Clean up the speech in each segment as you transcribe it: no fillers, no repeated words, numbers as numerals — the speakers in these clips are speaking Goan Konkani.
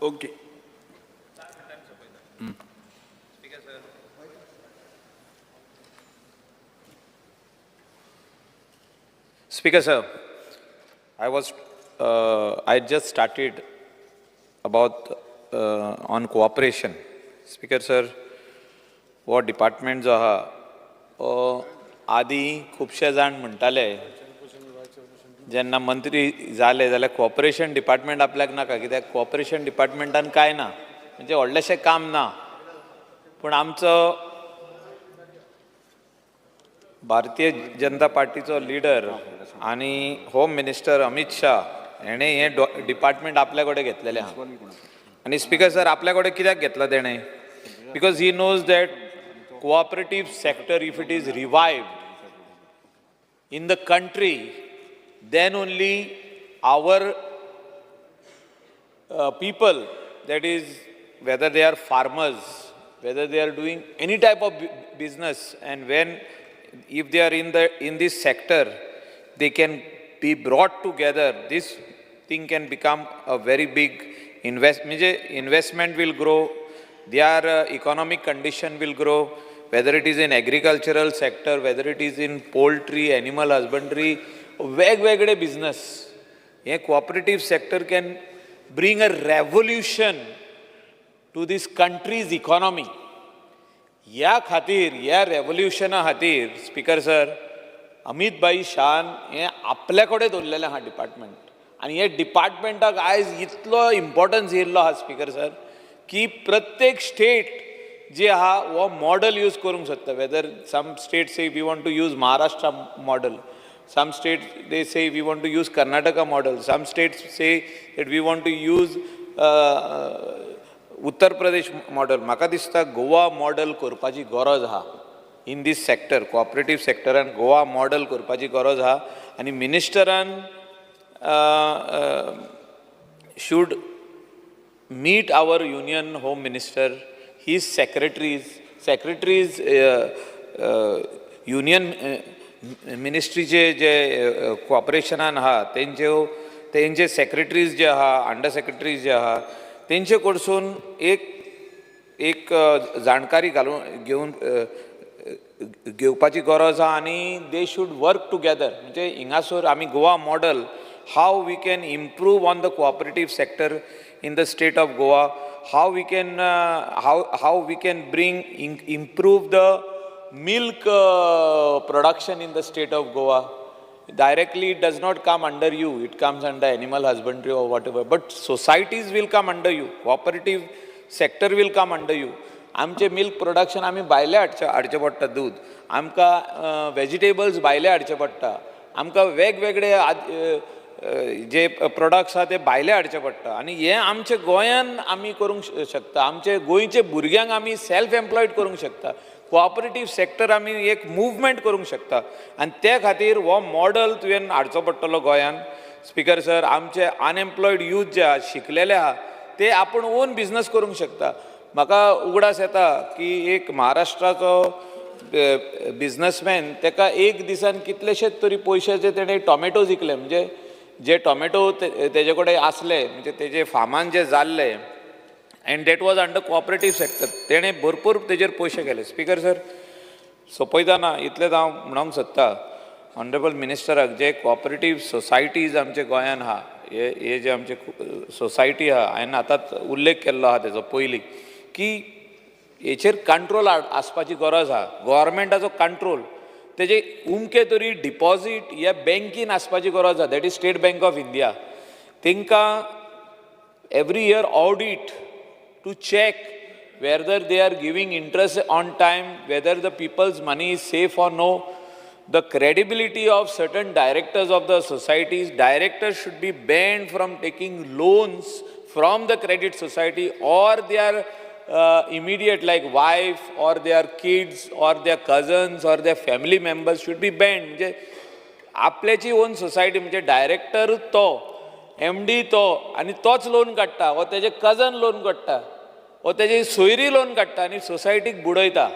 Okay. Speaker sir, I was I just started about on cooperation. Speaker sir, हो डिपार्टमेंट जो आहा हो आदी खुबशे जाण म्हणटाले जेन्ना मंत्री जाले जाल्यार कॉपरेशन डिपार्टमेंट आपल्याक नाका, कित्याक कॉपरेशन डिपार्टमेंटान कांय ना, म्हणजे व्हडलेशें काम ना. पूण आमचो भारतीय जनता पार्टीचो लिडर आनी होम मिनिस्टर अमीत शाह हेणें हें डिपार्टमेंट आपल्या कडेन घेतलेलें आहा. आनी स्पिकर सर, आपल्या कडेन कित्याक घेतला तेणें? Because he knows that cooperative sector if it is revived in the country, then only our people, that is whether they are farmers, whether they are doing any type of business, and when if they are in this sector, they can be brought together. This thing can become a very big invest, म्हणजे investment will grow, their economic condition will grow, whether it is in agricultural sector, whether it is in poultry, animal husbandry, वेगवेगळे बिझनस. हे cooperative sector can bring a revolution to this country's economy. ह्या खातीर, ह्या रेवोल्युशना खातीर स्पिकर सर, अमीत भाई शान हें आपल्या कडेन दवरलेलें आहा डिपार्टमेंट. आनी हे डिपार्टमेंटाक आयज इतलो इम्पोर्टन्स येयल्लो आहा स्पिकर सर, की प्रत्येक स्टेट जे आहा हो मॉडल यूज करूंक सोदता. Whether some state say we want to use Maharashtra model, some state they say we want to use Karnataka model, some states say that we want to use Uttar Pradesh model. म्हाका दिसता गोवा मॉडल करपाची गरज आहा इन दीस सेक्टर. कॉपरेटीव सेक्टरान गोवा मॉडल करपाची गरज आहा आनी मिनिस्टरान should meet our union home minister, his secretaries, union मिनिस्ट्रीचे जे कॉपरेशनान आहा तेंच्यो, तेंचे सेक्रेटरीज जे आहा, अंडर सेक्रेटरीज जे आहा, तेंचे कडसून एक एक जाणकारी घालून घेवन घेवपाची गरज आहा आनी they should work together. म्हणजे हिंगासर आमी Goa model, how we can improve on the cooperative sector in the state of Goa, how we can bring improve the milk production in the state of Goa. Directly it does not come under you, it comes under animal husbandry or whatever, but societies will come under you, cooperative sector will come under you. आमचे मिल्क प्रोडक्शन आमी भायले हाडचें पडटा, दूद आमकां, वेजिटेबल्स भायले हाडचे पडटा, आमकां वेगवेगळे जे प्रोडक्ट्स आहा ते भायले हाडचे पडटा. आनी हें आमच्या गोंयान आमी करूंक शकता. आमचे गोंयचे भुरग्यांक आमी सेल्फ एम्प्लॉयड करूंक शकता. कोऑपरेटीव सेक्टर आमी एक मुवमेंट करूंक शकता आनी ते खातीर हो मॉडल तुवें हाडचो पडटलो गोंयान. स्पिकर सर, आमचे अनएम्प्लॉयड यूथ जे आहा, शिकलेले आहा, ते आपूण ओन बिजनस करूंक शकता. म्हाका उगडास येता की एक महाराष्ट्राचो बिजनसमॅन, तेका एक दिसान कितलेशेच तरी पयशाचे तेणें टॉमॅटो विकले. म्हणजे जे टॉमॅटो तेजे कडेन आसले, म्हणजे तेजे फार्मान जे जाल्ले, and that was under cooperative sector, तेणें भरपूर तेजेर पयशे केले. स्पिकर सर, सोंपयतना इतलेंच हांव म्हणूंक सोदता ऑनरेबल मिनिस्टराक, जे कॉपरेटीव सोसायटीज आमच्या गोंयान आहा, हे हे जे आमचे सोसायटी आहा, हांवें आतांच उल्लेख केल्लो आहा तेजो पयलीं, की हेचेर कंट्रोल आसपाची गरज आहा, गोवोरमेंटाचो कंट्रोल. तेजे उमके तरी डिपॉजीट ह्या बँकीन आसपाची गरज आहा, that is State Bank of India. तांकां every year audit to check whether they are giving interest on time, whether the people's money is safe or no, the credibility of certain directors of the societies. Directors should be banned from taking loans from the credit society, or their immediate, like wife or their kids or their cousins or their family members should be banned. म्हणजे आपल्याची ओन सोसायटी, म्हणजे डायरेक्टर तो, एमडी तो, आनी तोच लोन काडटा, वो तेजे कजन लोन काडटा, वो तेजी सोयरी लोन काडटा आनी सोसायटीक बुडयता.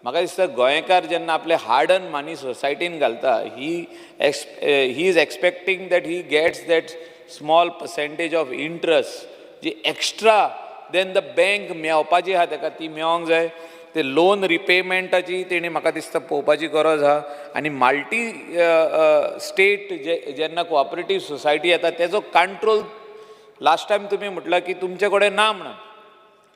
म्हाका दिसता गोंयकार जेन्ना आपले हार्ड अर्न मनी सोसायटीन घालता, he is expecting that he gets that small percentage of interest. जी एक्स्ट्रा then the bank मेवपाची आहा तेका ती मेवोंक जाय. ते लोन रिपेमेंटाची तेणी म्हाका दिसता पळोवपाची गरज आहा. आनी मल्टी स्टेट जे जेन्ना कोऑपरेटीव सोसायटी येता तेजो कंट्रोल लास्ट टायम तुमी म्हटलां की तुमचे कडेन ना म्हणून.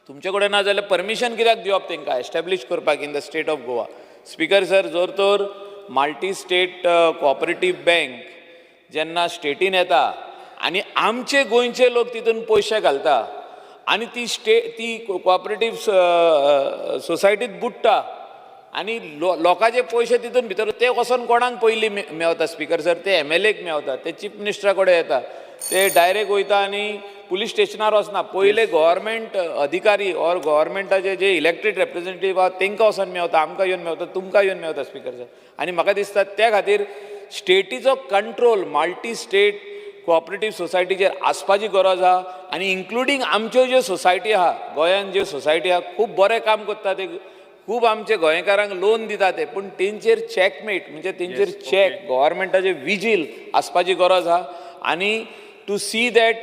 तुमचे कडेन ना जाल्यार परमिशन कित्याक दिवप तांकां एस्टेब्लीश करपाक in the state of Goa? Speaker sir, जर तर मल्टी स्टेट कोऑपरेटीव बँक जेन्ना स्टेटीन येता आनी आमचे गोंयचे लोक तितून पयशे घालता आनी ती स्टे ती कोऑपरेटीव सोसायटीत बुडटा आनी लोकांचे पयशे तितून भितर ते वचोन कोणाक पयलीं मेवता स्पीकर सर? ते एमएलएक मेवता, ते चीफ मिनिस्टरा कडेन येता, ते डायरेक्ट वयता आनी पुलीस स्टेशनार वचना, पयले गव्हर्मेंट अधिकारी ऑर गव्हर्मेंटाचे जे इलेक्टेड रिप्रेझेंटेटीव आहा तेंकां वचोन मेवता, आमकां येवन मेवता, तुमकां येवन मेवता स्पीकर सर. आनी म्हाका दिसता त्या खातीर स्टेटीचो कंट्रोल मल्टी स्टेट कोऑपरेटीव सोसायटीचेर आसपाची गरज आहा. आनी इन्क्लुडींग आमच्यो ज्यो सोसायटी आहा, गोंयान ज्यो सोसायटी आहा, खूब बरें काम करता ते, खूब आमचे गोंयकारांक लोन दिता ते, पूण तेंचेर चॅकमेट म्हणजे तेंचेर चॅक गव्हर्मेंटाचे विजील आसपाची गरज आहा. आनी to see that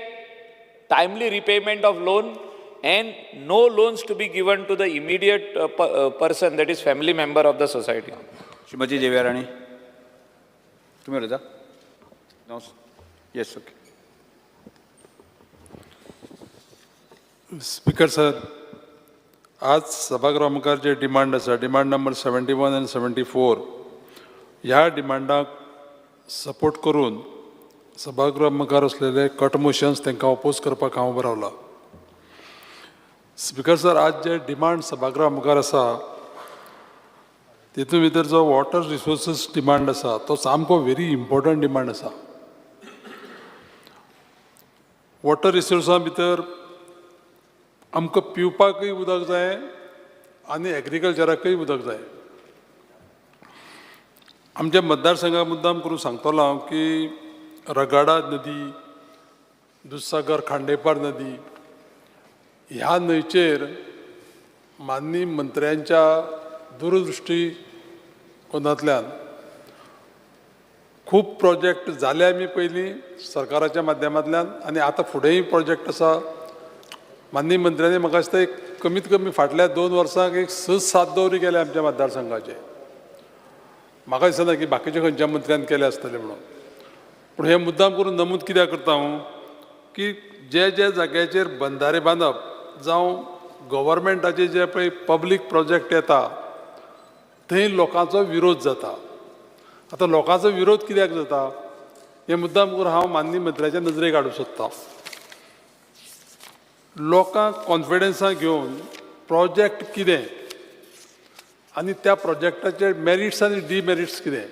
timely repayment of loan and no loans to be given to the immediate person, that is family member of the society. Shrimati Devia Rani, तुम्ही उलयता? No, yes, okay. Speaker sir, आज सभागृहा मुखार जे डिमांड आसा, demand number 71 आनी 74, ह्या डिमांडाक सपोर्ट करून सभागृहा मुखार आसलेले कट मोशन्स तांकां ओपोज करपाक हांव उबो रावला. स्पीकर सर, आज जे डिमांड सभागृहा मुखार आसा तितून भितर जो वॉटर रिसोर्सीस डिमांड आसा तो सामको व्हेरी इम्पोर्टंट डिमांड आसा. वॉटर रिसोर्सा भितर आमकां पिवपाकूय उदक जाय आनी एग्रीकल्चराकूय उदक जाय. आमच्या मतदारसंघा मुद्दाम करून सांगतलो हांव की रगाडा नदी, दुदसागर, खांडेपार नदी ह्या न्हंयचेर माननीय मंत्र्यांच्या दूरदृश्टीकोनांतल्यान खूब प्रोजेक्ट जाले आमी पयलीं सरकाराच्या माध्यमांतल्यान आनी आतां फुडेंय प्रोजेक्ट आसा. माननीय मंत्र्यांनी म्हाका दिसता एक कमीत कमी फाटल्या 2 वर्सांक एक 6-7 दौरे केले आमच्या मतदारसंघाचे. म्हाका दिसना की बाकीच्या खंयच्या मंत्र्यान केले आसतले म्हणून. पूण हे मुद्दाम करून नमूद कित्याक करता हांव की जे जे जाग्याचेर बंधारे बांदप जावं गव्हर्मेंटाचे जे पळय पब्लीक प्रोजेक्ट येता थंय लोकांचो विरोध जाता. आतां लोकांचो विरोध कित्याक जाता हें मुद्दाम करून हांव माननीय मंत्र्याच्या नजरेक हाडूंक सोदतां. लोकांक कॉन्फिडन्सान घेवन प्रोजेक्ट कितें आनी त्या प्रोजेक्टाचे मॅरिट्स आनी डिमॅरिट्स कितें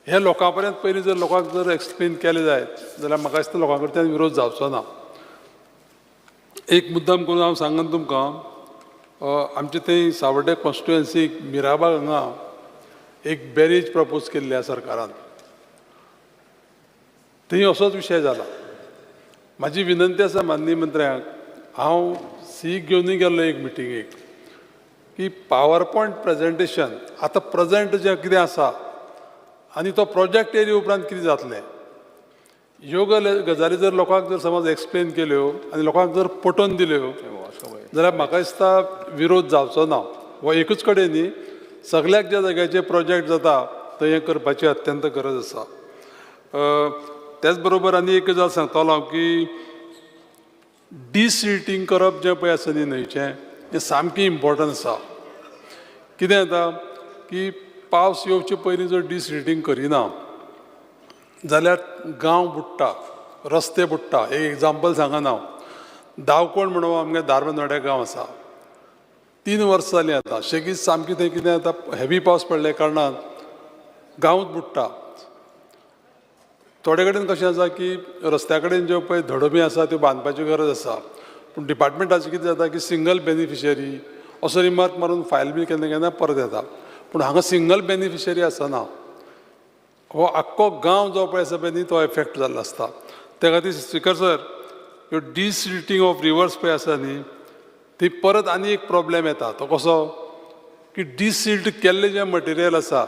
हें लोकां पर्यंत पयलीं जर लोकांक जर एक्सप्लेन केलें जायत जाल्यार म्हाका दिसता लोकां कडच्यान विरोध जावचो ना. एक मुद्दाम करून हांव सांगन तुमकां, आमचे थंय सावर्डे कॉन्स्टिट्युएन्सीक मिराबाग हांगा एक बॅरेज प्रपोज केल्ली आसा सरकारान, थंय असोच विशय जाला. म्हाजी विनंती आसा माननीय मंत्र्यांक, हांव सीक घेवनूय गेल्लो एक मिटिंगेक की पावर पॉयंट प्रेजेंटेशन आतां प्रेजेंट जें कितें आसा आनी तो प्रोजेक्ट येयले उपरांत कितें जातलें ह्यो गजाली जर लोकांक जर समज एक्सप्लेन केल्यो आनी लोकांक जर पटोवन दिल्यो जाल्यार म्हाका दिसता विरोध जावचो ना. हो एकूच कडेन न्ही, सगल्याक ज्या जाग्याचेर प्रोजेक्ट जाता थंय हें करपाची अत्यंत गरज आसा. त्याच बरोबर आनी एक गजाल सांगतलो हांव की डिसिल्टींग करप जें पळय आसा न्ही न्हंयचें, हें सामकें इम्पोर्टंट आसा. कितें जाता की पावस येवचे पयलीं जर डिसिल्टींग करिना जाल्यार गांव बुडटा, रस्ते बुडटा. एक एग्जाम्पल सांगना हांव, दावकोण म्हणून आमगे धारबांदोड्या गांव आसा, 3 वर्सां जालीं आतां शेगीत सामकी थंय कितें जाता, हेवी पावस पडल्या कारणान गांवूच बुडटा. थोडे कडेन कशें आसा की रस्त्या कडेन ज्यो पळय धडो बी आसा त्यो बांदपाची गरज आसा, पूण डिपार्टमेंटाचें कितें जाता की सिंगल बेनिफिशरी असो रिमार्क मारून फायल बी केन्ना केन्ना परत येता, पूण हांगा सिंगल बेनिफिशरी आसना, हो आख्खो गांव जो पळय आसा पळय न्ही तो एफेक्ट जाल्लो आसता. त्या खातीर स्पीकर सर, ह्यो डिसिल्टींग ऑफ रिवर्स पळय आसा न्ही ती परत आनी एक प्रॉब्लेम येता, तो कसो की डिसिल्ट केल्लें जें मटेरियल आसा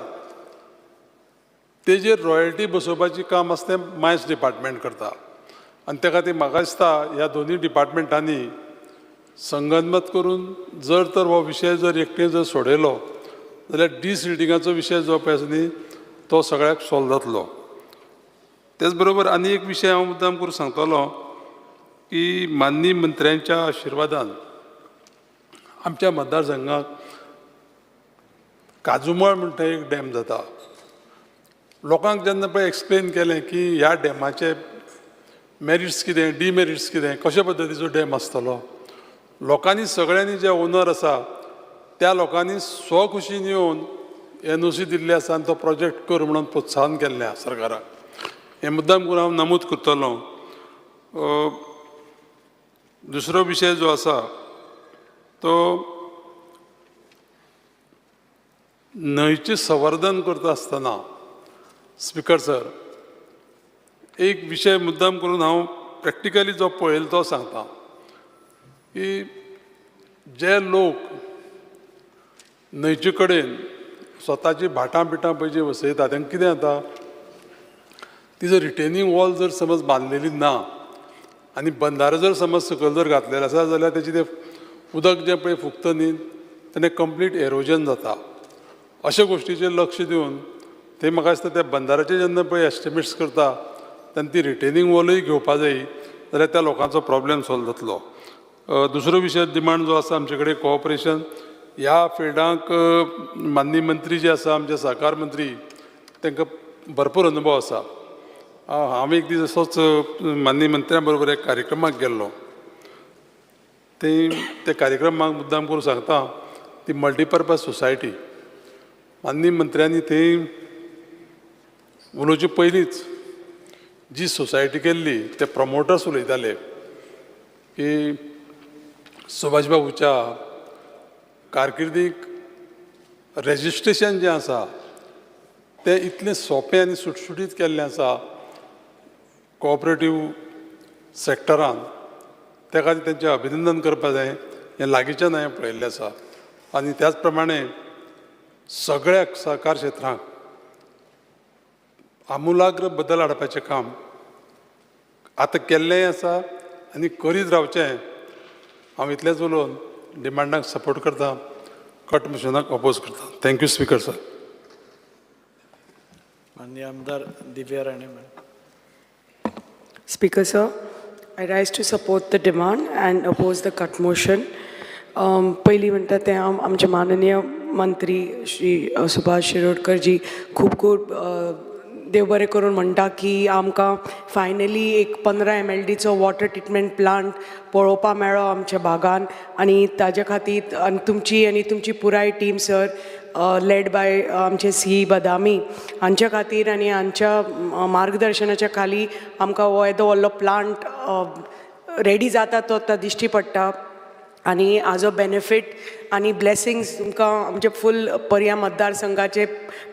तेजेर रॉयल्टी बसोवपाचें काम आसा तें मायन्स डिपार्टमेंट करता. आनी त्या खातीर म्हाका दिसता ह्या दोनूय डिपार्टमेंटांनी संगनमत करून जर तर हो विशय जर एकटे जर सोडयलो जाल्यार डिसिल्टिंगाचो विशय जो पळय आसा न्ही तो सगळ्याक सॉल्व जातलो. तेच बरोबर आनी एक विशय हांव मुद्दाम करून सांगतलो की माननीय मंत्र्यांच्या आशिर्वादान आमच्या मतदारसंघाक काजूमळ म्हणटा एक डॅम जाता. लोकांक जेन्ना पळय एक्सप्लेन केलें की ह्या डॅमाचे मॅरिट्स कितें, डिमॅरिट्स कितें, कशे पद्दतीचो डॅम आसतलो, लोकांनी सगळ्यांनी जे ओनर आसा त्या लोकांनी स्वखुशीन येवन एनओसी दिल्ली आसा आनी तो प्रोजेक्ट कर म्हणून प्रोत्साहन केल्लें आसा सरकाराक. हें मुद्दाम करून हांव नमूद करतलो. दुसरो विशय जो आसा तो न्हंयचें संवर्धन करता आसतना स्पिकर सर एक विशय मुद्दाम करून हांव प्रॅक्टिकली जो पळयलो तो सांगता की जे लोक न्हंयचे कडेन स्वताची भाटां बिटां पळय जी वसयता तांकां कितें जाता, ती जर रिटेनींग वॉल जर समज बांदलेली ना आनी बंदारो जर समज सकयल जर घातलेलो आसा जाल्यार तेची तें उदक जें पळय फुगता न्ही तेन्ना कंप्लीट एरोजन जाता. अशे गोश्टीचेर लक्ष दिवन ते म्हाका दिसता त्या बंदाराचेर जेन्ना पळय एस्टिमेट्स करता तेन्ना ती रिटेनींग वॉलूय घेवपा जाय जाल्यार त्या लोकांचो प्रॉब्लेम सॉल्व जातलो. दुसरो विशय डिमांड जो आसा आमचे कडेन कोऑपरेशन ह्या फिल्डाक माननीय मंत्री जे आसा आमचे सहकार मंत्री तांकां भरपूर अनुभव आसा. हांव एक दीस असोच माननीय मंत्र्या बरोबर एक कार्यक्रमाक गेल्लो, ते त्या कार्यक्रमाक मुद्दाम करून सांगता ती मल्टीपर्पज सोसायटी माननीय मंत्र्यांनी थंय उलोवचे पयलींच जी सोसायटी केल्ली ते प्रमोटर्स उलयताले की सुभाष बाबूच्या कारकिर्दीक रेजिस्ट्रेशन जें आसा तें इतलें सोंपें आनी सुटसुटीत केल्लें आसा कोऑपरेटीव सॅक्टरान, त्या खातीर तेंचें अभिनंदन करपा जाय. हें लागींच्यान हांवें पळयल्लें आसा. आनी त्याच प्रमाणे सगळ्या सहकार क्षेत्रांक आमुलाग्र बदल हाडपाचें काम आतां केल्लेंय आसा आनी करीत रावचें. हांव इतलेंच उलोवन डिमांडाक सपोर्ट करता, कट मोशनाक अपोज करता. Thank you speaker sir. माननीय आमदार Divya Rane madam. Speaker sir, I rise to support the demand and oppose the cut motion. पयलीं म्हणटा तें हांव आमचे माननीय मंत्री श्री सुभाष शिरोडकर जी खूब खूब देव बरें करून म्हणटा की आमकां फायनली एक 15 MLDचो वॉटर ट्रिटमेंट प्लांट पळोवपा मेळ्ळो आमच्या भागान आनी ताजे खातीर आनी तुमची पुराय टीम सर लेड बाय आमचे सी बदामी हांच्या खातीर आनी हांच्या मार्गदर्शनाच्या खाली आमकां हो येदो व्हडलो प्लांट रेडी जाता तो आतां दिश्टी पडटा आनी हाजो बेनिफीट आनी ब्लेसिंग्स तुमकां आमचे फूल पर्या मतदारसंघाचे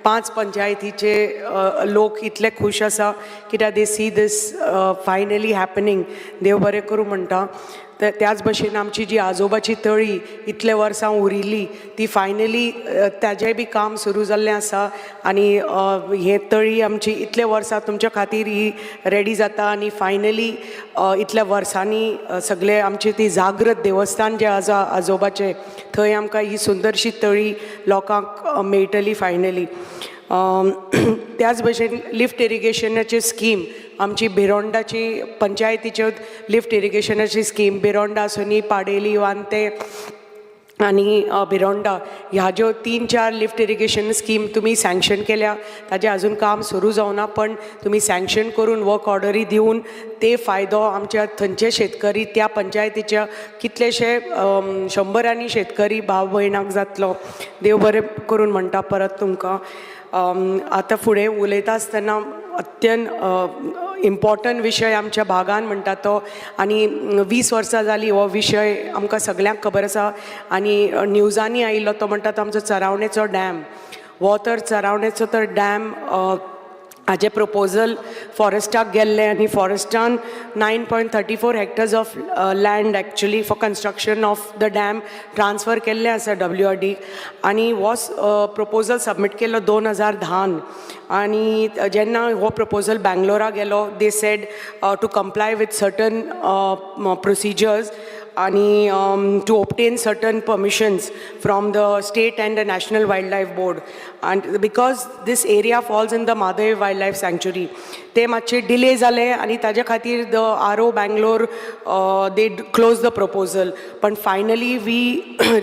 5 पंचायतीचे लोक इतले खूश आसा कित्याक they see this finally happening. देव बरें करूं म्हणटा. त्याच भशेन आमची जी आजोबाची तळी इतले वर्सां उरिल्ली ती फायनली ताजें बी काम सुरू जाल्लें आसा आनी हे तळी आमची इतले वर्सां तुमच्या खातीर ही रेडी जाता आनी फायनली इतल्या वर्सांनी सगळे आमची ती जागृत देवस्थान जें आसा आजोबाचें थंय आमकां ही सुंदरशी तळी लोकांक मेळटली फायनली. त्याच भशेन लिफ्ट इरिगेशनाची स्कीम आमची भिरोंडाची पंचायतीच्यो लिफ्ट इरिगेशनाची स्कीम भिरोंडा आसूनी पाडेली वांते आनी भिरोंडा ह्या ज्यो 3-4 लिफ्ट इरिगेशन स्कीम तुमी सँक्शन केल्या ताजें अजून काम सुरू जावना पण तुमी सँक्शन करून वर्क ऑर्डरी दिवन ते फायदो आमच्या थंयचे शेतकरी त्या पंचायतीच्या कितलेशे शंबरांनी शेतकरी भाव भयणाक जातलो. देव बरें करून म्हणटा परत तुमकां. आतां फुडें उलयता आसतना अत्यंत इम्पॉर्टंट विशय आमच्या भागान म्हणटा तो आनी 20 वर्सां जालीं हो विशय आमकां सगल्यांक खबर आसा आनी न्यूजांनी आयिल्लो तो म्हणटा तो आमचो चरावणेचो डॅम. हो तर चरावणेचो तर डॅम हाजें प्रपोजल फॉरेस्टाक गेल्ले आनी फॉरेस्टान 9.34 hectares of land actually for construction of the dam transfer केल्लें आसा डब्ल्यू आर डी. आनी हो प्रपोजल सबमीट केल्लो 2010न आनी जेन्ना हो प्रपोजल बँगलोरा गेलो, they said to comply with certain procedures आणि to obtain certain permissions from the state and the National Wildlife Board, and because this area falls in the Mhadei Wildlife Sanctuary, ते मातशे डिले जाले आनी ताजे खातीर the RO Bangalore, they close the proposal. पण finally we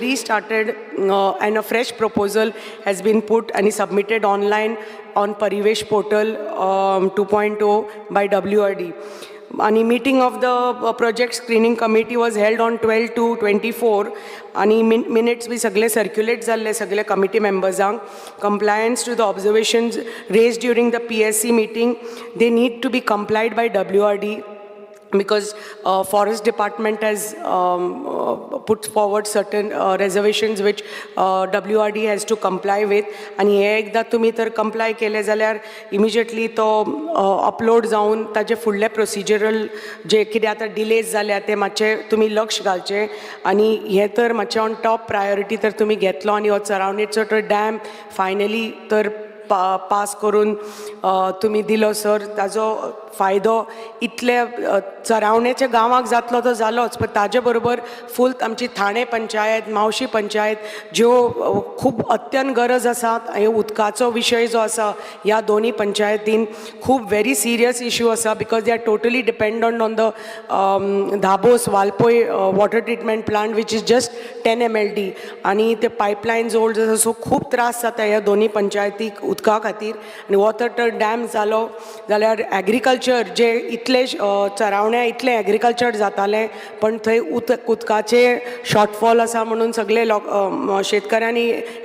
restarted and a fresh proposal has been put आनी submitted online on Parivesh portal 2.0 by WRD. आणि meeting of the project screening committee was held on 12/2/24 आणि मिनिट्स बी सगळे सर्क्युलेट जाल्ले सगळे committee मेंबर्सांक. Compliance to the observations raised during the PSC meeting, they need to be complied by WRD because forest department has put forward certain reservations which WRD has to comply with. आणि हे एकदां तुमी तर कंप्लाय केले जाल्यार इमिजिएटली तो अपलोड जावन ताजे फुडले प्रोसिजरल जे कितें आतां डिलेज जाल्या ते मातशे तुमी लक्ष घालचें. आनी हें तर मातशें ऑन टॉप प्रायोरिटी तर तुमी घेतलो आनी हो चरावणेचो तो डॅम फायनली तर पास करून तुमी दिलो सर, ताजो फायदो इतले चरावण्याच्या गांवाक जातलो तो जालोच, पण ताजे बरोबर फूल आमची ठाणे पंचायत, मावशी पंचायत ज्यो खूब अत्यंत गरज आसा. हे उदकाचो विशय जो आसा ह्या दोनी पंचायतीन खूब व्हेरी सिरियस इश्यू आसा because they are totally dependent on the Dhapos Valpoi water treatment plant, which is just 10 MLD. आनी ते पायपलायन्स ओल्ड आसा, सो खूब त्रास जाता ह्या दोनी पंचायतीक उदका खातीर. आनी हो तर डॅम जालो जाल्यार एग्रीकल्चर जे इतले चरावण्या इतलें एग्रीकल्चर जातालें, पण थंय उदकाचें शॉर्टफॉल आसा म्हणून सगळे लोक शेतकऱ्यांनी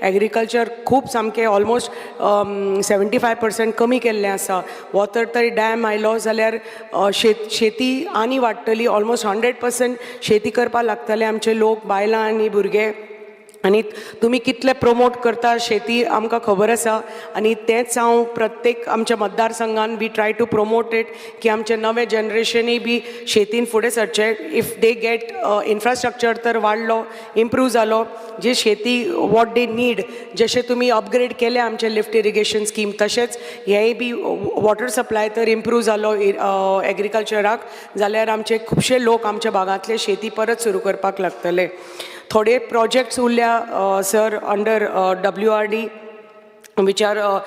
एग्रीकल्चर खूब सामकें ऑलमोस्ट 75% कमी केल्लें आसा. हो तर तरी डॅम आयलो जाल्यार शेती आनी वाडटली, ऑलमोस्ट 100% शेती करपाक लागतले आमचे लोक, बायलां आनी भुरगे. आनी तुमी कितले प्रमोट करता शेती आमकां खबर आसा आनी तेंच हांव प्रत्येक आमच्या मतदारसंघान we try to promote it की आमचे नवे जनरेशनूय बी शेतीन फुडें सरचें. If they get infrastructure तर वाडलो, इम्प्रूव जालो, जे शेती what they need, जशें तुमी अपग्रेड केले आमचे लिफ्ट इरिगेशन स्कीम, तशेंच हेंय बी वॉटर सप्लाय तर इम्प्रूव जालो एग्रीकल्चराक जाल्यार आमचे खुबशे लोक आमच्या भागांतले शेती परत सुरू करपाक लागतले. थोडे प्रोजेक्ट्स उरल्या sir under WRD, which are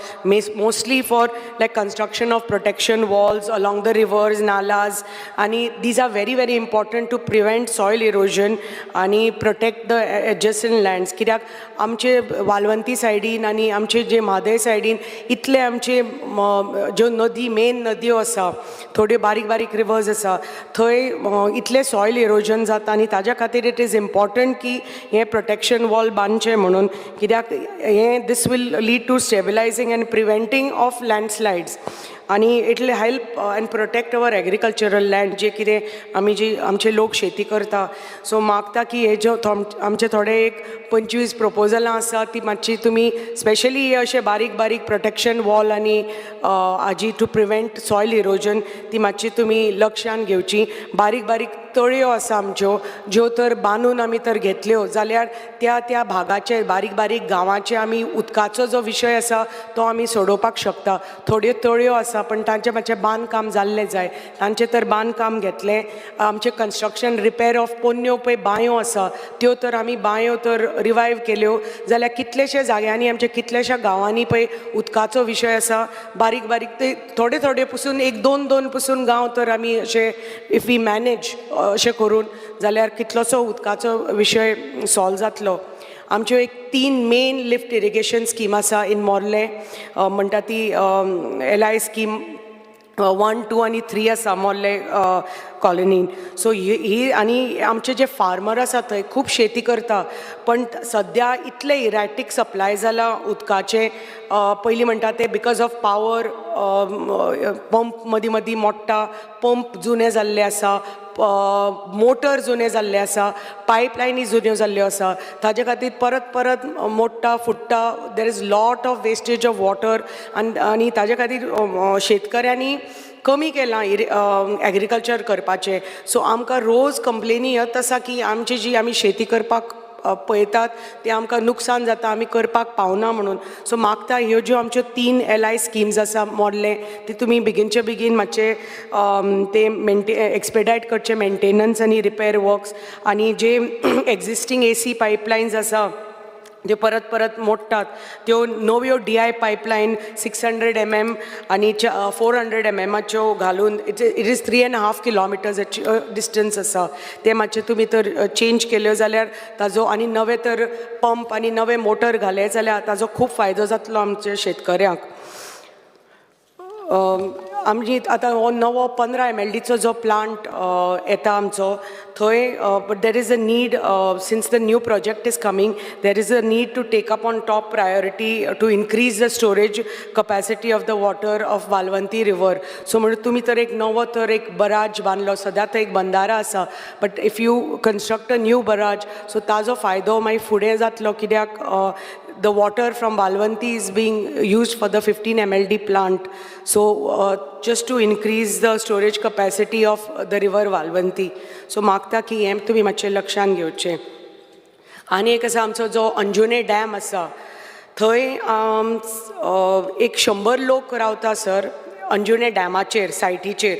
mostly for like construction of protection walls along the rivers, nalas, and these are very very important to prevent soil erosion आणि protect the adjacent lands. कित्याक आमचे वालवंती सायडीन आनी आमचे जे म्हादय सायडीन इतले आमचे ज्यो नदी, मेन नदयो आसा, थोड्यो बारीक बारीक रिवर्स आसा, थंय इतले सॉयल इरोजन जाता आनी ताज्या खातीर it is important की हें प्रोटेक्शन वॉल बांदचें म्हणून, कित्याक हें this will lead to stabilizing and preventing of landslides आनी it will help and protect our agricultural land, जे कितें आमी जी आमचे लोक शेती करता. सो मागता की हे ज्यो आमचे थोडे एक 25 प्रपोजलां आसा, ती मातशी तुमी स्पेशली हे अशे बारीक बारीक प्रोटेक्शन वॉल आनी हाजी टू प्रिवेंट सॉयल इरोजन ती मातशी तुमी लक्षान घेवची. बारीक बारीक तळयो आसा आमच्यो, ज्यो तर बांदून आमी तर घेतल्यो जाल्यार त्या त्या भागाचे, बारीक बारीक गांवाचे आमी उदकाचो जो विशय आसा तो आमी सोडोवपाक शकता. थोड्यो तळयो आसा, पण तांचें मातशें बांदकाम जाल्लें जाय. तांचें तर बांदकाम घेतलें, आमचें कन्स्ट्रक्शन रिपेर ऑफ पोन्न्यो पळय बांयो आसा, त्यो तर आमी बांयो तर रिवायव केल्यो जाल्यार कितलेशे जाग्यांनी, आमच्या कितल्याश्या गांवांनी पळय उदकाचो विशय आसा. बारीक बारीक ते थोडे थोडे पसून एक दोन दोन पसून गांव तर आमी अशे if we manage अशें करून जाल्यार कितलोसो उदकाचो विशय सॉल्व जातलो. आमच्यो एक तीन मेन लिफ्ट इरिगेशन स्कीम आसा इन मोर्ले, म्हणटा ती एल I scheme 1, 2 आनी 3 आसा मोर्ले कॉलनीन. सो ही आनी आमचे जे फार्मर आसा थंय खूब शेती करता, पण सद्या इतलें इरॅटीक सप्लाय जाला उदकाचें. पयलीं म्हणटा ते because of power pump मदीं मदीं मोडटा, पंप जुने जाल्ले आसा, मोटर जुने जाल्ले आसा, पायपलायनी जुन्यो जाल्ल्यो आसा, ताजे खातीर परत परत मोडटा, फुट्टा. There is lot of wastage of water आनी ताजे खातीर शेतकऱ्यांनी कमी केलां एग्रीकल्चर करपाचें. सो आमकां रोज कंप्लेनी येत आसा की आमची जी आमी शेती करपाक पळयतात ते आमकां नुकसान जाता, आमी करपाक पावना म्हणून. सो मागता ह्यो ज्यो आमच्यो तीन एल I schemes आसा मोडले ती तुमी बेगीनचे बेगीन मातशे ते मेंटे एक्सपेडायट करचे मेंटेनन्स आनी रिपेर वर्क्स आनी जे एक्झिस्टींग एसी पायपलायन्स आसा त्यो परत परत मोडटात त्यो नव्यो DI pipeline 600 mm आनी 400 एम एमाच्यो घालून it is 3.5 किलोमिटर्साची distance आसा, ते मातशे तुमी तर चेंज केल्यो जाल्यार ताजो आनी नवे तर पंप आनी नवे मोटर घाले जाल्यार ताजो खूब फायदो जातलो आमच्या शेतकऱ्यांक. आमची आतां हो नवो 15 एम एल डीचो जो प्लांट येता आमचो थंय, but there is a need, since the new project is coming, there is a need to take up on top priority to increase the storage capacity of the water of Valvanti river. So म्हणून तुमी तर एक नवो तर एक बराज बांदलो, सद्या थंय एक बंदारा आसा, but if you construct a new barrage, so ताजो फायदो मागीर फुडें जातलो, कित्याक the water from Valvanti is being used for the 15 MLD plant. So just to increase the storage capacity of the river Valvanti. So मागता की हें तुमी मातशें लक्षान घेवचें. आनी एक आसा, आमचो जो अंजुने डॅम आसा थंय एक 100 लोक रावता सर अंजुने डॅमाचेर सायटीचेर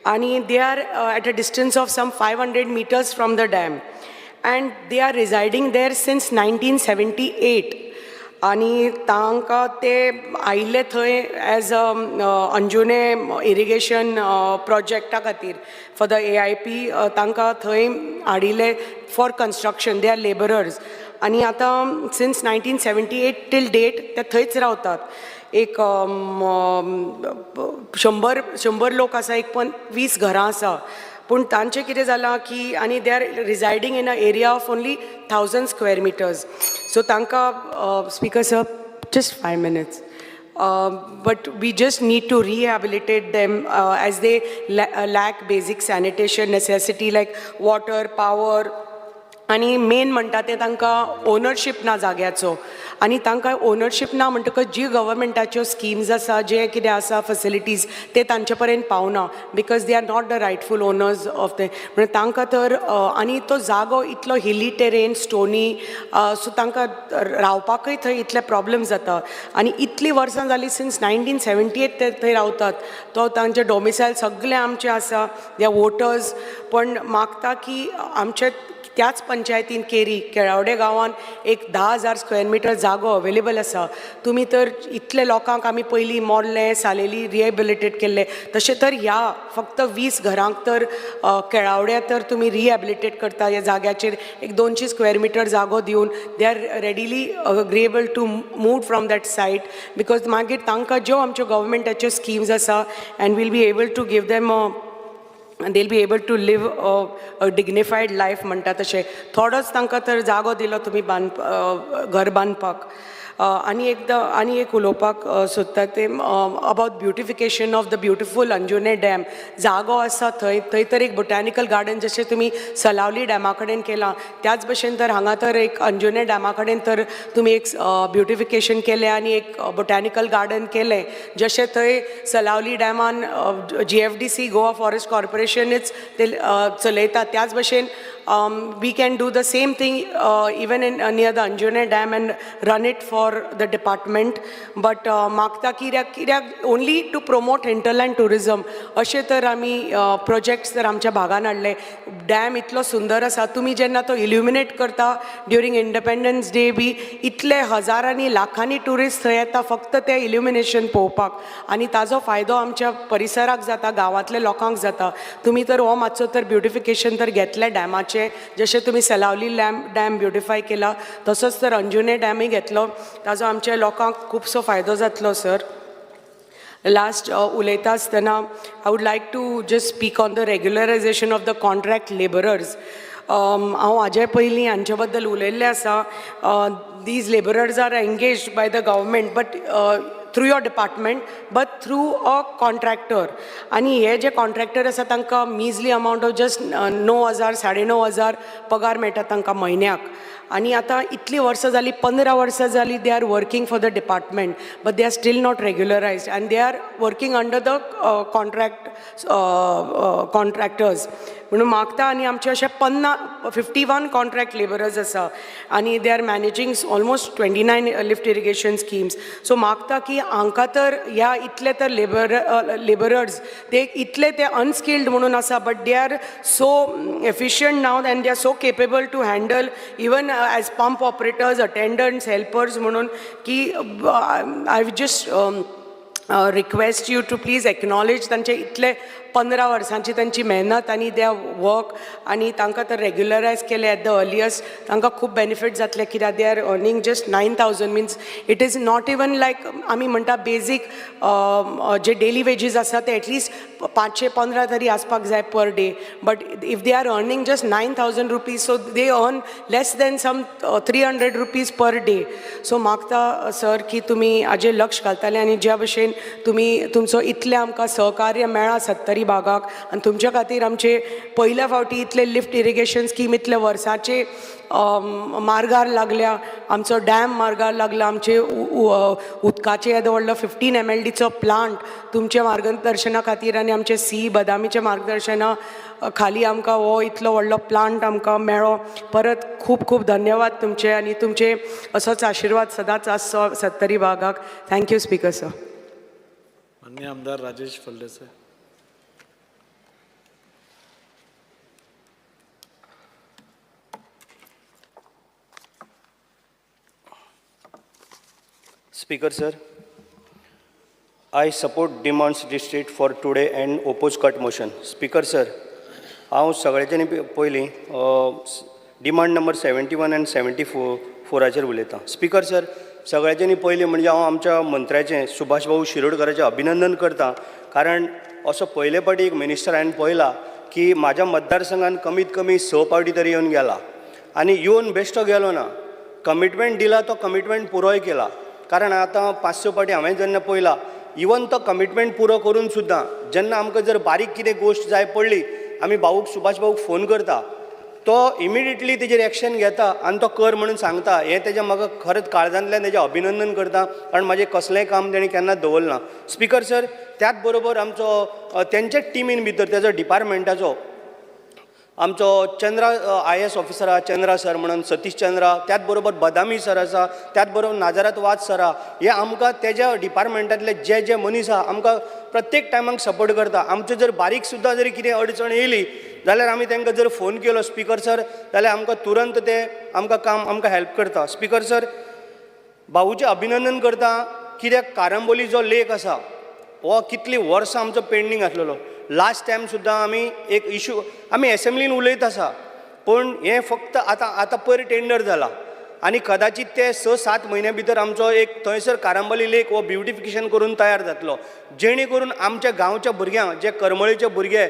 आनी they are at a distance of some 500 meters from the dam and they are residing there since 1978. आनी तांकां ते आयिल्ले थंय एज अ अंजुने इरिगेशन प्रोजेक्टा खातीर फॉर the AIP. तांकां थंय हाडिल्ले for construction. They are labourers आनी आतां since 1978 till date ते थंयच रावतात. एक 100 लोक आसा, एक पण 20 घरां आसा, पूण तांचें कितें जालां की आनी they are residing in a area of only 1000 square meters. So तांकां, speaker sir, just 5 minutes. But we just need to rehabilitate them as they lack basic sanitation necessity like water, power. आनी मेन म्हणटा तें तांकां ओनरशीप ना जाग्याचो आनी तांकां ओनरशीप ना म्हणटकच जी गव्हर्मेंटाच्यो स्किम्स आसा, जे कितें आसा फॅसिलिटीज, ते तांचे पर्यंत पावना because they are not the rightful owners of ते. म्हणून तांकां तर आनी तो जागो इतलो हिली टेरेन, स्टोनी, सो तांकां रावपाकय थंय इतले प्रॉब्लम जाता आनी इतलीं वर्सां जालीं, सिन्स 1978 ते थंय रावतात. तो तांचे डोमिसायल सगळे आमचे आसा, दे वोटर्स. पण मागता की आमचे त्याच पंचायतीन केरी केळावडे गांवान एक 10,000 स्क्वेअर मिटर जागो अवेलेबल आसा. तुमी तर इतले लोकांक आमी पयलीं मोडले, सालेली रिहेबिलिटेट केल्ले, तशें तर ह्या फक्त 20 घरांक तर केळावड्या तर तुमी रिहेबिलिटेट करता ह्या जाग्याचेर एक 200 स्क्वेअर मिटर जागो दिवन, they are readily agreeable to move from that site, because मागीर तांकां ज्यो आमच्यो गव्हर्मेंटाच्यो स्किम्स आसा and we'll be able to give them, they'll be able to live a dignified life म्हणटा तशें. थोडोच तांकां तर जागो दिलो तुमी बांद घर बांदपाक. आनी एकदां आनी एक उलोवपाक सोदता तें about beautification of the beautiful Anjunem dam. जागो आसा थंय, थंय तर एक बोटॅनिकल गार्डन जशें तुमी सलावली डॅमा कडेन केलां, त्याच भशेन तर हांगा तर एक अंजुने डॅमा कडेन तर तुमी एक ब्युटिफिकेशन केलें आनी एक बोटॅनिकल गार्डन केलें, जशें थंय सलावली डॅमान जीएफडीसी, गोवा फॉरेस्ट कॉर्पोरेशनच ते चलयता, त्याच भशेन we can do the same thing even in near the Anjunem dam and run it for the department. But मागता कित्याक कित्याक only to promote hinterland tourism अशें तर आमी प्रोजेक्ट्स तर आमच्या भागान हाडले. डॅम इतलो सुंदर आसा, तुमी जेन्ना तो इल्युमिनेट करता ड्युरींग इंडिपेंडन्स डे बी, इतले हजारांनी लाखांनी ट्युरिस्ट थंय येता फक्त ते इल्युमिनेशन पळोवपाक आनी ताजो फायदो आमच्या परिसराक जाता, गांवांतल्या लोकांक जाता. तुमी तर हो मातसो तर ब्युटिफिकेशन तर घेतलें डॅमाचें, जशें तुमी सलावली डॅम ब्युटिफाय केला, तसोच तर अंजुने डॅमूय घेतलो, ताजो आमच्या लोकांक खुबसो फायदो जातलो सर. लास्ट उलयता आसतना I would like to just speak on the regularization of the contract labourers. हांव हाजे पयलीं हांचे बद्दल उलयल्लें आसा. These labourers are engaged by the government, but through your department but through a contractor. आनी हे जे कॉन्ट्रॅक्टर आसा तांकां मिजली अमावंट ऑफ जस्ट 9,000 9,500 पगार मेळटा तांकां म्हयन्याक. आनी आतां इतलीं वर्सां जालीं, 15 वर्सां जालीं, they are working for the department but they are still not regularised and they are working under the contract contractors. म्हणून मागता. आनी आमचे अशे 51 कॉन्ट्रॅक्ट लेबरर्स आसा आनी they are managing almost 29 lift irrigation schemes. So मागता की हांकां तर ह्या इतले तर लेबरर्स ते इतले ते अनस्किल्ड म्हणून आसा, but they are so efficient now and they are so capable to handle even as pump operators, attendants, helpers म्हणून की I just request you to please acknowledge तांचे इतले 15 वर्सांची तांची मेहनत आनी त्या वर्क आनी तांकां तर रेग्युलरायज केले एट the earliest, तांकां खूब बेनिफीट जातले, कित्याक they are earning just 9,000, means it is not even like आमी म्हणटा बेजीक जे डेली वेजीस आसा ते एटलिस्ट 515 तरी आसपाक जाय per day, but if they are earning just 9,000 rupees, so they earn less than some 300 rupees per day. So मागता सर की तुमी हाजेर लक्ष घालताले आनी ज्या भशेन तुमी तुमचो इतलें आमकां सहकार्य मेळ्ळां सत्तरी भागाक आनी तुमच्या खातीर आमचे पयल्या फावटी इतले लिफ्ट इरिगेशन स्कीम इतले वर्साचे मार्गार लागल्या, आमचो डॅम मार्गार लागला, आमचे उदकाचे येदो व्हडलो 15 MLDचो प्लांट तुमच्या मार्गदर्शना खातीर आनी आमचे सी बदामीच्या मार्गदर्शना खाली आमकां हो इतलो व्हडलो प्लांट आमकां मेळ्ळो. परत खूब खूब धन्यवाद तुमचे आनी तुमचे असोच आशिर्वाद सदांच आसचो सत्तरी भागाक. Thank you speaker sir. माननीय आमदार Rajesh Phaldesai. Speaker sir, I support demands listed for today and oppose cut motion. Speaker sir, हांव सगळ्याच्यानी पयलीं demand number 71 and 74 फोराचेर उलयतां. स्पीकर सर, सगळ्याच्यानी पयलीं म्हणजे हांव आमच्या मंत्र्याचें सुभाष भाऊ शिरोडकराचें अभिनंदन करता, कारण असो पयले फावटी एक मिनिस्टर हांवें पळयला की म्हाज्या मतदारसंघान कमीत कमी 6 फावटी तरी येवन गेला आनी येवन बेश्टो गेलो ना, कमिटमेंट दिला तो कमिटमेंट पुरोय केला. कारण आतां 5-6 फावटी हांवें जेन्ना पळयला, इवन तो कमिटमेंट पुरो करून सुद्दां जेन्ना आमकां जर बारीक कितें गोश्ट जाय पडली, आमी भाऊक, सुभाष भाऊक फोन करता, तो इमिडिएटली तेजेर एक्शन घेता आनी तो कर म्हणून सांगता. हें तेजें म्हाका खरेंच काळजांतल्यान तेजें अभिनंदन करता, कारण म्हाजें कसलेंय काम तेणें केन्नाच दवरना. स्पिकर सर, त्याच बरोबर आमचो तेंच्याच टिमीन भितर तेजो डिपार्टमेंटाचो आमचो चंद्रा IAS officer आहा, चंद्रा सर म्हणून, सतीश चंद्रा, त्याच बरोबर बदामी सर आसा, त्याच बरोबर नाजारात वाज सर आहा. हे आमकां तेज्या डिपार्टमेंटांतले जे जे मनीस आहा आमकां प्रत्येक टायमाक सपोर्ट करता. आमचें जर बारीक सुद्दां जरी कितें अडचण येयली जाल्यार आमी तांकां जर फोन केलो स्पिकर सर, जाल्यार आमकां तुरंत ते आमकां काम आमकां हेल्प करता. स्पिकर सर, भाऊचें अभिनंदन करता, कित्याक कारंबोली जो लेक आसा हो कितलीं वर्सां आमचो पेंडींग आसलेलो. लास्ट टायम सुद्दां आमी एक इशू आमी एसेंब्लीन उलयत आसा, पूण हें फक्त आतां आतां पयर टेंडर जाला आनी कदाचीत ते 6-7 म्हयन्या भितर आमचो एक थंयसर कारंबोली लेक हो ब्युटिफिकेशन करून तयार जातलो, जेणे करून आमच्या गांवच्या भुरग्यांक, जे करमळेचे भुरगे,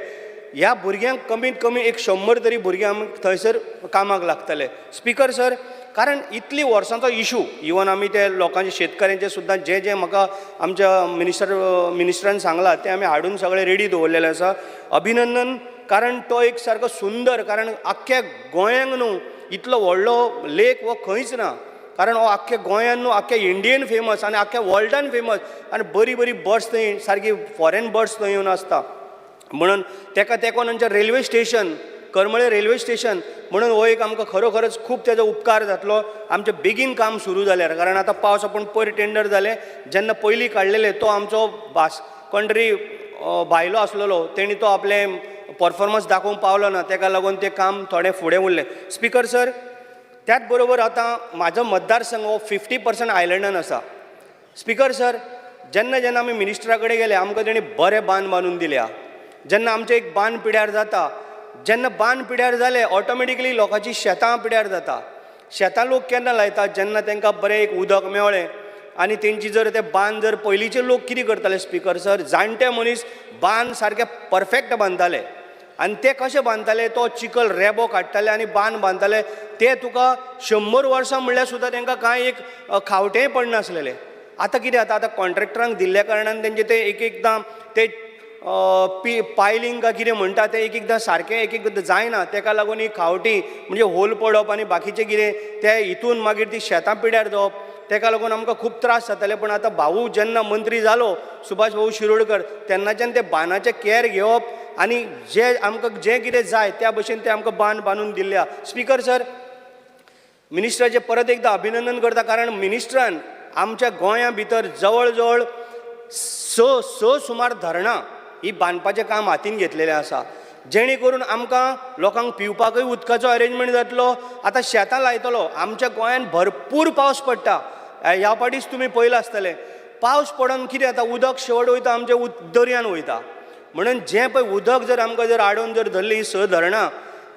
ह्या भुरग्यांक कमीत कमी एक 100 तरी भुरगे आमी थंयसर कामाक लागतले. स्पिकर सर, कारण इतली वर्सांचो इशू, इवन आमी ते लोकांचे शेतकऱ्यांचे सुद्दां जे जे म्हाका आमच्या मिनिस्टरान सांगलां तें आमी हाडून सगळें रेडी दवरलेलें आसा. अभिनंदन, कारण तो एक सारको सुंदर, कारण आख्ख्या गोंयांक न्हू इतलो व्हडलो लेक हो खंयच ना, कारण हो आख्ख्या गोंयान न्हू आख्ख्या इंडियेन फेमस आनी आख्ख्या वर्ल्डान फेमस आनी बरी बरी बर्ड्स थंय सारकी फॉरेन बर्ड्स थंय येवन आसता. म्हणून तेका तेंकोन आमचें रेल्वे स्टेशन, करमळे रेल्वे स्टेशन म्हणून हो एक आमकां खरोखरच खूब तेजो उपकार जातलो आमचें बेगीन काम सुरू जाल्यार. कारण आतां पावस आपूण पयर टेंडर जालें, जेन्ना पयलीं काडलेलें तो आमचो भास कोण तरी भायलो आसलेलो, तेणी तो आपलें परफॉर्मन्स दाखोवंक पावलो ना, तेका लागून तें काम थोडें फुडें उरलें. स्पिकर सर, त्याच बरोबर आतां म्हाजो मतदारसंघ हो 50% आयलंडान आसा. स्पिकर सर, जेन्ना जेन्ना आमी मिनिस्टरा कडेन गेले आमकां तेणी बरे बांद बांदून दिल्या. जेन्ना आमचें एक बांद पिड्यार जाता, जेन्ना बांद पिड्यार जाले ऑटोमॅटिकली लोकांची शेतां पिड्यार जाता. शेतां लोक केन्ना लायतात? जेन्ना तांकां बरें एक उदक मेळ्ळें आनी तेंची जर ते बांद जर पयलींचे लोक कितें करताले स्पिकर सर, जाणटे मनीस बांद सारके परफेक्ट बांदताले आनी ते कशे बांदताले, तो चिखल रेबो काडटाले आनी बांद बांदताले. ते तुका 100 वर्सां म्हणल्यार सुद्दां तांकां कांय एक खावटेंय पडनासलेलें. आतां कितें जाता, आतां कॉन्ट्रेक्टरांक दिल्ल्या कारणान तेंचे ते एक एकदां ते पी पायलींग काय कितें म्हणटा तें एक एकदां सारकें एक एकदां जायना. तेका लागून ही खावटी म्हणजे होल पडप आनी बाकीचें कितें ते हितून मागीर ती शेतां पिड्यार जावप, तेका लागून आमकां खूब त्रास जाताले. पूण आतां भाऊ जेन्ना मंत्री जालो सुभाष भाऊ शिरोडकर, तेन्नाच्यान ते बांदाचें कॅर घेवप आनी जे आमकां जें कितें जाय त्या भशेन ते आमकां बांद बांदून दिल्ले आहा. स्पिकर सर, मिनिस्टराचें परत एकदां अभिनंदन करता, कारण मिनिस्टरान आमच्या गोंया भितर जवळ जवळ स स सुमार धरणां ही बांदपाचें काम हातीन घेतलेलें आसा, जेणे करून आमकां लोकांक पिवपाकूय उदकाचो अरेंजमेंट जातलो. आतां शेतां लायतलो, आमच्या गोंयान भरपूर पावस पडटा, ह्या फावटीच तुमी पळयलां आसतलें, पावस पडोन कितें जाता, उदक शेवट वयता आमच्या दर्यान वयता. म्हणून जें पळय उदक जर आमकां जर आडोवन जर धरलीं ही स धरणां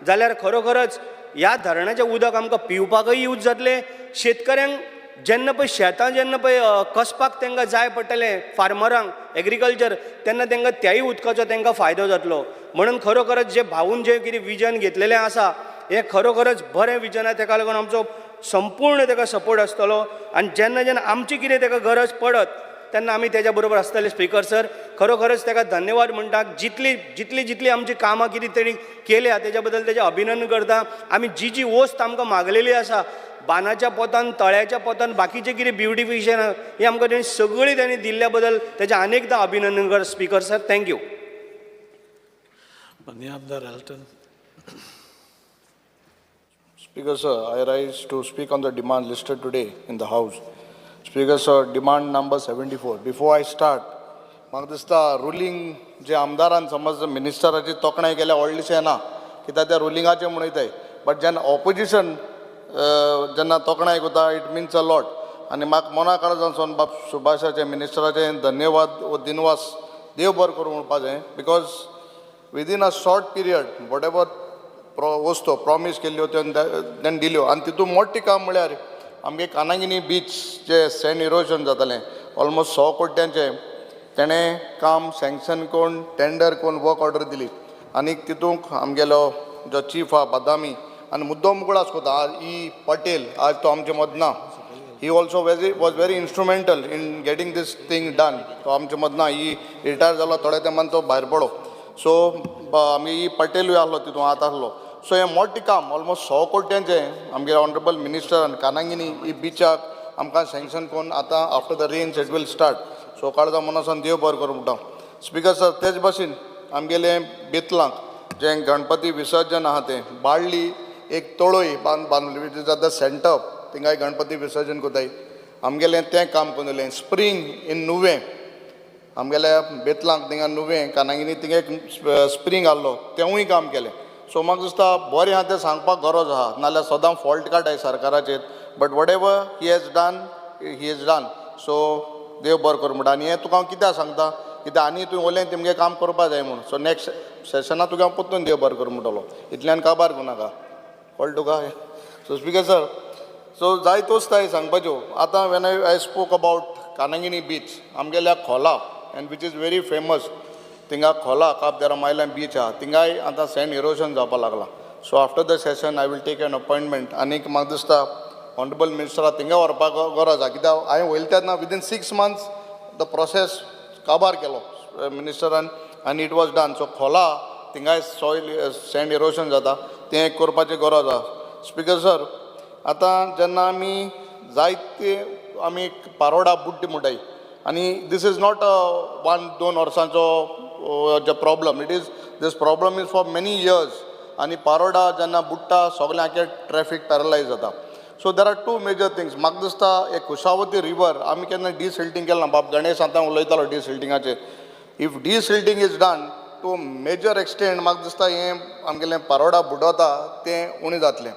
जाल्यार खरोखरच ह्या धरणाचें उदक आमकां पिवपाकूय यूज जातलें. शेतकऱ्यांक जेन्ना पळय शेतां जेन्ना पळय कसपाक तांकां जाय पडटलें, फार्मरांक एग्रीकल्चर, तेन्ना तांकां त्याय उदकाचो तांकां फायदो जातलो. म्हणून खरोखरच जे भाऊन जें कितें विजन घेतलेलें आसा हें खरोखरच बरें विजन आसा, तेका लागून आमचो संपूर्ण ताका सपोर्ट आसतलो. आनी जेन्ना जेन्ना आमची कितें ताका गरज पडत तेन्ना आमी तेज्या बरोबर आसतले. स्पिकर सर, खरोखरच ताका धन्यवाद म्हणटा, जितली जितली जितली आमची कामां कितें तेणी केल्या तेज्या बद्दल तेजें अभिनंदन करता. आमी जी जी वस्त आमकां मागलेली आसा बांदाच्या पोतान, तळ्याच्या पोतान, बाकीचें कितें ब्युटिफिकेशन हें आमकां तेणी सगळीं तेणी दिल्ल्या बद्दल तेजें आनी एकदां अभिनंदन कर. Speaker sir, thank you. माननीय आमदार Elton. Speaker sir, I rise to speak on the demand listed today in the House. Speaker sir, demand number 74. Before I start, म्हाका दिसता रुलींग जे आमदारान समज मिनिस्टराची तोखणाय केल्या व्हडलीशें ना, कित्याक त्या रुलिंगाचें म्हूण वयताय, बट जेन्ना ऑपोजिशन जेन्ना तोखणाय करता it means a lot. आनी म्हाका मना काळजान बाब सुभाषाचे मिनिस्टराचे धन्यवाद वो दिनवास देव बरो करूं म्हणपा जाय, because within a short period whatever वस्तू प्रॉमीस केल्ल्यो त्यो तेणें दिल्यो. आनी तितून मोटें काम म्हळ्यार आमगे कानागिनी बीच जे सँड इरोजन जातालें ऑलमोस्ट 100 कोट्यांचें तेणें काम सँक्शन करून टेंडर करून वर्क ऑर्डर दिली. आनी तितूंक आमगेलो जो चीफ आहा बदामी आनी मुद्दम उगडास कोता ई पटेल, आज तो आमचे मद ना, he also was very instrumental in getting this thing done. तो आमचे मद ना, ही रिटायर जालो थोड्या तेंपान तो भायर पडो. सो आमी ई पटेलूय आहलो तितून आतां आहलो. सो हें मोटें काम ऑलमोस्ट 100 कोट्यांचें आमगे ऑनरेबल मिनिस्टरान कानागिनी ही बिचाक आमकां सँक्शन करून आतां after the rains it will start. So काळजा मनासान देव बरो करूं म्हणटा. स्पिकर सर, तेच भाशेन आमगेलें बेतलांक जें गणपती विसर्जन आहा तें बाळ्ळी एक तळय बांदली which is at the centre, थिंगाय Ganpati विसर्जन कोताय, आमगेलें तें काम करून दिलें. स्प्रींग इन नुवें, आमगेल्या बेतलांक थिंगा नुवें कानागिनी थिंगा एक स्प्रींग आहलो तेंवूय काम केलें. सो म्हाका दिसता बरें आहा तें सांगपाक गरज आहा, नाल्यार सदां फॉल्ट काडटाय सरकाराचेर, but whatever he has done he has done. So देव बरो करूं म्हणटा. आनी हें तुका हांव कित्याक सांगता, कित्याक आनी तुवें उलयन तुमगें काम करपा जाय म्हूण. सो नेक्स्ट सेशना तुका हांव परतून देव बरो करूं म्हणटलो, इतल्यान काबार करूं नाका, कळ्ळें तुका. सो स्पिकर सर, सो जायत्योच ताय सांगपाच्यो. आतां when I spoke about Kanangini beach आमगेल्या खोला and which is very famous, थिंगा खोला काब दे राम बीच आहा थिंगाय आतां सँड इरोजन जावपा लागलां. So after the session I will take an appointment. आनीक म्हाका दिसता ऑनरेबल मिनिस्टरा थिंगा व्हरपाक गरज आहा, कित्याक हांवें वयले तेन्ना within 6 months the process काबार केलो मिनिस्टरान आनी it was done. सो खोला थिंगाय सॉयल सँड इरोजन जाता तें एक करपाची गरज आहा. स्पिकर सर, आतां जेन्ना आमी जायते आमी पारोडा बुड्डी म्हणटाय, आनी this is not a one दोन वर्सांचो जे problem, it is this problem is for many years. आनी पारोडा जेन्ना बुडटा सगळें आख्खें ट्रॅफीक पॅरलायज जाता. So there are two major things. म्हाका दिसता एक कुशावती रिवर आमी केन्ना डिसिल्टींग केलें ना, बाब गणेश आतां उलयतालो डिसिल्टिंगाचेर. If desilting is done to major extent म्हाका दिसता हें आमगेलें पारोडा बुडोता तें उणें जातलें.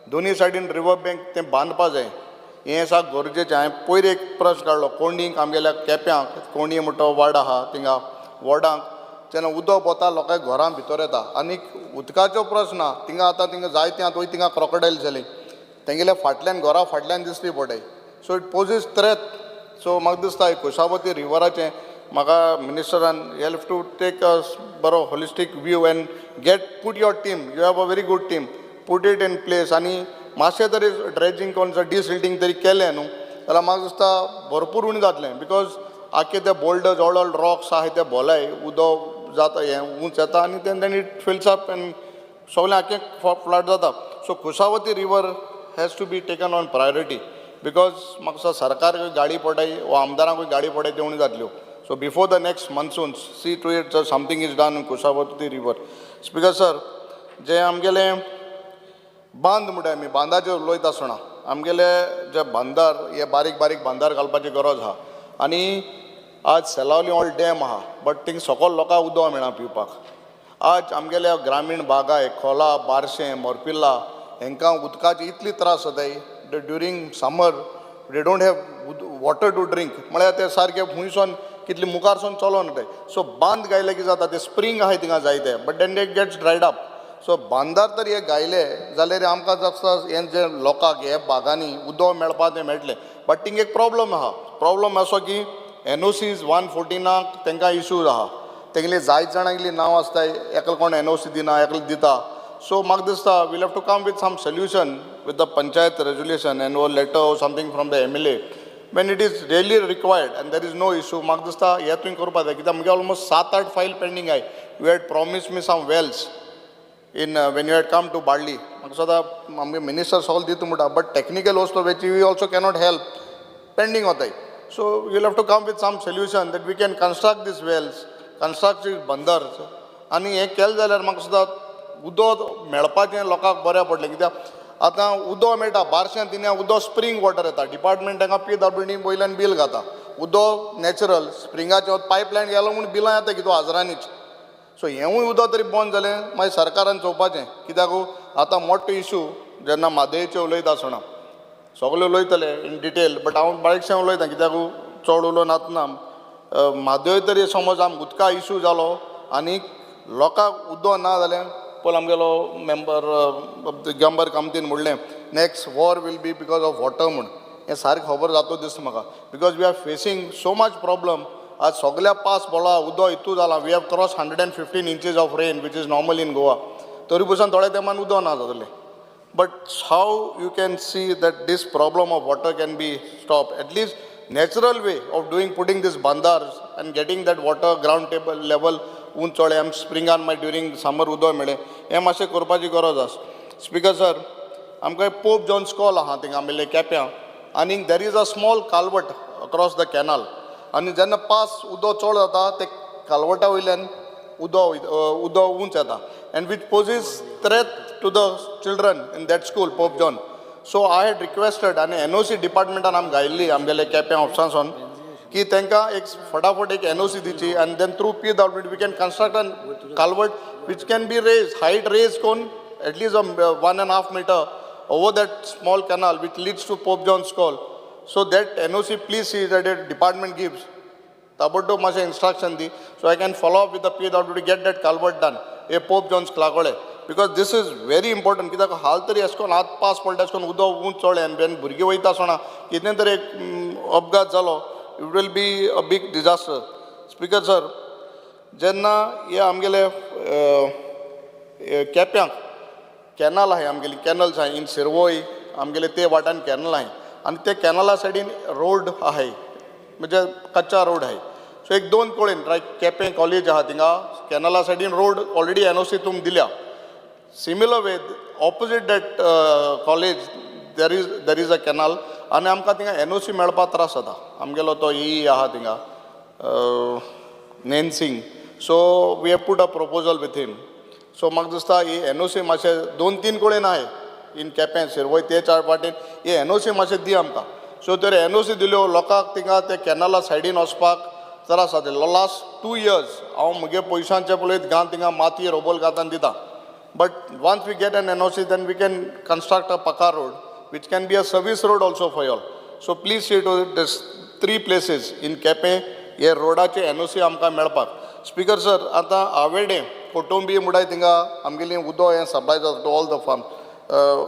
दोनी सायडीन रिवर बँक तें बांदपा जाय, हें साक गरजेचें. हांवें पयर एक प्रश्न काडलो कोंडीक, आमगेल्या केप्यांक कोंडी म्हणटा तो वार्ड आहा थिंगा वॉर्डांक जेन्ना उदक वता लोकांक घरां भितर येता आनीक उदकाचो प्रश्न ना थिंगा. आतां थिंगा जायते आतां वयता थिंगा क्रोकोडायल जाली तेंगेल्या फाटल्यान घरा फाटल्यान दिसली पडय. So it poses threat. So म्हाका दिसता कुशावती रिवराचें म्हाका मिनिस्टरान have to take a बरो holistic view and get put your team, you have a very good team, put it in place. आनी मातशें तरी ड्रेजिंग करून डिसिल्टींग तरी केलें न्हू जाल्यार म्हाका दिसता भरपूर उणें जातलें because आख्खे ते बोल्डर्स व्हड व्हड रॉक्स आहाय ते भोलाय उदक जाता हें उंच येता आनी then it fills up and सगळें आख्खें फ्लड जाता. So Kushavati river has to be taken on priority because म्हाका दिसता सरकार गाडी पडटाय वा आमदारांकूय गाडी पडटाय त्यो उण्यो जातल्यो. So before the next monsoons see to it something is done in Kushavati river. Speaker sir, जे आमगेले बांद म्हणटा आमी बांदाचेर उलयता आसतना आमगेले जे बांदार हे बारीक बारीक बांदार घालपाची गरज आहा आनी आज सेलावली ऑल डॅम आहा बट थिंग सकल लोकांक उदक मेळना पिवपाक. आज आमगेल्या ग्रामीण भागाय खोला बारशें मोरपिल्ला हेंकां उदकाचे इतली त्रास जाताय during summer they don't have water to drink म्हळ्यार ते सारके खुंयसोन कितले मुखारसून चलोन वताय. सो बांद घायले की जाता ते स्प्रींग आहाय थिंगा जायते but then they gets dried up. So बांदार तर हे घायले जाल्यार आमकां दिसता हें जे लोकांक हे बागांनी उदक मेळपा तें मेळटलें. बट थिंग एक प्रॉब्लम आहा, प्रॉब्लम असो की एनओसीज 114 तांकां इशूज आहा, तेगेली जायत जाणांगेली नांव आसताय, एकलो कोण एनओसी दिना एकलो दिता. सो म्हाका दिसता we'll have to come with some solution with the panchayat resolution and or letter or something from the MLA when it is really required and there is no issue. म्हाका दिसता हें तुवें करपा जाय कित्याक म्हगे ऑलमोस्ट 7-8 फायल पेंडींग आहाय. You had promise me some wells in when you had come to Balli. म्हाका दिसता आमगे मिनिस्टर सगळें दिता म्हणटा बट टॅक्निकल वस्तू which we also cannot help pending वताय. So you have to come with some solution that we can construct these wells, construct these बंदर आनी हें केलें जाल्यार म्हाका दिसता उदक मेळपाचें लोकांक बरें पडलें कित्याक आतां उदक मेळटा बारश्यां तिन्या उदक स्प्रींग वॉटर येता, डिपार्टमेंट तांकां पीडब्ल्यूडी वयल्यान बील घाता, उदक नॅचरल स्प्रिंगाचें पायपलायन गेलो म्हूण बिलां येता कितें हजरांनीच. सो हेंवूय उदक तरी बंद जालें मागीर सरकारान चोवपाचें कित्याक आतां मोठो इशू जेन्ना म्हादयचें उलयता आसतना सगळे उलयतले इन डिटेल बट हांव बारीकशें उलयता कित्याक चड उलोवन नातना म्हादय तरी समज आम उदका इशू जालो आनी लोकांक उदक ना जाल्यार पळय आमगेलो मेंबर दिगंबर कामतीन म्हणलें next war will be because of water म्हूण, हें सारकें खबर जाता दिसता म्हाका because we are facing so much problem. आज सगल्या पास पडला उदक इतू जालां, we have cross 115 inches of rain which is normal in Goa, तरी पसून थोड्या तेंपान उदक ना जातलें. But how you can see that this problem of water can be stop, at least natural way of doing putting this bandars and getting that water ground table level उंच चोळें आम स्प्रिंगान मागीर ड्युरींग समर उदक मेळ्ळें हें मातशें करपाची गरज आसा. स्पिकर सर, आमकां पोप जॉन स्कॉल आहा थिंगा आमगेले केप्यां आनी there is a small culvert across the canal आनी जेन्ना पास उदक चड जाता ते कालवटा वयल्यान उदक उदक उंच येता and which poses threat to the children in that school Pope John. So I had requested आनी एनओसी डिपार्टमेंटान आमी घायल्ली आमगेले केप्यां ऑफिसांसून की तांकां एक फटाफट एक एनओसी दिची आनी then through PWD we can construct an culvert which can be raise height raise करून at least 1.5 meter over that small canal which leads to Pope John School. So that NOC please see that the department gives. ताबडतोब मातशें instruction the so I can follow up with the PWD get that culvert done hey Pope John स्कुला because this is very important कित्याक हाल तरी अशें करून हात पास पडटा अशें करून उदक उंच चोळ्ळें आनी भुरगीं वयता आसतना कितें तरी एक अपघात जालो it will be a big disaster. Speaker sir, जेन्ना हे आमगेले केप्यांक कॅनल आहाय आमगेली कॅनल्स आहाय इन शिरवय आमगेले ते वाट्यान कॅनल आहाय आनी ते कॅनला सायडीन रोड आहाय म्हणजे कच्चा रोड आहाय. सो एक दोन कडेन लायक केपें कॉलेज आहा थिंगा कॅनला सायडीन रोड ऑलरेडी एनओसी तुमी दिल्या. Similar way opposite that college there is a canal आनी आमकां थिंगा एनओसी मेळपाक त्रास जाता. आमगेलो तो ई आहा थिंगा Nensing, so we have put a proposal with him. So म्हाका दिसता ही एनओसी मातशें 2-3 कडेन आहाय इन केपें शिरवय ते चार वाटेन ही एनओसी मातशें दी आमकां. सो तर एनओसी दिल्यो लोकांक थिंगा ते कॅनला सायडीन वचपाक त्रास जाता. लास्ट 2 इयर्स हांव म्हगे पयशांचे पळयत घाल थिंगा माती रोबोल घालता दिता. But once we get an NOC then we can construct a pakka road which can be a service road also for all. So please see to this 3 places in Quepem हे रोडाचे एनओसी आमकां मेळपाक. स्पिकर सर, आतां आवेडे कोटंबी म्हणटाय थिंगा आमगेली उदक हें सप्लाय जाता to all the farm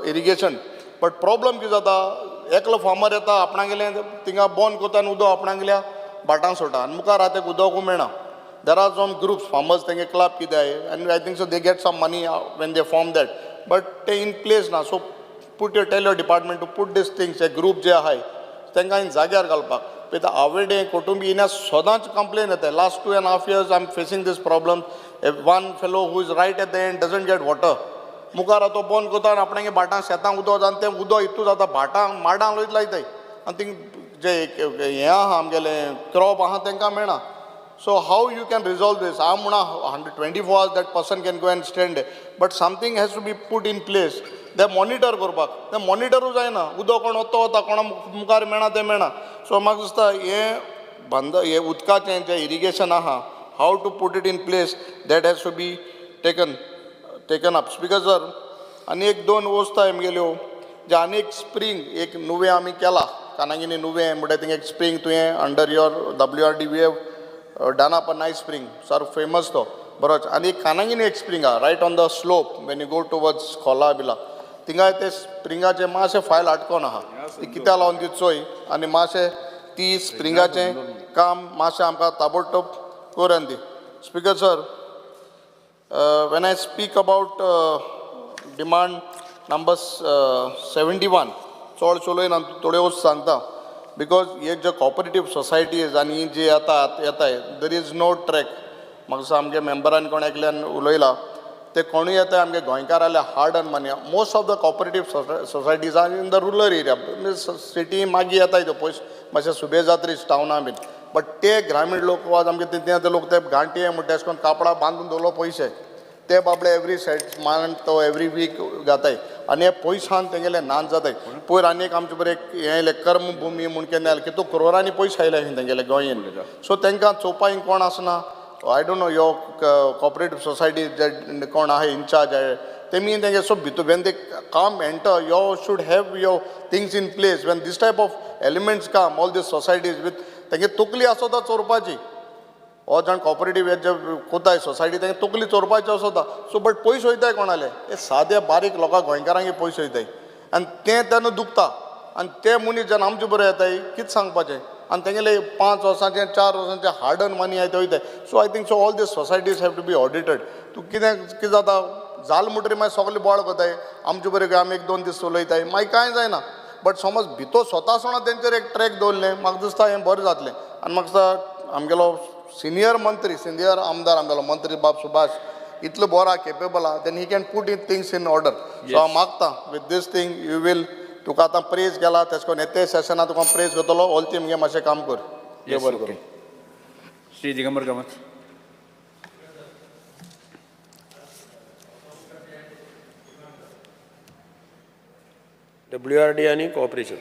irrigation. But problem कितें जाता एकलो फार्मर येता आपणागेलें थिंगा बंद करता आनी उदक आपणागेल्या भाटां सोडटा आनी मुखार आतां तेका उदकूय मेळना. There are some groups farmers तेंगे क्लब कितें आहाय आनी I think so they get some money when they form that but ते इन प्लेस ना. So put your tell your department to put these things hey group जे आहाय तांकां जाग्यार घालपाक. पळयता आवेडे कुटुंबी हिना सदांच कंप्लेन येता. Last 2.5 years I am facing this problem. One fellow who is right at the end doesn't get water. मुखार तो बंद करता आनी आपणागे भाटां शेतांक उदक जावन तें उदक इतू जाता भाटांक माडांक वयत लायताय आनी थिंग जे हें आहा आमगेलें क्रॉप आहा तांकां मेळना. So how you can resolve this? हांव म्हणा 124 hours that person can go and stand, but something has to be put in place. ते मॉनिटर करपाक, तें मॉनिटरूय जायना. उदक कोण वता वता, कोणा मुखार मेळना तें मेळना. सो म्हाका दिसता हें बंद हें उदकाचें जें इरिगेशन आहा, how to put it in place, that has to be taken up. Speaker sir, आनी एक दोन वस्तू आमगेल्यो जे आनी एक स्प्रींग एक नुवें आमी केला, कानागिनी नुवें म्हणटा थिंगा एक स्प्रींग तुवें under your WRD we have done up a nice spring, sir, famous तो बरोच. आनी एक कानागिनी एक स्प्रींग आहा, right on the slope when you go towards Cola बिला, थिंगा ते स्प्रिंगाचें मातशें फायल आटकोन आहा. ती कित्याक लागून ती चोय आनी मातशें ती स्प्रिंगाचें काम मातशें आमकां ताबडतोब करून दी. Speaker sir, when I speak about demand number 71, चड चलयना, थोड्यो वस्तू सांगता, because हे जे कॉपरेटीव सोसायटीज आनी जी येतात येताय, there is no track. म्हाका दिसता आमगे मेंबरान कोण एकल्यान उलयला, ते कोणूय येता आमगे गोंयकाराले hard earn money. Most of the cooperative societies are in the rural area, city मागीर येताय त्यो पयस मातशे सुबे जात्रीच टावना बीन, बट ते ग्रामीण लोक वा आमगे ते लोक ते गांठये म्हणटा तेश करून कापडां बांदून दवरलो पयशे, ते बाबडे एवरी सेट मंथ तो एवरी वीक घाताय आनी हे पयशान तेंगेले नाच जाताय. पयर आनी एक आमचे बरें एक हें आयलें, कर्मभुमी म्हूण केन्ना आयलें, कितू क्रोरांनी पयशे आयले खंय तेंगेले गोंयेन. सो तांकां चोवपाक कोण आसना. I don't know yo cooperative society जे कोण आहा इनचार्ज आहे तेमी तेंगे. सो भितर when they come enter, you should have your things in place. When this type of elements come, all these societies with तेंगे तकली आसता चोरपाची. हो जाण कॉपरेटीव हे जे कोताय सोसायटी, तेंगे तकली चोरपाची आसता. सो बट पयशे वयताय कोणाले? हे सादे बारीक लोकांक, गोंयकारांक पयशे वयताय आनी तें तेन्ना दुखता. आनी ते मनीस जेन्ना आमचे बरोबर येताय, कितें सांगपाचें? आनी तेंगेले 5 वर्सांचे, 4 वर्सांचे हार्ड अर्न मनी आहाय ते वयताय. So I think so all these societies have to be audited. तूं कितें कितें जाता जाल म्हणटरीर मागीर सगळे बोवाळ करताय आमचे बरें, आमी एक दोन दीस उलयताय, मागीर कांय जायना. बट समज भितर स्वता सोणा तेंचेर एक ट्रॅक दवरलें, म्हाका दिसता हें बरें जातलें. आनी म्हाका दिसता आमगेलो सिनियर मंत्री, सिनियर आमदार, आमगेलो मंत्री बाब सुभाष इतलो बरो आहा, केपेबल आहा, then he can put in things in order. So हांव मागता, with this thing you will, तुका आतां प्रेज केला तेश करून येते सेशना तुका प्रेज करतलो. ओलती मुगे मातशें काम कर. देव बरें करूं. Shri Digambar Kamat. W R D आनी कॉपरेशन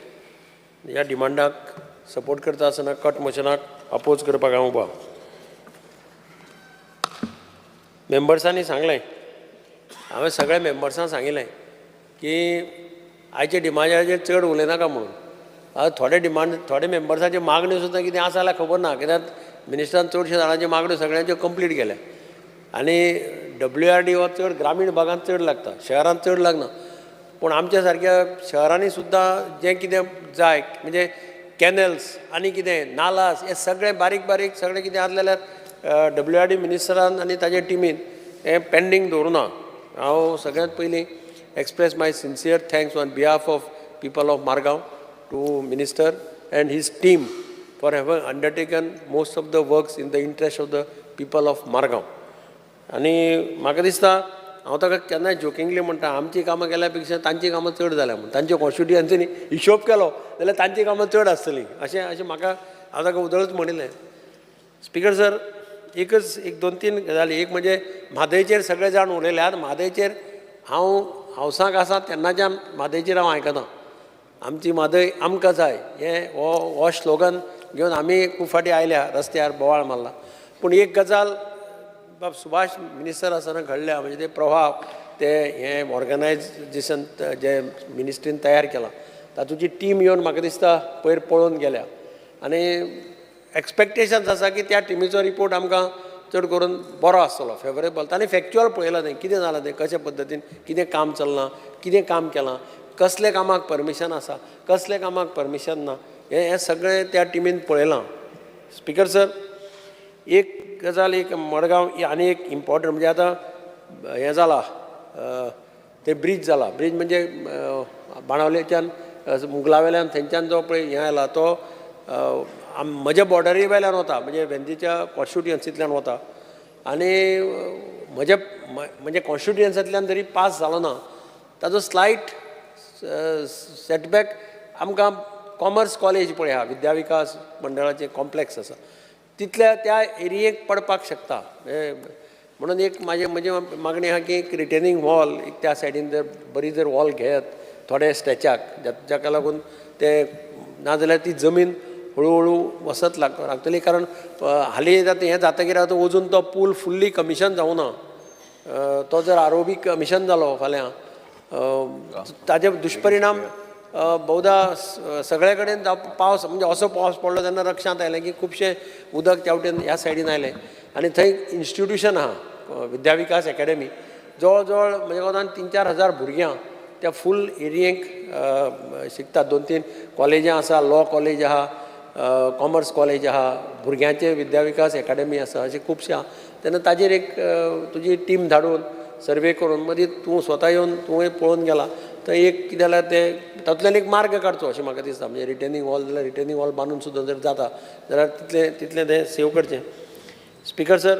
ह्या डिमांडाक सपोर्ट करता आसतना कट मोशनाक अपोज करपाक हांव उबो. मेंबर्सांनी सांगलें, हांवें सगळ्या मेंबर्सांक सांगिल्लें की आयच्या डिमांडाचेर चड उलयनाका म्हणून. आतां थोडे डिमांड, थोडे मेंबर्साच्यो मागण्यो सुद्दां कितें आसा जाल्यार खबर ना, कित्याक मिनिस्टरान चडश्या जाणांच्यो मागण्यो सगळ्यांच्यो कंप्लीट केल्या. आनी डब्ल्यू आर डी हो चड ग्रामीण भागांत चड लागता, शहरांत चड लागना. पूण आमच्या सारक्या शहरांनी सुद्दां जें कितें जाय, म्हणजे कॅनल्स आनी कितें नालास, हे सगळें बारीक बारीक सगळें कितें आसलें जाल्यार डब्ल्यू आर डी मिनिस्टरान आनी ताच्या टिमीन हें पेंडींग दवरुना. हांव सगळ्यांत पयलीं express my sincere thanks on behalf of people of Margao to minister and his team for having undertaken most of the works in the interest of the people of Margao. आनी म्हाका दिसता, हांव ताका केन्नाय जोकिंगली म्हणटा, आमचीं कामां केल्या पेक्षा तांचीं कामां चड जाल्या म्हूण. तांच्या कॉन्स्टिट्युयन्सीनी हिशोब केलो जाल्यार तांचीं कामां चड आसतलीं अशें अशें म्हाका, हांव ताका उदळच म्हणिल्लें. स्पिकर सर, एकच एक दोन तीन गजाली. एक म्हणजे म्हादयचेर सगळे जाण उलयल्यात. म्हादयचेर हांव हावसाक आसा तेन्नाच्यान म्हादयचेर हांव आयकना. आमची म्हादय आमकां जाय हें हो स्लोगन घेवन आमी खूब फावटी आयल्या रस्त्यार, बोवाळ मारला. पूण एक गजाल बाब सुभाष मिनिस्टर आसतना घडल्या, म्हणजे ते प्रवाह, ते हें ऑर्गनायजेशन जे मिनिस्ट्रीन तयार केलां, तातूंची टीम येवन म्हाका दिसता पयर पळोवन गेल्या. आनी एक्सपेक्टेशन्स आसा की त्या टिमीचो रिपोर्ट आमकां चड करून बरो आसतलो, फेवरेबल. तांणी फॅक्च्युअल पळयलां तें कितें जालां, तें कशे पद्दतीन कितें काम चल्लां, कितें काम केलां, कसल्या कामाक परमिशन आसा, कसल्या कामाक परमिशन ना, हें हें सगळें त्या टिमीन पळयलां. स्पिकर सर, एक गजाल, एक मडगांव आनी एक इम्पॉर्टंट म्हणजे आतां हें जाला, ते ब्रीज जाला. ब्रीज म्हणजे बाणावलेच्यान मुगला वेल्यान थंयच्यान जो पळय हें आयला तो म्हज्या बॉर्डरी वेल्यान वता, म्हणजे वेंजीच्या कॉन्स्टिट्युयन्सींतल्यान वता आनी म्हज्या म्हणजे कॉन्स्टिट्युयन्सींतल्यान जरी पास जालो ना ताजो स्लायट सेटबॅक आमकां कॉमर्स कॉलेज पळय आहा, विद्या विकास मंडळाचें कॉम्प्लेक्स आसा, तितल्या त्या एरियेक पडपाक शकता. म्हणून एक म्हाजी म्हजी मागणी आहा की एक रिटेनिंग वॉल एक त्या सायडीन जर बरी जर वॉल घेत थोडे स्ट्रेचाक, जाका लागून ते नाजाल्यार ती जमीन हळू हळू वसत लागतली. कारण हालीं जाता हें जातकीर आतां अजून तो पूल फुल्ली कमिशन जावना, तो जर आर.ओ.बी कमिशन जालो फाल्यां ताजे दुश्परिणाम बहुधा सगळे कडेन पावस म्हणजे असो पावस पडलो तेन्ना रक्षांत आयलें की खुबशें उदक त्या वटेन ह्या सायडीन आयलें आनी थंय इन्स्टिट्युशन आहा विद्या विकास एकाडमी, जवळ जवळ म्हज्या कोतान 3-4 हजार भुरग्यां त्या फूल एरियेक शिकतात. 2-3 कॉलेजां आसा, लॉ कॉलेज आहा, कॉमर्स कॉलेज आहा, भुरग्यांचे विद्या विकास एकाडमी आसा, अशें खुबशें आहा. तेन्ना ताजेर एक तुजी टीम धाडून सर्वे करून मदीं तूं स्वता येवन तुवें पळोवन गेला थंय एक कितें जाल्यार तें तातूंतल्यान एक मार्ग काडचो अशें म्हाका दिसता. म्हणजे रिटेनिंग वॉल जाल्यार रिटेनिंग वॉल बांदून सुद्दां जर जाता जाल्यार तितलें तितलें तें सेव करचें. स्पिकर सर,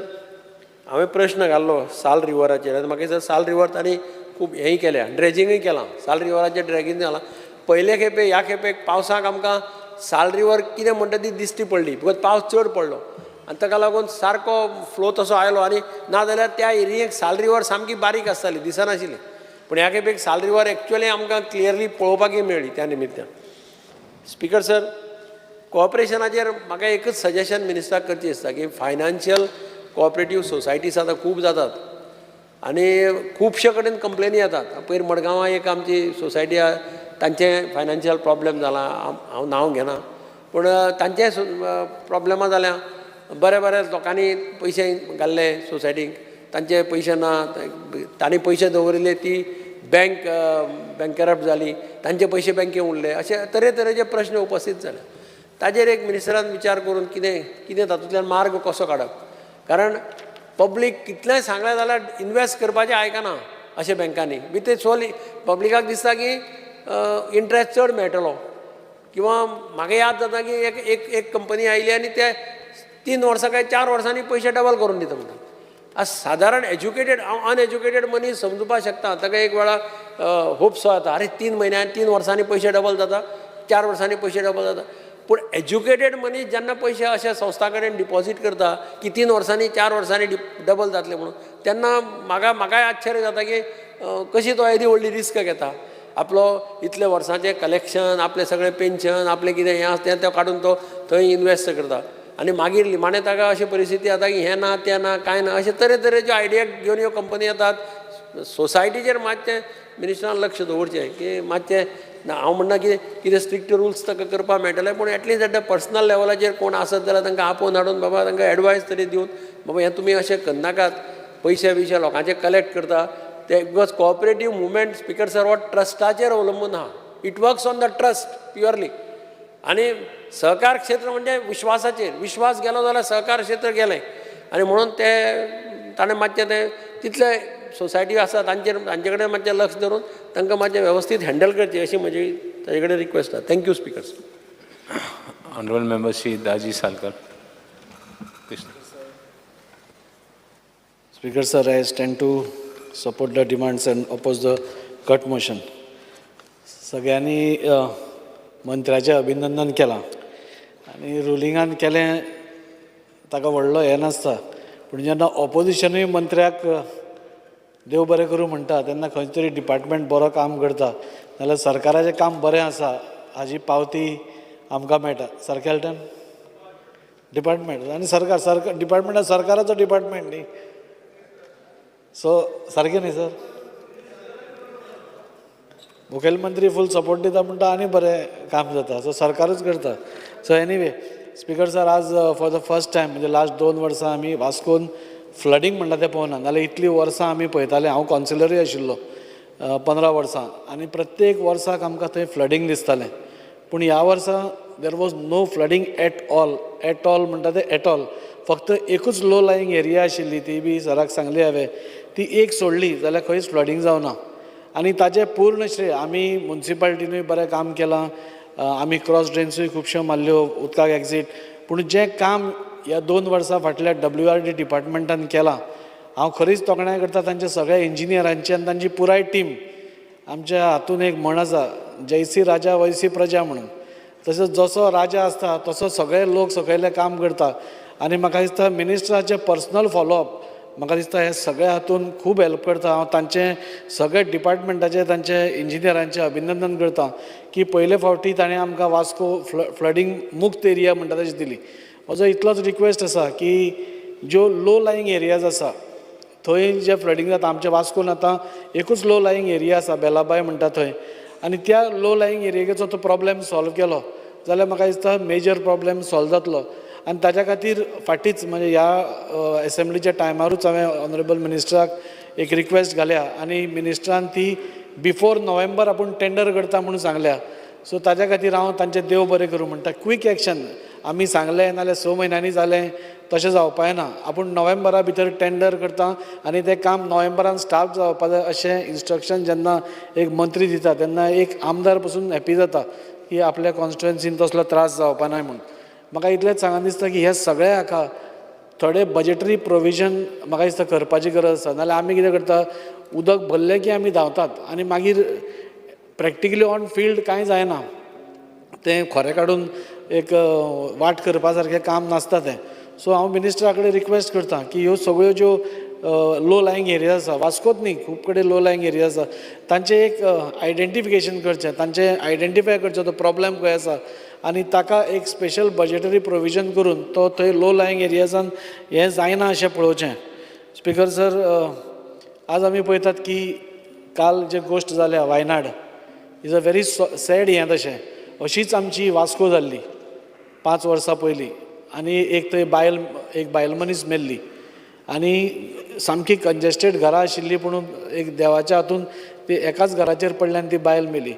हांवें प्रश्न घाल्लो साल रिवराचेर आनी म्हाका दिसता साल रिवर तांणी खूब हेंय केल्या, ड्रेजिंगूय केलां, साल रिवराचेर ड्रेजींग जालां. पयले खेपे ह्या खेपेक पावसाक आमकां साल रिवर कितें म्हणटा ती दिश्टी पडली, because पावस चड पडलो आनी ताका लागून सारको फ्लो तसो आयलो आनी नाजाल्यार त्या एरियेक साल रिवर सामकी बारीक आसताली, दिसनाशिल्ली. पूण ह्या खेपेक साल रिवर एक्चुअली आमकां क्लियरली पळोवपाकय मेळ्ळी त्या निमित्तान. स्पिकर सर, कॉपरेशनाचेर म्हाका एकच सजेशन मिनिस्टराक करचें दिसता की फायनान्शियल कॉपरेटीव सोसायटीज आतां खूब जातात आनी खुबशे कडेन कंप्लेनी येतात. पयर मडगांवां एक आमची सोसायटी आहा, तांचें फायनान्शियल प्रॉब्लम जाला, हांव नांव घेना, पूण तांचे प्रॉब्लमां जाल्या. बरे बरे लोकांनी पयशे घाल्ले सोसायटीक, तांचे पयशे ना, तांणी पयशे दवरिल्ले ती बँक बँकरप्ट जाली, तांचे पयशे बँके उरले, अशे तरेतरेचे प्रश्न उपस्थीत जाले. ताजेर एक मिनिस्टरान विचार करून कितें कितें तातूंतल्यान मार्ग कसो काडप, कारण पब्लीक कितलेंय सांगलें जाल्यार इनवेस्ट करपाचें आयकना अशें बँकांनी. विथ ए सोल पब्लिकाक दिसता की इंट्रस्ट चड मेळटलो, किंवा म्हाका याद जाता की एक एक एक कंपनी आयली आनी ते 3 वर्सां काय 4 वर्सांनी पयशे डबल करून दिता म्हणटा. आज सादारण एज्युकेटेड अनएज्युकेटेड मनीस समजुपाक शकता, ताका एक वेळा होप्स जाता, अरे 3 म्हयन्यान 3 वर्सांनी पयशे डबल जाता, 4 वर्सांनी पयशे डबल जाता. पूण एज्युकेटेड मनीस जेन्ना पयशे अशा संस्था कडेन डिपॉजीट करता की 3 वर्सांनी 4 वर्सांनी डबल जातले म्हणून, तेन्ना म्हाका म्हाकाय आश्चर्य जाता की कशी तो येदी व्हडली रिस्क घेता, आपलो इतले वर्सांचें कलेक्शन, आपलें सगळें पेन्शन, आपलें कितें हें आसा तें काडून तो थंय इनवेस्ट करता आनी मागीर निमाणें ताका अशी परिस्थिती जाता की हें ना तें ना कांय ना, अशे तरेतरेच्यो आयडिया घेवन ह्यो कंपनी येतात. सोसायटीचेर मातशें मिनिस्टरान लक्ष दवरचें की मातशें ना, हांव म्हणना की कितें स्ट्रिक्ट रुल्स ताका करपाक मेळटले, पूण at least at the personal लेवलाचेर कोण आसत जाल्यार तांकां आपोवन हाडून बाबा तांकां एडवायस तरी दिवन बाबा हें तुमी अशें करनाकात, पयशे बियशे लोकांचे कलेक्ट करता ते, because cooperative movement speaker sir हो ट्रस्टाचेर अवलंबून आहा, it works on the trust purely. आनी सहकार क्षेत्र म्हणजे विश्वासाचेर, विश्वास गेलो जाल्यार सहकार क्षेत्र गेलें आनी म्हणून ते ताणें मातशें तें तितले सोसायटी आसा तांचेर तांचे कडेन मातशें लक्ष धरून तांकां मातशें वेवस्थीत हँडल करचें अशी म्हजी ताजे कडेन रिक्वेस्ट आसा. Thank you speaker sir. Honourable member Shri Daji Salkar. Speaker sir, I stand to support the demands and oppose the cut motion. सगळ्यांनी मंत्र्याचें अभिनंदन केलां आनी रुलिंगान केलें ताका व्हडलो हें नासता, पूण जेन्ना ऑपोजिशनूय मंत्र्याक देव बरें करूं म्हणटा तेन्ना खंय तरी डिपार्टमेंट बरो काम करता, नाल्यार सरकाराचें काम बरें आसा हाजी पावती आमकां मेळटा. सारकें एल्टन? डिपार्टमेंट आनी सरकार, सरकार डिपार्टमेंट सरकाराचो डिपार्टमेंट न्ही, सो सारकें न्ही सर? मुखेलमंत्री फूल सपोर्ट दिता म्हणटा आनी बरें काम जाता, सो सरकारूच करता. सो एनिवे स्पिकर सर, आज फॉर the first time म्हणजे लास्ट 2 वर्सां आमी वास्कोन फ्लडींग म्हणटा तें पळोवना, नाल्यार इतलीं वर्सां आमी पळयताले. हांव कावन्सिलरूय आशिल्लो 15 वर्सां आनी प्रत्येक वर्साक आमकां थंय फ्लडींग दिसतालें, पूण ह्या वर्सा there was no flooding at all, at all म्हणटा तें एट ऑल. फक्त एकूच लो लायींग एरिया आशिल्ली, ती बी सराक सांगली हांवें, ती एक सोडली जाल्यार खंयच फ्लडींग जावना. आनी ताजें पूर्ण श्रेय आमी मुन्सिपालिटीनूय बरें काम केलां, आमी क्रॉस ड्रेन्सूय खुबश्यो मारल्यो उदकाक एक्जीट, पूण जें काम ह्या 2 वर्सां फाटल्या WRD डिपार्टमेंटान केलां हांव खरीच तोखणाय करता तांच्या सगळ्या इंजिनियरांची आनी तांची पुराय टीम. आमच्या हातून एक म्हण आसा, जैसी राजा वैसी प्रजा म्हणून, तसो जसो राजा आसता तसो सगळे लोक सकयले काम करता आनी म्हाका दिसता मिनिस्टराचें पर्सनल फॉलोअप म्हाका दिसता हे सगळे हातून खूब हेल्प करता. हांव तांचे सगळे डिपार्टमेंटाचे तांचे इंजिनियरांचें अभिनंदन करता की पयले फावटी ताणें आमकां वास्को फ्लडींग मुक्त एरिया म्हणटा तशी दिली. म्हजो इतलोच रिक्वेस्ट आसा की ज्यो लो लायींग एरियाज आसा थंय जें फ्लडींग जाता, आमच्या वास्कोन आतां एकूच लो लायींग एरिया आसा बेलाबाय म्हणटा थंय, आनी त्या लो लायींग एरियेचो तो प्रॉब्लेम सॉल्व केलो जाल्यार म्हाका दिसता मेजर प्रॉब्लेम सॉल्व जातलो. आनी ताज्या खातीर फाटींच म्हणजे ह्या एसेंब्लीच्या टायमारूच हांवें ऑनरेबल मिनिस्टराक एक रिक्वेस्ट घाल्या आनी मिनिस्टरान ती बिफोर नोव्हेंबर आपूण टेंडर करता म्हणून सांगल्या. सो ताज्या खातीर हांव तांचें देव बरें करूं म्हणटा. क्वीक एक्शन, आमी सांगलें नाल्यार 6 म्हयन्यांनी जालें तशें जावपाना, आपूण नोव्हेंबरा भितर टेंडर करता आनी तें काम नोव्हेंबरान स्टार्ट जावपा जाय अशें इन्स्ट्रक्शन जेन्ना एक मंत्री दिता तेन्ना एक आमदार पसून हॅपी जाता की आपल्या कॉन्स्टिट्युएन्सीन तसलो त्रास जावपा नाय म्हूण. म्हाका इतलेंच सांगन दिसता की हे सगळे हाका थोडे बजेटरी प्रोविजन म्हाका दिसता करपाची गरज आसा. नाल्यार आमी कितें करता, उदक भरलें की आमी धांवतात आनी मागीर प्रॅक्टिकली ऑन फिल्ड कांय जायना, तें खोरें काडून एक वाट करपा सारकें काम नासता तें. सो हांव मिनिस्टरा कडेन रिक्वेस्ट करता की ह्यो सगळ्यो ज्यो लो लायींग एरिया आसा, वास्कोत न्ही खूब कडेन लो लायींग एरिया आसा, तांचें एक आयडेंटिफिकेशन करचें, तांचें आयडेंटिफाय करचें तो प्रॉब्लेम खंय आसा आनी ताका एक स्पेशल बजेटरी प्रोविजन करून तो थंय लो लायींग एरियाजान हें जायना अशें पळोवचें. स्पीकर सर, आज आमी पळयतात की काल जे गोश्ट जाल्या Wayanad is a very sad हें, तशें अशीच आमची वास्को जाल्ली 5 वर्सां पयलीं आनी एक थंय बायल, एक बायल मनीस मेल्ली आनी सामकी कंजेस्टेड घरां आशिल्लीं, पूण एक देवाच्या हातून ती एकाच घराचेर पडली आनी ती बायल मेली.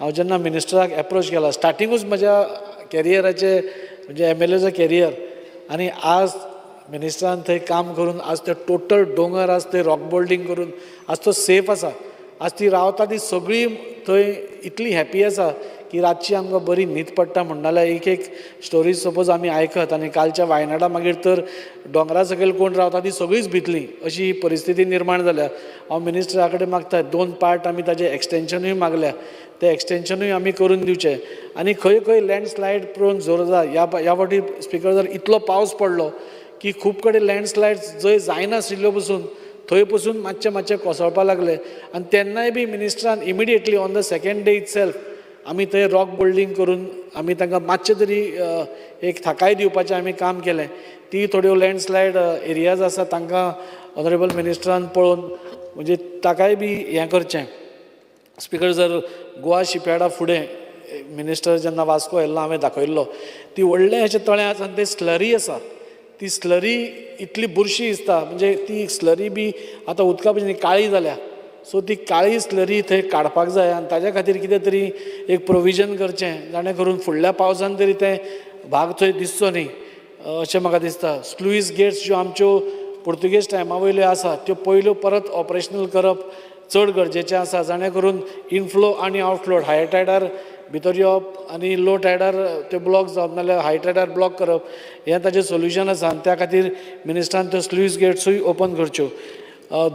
हांव जेन्ना मिनिस्टराक एप्रोच केला, स्टार्टिंगूच म्हज्या कॅरियराचे म्हणजे MLAचो कॅरियर, आनी आज मिनिस्टरान थंय काम करून आज ते टोटल दोंगर आज थंय रॉक बोल्डींग करून आज तो सेफ आसा. आज ती रावता ती सगळीं थंय इतली हॅपी आसा की रातची आमकां बरी न्हीद पडटा म्हण. नाल्यार एक एक स्टोरी सपोज आमी आयकत आनी कालच्या वायनाडा मागीर तर दोंगरा सकयल कोण रावता ती सगळींच भितली अशी परिस्थिती निर्माण जाल्या. हांव मिनिस्टरा कडेन मागता 2 पार्ट आमी ताजें एक्सटेंशनूय मागल्या, तें एक्सटेंशनूय आमी करून दिवचें. आनी खंय खंय लँडस्लायड प्रोन जोर आसा, ह्या फावटी स्पीकर जर इतलो पावस पडलो की खूब कडेन लँडस्लायड जंय जायनाशिल्ल्यो पसून थंय पसून मातशें मातशें कोसळपा लागले आनी तेन्नाय बी मिनिस्टरान immediately on the second day itself आमी थंय रॉक बोल्डींग करून आमी तांकां मातशें तरी एक थाकाय दिवपाचें आमी काम केलें. ती थोड्यो लँडस्लायड एरियाज आसा तांकां ऑनरेबल मिनिस्टरान पळोवन म्हणजे ताकाय बी हें करचें. स्पीकर सर, गोवा शिपयार्डा फुडें मिनिस्टर जेन्ना वास्को आयिल्लो हांवें दाखयल्लो ती व्हडलें अशें तळें आसा आनी तें स्लरी आसा, ती स्लरी इतली बुरशी दिसता म्हणजे ती स्लरी बी आतां उदका भशेन काळी जाल्या. सो ती काळी स्लरी थंय काडपाक जाय आनी ताज्या खातीर कितें तरी एक प्रोविजन करचें जाणें करून फुडल्या पावसान तरी तें भाग थंय दिसचो न्ही अशें म्हाका दिसता. स्लुईस गेट्स ज्यो आमच्यो पुर्तुगेज टायमा वयल्यो आसा त्यो पयल्यो परत ऑपरेशनल करप चड गरजेचें आसा, जाणें करून इनफ्लो आनी आउटफ्लो हाय टायडार भितर येवप आनी लो टायडार त्यो ब्लॉक जावप नाल्यार हाय टायडार ब्लॉक करप हें ताजें सोल्युशन आसा आनी त्या खातीर मिनिस्टरान त्यो स्लुईस गेट्सूय ओपन करच्यो.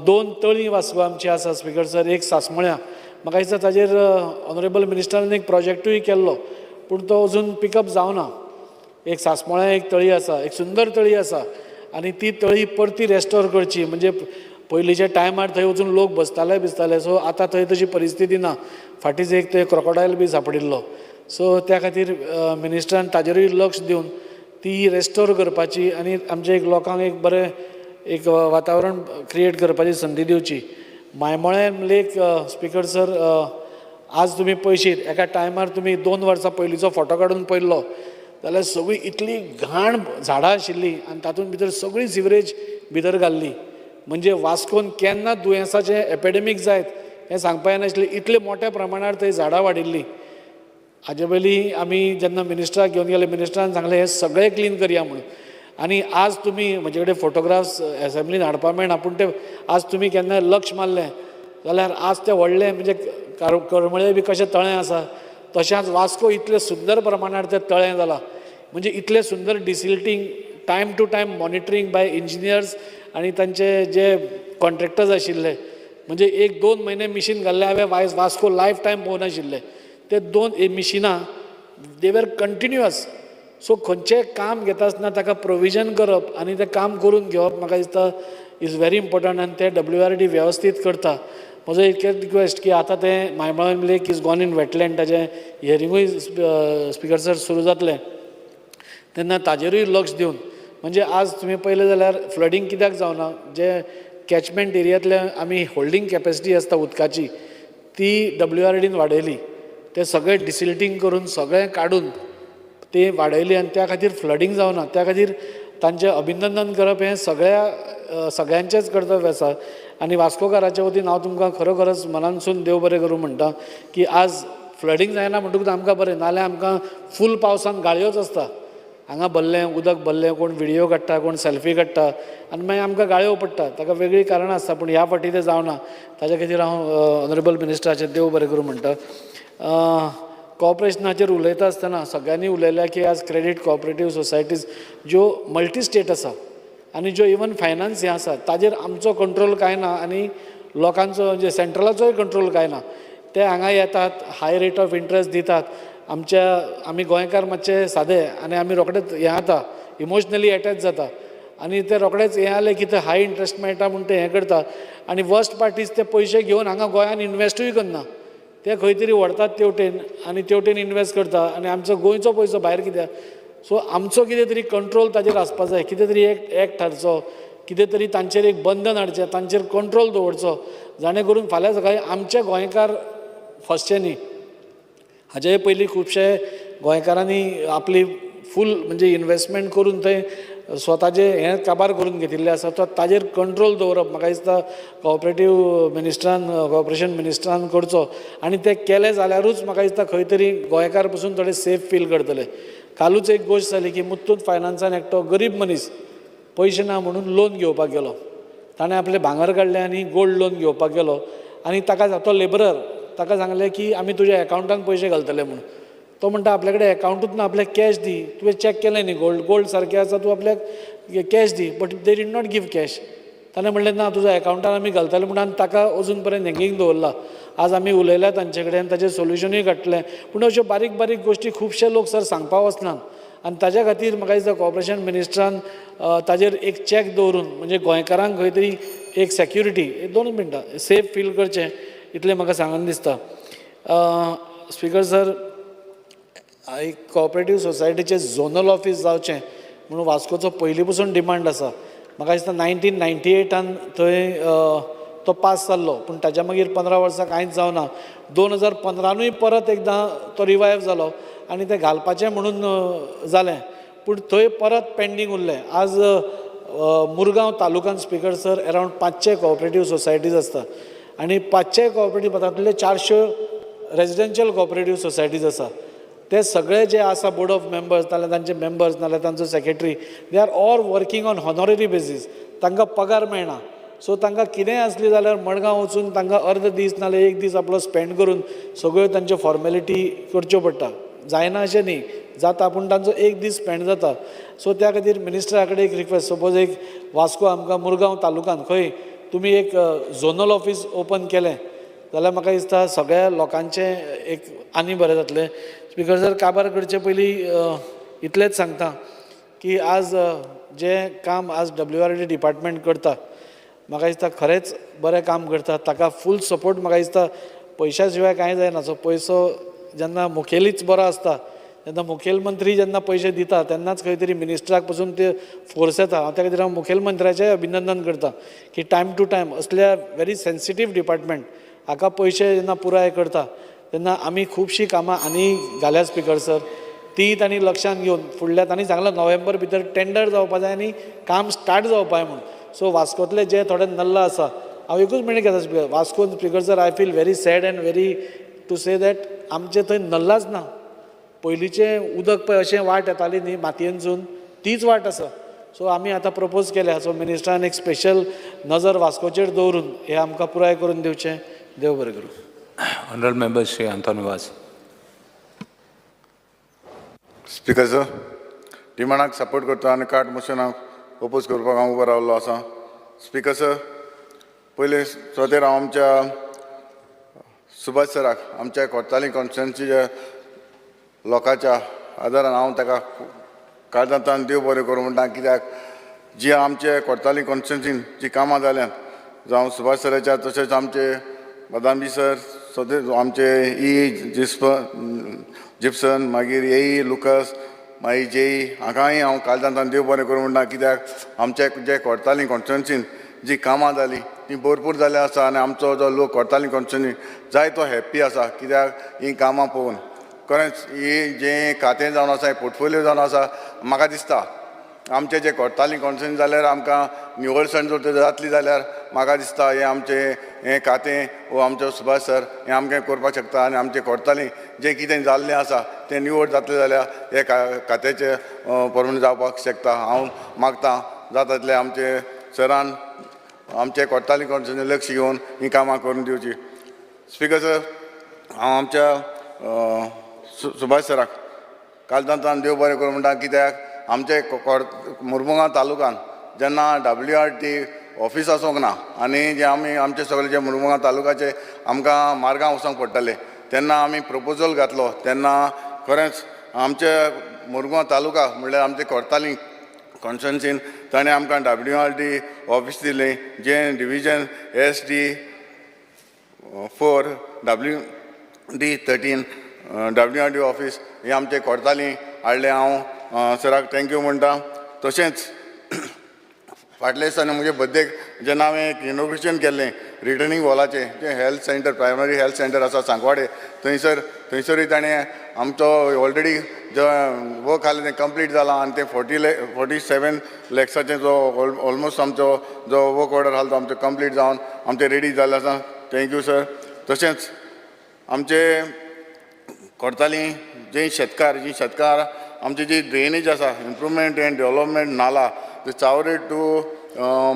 2 तळीं वास्को आमची आसा स्पीकर सर, एक सासमळ्या, म्हाका दिसता ताजेर ऑनरेबल मिनिस्टरान एक प्रोजेक्टूय केल्लो पूण तो अजून पिकअप जावना. एक सासमळ्या एक तळी आसा, एक सुंदर तळी आसा आनी ती तळी परती रेस्टोर करची, म्हणजे पयलींच्या टायमार थंय वचून लोक बसताले बिसताले, सो आतां थंय तशी परिस्थिती ना. फाटींच एक थंय क्रोकोडायल बी सांपडिल्लो, सो त्या खातीर मिनिस्टरान ताजेरूय लक्ष दिवन ती रेस्टोर करपाची आनी आमच्या एक लोकांक एक बरें एक वातावरण क्रिएट करपाची संदी दिवची. मायमोळें लेक स्पीकर सर, आज तुमी पळयशीत एका टायमार तुमी 2 वर्सां पयलींचो फोटो काडून पळयल्लो जाल्यार सगळी इतली घाण झाडां आशिल्लीं आनी तातूंत भितर सगळी सिवरेज भितर घाल्ली, म्हणजे वास्कोन केन्ना दुयेंसाचें एपिडेमीक जायत हें सांगपा येनाशिल्लें, इतले मोठ्या प्रमाणार थंय झाडां वाडिल्लीं. हाजे पयलीं आमी जेन्ना मिनिस्टराक घेवन गेले, मिनिस्टरान सांगलें हें सगळें क्लीन करया म्हणून, आनी आज तुमी म्हजे कडेन फोटोग्राफ्स एसेंब्लीन हाडपा मेळना, पूण ते आज तुमी केन्ना लक्ष मारलें जाल्यार आज तें व्हडलें म्हणजे करमळे बी कशें तळें आसा तशेंच वास्को इतलें सुंदर प्रमाणार तें तळें जालां. म्हणजे इतलें सुंदर desilting, time to time monitoring by engineers आनी तांचे जे कॉन्ट्रॅक्टर्स आशिल्ले, म्हणजे 1-2 म्हयने मिशीन घाल्लें हांवें वास्को लायफ टायम पळोवनाशिल्लें. ते 2 मिशिनां दे वर कंटिन्युअस. सो खंयचें काम घेता आसतना ताका प्रोविजन करप आनी तें काम करून घेवप म्हाका दिसता is very important आनी तें WRD वेवस्थीत करता. म्हजो एक रिक्वेस्ट की आतां तें Maimollem lake is gone in wetland, ताजें हियरिंगूय स्पिकर सर सुरू जातलें तेन्ना ताजेरूय लक्ष दिवन, म्हणजे आज तुमी पळयलें जाल्यार फ्लडींग कित्याक जावना, जे कॅचमेंट एरियांतले आमी होल्डींग कॅपेसिटी आसता उदकाची ती WRDन वाडयली, ते सगळें डिसिल्टींग करून सगळें काडून ते वाडयली आनी त्या खातीर फ्लडींग जावना. त्या खातीर तांचें अभिनंदन करप हें सगळ्या सगळ्यांचेंच कर्तव्य आसा आनी वास्कोकाराच्या वतीन हांव तुमकां खरोखरच मनानसून देव बरें करूं म्हणटा की आज फ्लडींग जायना म्हणटकूच आमकां बरें, नाल्यार आमकां फूल पावसान गाळयोच आसता, हांगा भरलें उदक भरलें, कोण व्हिडियो काडटा, कोण सेल्फी काडटा आनी मागीर आमकां गाळयो पडटा. ताका वेगळीं कारणां आसता पूण ह्या फावटी तें जावना. ताज्या खातीर हांव ऑनरेबल मिनिस्टराचें देव बरें करूं म्हणटा. कॉपरेशनाचेर उलयता आसतना सगळ्यांनी उलयल्या की आज क्रेडीट कॉपरेटीव सोसायटीज ज्यो मल्टी स्टेट आसा आनी ज्यो इवन फायनान्स हें आसा ताजेर आमचो कंट्रोल कांय ना आनी लोकांचो म्हणजे सेंट्रलाचोय कंट्रोल कांय ना. ते हांगा येतात, हाय रेट ऑफ इंट्रस्ट दितात, आमच्या आमी गोंयकार मातशे सादे आनी आमी रोखडेच हें जाता, इमोशनली एटॅच जाता आनी ते रोखडेच हें जालें की ते हाय इंट्रस्ट मेळटा म्हूण ते हें करता आनी वर्स्ट पार्टीज ते पयशे घेवन हांगा गोंयान इनवेस्टूय करना, ते खंय तरी व्हरतात तेवटेन आनी तेवटेन इनवेस्ट करता आनी आमचो गोंयचो पयसो भायर कित्याक. सो आमचो कितें तरी कंट्रोल ताजेर आसपा जाय, कितें तरी एक एक्ट हाडचो, कितें तरी तांचेर एक बंधन हाडचें, तांचेर कंट्रोल दवरचो, जाणें करून फाल्यां सकाळीं आमचे गोंयकार फसचे न्ही. हाजे पयलीं खुबशे गोंयकारांनी आपली फूल म्हणजे इनवेस्टमेंट करून थंय स्वताचें हें काबार करून घेतिल्लें आसा. तो ताजेर कंट्रोल दवरप म्हाका दिसता कॉपरेटीव मिनिस्ट्रान, कॉपरेशन मिनिस्ट्रान करचो आनी तें केलें जाल्यारूच म्हाका दिसता खंय तरी गोंयकार पसून थोडे सेफ फील करतले. कालूच एक गोश्ट जाली की मुत्तूट फायनान्सान एकटो गरीब मनीस पयशे ना म्हणून लोन घेवपाक गेलो, ताणें आपलें भांगर काडलें आनी गोल्ड लोन घेवपाक गेलो आनी ताका तो लेबरर ताका सांगलें की आमी तुज्या एकावंटान पयशे घालतले म्हणून. तो म्हणटा आपल्या कडेन एकावंटूच ना, आपल्याक कॅश दी, तुवें चॅक केलें न्ही गोल्ड, गोल्ड सारकें आसा, तूं आपल्याक cash the. But they did not give cash. ताणें म्हणलें ना तुज्या एकावंटान आमी घालतले म्हणून आनी ताका अजून पर्यंत हँगींग दवरला. आज आमी उलयल्या तांचे कडेन, ताचें सोल्युशनूय काडटलें. पूण अश्यो बारीक बारीक गोश्टी खुबशे लोक सर सांगपा वचनात आनी ताज्या खातीर म्हाका दिसता कॉर्पोरेशन मिनिस्ट्रान ताजेर एक चॅक दवरून म्हणजे गोंयकारांक खंय तरी एक सेक्युरिटी, 2 मिनटां सेफ फील करचें इतलें म्हाका सांगन दिसता. स्पिकर सर, एक कॉपरेटीव सोसायटीचें झोनल ऑफीस जावचें म्हणून वास्कोचो पयलीं पसून डिमांड आसा. म्हाका दिसता 1998 थंय तो पास जाल्लो, पूण ताज्या मागीर 15 वर्सां कांयच जावना. 2015नूय परत एकदां तो रिवायव जालो आनी तें घालपाचें म्हणून जालें, पूण थंय परत पेंडींग उरलें. आज मुरगांव तालुकान speaker sir around 500 cooperative societies आसता आनी 500 कॉपरेटीव तातूंतले 400 रेजिडेन्शियल कॉपरेटीव सोसायटीज आसा. ते सगळे जे आसा बोर्ड ऑफ मेंबर्स नाल्यार तांचे मेंबर्स नाल्यार तांचो secretary, they are all working on honorary basis, तांकां पगार मेळना. सो तांकां कितेंय आसलें जाल्यार मडगांव वचून तांकां अर्द दीस नाल्यार एक दीस आपलो स्पेंड करून सगळ्यो तांच्यो फॉर्मेलिटी करच्यो पडटा. जायना अशें न्ही, जाता, पूण तांचो एक दीस स्पेंड जाता. सो त्या खातीर मिनिस्टरा कडेन एक रिक्वेस्ट, सपोज एक वास्को आमकां मुरगांव तालुकान खंय तुमी एक झोनल ऑफीस ओपन केलें जाल्यार म्हाका दिसता सगळ्या लोकांचें एक आनी बरें जातलें. स्पिकर सर, काबार करचे पयलीं इतलेंच सांगता की आज जें काम आज WRD department करता म्हाका दिसता खरेंच बरें काम करता, ताका फूल सपोर्ट. म्हाका दिसता पयशा शिवाय कांय जायना. सो पयसो जेन्ना मुखेलीच बरो आसता, जेन्ना मुखेलमंत्री जेन्ना पयशे दिता तेन्नाच खंय तरी मिनिस्टराक पसून ते फोर्स येता. हांव त्या खातीर हांव मुखेलमंत्र्याचें अभिनंदन करता की टायम टू टायम असल्या व्हेरी सेन्सिटीव डिपार्टमेंट हाका पयशे जेन्ना पुराय करता तेन्ना आमी खुबशीं कामां आनी घाल्या स्पिकर सर, ती तांणी लक्षांत घेवन फुडल्या तांणी सांगलां नोव्हेंबर भितर टेंडर जावपा जाय आनी काम स्टार्ट जावपा जाय म्हूण. सो वास्कोतले जे थोडे नल्ला आसा, हांव एकूच मिनट घेता speaker, वास्कोन speaker sir I feel very sad and very to say that आमचे थंय नल्लाच ना. पयलींचें उदक पळय अशें वाट येताली न्ही मातयेनसून, तीच वाट आसा. सो आमी आतां प्रपोज केल्या, सो मिनिस्टरान एक स्पेशल नजर वास्कोचेर दवरून हें आमकां पुराय करून दिवचें देव बरें करूं. Honourable member Shri Antonio Vaz. Speaker sir, डिमांडाक सपोर्ट करता आनी कार्ट मोशनाक ओपोज करपाक हांव उबो रावल्लो आसा. स्पीकर सर, पयलीं सुवातेर हांव आमच्या सुभाष सराक आमच्या कोर्ताली कॉन्स्टिट्युएन्सीच्या लोकांच्या आदारान हांव ताका काळजांतल्यान देव बरें करूं म्हणटा, कित्याक जी आमचे कोर्ताली कॉन्स्टिट्युएन्सीन जी कामां जाल्यात, जावं सुभाष सराच्या, तशेंच आमचे बदामी सर, सदें आमचे ई जिस्प जिप्सन, मागीर ए लुकस, मागीर जेई, हांकांय हांव काळजांतल्यान देव बरें करूं म्हणटा, कित्याक आमचे जे कोर्ताली कॉन्स्टिट्युएन्सीन जी कामां जालीं ती भरपूर जाल्ली आसा आनी आमचो जो लोक कोर्ताली कॉन्स्टिट्युएन्सी जाय तो हॅप्पी आसा, कित्याक हीं कामां पळोवन. खरेंच ही जें खातें जावन आसा, हें पोर्टफोलियो जावन आसा, म्हाका दिसता आमचे जे कोर्ताली कॉन्स्टिट्युएन्सी जाल्यार आमकां निवळसाण जर जातली जाल्यार म्हाका दिसता हें आमचें हें खातें वो आमचो सुभाष सर हें आमकां करपाक शकता आनी आमचें कोर्ताली जें कितें जाल्लें आसा तें निवळ जातलें जाल्यार हे खात्याचें परमनंट जावपाक शकता. हांव मागता जाता तितलें आमचे सरान आमचे कोर्ताली कॉन्स्टिट्युएन्सी लक्ष घेवन हीं कामां करून दिवची. स्पीकर सर, हांव आमच्या सुभाष सराक काळजांतल्यान देव बरें करूं म्हणटा, कित्याक आमचे मुरमुगांव तालुकान जेन्ना WRT office आसूंक ना आनी जे आमी आमचे सगळे जे मुरमुगांव तालुकाचे आमकां मार्गां वचोंक पडटाले तेन्ना आमी प्रपोजल घातलो, तेन्ना खरेंच आमचे मुरगांव तालुका म्हणल्यार आमचे कोर्ताली कॉन्स्टिट्युएन्सीन ताणें आमकां WRT office दिलें, जें division SD 4 WD 13 WRT office हें आमचे कोर्ताली हाडलें. हांव सराक thank you म्हणटा. तशेंच फाटल्या दिसांनी म्हजे बड्डेक जेन्ना हांवें एक इनोग्रेशन केल्लें रिटर्निंग वॉलाचें, जें health centre, primary health centre आसा सांकवाडे, थंयसरूय ताणें आमचो ऑलरेडी जो वर्क आसलें तें कंप्लीट जालां आनी तें 47 लॅक्साचें जो ऑलमोस्ट आमचो जो वर्क ऑर्डर आसलो तो आमचो कंप्लीट जावन आमचें रेडी जाल्लें आसा. Thank you sir. तशेंच आमचे कोर्ताली जे शेतकार आमची जी ड्रेनेज आसा, इम्प्रूवमेंट एंड डेवलपमेंट नाला, चावरे टू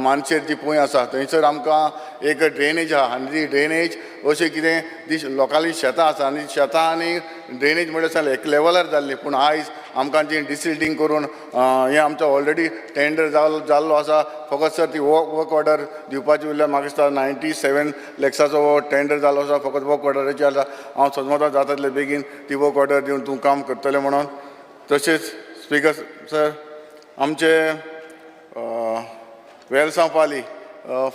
मानशेर जी पोंय आसा थंयसर आमकां एक ड्रेनेज आहा आनी ती ड्रेनेज अशें कितें ती लोकांली शेतां आसा आनी शेतां आनी ड्रेनेज म्हणल्यार एक लेवलार जाल्ली, पूण आयज आमकां जी डिसिल्टींग करून हें आमचो ऑलरेडी टेंडर जाल्लो आसा. फकत सर ती वर्क ऑर्डर दिवपाची उरल्या. म्हाका दिसता 97 लॅक्साचो टेंडर जाल्लो आसा, फकत वर्क ऑर्डराची आसा. हांव समजता जाता तितले बेगीन ती वर्क ऑर्डर दिवन तूं काम करतलें म्हणून. तशेंच स्पीकर सर, आमचे वेलसांव पाली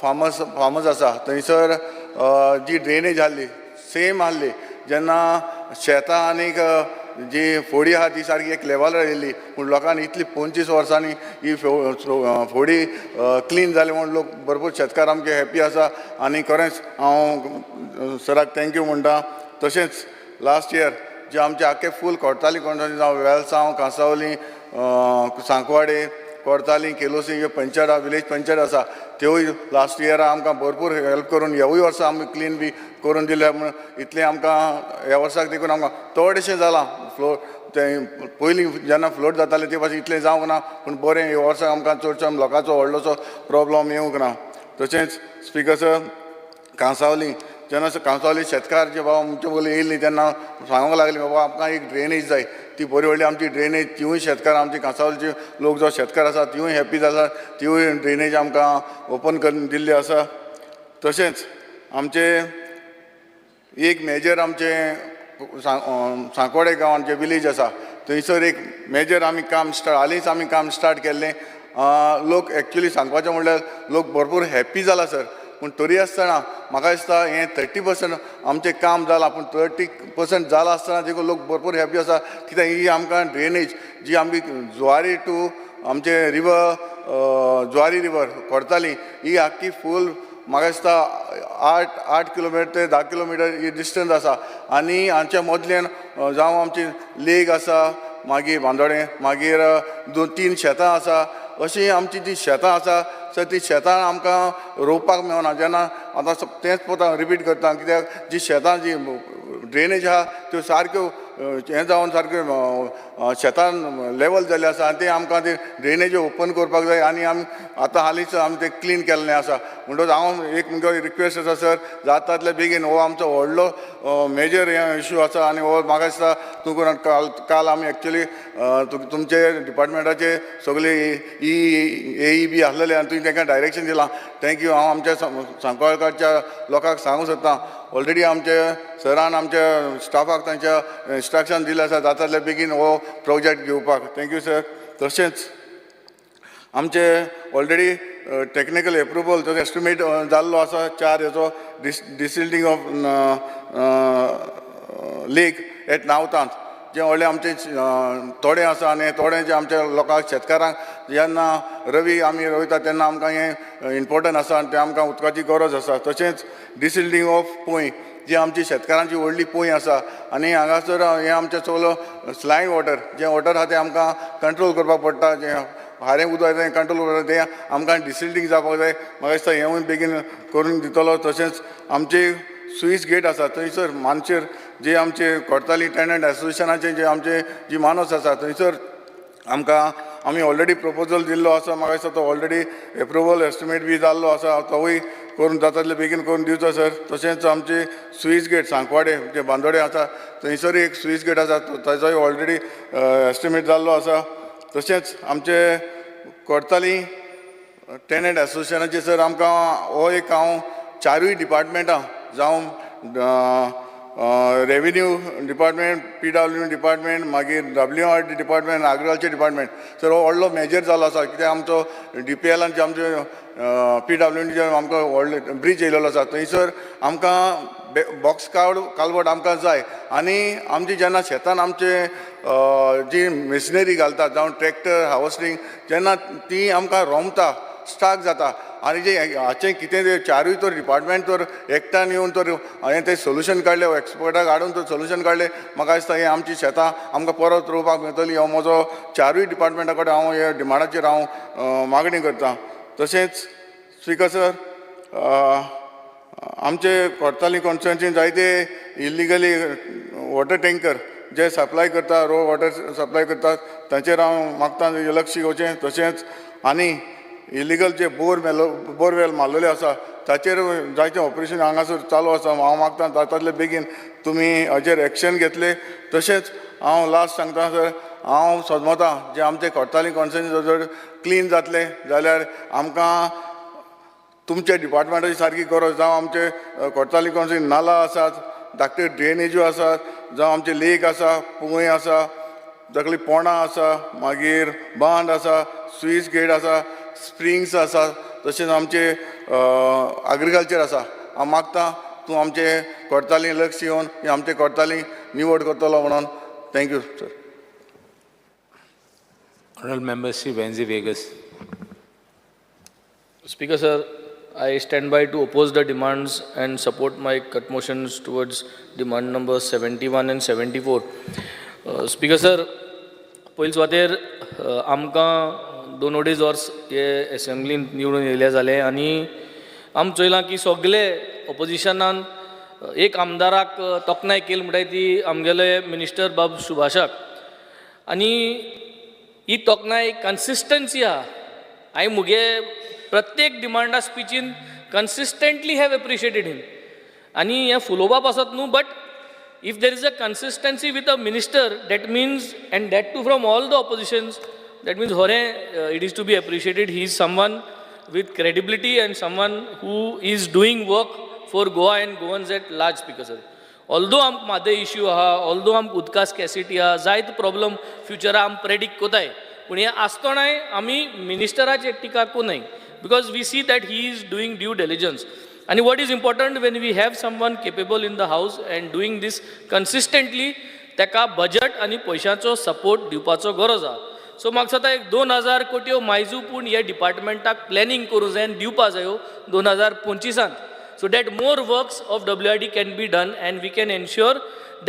फार्मर्स आसा थंयसर जी ड्रेनेज आहली सेम आहली, जेन्ना शेतां आनीक जी फोडी आहा ती सारकी एक लेवलार येयल्ली, पूण लोकांनी इतली 25 वर्सांनी ही फोडी क्लीन जाली म्हूण लोक भरपूर शेतकार आमचे हॅप्पी आसा आनी खरेंच हांव सराक thank you म्हणटा. तशेंच लास्ट इयर जे आमचे आख्खे फूल कोर्ताली कॉन्स्टिट्युएन्सी जावं वेलसांव, कांसावली, सांकवाडे, कोर्ताली, केलोसी ह्यो पंचायत विलेज पंचायत आसा त्योय लास्ट इयरा आमकां भरपूर हेल्प करून ह्यावूय वर्सा आमी क्लीन बी करून दिल्या म्हूण इतलें आमकां ह्या वर्साक देखून आमकां थोडेशें जालां फ्लो तें पयलीं जेन्ना फ्लोट जातालें ते पासून इतलें जावंक ना, पूण बरें ह्या वर्सा आमकां चडसो लोकांचो व्हडलोसो प्रोब्लम येवंक ना. तशेंच स्पीकर सर, कांसावली जेन्ना कांसावली शेतकार जे बाबा आमचे बगले येयल्ली तेन्ना सांगूंक लागली बाबा आमकां एक ड्रेनेज जाय, ती बरी व्हडली आमची ड्रेनेज, तिवूय शेतकार आमची कांसावलीची लोक जो शेतकार आसा तिवूय हॅप्पी जाला, तिवूय ड्रेनेज आमकां ओपन करून दिल्ली आसा. तशेंच आमचे एक मेजर आमचे सांकवाडे गांवांत जे विलेज आसा थंयसर एक मेजर आमी काम स्टार्ट हालींच आमी काम स्टार्ट केल्लें. लोक एक्चुली सांगपाचें म्हणल्यार लोक भरपूर हॅप्पी जाला सर, पूण तरी आसतना म्हाका दिसता हें 30% आमचें काम जालां, पूण 30% जालां आसतना देखून लोक भरपूर हॅप्पी आसा, कित्याक ही आमकां ड्रेनेज जी आमची जुवारी टू आमचे रिवर जुवारी रिवर कोर्ताली ही आख्खी फूल म्हाका दिसता 8 किलोमिटर ते 10 किलोमिटर ही डिस्टन्स आसा आनी हांच्या मदल्यान जावं आमची लेक आसा, मागीर बांदोडें, मागीर 2-3 शेतां आसा, अशीं आमची जी शेतां आसा सर ती शेतां आमकां रोवपाक मेळना. जेन्ना आतां तेंच पळयता रिपीट करता, कित्याक जी शेतां जी ड्रेनेज आहा त्यो सारक्यो हें जावन सारक्यो शेतान लेवल जाल्लें आसा आनी तें आमकां ते ड्रेनेज ओपन करपाक जाय आनी आमी आतां हालींच आमी तें क्लीन केल्लें आसा. म्हणटकच हांव एक मुगे रिक्वेस्ट आसा सर, जाता तितले बेगीन हो आमचो व्हडलो मेजर इशू आसा आनी हो म्हाका दिसता तूं करून काल काल आमी एक्चुली तुमचे डिपार्टमेंटाचे सगळे ई ए बी आसलेले आनी तुवें तांकां डायरेक्शन दिलां. Thank you. हांव आमच्या सांकवाळकारच्या लोकांक सांगूंक सोदता, ऑलरेडी आमचे सरान आमच्या स्टाफाक तांच्या इन्स्ट्रक्शन दिलें आसा जाता तितले बेगीन हो प्रोजेक्ट घेवपाक. Thank you sir. तशेंच आमचे ऑलरेडी टॅक्निकल एप्रुवल तो एस्टिमेट जाल्लो आसा चार हेचो desilting of lake at नावतांत, जें व्हडलें आमचें तोडें आसा आनी तोडें जें आमच्या लोकांक शेतकारांक जेन्ना रवी आमी रोयता तेन्ना आमकां हें इम्पोर्टंट आसा आनी तें आमकां उदकाची गरज आसा. तशेंच डिसिल्टींग ऑफ पोंय, जी आमची शेतकारांची व्हडली पोंय आसा आनी हांगासर हें आमचें सगलो स्लायड वॉटर जें वॉटर आहा तें आमकां कंट्रोल करपाक पडटा. जें हारें उदक तें कंट्रोल करपाक तें आमकां डिसिल्टींग जावपाक जाय. म्हाका दिसता हेंवूय बेगीन करून दितलो. तशेंच आमची स्लूस गेट आसा थंयसर मानशेर जे आमचे कोडताली टेनंट एसोसिएशनाचे जे आमचे जी मानस आसा थंयसर आमकां आमी ऑलरेडी प्रपोजल दिल्लो आसा. म्हाका दिसता तो ऑलरेडी एप्रुवल एस्टिमेट बी जाल्लो आसा, तोवूय करून जाता तितले बेगीन करून दिवचो सर. तशेंच आमचे स्लूस गेट सांकवाडे जे बांदोडे आसा थंयसर एक स्लूस गेट आसा, ताजोय ऑलरेडी एस्टिमेट जाल्लो आसा. तशेंच आमचे कोडताली टेनंट एसोसिएशनाचे सर आमकां हो एक हांव चारूय डिपार्टमेंटां जावं revenue department, PW department, मागीर WRD department, agriculture department sir, हो व्हडलो मेजर जाल्लो आसा कित्याक आमचो डीपीएलान जे आमचे पीडब्ल्यूडीचे आमकां व्हडले ब्रीज येयलेलो आसा थंयसर आमकां बॉक्स कालवट आमकां जाय आनी आमची जेन्ना शेतान आमचे जी मशिनरी घालतात जावं ट्रॅक्टर हार्वस्टींग जेन्ना ती आमकां रोमता, स्टाक जाता आनी जे हाचें कितें ते चारूय तर डिपार्टमेंट तर एकठांय येवन तर हांवें तें सोल्युशन काडलें, एक्सपर्टाक हाडून तर सोल्युशन काडलें, म्हाका दिसता हें आमची शेतां आमकां परत रोवपाक मेळटली. हो म्हजो चारूय डिपार्टमेंटा कडेन हांव हे डिमांडाचेर हांव मागणी करतां. तशेंच स्पिकर सर, आमचे कोडताली कॉन्स्टिट्युएन्सीन जायते इल्लिगली वॉटर टँकर जे सप्लाय करता, रो वॉटर सप्लाय करता, तांचेर हांव मागता लक्ष घेवचें. तशेंच आनी इलिगल जे बोरवेल मारलेले आसा ताचेर जायते ऑपरेशन हांगासर चालू आसा. हांव मागता जाता तितले बेगीन तुमी हाजेर एक्शन घेतले. तशेंच हांव लास्ट सांगता सर, हांव समजता जे आमचे कोडताली कॉन्स्टिट्युएन्सी जर क्लीन जातलें जाल्यार आमकां तुमच्या डिपार्टमेंटाची सारकी गरज, जावं आमचे कोडताली कॉन्स्टिट्युएन्सी नाला आसात, धाकट्यो ड्रेनेज्यो आसात, जावं आमचे लेक आसा, पोंय आसा, सगळीं पोणां आसा, मागीर बांद आसा, स्लूस गेट आसा, स्प्रिंग्स आसा, तशेंच आमचे एग्रीकल्चर आसा. हांव मागता तूं आमचे कोडताली लक्ष येवन आमचे कोडताली निवड करतलो म्हणून. Thank you sir. Honorable Member Sri Venzi Vegas. Speaker sir, I stand by to oppose the demands and support my cut motions towards demand number 71 and 74. Speaker sir, पयले सुवातेर आमकां दोन अडेज वर्स हे एसेंब्लीन निवडून येयले जाले आनी आमी चोयलां की सगले ऑपोजिशनान एक आमदाराक तोखणाय केली म्हणटाय ती आमगेले मिनिस्टर बाब सुभाषाक आनी ही तोखणाय कन्सिस्टन्सी आहा. हांवें मुगे प्रत्येक डिमांडा स्पिचीन कन्सिस्टंटली have appreciated him आनी हें फुलोवपा पासत न्हू, but if there is a consistency with a minister, that means, and that too from all the oppositions, that means hore it is to be appreciated. He is someone with credibility and someone who is doing work for Goa and Goans at large. Speaker sir, although आमकां म्हादय इश्यू आहा, ऑल्दो आमकां उदका स्कॅसिटी आहा, जायते प्रॉब्लम फ्युचरा आमी प्रेडिक्ट कोताय, पूण हें आसतनाय आमी मिनिस्टराचेर टिका कोनाय because we see that he is doing due diligence. And what is important, when we have someone capable in the house and doing this consistently, ताका बजट आनी पयशांचो सपोर्ट दिवपाचो गरज आहा. सो म्हाका दिसता एक 2000 कोट्यो मायजू पूण ह्या डिपार्टमेंटाक प्लॅनिंग करूं जाय आनी दिवपा जायो 2025आंत, so that more works of WRD can be done and we can ensure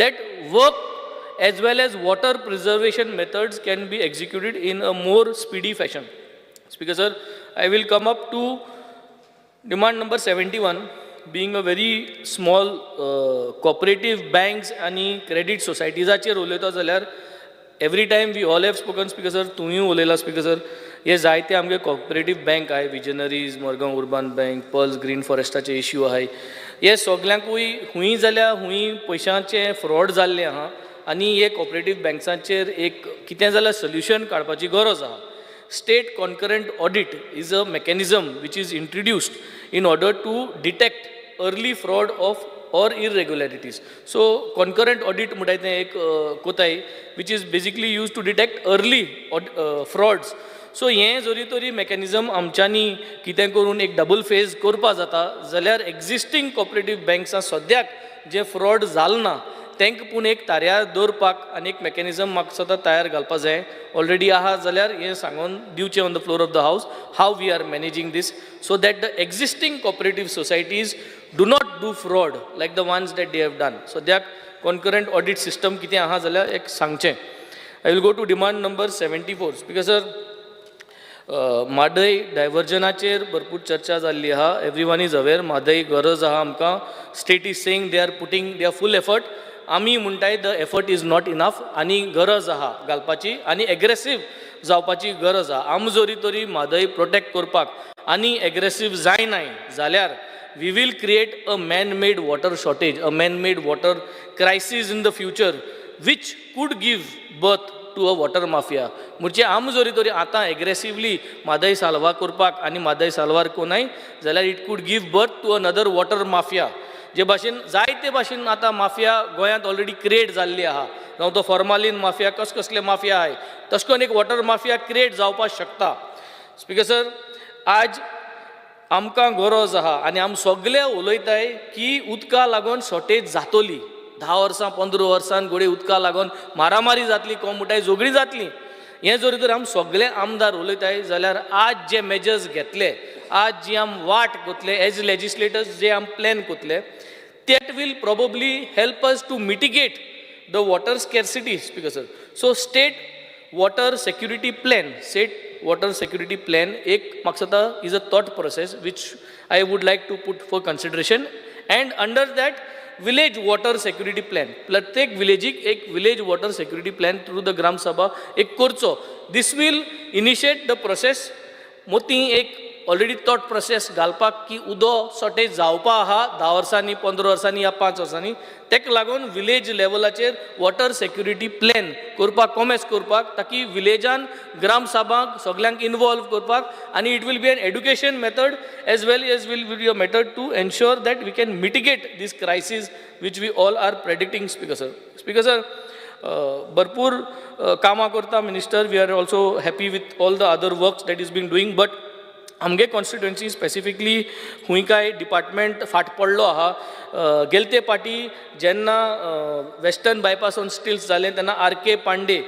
that work as well as water preservation methods can be executed in a more speedy fashion. Speaker sir, I will come up to demand number 71, being a very small cooperative banks आनी क्रेडीट सोसायटीजाचेर उलयता जाल्यार Every time we all have spoken, Speaker sir, तुमीय उलयला स्पीकर सर, हे जायते आमगे कॉपरेटीव बँक आहाय, visionaries, Margao urban bank, pearls green फॉरेस्टाचे issue आहाय, हे सगल्यांकूय हुंय जाल्यार हुंय पयशांचे फ्रॉड जाल्ले आहा आनी हे कॉपरेटीव बँक्सांचेर एक कितें जाल्यार सोल्युशन काडपाची गरज आहा. State concurrent audit is a mechanism which is introduced in order to detect early fraud of or irregularities. So concurrent audit म्हणटाय तें एक कोताय which is basically used to detect early frauds. So हें जरी तरी मॅकॅनिजम आमच्यांनी कितें करून एक डबल फेज करपा जाता जाल्यार एग्जिस्टींग कॉपरेटीव बँक्सां सद्याक जे फ्रॉड जाल ना तांकां पूण एक ताऱ्यार दवरपाक आनी एक मॅकॅनिजम म्हाका दिसता तयार घालपा जाय. ऑलरेडी आहा जाल्यार हें सांगून दिवचें on the floor of the house how we are managing this so that the existing cooperative societies do not do fraud like the ones that they have done. सद्याक कॉन्करंट ऑडीट सिस्टम कितें आहा जाल्यार एक सांगचें. I will go to demand number 74. Speaker sir, Mhadei डायवर्जनाचेर भरपूर चर्चा जाल्ली आहा. Everyone is aware Mhadei गरज आहा आमकां. State is saying they are putting their full effort. आमी म्हणटाय the effort is not enough आनी गरज आहा घालपाची आनी एग्रेसीव जावपाची गरज आहा. आम जरी तरी म्हादय प्रोटेक्ट करपाक आनी एग्रेसीव जायनाय जाल्यार we will create a man made water shortage, a man made water crisis in the future, which could give birth to a water mafia. म्हणजे आम जरी तरी आतां एग्रेसिवली म्हादय साल्वार करपाक आनी म्हादय साल्वार कोनाय जाल्यार it could give birth to another water mafia. जे भाशेन जायते भाशेन आतां माफिया गोंयांत ऑलरेडी क्रिएट जाल्ली आहा, जावं तो फॉर्मालीन माफिया, कस कसले माफिया आहाय, तशें करून एक वॉटर माफिया क्रिएट जावपाक शकता. स्पीकर सर, आज आमकां गरज आहा आनी आम सगळे उलयताय की उदका लागून शॉर्टेज जातली. 10 वर्सां, 15 वर्सान घडये उदका लागून मारामारी जातली, कोण म्हणटाय झगडीं जातली. हें जरी तर आम सगळे आमदार उलयताय जाल्यार आज जे मेजर्स घेतले, आज जी आम वाट कोतले एज लेजिस्लेटर्स, जे आम plan कोतले, that will probably help us to mitigate the water scarcity, Speaker sir. So state water security plan, state water security plan एक म्हाका दिसता is a thought process which I would like to put for consideration, and under that village water security plan. प्रत्येक विलेजीक एक village water security plan through the Gram Sabha एक करचो. This will initiate the process. मोती एक ऑलरेडी थॉट प्रोसेस घालपाक की उदो शॉर्टेज जावपा आहा 10 वर्सांनी, 15 वर्सांनी या 5 वर्सांनी, ताका लागून विलेज लेवलाचेर वॉटर सेक्युरिटी प्लॅन करपाक कोमेस करपाक, ताकी विलेजान ग्राम सभाक सगल्यांक इनवॉल्व करपाक आनी it will be an education method as well as will be a method to ensure that we can mitigate this crisis which we all are predicting, Speaker sir. Speaker sir, भरपूर कामां करता minister. We are also happy with all the other works that is been doing, but आमगे कॉन्स्टिट्युएन्सी स्पेसिफिकली खूंय कांय डिपार्टमेंट फाट पडलो आहा. गेलते पाटी जेन्ना वेस्टर्न बायपास ऑन स्टिल्स जालें तेन्ना R K Pandey,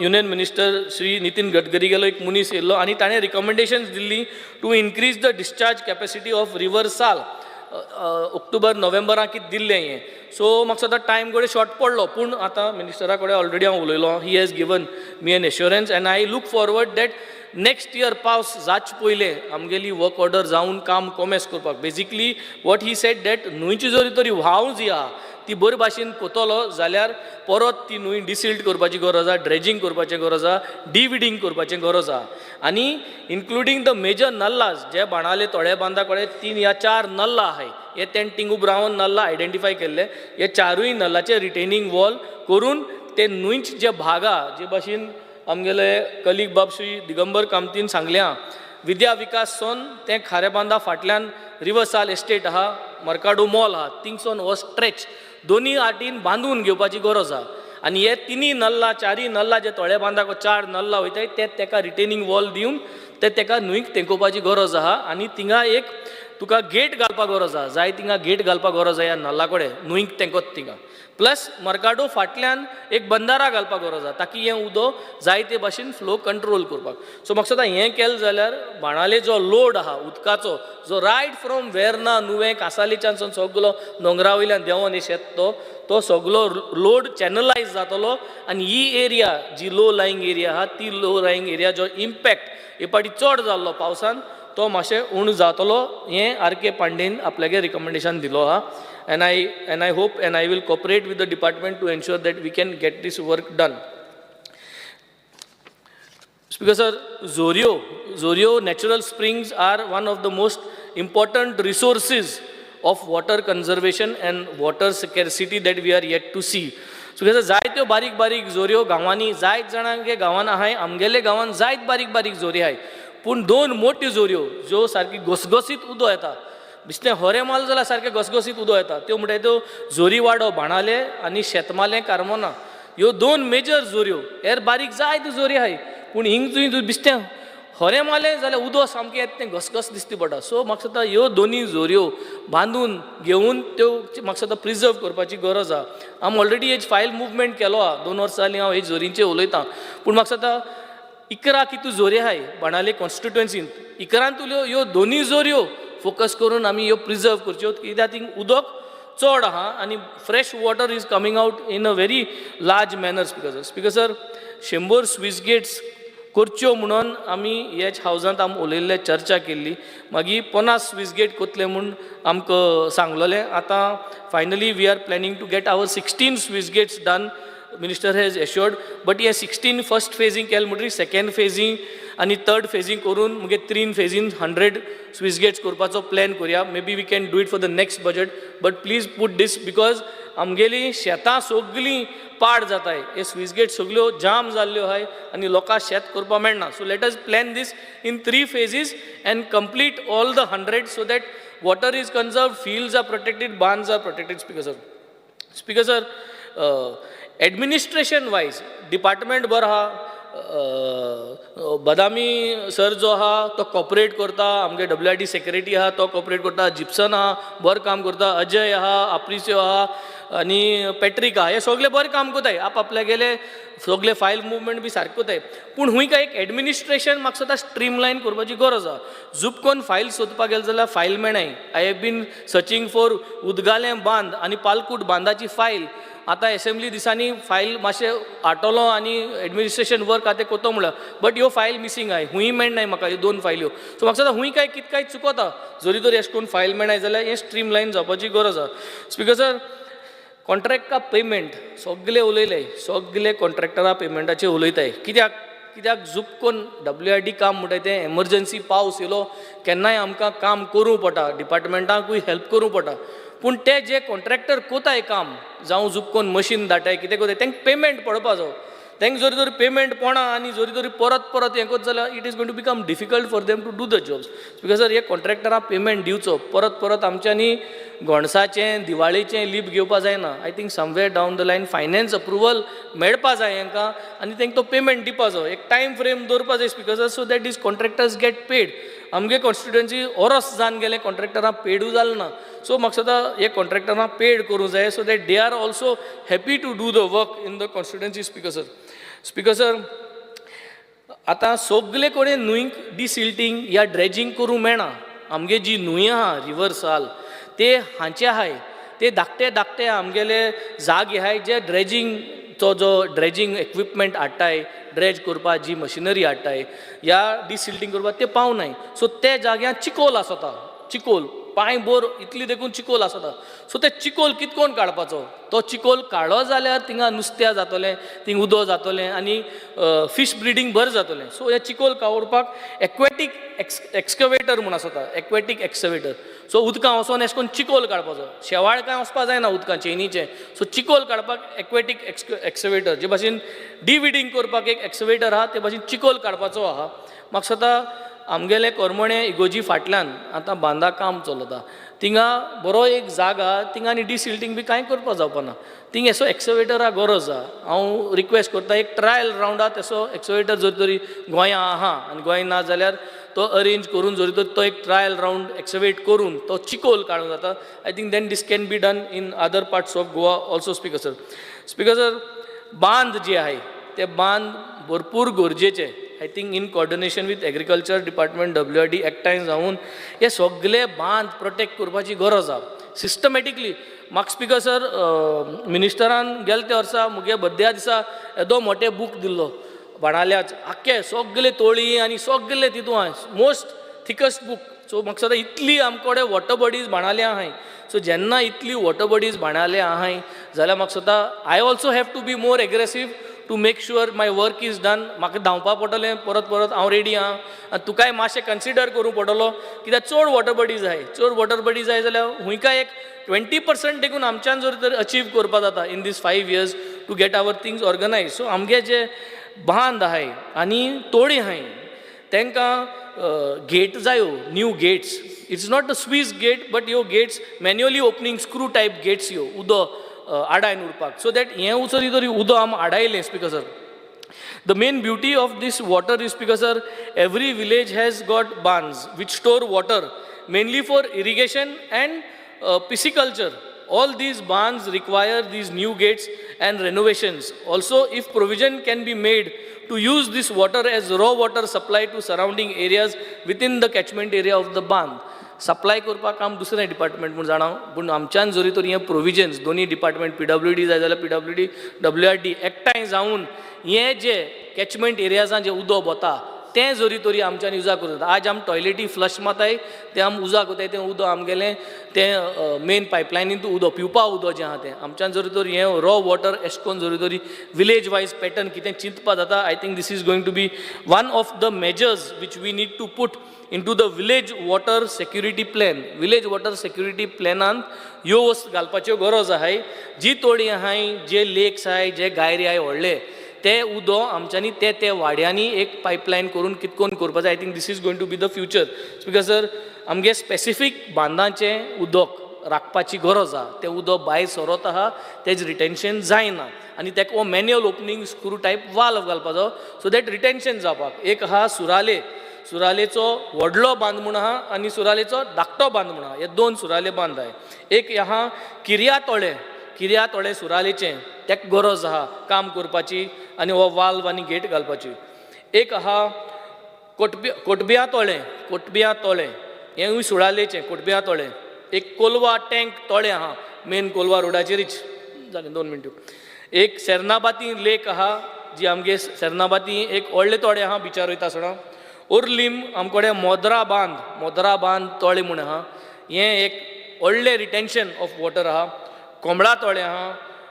union minister Shri Nitin Gadkari गेलो एक मनीस येयल्लो आनी ताणें recommendations Delhi to increase the discharge capacity of river Sal. October नोव्हेंबराक कितें दिल्लें हें. सो म्हाका दिसता टायम कडेन शॉर्ट पडलो, पूण आतां मिनिस्टरा कडेन ऑलरेडी हांव उलयलो. He has given me an assurance and I look forward that next year पावस जाच पयलें आमगेली वर्क ऑर्डर जावन काम कोमेस करपाक. Basically what he said that न्हंयची जरी तरी व्हांव जी आहा ती बरे भाशेन कोतलो जाल्यार परत ती न्हंय डिसिल्ट करपाची गरज आहा, ड्रेजींग करपाची गरज आहा, डिविडींग करपाची गरज आहा आनी इन्क्लुडींग the major नल्लास जे बाणावले तोड्या बांदा कडेन तीन या चार नल्ला आहाय, हे तेणें थिंग उब रावन नल्ला आयडेंटिफाय केल्ले. हे चारूय नल्लाचे रिटेनींग वॉल करून ते न्हंयचे जे भाग आहा, जे भाशेन आमगेले कलीग बाब श्री दिगंबर कामतीन सांगलें आहा, विद्या विकास सोन तें खारेबांदा फाटल्यान रिवर्साल एस्टेट आहा, मर्काडो मॉल आहा, थिंगसोन हो स्ट्रेच दोनी आटीन बांदून घेवपाची गरज आहा आनी हे तिनूय नल्ला, चारूय नल्ला जे तोळे बांदाक चार नल्ला वयताय ते तेका रिटेनींग वॉल दिवन ते तेका न्हंयक तेंकोवपाची गरज आहा आनी थिंगा एक तुका गेट घालपाक गरज आहा, जाय थिंगा गेट घालपाक गरज आहा ह्या नल्ला कडेन न्हंयक तेंकोत थिंगा. प्लस मर्काडो फाटल्यान एक बंदारा घालपाक गरज आहा ताकी हें उदक जाय ते भाशेन फ्लो कंट्रोल करपाक. सो म्हाका दिसता हें केलें जाल्यार बाणावले जो लोड आहा उदकाचो, जो रायट फ्रॉम वेर्ना, नुवें, कासालीच्यान सावन सगलो दोंगरा वयल्यान देंवोन हे शेत, तो तो सगलो लोड चॅनलायज जातलो आनी ही एरिया जी लो लायींग एरिया आहा ती लो लायींग एरिया जो इम्पॅक्ट हे फावटी चड जाल्लो पावसान तो मातशें उणो जातलो. हें आर के पांडेन आपल्यागे रिकमेंडेशन दिलो आहा and I hope and I will cooperate with the department to ensure that we can get this work done. Speaker sir, जोरयो, natural springs are one of the most important resources of water conservation and water scarcity that we are yet to see. Speaker sir, जायत्यो बारीक बारीक जोरयो गांवांनी, जायत जाणांगे गांवांत आहाय. आमगेले गांवांत जायत बारीक बारीक जोरी आहाय, पूण दोन मोट्यो जोरयो ज्यो सारकी घसघसीत उदक येता, बेश्टें होरें मारलें जाल्यार सारकें घसघसीत उदक येता, त्यो म्हणटाय त्यो जोरी वाडो बाणाले आनी शेतमालें कारमोना. ह्यो दोन मेजर जोरयो. हेर बारीक जायत्यो जोरी आहाय, पूण हिंग तुवें बेश्टें होरें मारलें जाल्यार उदक सामकें येता, तें घसघस दिसती पडटा. सो म्हाका दिसता ह्यो दोनी जोरयो बांदून घेवन त्यो म्हाका दिसता प्रिजर्व करपाची गरज आहा. आमी ऑलरेडी हेज फायल मुवमेंट केलो आहा. 2 वर्सां जालीं हांव हे जोरींचेर उलयतां, पूण म्हाका दिसता 11 कितू जोरी आहाय बाणाले कॉन्स्टिट्युएन्सीन, 11तुल्यो ह्यो दोनी जोरयो फोकस करून आमी ह्यो प्रिजर्व करच्यो, कित्याक थिंग उदक चड आहा आनी fresh water is coming out in a very large manner. Speaker sir, Speaker sir, 100 sluice gates करच्यो म्हणून आमी ह्याच हावजांत आमी उलयल्ले, चर्चा केल्ली. मागीर 50 स्लूस गेट कोतले म्हूण आमकां सांगलेलें. आतां finally we are planning to get our 16 sluice gates done, minister has assured, but हे 16 फर्स्ट फेजींग केलें म्हणटकीर सेकेंड फेजींग आनी थर्ड फेजींग करून मागीर तीन फेजीन 100 स्लूस गेट्स करपाचो प्लॅन करुया. Maybe we can do it for the next budget, but please put this, because आमगेली शेतां सगलीं पाड जाताय. हे स्लूस गेट सगल्यो जाम जाल्ल्यो आहाय आनी लोकांक शेत करपाक मेळना. So let us plan this in three phases and complete all the 100 so that water is conserved, fields are protected, barns are protected. Speaker sir. Speaker sir, administration wise, department बरो आहा. बदामी सर जो आहा तो कॉपरेट करता. आमगे डब्ल्यू आर डी सेक्रेटरी आहा, तो कॉपरेट करता. जिप्सन आहा, बरें काम करता. अजय आहा, आप्रिसियो आहा आनी पॅट्रीक आहा. हे सगळे बरें काम करताय. आप आपल्यागेले सगळे फायल मुवमेंट बी सारकें करताय, पूण हूंय काय एक एडमिनिस्ट्रेशन म्हाका दिसता स्ट्रीमलायन करपाची गरज आहा. जुपकोन फायल सोदपाक गेले जाल्यार फायल मेळनाय. I have been searching for उदगालें बांद आनी पालकूट बांदाची फायल. आतां एसेंब्ली दिसांनी फायल मातशें आटोलो आनी एडमिनिस्ट्रेशन वर्क आतां कोतो म्हणल्यार, बट ह्यो फायल मिसींग आहाय. हुंय मेळनाय म्हाका ह्यो दोन फायल्यो. सो म्हाका दिसता हुंय काय कितें काय चुकोता. जरी तर अशें करून फायल मेळनाय जाल्यार हें स्ट्रीमलायन जावपाची गरज आहा. स्पिकर सर, कॉन्ट्रॅक्टा पेमेंट सगले उलयले. सगले कॉन्ट्रॅक्टरा पेमेंटाचे उलयताय. कित्याक कित्याक जुपकोन डब्ल्यू आर डी काम म्हणटाय तें एमर्जन्सी, पावस येयलो केन्नाय आमकां काम करूंक पडटा, डिपार्टमेंटाकूय हेल्प करूंक पडटा. पूण ते जे कॉन्ट्रॅक्टर कोताय काम, जावं जुपकोन मशीन धाडटाय, कितें कोताय, तांकां पेमेंट पडपा जायो. तांकां जरी तरी पेमेंट पडना आनी जरी तरी परत परत हें करत जाल्यार it is going to become difficult for them to do the jobs. Because sir, हे कॉन्ट्रॅक्टरां पेमेंट दिवचो. परत परत आमच्यांनी गोणसाचें, दिवाळेचें लीप घेवपा जायना. I think somewhere down the line finance approval मेळपा जाय हांकां आनी तांकां तो पेमेंट दिवपा जायो. एक टायम फ्रेम दवरपा जाय, Speaker sir, so that these contractors get paid. आमगे कॉन्स्टिट्युएन्सी ओरोस जावन गेले, कॉन्ट्रॅक्टरां पेडूय जालें ना. सो म्हाका दिसता हे कॉन्ट्रॅक्टरां पेड करूंक जाय so that they are also happy to do the work in the constituency. Speaker sir, Speaker sir, आतां सगले कडेन न्हंयक डिसिल्टींग या ड्रेजींग करूंक मेळना. आमगे जी न्हंय आहा, रिवर साल, ते हांचे आहाय, ते धाकटे धाकटे आमगेले जागे आहाय जे ड्रेजींगचो जो ड्रेजींग इक्विपमेंट हाडटाय, ड्रेज करपाक जी मशिनरी हाडटाय या डिसिल्टींग करपाक, ते पावनाय. सो ते जाग्यार चिकोल आसता. चिकोल पांय बोर इतली देखून चिकोल आसता. सो ते चिकोल कितकोन काडपाचो? तो चिकोल काडलो जाल्यार थिंगा नुस्त्या जातलें, थिंग उदक जातलें आनी फीश ब्रिडींग बरें जातलें. सो हे चिकोल काडपाक एक्वेटीक एक्सकवेटर म्हूण आसता, एक्वेटीक एक्सकवेटर. सो उदकां वचोन एशें करून चिकोल काडपाचो. शेवाळ कांय वचपा जायना उदकां चेनीचें. सो चिकोल काडपाक एक्वेटीक एक्सकवेटर, जे भाशेन डिविडींग करपाक एक एक्सकवेटर आहा, ते भाशेन चिकोल काडपाचो आहा. म्हाका दिसता आमगेले कोरमोणे इगोजी फाटल्यान आतां बांदा काम चलता. थिंगा बरो एक जागा, थिंगा आनी डिसिल्टींग बी कांय करपा जावपा ना. थिंग एसो एक्सकवेटरा गरज आहा. हांव रिक्वेस्ट करता, एक ट्रायल रावंडा तेसो एक्सकवेटर जर तरी गोंया आहा आनी गोंय ना जाल्यार तो अरेंज करून जरी तर तो एक ट्रायल रावंड एक्सकवेट करून तो चिकोल काडूंक जाता. I think then this can be done in other parts of Goa also. Speaker sir, Speaker sir, बांद जे आहाय ते बांद भरपूर गरजेचे. I think in coordination with agriculture department, WRD एकठांय जावन हे सगले बांद प्रोटेक्ट करपाची गरज आहा सिस्टमॅटिकली. म्हाका स्पिकर सर, मिनिस्टरान गेले त्या वर्सा मुगे बर्थडे दिसा येदो मोठे बूक दिल्लो. बाणाल्याच आख्खे सगले तोळी आनी सगले तितू आहा, मोस्ट थिकस्ट बूक. सो म्हाका दिसता इतली आमचे कडेन वॉटर बॉडीज बाणाले आहाय. सो जेन्ना इतली वॉटर बॉडीज बाणाले आहाय जाल्यार म्हाका दिसता I also have to be more aggressive to make sure my work is done. म्हाका धांवपा पडटलें परत परत, हांव रेडी आहा आनी तुकाय मातशें कन्सिडर करूंक पडटलो, कित्याक चड वॉटर बॉडी जाय. चड वॉटर बॉडी जाय जाल्यार हुंय काय एक 20% देखून आमच्यान जर तर अचीव करपा जाता in these 5 years to get our things organize. So आमगे जे बांद आहाय आनी तोळी आहाय, तांकां गेट जायो, new gates. It's not a sluice gate, but ह्यो gates, manually opening screw type gates, ह्यो उदो आडायन उरपाक, सो that हें वचोन तरी उदो आम आडायलें. Speaker sir, the main beauty of this water is, because sir, every village has got barns which store water mainly for irrigation and pisciculture. All these barns require these new gates and renovations. Also, if provision can be made to use this water as raw water supply to surrounding areas within the catchment area of the barn. Supply करपाक काम दुसरें डिपार्टमेंट म्हूण जाणा, पूण आमच्यान जरी तर हें प्रोविजन्स दोनी डिपार्टमेंट, पीडब्ल्यूडी जाय जाल्यार पीडब्ल्यूडी, डब्ल्यूआरडी एकठांय जावन हें जे कॅचमेंट एरियाजान जें उदक वता तें जरी तरी आमच्यान युजा करूं जाता. आज आम टॉयलेटी फ्लश माताय, तें आम उजाक वताय, तें उदक आमगेलें तें मेन पायपलायनीन उदक, पिवपा उदक जें आहा तें आमच्यान जरी तर हें रॉ वॉटर एशें करून जरी तरी विलेज वायज पॅटर्न कितें चिंतपा जाता. I think this is going to be one of the measures which we need to put into the village water security plan. Village water security प्लॅनान ह्यो वस्तू घालपाच्यो गरज आहाय. जी तोडी आहाय, जे लेक्स आहाय, जे गायरे आहाय व्हडले, ते उदो आमच्यांनी ते ते वाड्यांनी एक पायपलायन करून कितकोन करपा जाय. I think this is going to be the future, because sir, आमगे स्पेसिफीक बांदांचें उदक राखपाची गरज आहा. तें उदक भायर सरत आहा, तेजें रिटेन्शन जायना आनी तेका हो manual opening screw type valve घालपाचो, सो that retention जावपाक. एक आहा सुराले, सुरालेचो व्हडलो बांद म्हूण आहा आनी सुरालेचो धाकटो बांद म्हूण आहा. हे दोन सुराले बांद आहाय. एक आहा किर्या तोळें, किर्या तोळें सुरालेचें, तेका गरज आहा काम करपाची आनी हो वाल्व आनी गेट घालपाची. एक आहा कोटबी कोटबिया तोळें, कोटबिया तोळें हेंवूय सुळालेचें, कोटबिया तोळें. एक कोलवा टँक तोळें आहा, मेन कोलवा रोडाचेरीच. जालें, 2 मिनट्यो. एक सेर्नाबाती लेक आहा, जी आमगे सेर्नाबाती एक व्हडलें तोळें आहा बिचार वयता आसतना. ओर्लीम आमकोडे मोदरा बांद, मोदरा बांद तोळें म्हूण आहा, हें एक व्हडलें रिटेन्शन ऑफ वॉटर आहा. कोंबळा तोळें आहा,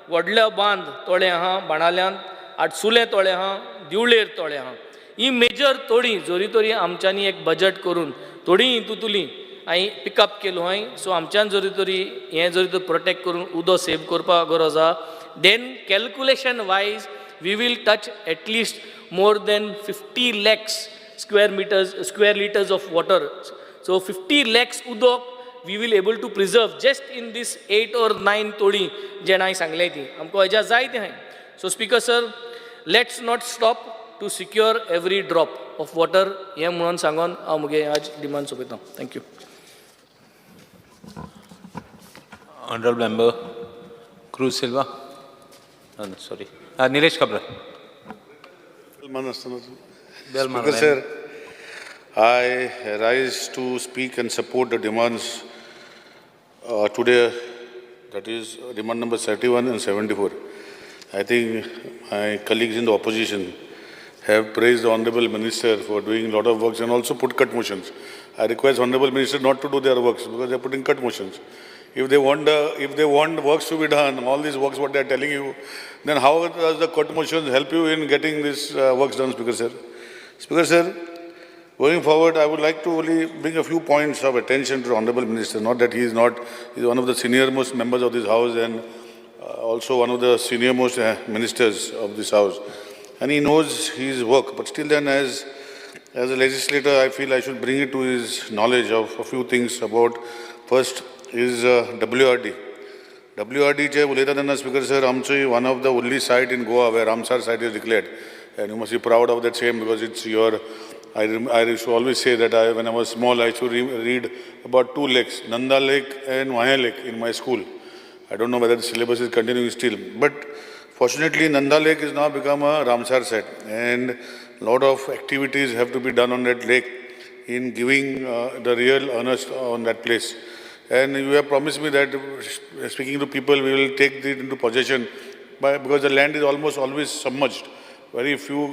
व्हडले बांद तोळें आहा बाणाल्यान, आडसुलें तोळें आहा, दिवळेर तोळें आहा. ही मेजर तोडी जरी तरी आमच्यांनी एक बजट करून थोडी हितूंतली हांवें पिकअप केलो हांवें. सो आमच्यान जरी तरी हें जरी तर प्रोटेक्ट करून उदक सेव करपाक गरज आहा, then calculation wise we will touch at least more than 50 lakhs square meters, square liters of water. So 50 lakhs उदक we will able to preserve just in this eight or nine तोडी जेन्ना हांवें सांगलें ती आमकां हेज्या जाय तें हांवें. So Speaker sir, let's not stop to secure every drop of water. हें म्हणून सांगून हांव मुगे आज डिमांड सोंपयता. Thank you. Honorable Member Cruz Silva. No, sorry. Nilesh Cabral. Speaker sir, I rise to speak and support the demands today, that is demand number 71 and 74. I think my colleagues in the opposition have praised the Honorable Minister for doing a lot of works and also put cut motions. I request Honorable Minister not to do their works because they are putting cut motions. If they want works to be done, all these works what they are telling you, then how does the cut motions help you in getting these works done, Speaker sir? Speaker sir, going forward, I would like to only bring a few points of attention to the Honorable Minister. Not that he is not, he is one of the senior most members of this house and also one of the senior most ministers of this house. And he knows his work, but still then as a legislator, I feel I should bring it to his knowledge of a few things about, first is WRD. WRD चे उलयता तेन्ना स्पीकर सर, आमची one of the only site in Goa where Ramsar site is declared, and you must be proud of that same because it's your I used to always say that when I was small, I used to read about two lakes, Nanda Lake and Vaya Lake, in my school. I don't know whether the syllabus is continuing still, but fortunately Nanda Lake is now become a Ramsar site, and lot of activities have to be done on that lake in giving the real earnest on that place. And you have promised me that speaking to people, we will take it into possession because the land is almost always submerged. Very few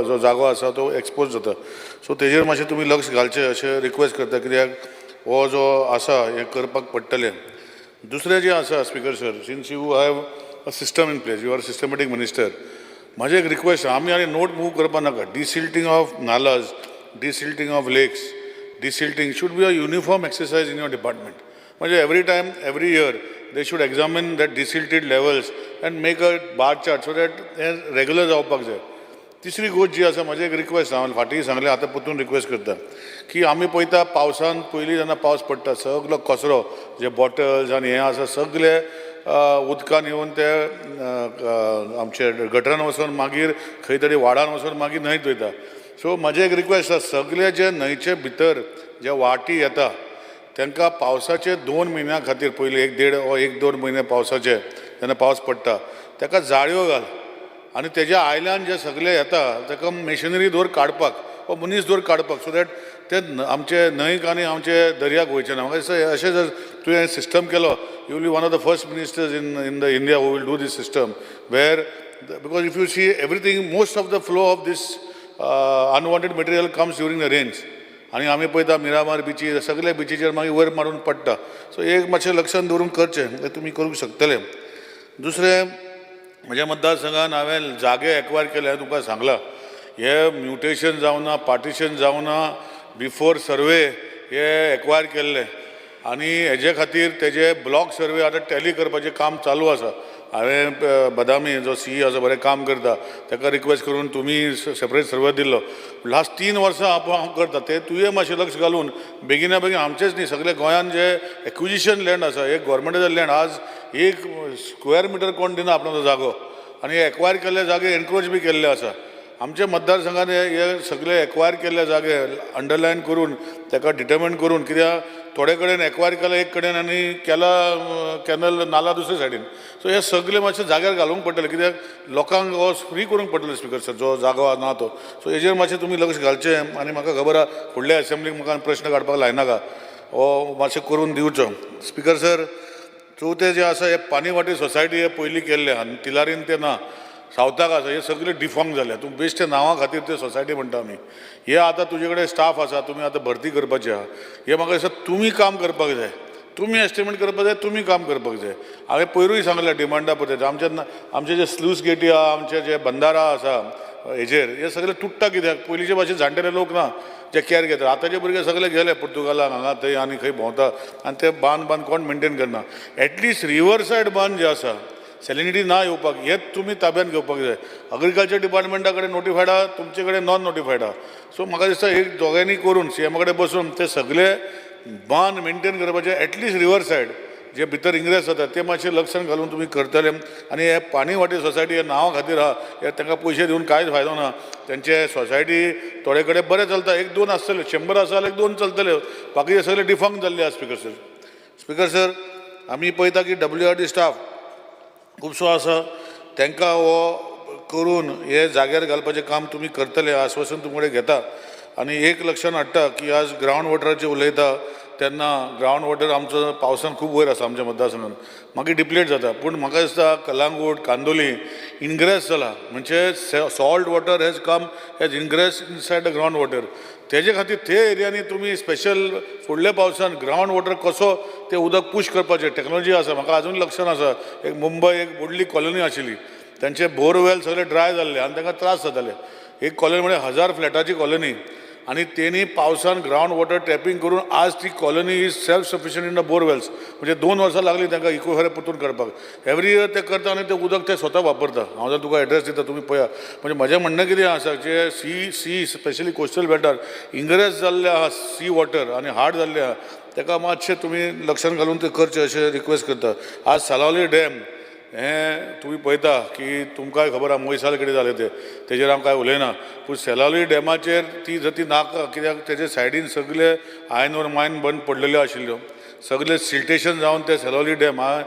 जो जागो आसा तो एक्सपोज जाता. सो तेजेर मातशें तुमी लक्ष घालचें अशें रिक्वेस्ट करता, कित्याक हो जो आसा हें करपाक पडटलें. दुसरें जें आसा, Speaker sir, since you have a system in place, you are systematic minister. म्हाजें एक रिक्वेस्ट, आमी आनी नोट मूव करपा नाका. Desilting of nalas, desilting of lakes, desilting should be a uniform exercise in your department. म्हणजे every time, every year they should examine that desilted levels and make a bar chart, so that हें रेगुलर जावपाक जाय. तिसरी गोश्ट जी आसा, म्हजें एक रिक्वेस्ट, हांवें फाटीं सांगलें, आतां परतून रिक्वेस्ट करता की आमी पळयता, पावसान पयलीं जेन्ना पावस पडटा, सगलो कचरो जे बॉटल्स आनी हें आसा सगले उदकान येवन ते आमचे गटरान वचून, मागीर खंय तरी वाडान वचून, मागीर न्हंयत वयता. सो म्हजें एक रिक्वेस्ट आसा, सगले जे न्हंयचे भितर जे वाटी येता तांकां पावसाचे 2 म्हयन्या खातीर, पयलीं एक देड वा एक दोन म्हयने पावसाचे जेन्ना पावस पडटा, ताका जाळयो घाल आनी तेज्या आयल्यान जे सगळे येता ताका मेशिनरी दवर काडपाक वा मनीस दवर काडपाक, सो that ते आमचे न्हंयक आनी आमचे दर्याक वयचे ना. म्हाका दिसता अशें जर तुवें सिस्टम केलो, you will be one of the first ministers in the India who will do this system, where, because if you see everything, most of the flow of this unwanted material comes during the rains. आनी आमी पळयता मिरामार बिचीर, सगल्या बिचीचेर मागीर वयर मारून पडटा. सो एक मातशें लक्षान दवरून करचें, तें तुमी करूंक शकतले. दुसरें, म्हज्या मतदारसंघान हांवें जागे एक्वायर केले, हांवें तुमकां सांगलां, हे म्युटेशन जावना, पार्टिशन जावना, बिफोर सर्वे हे एक्वायर केल्ले आनी हेजे खातीर तेजे ब्लॉक सर्वे आतां टॅली करपाचें काम चालू आसा. हांवें बदामी जो सीई आसा, बरें काम करता, ताका रिक्वेस्ट करून तुमी सेपरेट सर्वे दिल्लो. लास्ट 3 वर्सां हांव करता ते. तुवें मातशें लक्ष घालून बेगिना बेगीन, आमचेच न्ही, सगळे गोंयान जे एक्विजिशन लँड आसा, एक गोवोरमेंटाचें लँड, आज एक स्क्वेअर मिटर कोण दिना आपणाचो जागो आनी एक्वायर केल्ले जागे एनक्रोच बी केल्ले आसा. आमच्या मतदारसंघात हे सगळे एक्वायर केल्ले जागे अंडरलायन करून ताका डिटर्मन करून, कित्याक थोडे कडेन एक्वायर केला एक कडेन आनी केला कॅनल नाला दुसरे सायडीन. सो हे सगळे मातशे जाग्यार घालूंक पडटले, कित्याक लोकांक हो फ्री करूंक पडटले स्पिकर सर, जो जागो ना तो. सो हेजेर मातशें तुमी लक्ष घालचें आनी म्हाका खबर आहा, फुडल्या एसेंब्लीक म्हाका प्रश्न काडपाक लायनाका, हो मातशें करून दिवचो. स्पिकर सर, चवथें जें आसा, हे पानी वाटी सोसायटी हे पयलीं केल्ले आनी तिलारीन ते ना, सावथाक आसा, हे सगळे डिफॉर्म जाले. तूं बेश्टे नांवा खातीर ते सोसायटी म्हणटा आमी. हे आतां तुजे कडेन स्टाफ आसा, तुमी आतां भरती करपाची आहा. हे म्हाका दिसता तुमी काम करपाक जाय, तुमी एस्टिमेट करपाक जाय, तुमी काम करपाक जाय. हांवें पयरूय सांगलें डिमांडा पद्दती, आमचे आमचे जे स्लूस गेटी आहा, आमचे जे बंदारा आसा हेजेर, हे सगळे तुट्टा कित्याक? पयलींचे भाशेन जाणटेले लोक ना जे कॅर घेतात. आतांचे भुरगे सगळे गेले पुर्तुगालाक, हांगा थंय आनी खंय भोंवता आनी ते बांद बांद कोण मेनटेन करना. एटलिस्ट रिवर सायड बांद जे आसा, सेलिनिटी ना येवपाक, हेच तुमी ताब्यात घेवपाक जाय. अग्रिकल्चर डिपार्टमेंटा कडेन नोटिफायड आहा, तुमचे कडेन नॉन नोटिफायड आहा. सो म्हाका दिसता एक दोगांयनी करून सीएमा कडेन बसून ते सगळे बांद मेनटेन करपाचे, एटलिस्ट रिवर सायड जे भितर इंग्रेस जाता ते मातशें लक्षान घालून तुमी करतले. आनी हे पाणी वाटी सोसायटी हे नांवा खातीर आहा, हे तांकां पयशे दिवन कांयच फायदो ना. तेंचे सोसायटी थोडे कडेन बरें चलता, एक दोन आसतले, 100 आसा जाल्यार एक दोन चलतले, बाकीचे सगळे डिफंक्ट जाल्ले आसा. स्पिकर सर, स्पिकर सर, आमी पळयता की डब्ल्यू आर डी स्टाफ खुबसो आसा, तांकां हो करून हे जाग्यार घालपाचें काम तुमी करतले आश्वासन तुमचे कडेन घेता. आनी एक लक्षान हाडटा की आज ग्रावंड वॉटराचेर उलयता तेन्ना ग्रावंड वॉटर आमचो पावसान खूब वयर आसा आमच्या मतदारसंघात, मागीर डिप्लेट जाता. पूण म्हाका दिसता कलांगूट, कांदोली इनग्रेस जाला, म्हणजे salt water has come, has ingress inside the ground water. तेजे खातीर ते एरियांनी तुमी स्पेशल फुडल्या पावसान ग्रावंड वॉटर कसो तें उदक पूश करपाचें टॅक्नोलॉजी आसा. म्हाका आजून लक्षान आसा, एक मुंबय एक व्हडली कॉलनी आशिल्ली, तेंचे बोरवेल सगळे ड्राय जाल्ले आनी तांकां त्रास जाताले. एक कॉलनी म्हणजे 1000 फ्लॅटाची कॉलनी आनी तेणी पावसान ग्रावंड वॉटर टॅपींग करून आज ती colony is self sufficient in the borewells. म्हणजे 2 वर्सां लागली तांकां इक्विफायर परतून करपाक. एवरी इयर ते करता आनी तें उदक ते स्वता वापरता. हांव जर तुका एड्रेस दिता, तुमी पळया. म्हणजे म्हजें म्हणणें कितें आसा, जे सी सी स्पेशली कोस्टल बेल्टार इंग्रेस जाल्ले आहा सी वॉटर आनी हार्ड जाल्ले आहा, ताका मातशें तुमी लक्षान घालून तें करचें अशें रिक्वेस्ट करता. आज सालावली डॅम हें तुमी पळयता की तुमकांय खबर आहा मोयसाल कितें जालें तें, तेजेर हांव कांय उलयना. पूण सेलावली डॅमाचेर ती जर ती नाका, कित्याक तेजे सायडीन सगळे आयर्न ओर मायन बंद पडलेल्यो आशिल्ल्यो, सगळे सिल्टेशन जावन ते सेलावली डॅम. हांवें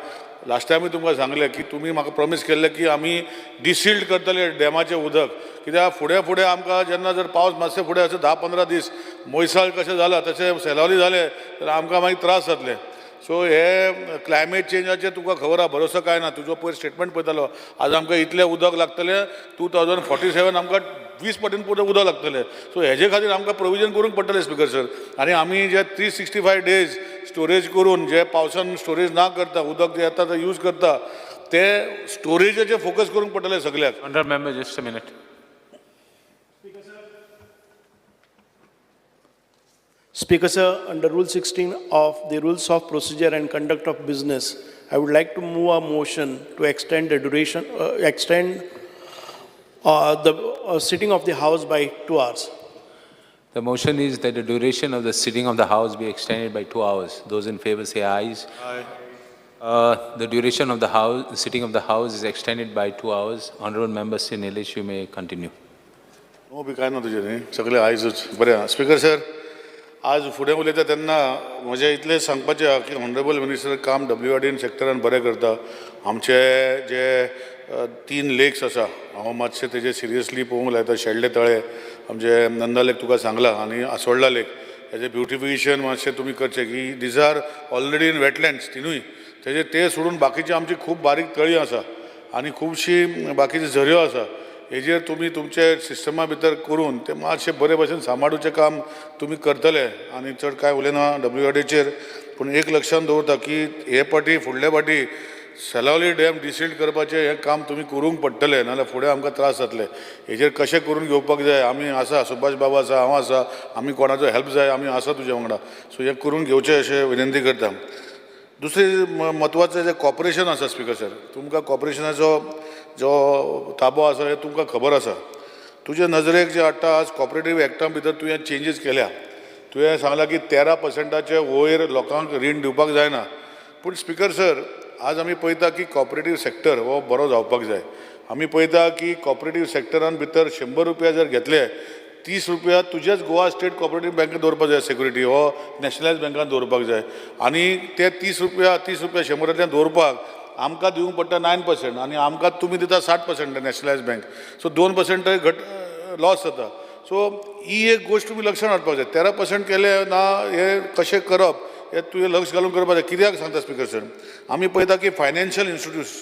लास्ट टायमूय तुमकां सांगलें की तुमी म्हाका प्रॉमीस केल्लें की आमी डिसिल्ट करतले डॅमाचें उदक, कित्याक फुडें फुडें आमकां जेन्ना जर पावस मातशें फुडें आसा 10-15 दीस, मोयसाल कशें जाला तशें सेलावली जालें जाल्यार आमकां मागीर त्रास जातले. सो हे क्लायमेट चेंजाचेर तुका खबर आहा, भरोसो कांय ना. तुजो पयर स्टेटमेंट पळयतालो, आज आमकां इतलें उदक लागतलें, 2047 आमकां 20 पटीन पुरो उदक लागतलें. सो हेजे खातीर आमकां प्रोविजन करूंक पडटलें स्पिकर सर. आनी आमी जे 365 days storage करून, जे पावसान स्टोरेज ना करता उदक जें येता तें यूज करता. ते स्टोरेजाचेर फोकस करूंक पडटलें सगल्याक. Honorable member, just a minute. Speaker sir, under Rule 16 of the Rules of Procedure and Conduct of Business, I would like to move a motion to extend the duration, extend the sitting of the House by 2 hours. The motion is that the duration of the sitting of the House be extended by 2 hours. Those in favor say ayes. Aye. The duration of the House, sitting of the House is extended by 2 hours. Honorable member Sri Nilesh, you may continue. No बी काय ना तुजें न्ही सगळे आयजूच. बरें आहा. स्पीकर सर, आज फुडें उलयता तेन्ना म्हजें इतलें सांगपाचें आहा की ऑनरेबल मिनिस्टर काम WRDN सेक्टरान बरें करता. आमचे जे 3 लेक्स आसा, हांव मातशें तेजेर सिरियसली पळोवंक लायता. शेल्डे तळे, आमचे नंदा लेक तुका सांगलां, आनी आसोळ्ळा लेक, हेजें ब्युटिफिकेशन मातशें तुमी करचें की these are already in wetlands तिनूय. तेजे ते सोडून बाकीची आमची खूब बारीक तळी आसा आनी खुबशी बाकीची झऱ्यो आसा. हेजेर तुमी तुमचे सिस्टमा भितर करून ते मातशें बरे भशेन सांबाळुचें काम तुमी करतले. आनी चड कांय उलयना WRDचेर, पूण एक लक्षान दवरता की हे पाटी फुडले पाटी सेलावली डॅम डिसिल्ट करपाचें हें काम तुमी करूंक पडटलें, नाजाल्यार फुडें आमकां त्रास जातले. हेजेर कशें करून घेवपाक जाय, आमी आसा, सुभाष बाबा आसा, हांव आसा, आमी कोणाचो हेल्प जाय आमी आसा तुज्या वांगडा. सो हें करून घेवचें अशें विनंती करता. दुसरें म्हत्वाचें जें कॉपरेशन आसा स्पीकर सर, तुमकां कॉपरेशनाचो जो ताबो आसा हें तुमकां खबर आसा. तुजे नजरेक जे हाडटा आज कॉपरेटीव एक्टा भितर तुवें चेंजीस केल्या. तुवें सांगलां की 13%चे वयर लोकांक रीण दिवपाक जायना. पूण स्पीकर सर, आज आमी पळयता की कॉपरेटीव सेक्टर हो बरो जावपाक जाय. आमी पळयता की कॉपरेटीव सेक्टरान भितर 100 रुपया जर घेतले, 30 रुपया तुजेच गोवा स्टेट कॉपरेटीव बँकेत दवरपाक जाय, सेक्युरिटी हो नॅशनलायज बँकान दवरपाक जाय. आनी ते 30 रुपया 30 रुपया 100रांतल्यान दवरपाक आमकां दिवंक पडटा 9% आनी आमकां तुमी दिता 60% नॅशनलायज बँक. सो 2% घट लॉस जाता. सो ही एक गोश्ट तुमी लक्षात हाडपाक जाय. 13% केलें ना हें कशें करप हें तुवें लक्ष घालून करपाक जाय. कित्याक सांगता स्पीकर सर, आमी पळयता की फायनान्शियल इन्स्टिट्यूट्स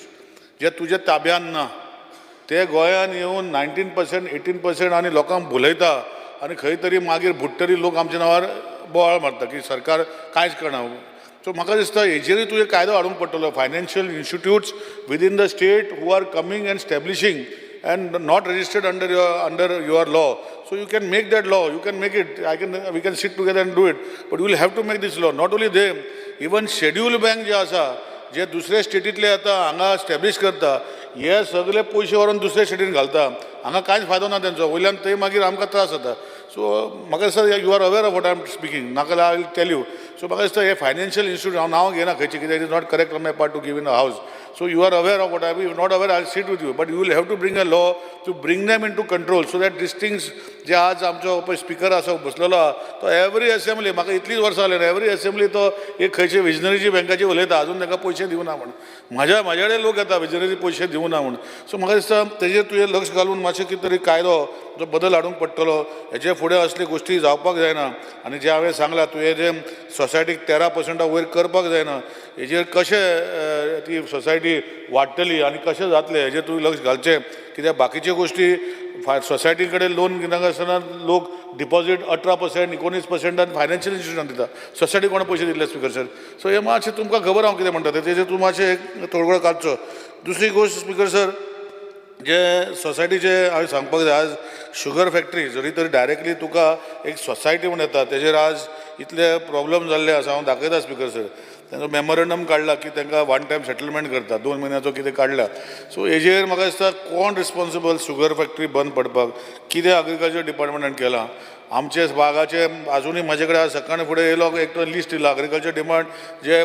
जे तुज्या ताब्यान ना ते गोंयान येवन 19% 18% आनी लोकांक भुलयता आनी खंय तरी मागीर बुडटरी लोक आमच्या नांवार बोवाळ मारता की सरकार कांयच करना. सो म्हाका दिसता हेजेरूय तुवें कायदो हाडूंक पडटलो. Financial institutes within the state who are coming and establishing and not registered under your law. So you can make that law, you can make it, we can sit together and do it, but you will have to make this law. Not only them, even schedule bank जे आसा, जे दुसरे स्टेटींतले येता हांगा स्टॅब्लिश करता, हे सगळे पयशे व्हरून दुसरे स्टेटीन घालता, हांगा कांयच फायदो ना तेंचो, वयल्यान थंय मागीर आमकां त्रास जाता. सो म्हाका दिसता you are aware of what I am speaking, नाजाल्यार I will tell you. So म्हाका दिसता हे फायनान्शियल इन्स्टिट्यूट हांव नांव घेना खंयचें, कित्याक it is not correct on my part to give in a house. So you are aware of what I am not aware, I will sit with you, but you will have to bring a law to bring them into control so that these things जे आज आमचो पळय स्पिकर आसा बसलेलो आहा तो एवरी एसेंब्ली, म्हाका इतलीच वर्सां जालीं, एवरी एसेंब्ली तो एक खंयचे विजनरीची बँकाची उलयता, आजून ताका पयशे दिवना म्हण. म्हाज्या कडेन लोक येता विजनरी पयशे दिवना म्हण. सो म्हाका दिसता तेजेर तुवें लक्ष घालून मातशें कितें तरी कायदो जो बदल हाडूंक पडटलो. हेजे फुडें असली गोश्टी जावपाक जायना. आनी जें हांवें सांगलां तुवें जें सोसायटीक 13% वयर करपाक जायना, हेजेर कशें ती सोसायटी वाडटली आनी कशें जातलें हेजेर तुवें लक्ष घालचें. कित्याक बाकीच्यो गोश्टी सोसायटी कडेन लोन घेनाका आसतना लोक डिपॉजीट 18% 19% फायनान्शियल इन्स्टिट्यूशन दिता, सोसायटी कोणा पयशे दितले स्पीकर सर. सो हें मातशें तुमकां खबर हांव कितें म्हणटा तें, तेजेर तूं मातशें एक तोडगो काडचो. दुसरी गोश्ट स्पीकर सर, जे सोसायटीचे हांवें सांगपाक जाय, आज शुगर फॅक्टरी जरी तरी डायरेक्टली तुका एक सोसायटी म्हूण येता, तेजेर आज इतले प्रॉब्लम जाल्ले आसा. हांव दाखयता स्पीकर सर, तांचो मेमोरंडम काडला की तांकां वन टायम सेटलमेंट करता, 2 म्हयन्याचो कितें काडला. सो हेजेर म्हाका दिसता कोण रिस्पोन्सिबल शुगर फॅक्टरी बंद पडपाक, कितें एग्रीकल्चर डिपार्टमेंटान केलां. आमचे बागाचे आजुनूय म्हजे कडेन आज सकाळीं फुडें येयलो एकटो लिस्ट दिला एग्रीकल्चर डिमांड जे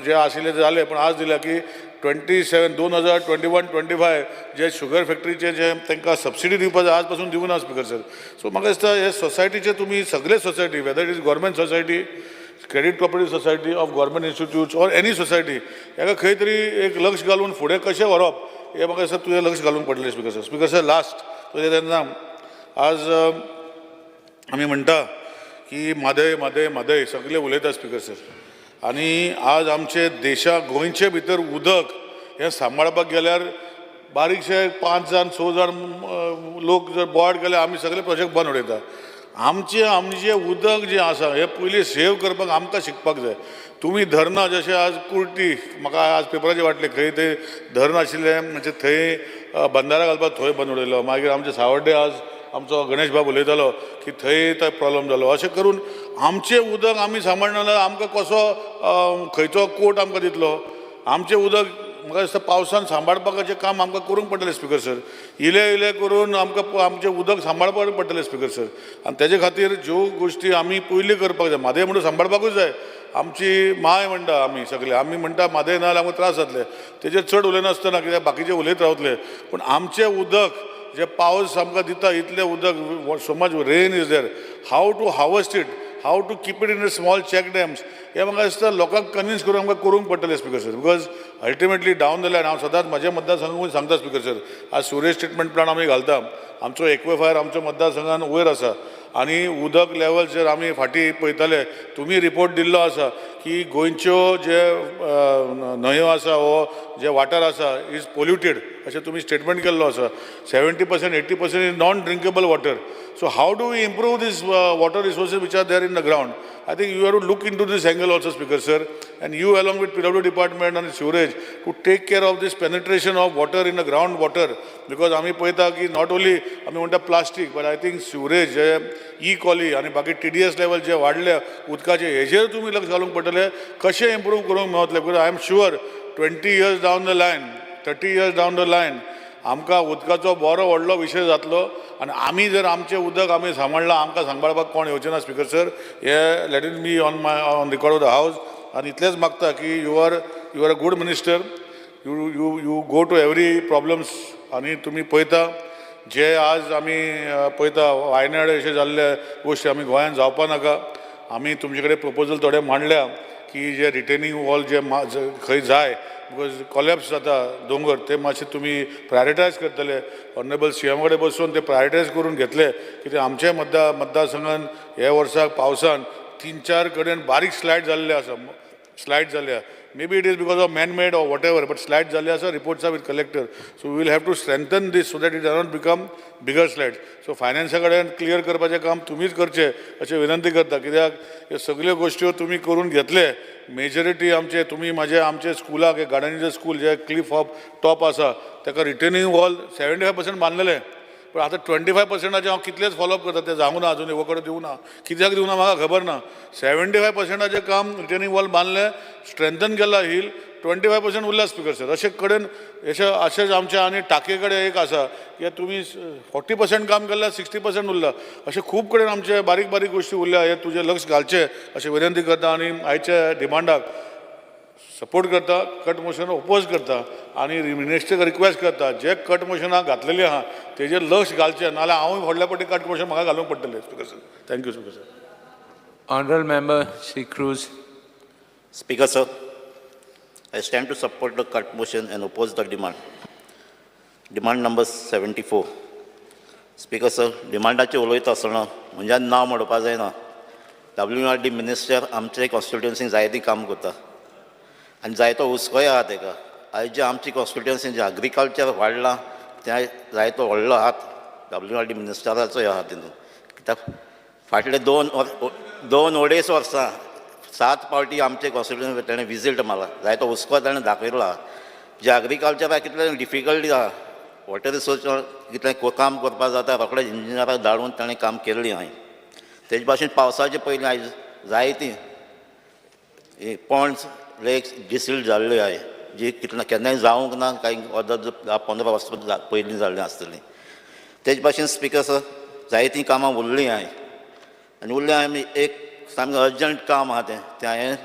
जे आशिल्ले जाले, पूण आज दिल्या की 27 2021 25 जे शुगर फॅक्टरीचे जे तांकां सबसिडी दिवपा जाय आज पासून दिवना स्पीकर सर. सो म्हाका दिसता हे सोसायटीचे तुमी सगळे society, whether it is government society, credit cooperative society of government institutes or any society, हेका खंय तरी एक लक्ष घालून फुडें कशें व्हरप हें म्हाका दिसता तुवें लक्ष घालूंक पडटलें speaker sir. Speaker sir last तुजें तेन्ना आज आमी म्हणटा की म्हादय म्हादय म्हादय सगळे उलयता स्पीकर सर, आनी आज आमचे देशा गोंयचे भितर उदक हें सांबाळपाक गेल्यार बारीकशे 5 जाण 6 जाण लोक जर बोवाळ केल्यार आमी सगळे प्रोजेक्ट बंद उडयता. आमचें आमचें उदक जें आसा हें पयलीं सेव करपाक आमकां शिकपाक जाय. तुमी धरणां जशें आज कुर्टी, म्हाका आज पेपराचेर वाटलें, खंय थंय धरण आशिल्लें म्हणजे थंय बंदारा घालपाक थंय बंद उडयलो. मागीर आमचे सावड्डे आज आमचो गणेश बाब उलयतालो की थंय तो प्रॉब्लम जालो. अशें करून आमचें उदक आमी सांबाळना जाल्यार आमकां कसो खंयचो कोर्ट आमकां दितलो? आमचें उदक म्हाका दिसता पावसान सांबाळपाचें काम आमकां करूंक पडटलें स्पिकर सर. इलें इलें करून आमकां आमचें उदक सांबाळपाक पडटलें स्पिकर सर. आनी तेजे खातीर ज्यो गोश्टी आमी पयलीं करपाक जाय, म्हादय म्हणून सांबाळपाकूच जाय. आमची माय म्हणटा आमी सगळे, आमी म्हणटा म्हादय ना जाल्यार आमकां त्रास जातले. तेजेर चड उलयनासतना, कित्याक बाकीचे उलयत रावतले, पूण आमचें उदक जे पावस आमकां दिता इतलें उदक, so much rain is there, how to harvest it, how to keep it in a small check dams, हें म्हाका दिसता लोकांक कन्विन्स करून आमकां करूंक पडटलें speaker sir. Because ultimately down the line, हांव सदांच म्हज्या मतदारसंघाकूय सांगता स्पिकर सर, आज सिवरेज ट्रिटमेंट प्लांट आमी घालता, आमचो एक्वेफायर आमच्या मतदारसंघान वयर आसा आनी उदक लेवल जर आमी फाटीं पळयताले, तुमी रिपोर्ट दिल्लो आसा की गोंयच्यो जे न्हंयो आसा वो जे वाठार आसा is polluted, अशें तुमी स्टेटमेंट केल्लो आसा. 70%, 80% is non drinkable water. So how do we improve this water resources which are there in the ground? I think you have to look into this angle also, Speaker sir, and you along with PW department and sewerage to take care of this penetration of water in the ground water. Because आमी पळयता की not only आमी म्हणटा plastic, but I think sewerage J E coli आनी बाकी TDS level जे वाडले उदकाचे, हेजेर तुमी लक्ष घालूंक पडटलें, कशें इम्प्रूव करूंक मेवतलें. Because I am sure 20 years down the line, 30 years down the line, आमकां उदकाचो बरो व्हडलो विशय जातलो आनी आमी जर आमचें उदक आमी सांबाळना, आमकां सांबाळपाक कोण येवचे ना स्पिकर सर. हे let it be on record of the house. आनी इतलेंच मागता की you are a good minister, you go to every problems आनी तुमी पळयता जे आज आमी पळयता वायनाड अशें जाल्ले गोश्टी आमी गोंयांत जावपा नाका. आमी तुमचे कडेन प्रपोजल थोडे मांडल्या की जे रिटेनींग वॉल जे खंय जाय, because collapse जाता दोंगर, ते मातशे तुमी प्रायोरिटायज करतले. ऑनरेबल सीएम कडेन बसून ते प्रायोरिटायज करून घेतले, कित्याक आमचे मतदारसंघान ह्या वर्साक पावसान तीन चार कडेन बारीक स्लायड जाल्ले आसा, स्लायड जाल्या. Maybe it is because of man made or whatever, but slide जाल्ले आसा. Reports are with collector, so we will have to strengthen this so that it not become bigger slide. So फायनान्सा कडेन क्लियर करपाचें काम तुमीच करचें अशें विनंती करता, कित्याक ह्यो सगल्यो गोश्ट्यो तुमी करून घेतले मेजॉरिटी आमचे तुमी म्हाजे आमचे स्कुलाक गार्डनीचे स्कूल जे क्लिफ ऑफ टॉप आसा, ताका रिटेनिंग वॉल 75% बांदलेलें, पूण आतां 25%चें हांव कितलेच फॉलोअप करता, तें जावंक ना अजून. वखद दिवना, कित्याक दिवना म्हाका खबर ना. 75%चें काम रिटेनिंग वॉल बांदलें, स्ट्रेंथन केला हील, 25% उरला स्पिकर सर. अशें कडेन अशें अशेंच आमच्या आनी टाके कडेन एक आसा की तुमी 40% काम केलां, 60% उरलां. अशें खूब कडेन आमचे बारीक बारीक गोश्टी उरल्या, हे तुजें लक्ष घालचें अशें विनंती करता आनी आयच्या डिमांडाक सपोर्ट करता, कट मोशन ओपोज करता आनी मिनिस्टरीक रिक्वेस्ट करता, जे कट मोशनाक घातलेली आहा तेजेर लक्ष घालचें, नाजाल्यार हांवूय व्हडल्या फावटी कट मोशन म्हाका घालूंक पडटलें speaker sir. Thank you, speaker sir. Honorable Member Shri Cruz. Speaker, sir, I stand to support the cut motion and oppose the demand. Demand number 74. Speaker, sir, डिमांडाचे उलयता आसतना म्हणजे नांव म्हणपा जायना. डब्ल्यू आर डी मिनिस्टर आमचे कॉन्स्टिट्युएन्सीन जायती काम करता आनी जायतो हुस्कोय आहा तेका. आयज जे आमची कॉन्स्टिट्युएन्सीन जे एग्रीकल्चर वाडलां, तें जायतो व्हडलो हात डब्ल्यू आर डी मिनिस्टराचोय आहा तितून. कित्याक फाटले 2-2.5 वर्सां सात पावटी आमचे कॉन्स्टिट्युएन्सी तेणें विजीट मारला. जायतो हुस्को ताणें दाखयला जे एग्रीकल्चराक कितलें डिफिकल्टी आहा, वॉटर रिसोर्स कितलें काम करपाक जाता, रोखडें इंजिनियराक धाडून ताणें काम केल्लें हांवें. तेजे भाशेन पावसाचे पयलीं आयज जायतीं पॉन्ड्स, लेक्स डिसिल्ट जाल्ल्यो आहाय, जी कितले केन्नाय जावंक ना, कांय अर्द 10-15 वर्सां पयलीं जाल्लीं आसतलीं. तेजे भाशेन स्पिकर सर, जायतीं कामां उरलीं आहाय आनी उरलीं आमी एक सामकें अर्जंट काम आहा, तें तें हांवें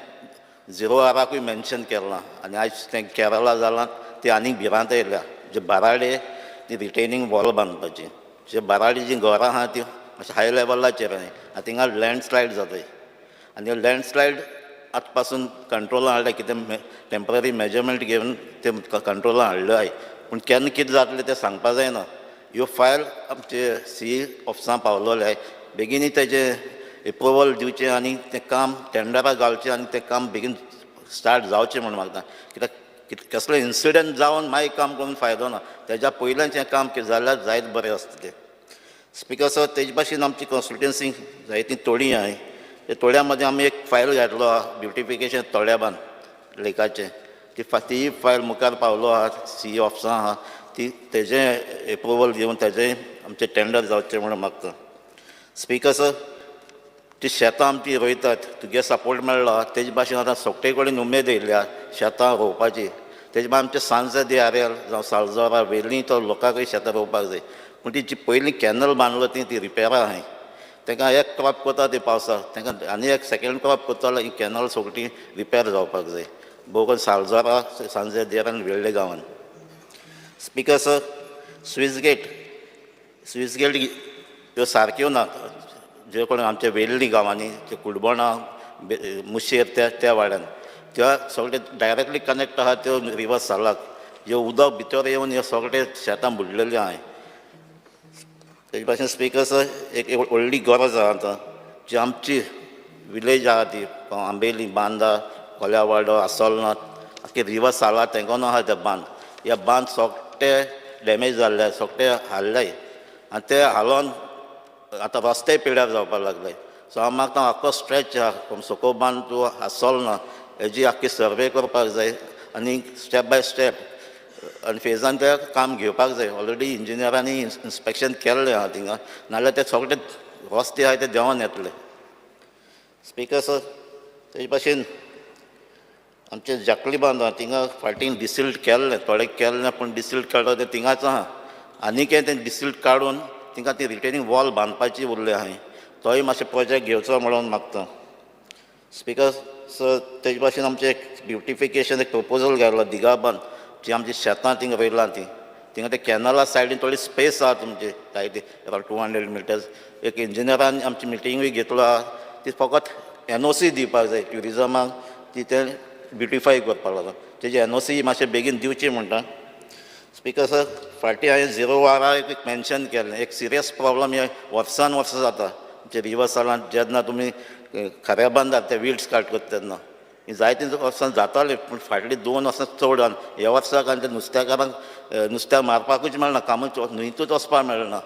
झिरो आराकूय मेन्शन केलां आनी आयज तें केरला जालां, ती आनीक भिरांत येयल्या. जे बाराडे ती रिटेनींग वॉल बांदपाची, जे बाराडे जीं घरां आहा ती मातशें हाय लेवलाचेर आनी थिंगा लँडस्लायड जाताय आनी लँडस्लायड आतां पासून कंट्रोलान हाडल्या, कितें टेंपररी मेजरमेंट घेवन तें कंट्रोलान हाडले आहाय, पूण केन्ना कितें जातलें तें सांगपा जायना. ह्यो फायल आमचे सी ऑफिसां पावलोले आहाय, बेगीनूय तेजें एप्रुवल दिवचें आनी तें काम टेंडराक घालचें आनी तें काम बेगीन स्टार्ट जावचें म्हूण मागता. कित्याक कसलो इन्सिडंट जावन मागीर काम करून फायदो ना, तेज्या पयल्यान हें काम जाल्यार जायत बरें आसतलें. स्पिकर सर, तेजे भाशेन आमची कॉन्स्टिट्युएन्सी जायतीं तोडी आहाय. ते तोड्या मदें आमी एक फायल घातलो आहा, ब्युटिफिकेशन तोड्याबान लेकाचें. ती तीय फायल मुखार पावलो आहा, सी ऑफिसां आहा ती, तेजें एप्रुवल घेवन तेजें आमचें टेंडर जावचें म्हणून मागता. स्पिकर सर, ती शेतां आमची रोयतात, तुगे सपोर्ट मेळ्ळो आहा. तेजे भाशेन आतां सोगटे कडेन उमेद येयल्या शेतां रोवपाची. तेजे भायर आमचे सांजे दी आरेल जावं सालजोरा वेली तो लोकांकूय शेतां रोवपाक जाय, पूण ती जी पयलीं कॅनल बांदलो ती ती रिपेरा आहाय. तांकां एक क्रॉप करता ती पावसाक, तांकां आनी एक सेकेंड क्रॉप करता जाल्यार ही कॅनल सोगटी रिपेर जावपाक जाय, भोव करून सालजोरा, सांजे देर आनी वेळ्ळे गांवान. Speaker sir, sluice gate ह्यो सारक्यो ना, जे कोण आमचे वेल्ली गांवांनी ते कुडबणां, मुशेर त्या त्या वाड्यान त्या सगळे डायरेक्टली कनेक्ट आहा त्यो रिवर सालाक. ह्यो उदक भितर येवन ह्यो सगळे शेतां बुडलेलीं आहाय. तेजे भाशेन स्पिकर सर, एक व्हडली गरज आहा आतां, जी आमची विलेज आहा ती आंबेली, बांदा, कोल्यावाडो, आसोलनाथ, आख्खे रिवर साला तेंकोन आहा ते बांद. ह्या बांद सोगटे डॅमेज जाल्ले, सोगटे हाडले आनी ते हालोवन आतां रस्ते पिड्यार जावपाक लागले. सो हांव मागता, आख्खो स्ट्रेच आहा फ्रॉम सोको बांद टू आसोलना, हेजी आख्खी सर्वे करपाक जाय आनी स्टेप बाय स्टेप आनी फेजान ते काम घेवपाक जाय. ऑलरेडी इंजिनियरांनी इन्स्पेक्शन केल्लें आहा थिंगा, नाल्यार ते सगळे रस्ते आहाय ते देंवोन येतले. स्पिकर सर, तेजे भाशेन आमचे जाकली बांद आहा, थिंगा फाटीं डिसिल्ट केल्लें, थोडें केल्लें, पूण डिसिल्ट काडलो तें थिंगाच आहा. आनी तें डिसिल्ट काडून थिंगा ती रिटेनिंग वॉल बांदपाची उरली आहाय, तोय मातशें प्रोजेक्ट घेवचो म्हणून मागता. स्पिकर सर, तेजे भाशेन आमचें एक ब्युटिफिकेशन एक प्रपोजल घातलो दिगाबान, जी आमची शेतां थिंगा रोयलां ती, थिंगा ते कॅनला सायडीन थोडी स्पेस आहा तुमची जायती, अरावंड 200 मिटर्स. एक इंजिनियरान आमची मिटिंगूय घेतलो आहा, ती फकत एनओसी दिवपाक जाय ट्युरिजमाक, ती ते ब्युटिफाय करपाक लागून तेजी एनओसी मातशें बेगीन दिवची म्हणटा. स्पिकर सर, फाटीं हांवें झिरो वरा एक मेन्शन केल्लें, एक सिरियस प्रॉब्लम हे वर्सान वर्सां जाता आमचे रिवर सालांत. जेन्ना तुमी खऱ्या बांदार ते विड्स काट करता तेन्ना ही जायतीं वर्सां जातालीं, पूण फाटलीं 2 वर्सां चड आनी ह्या वर्साक आनी ते नुस्त्याकारांक नुस्त्याक मारपाकूच मेळना, कामूच न्हंयतूच वचपाक मेळना.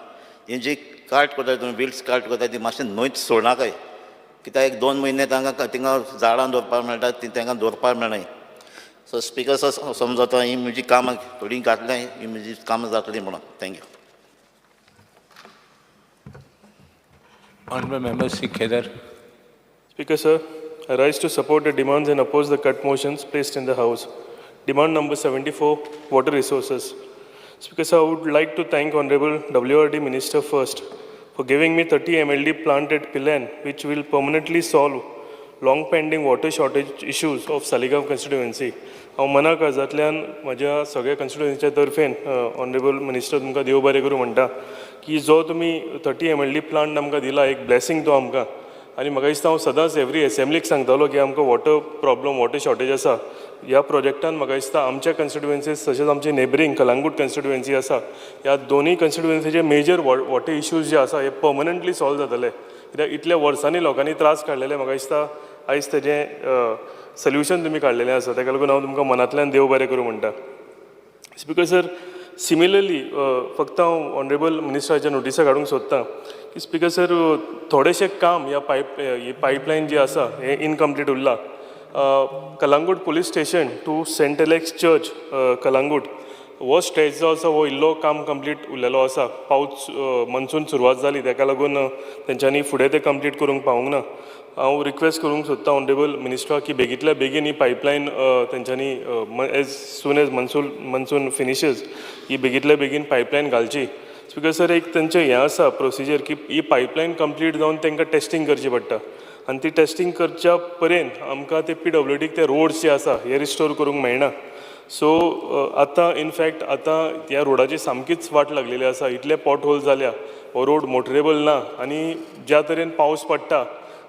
ही जी काट करता तुमी, विड्स काट करता ती मातशें न्हंयत सोडनाकाय, कित्याक एक 2 म्हयने तांकां थिंगा झाडां दवरपाक मेळटा, ती तांकां दवरपाक मेळनाय. सो स्पिकर सर, समजता ही म्हजी कामां थोडीं घातल्यां, ही म्हजी कामां जातलीं म्हणून. Thank you. Honorable Member Sri Khedar. Speaker sir, I rise to support the demands and oppose the cut motions placed in the House. Demand number 74, water resources. Speaker sir, I would like to thank Honorable WRD Minister first for giving me 30 MLD plant at Pilan, which will permanently solve long pending water shortage issues of Saligao constituency. हांव मना काळजांतल्यान म्हज्या सगळ्या कॉन्स्टिट्युएन्सीच्या तर्फेन ऑनरेबल मिनिस्टर तुमकां देव बरें करूं म्हणटा की जो तुमी 30 MLD plant आमकां दिला, एक ब्लेसींग तो आमकां. आनी म्हाका दिसता हांव सदांच एवरी एसेंब्लीक सांगतालो की आमकां वॉटर प्रॉब्लम, वॉटर शॉर्टेज आसा. ह्या प्रोजेक्टान म्हाका दिसता आमच्या कॉन्स्टिट्युएन्सीज तशेंच आमचे नेबरींग कलांगूट कॉन्स्टिट्युएन्सी आसा, ह्या दोनूय कॉन्स्टिट्युएन्सीचे मेजर वॉटर इश्यूज जे आसा हे पर्मनंटली सॉल्व जातले. कित्याक इतल्या वर्सांनी लोकांनी त्रास काडलेले, म्हाका दिसता आयज तेजें सोल्युशन तुमी काडलेलें आसा. ताका लागून हांव तुमकां मनांतल्यान देव बरें करूं म्हणटा. स्पिकर सर, सिमिलरली फक्त हांव ऑनरेबल मिनिस्टराच्या नोटिसा काडूंक सोदतां की स्पिकर सर, थोडेशें काम ह्या ही पायपलायन जी आसा हें इनकम्प्लीट उरलां. Calangute police station to Saint Alex church Calangute हो स्ट्रेच जो आसा हो इल्लो काम कंप्लीट उरलेलो आसा. पावस मनसून सुरवात जाली, ताका लागून तेंच्यांनी फुडें तें कंप्लीट करूंक पावूंक ना. हांव रिक्वेस्ट करूंक सोदतां ऑनरेबल मिनिस्टराक की बेगींतल्या बेगीन ही पायपलायन तेंच्यांनी as soon as monsoon finishes ही बेगींतल्या बेगीन पायपलायन घालची. स्पिकर सर, एक तेंचें हें आसा प्रोसिजर की ही पायपलायन कंप्लीट जावन तांकां टेस्टींग करची पडटा आनी ती टेस्टींग करच्या पर्यंत आमकां ते पीडब्ल्यूडीक ते रोड्स जे आसा हे रिस्टोर करूंक मेळना. सो आतां इनफॅक्ट आतां ह्या रोडाची सामकीच वाट लागलेली आसा, इतले पॉट होल जाल्या, हो रोड मोटरेबल ना. आनी ज्या तरेन पावस पडटा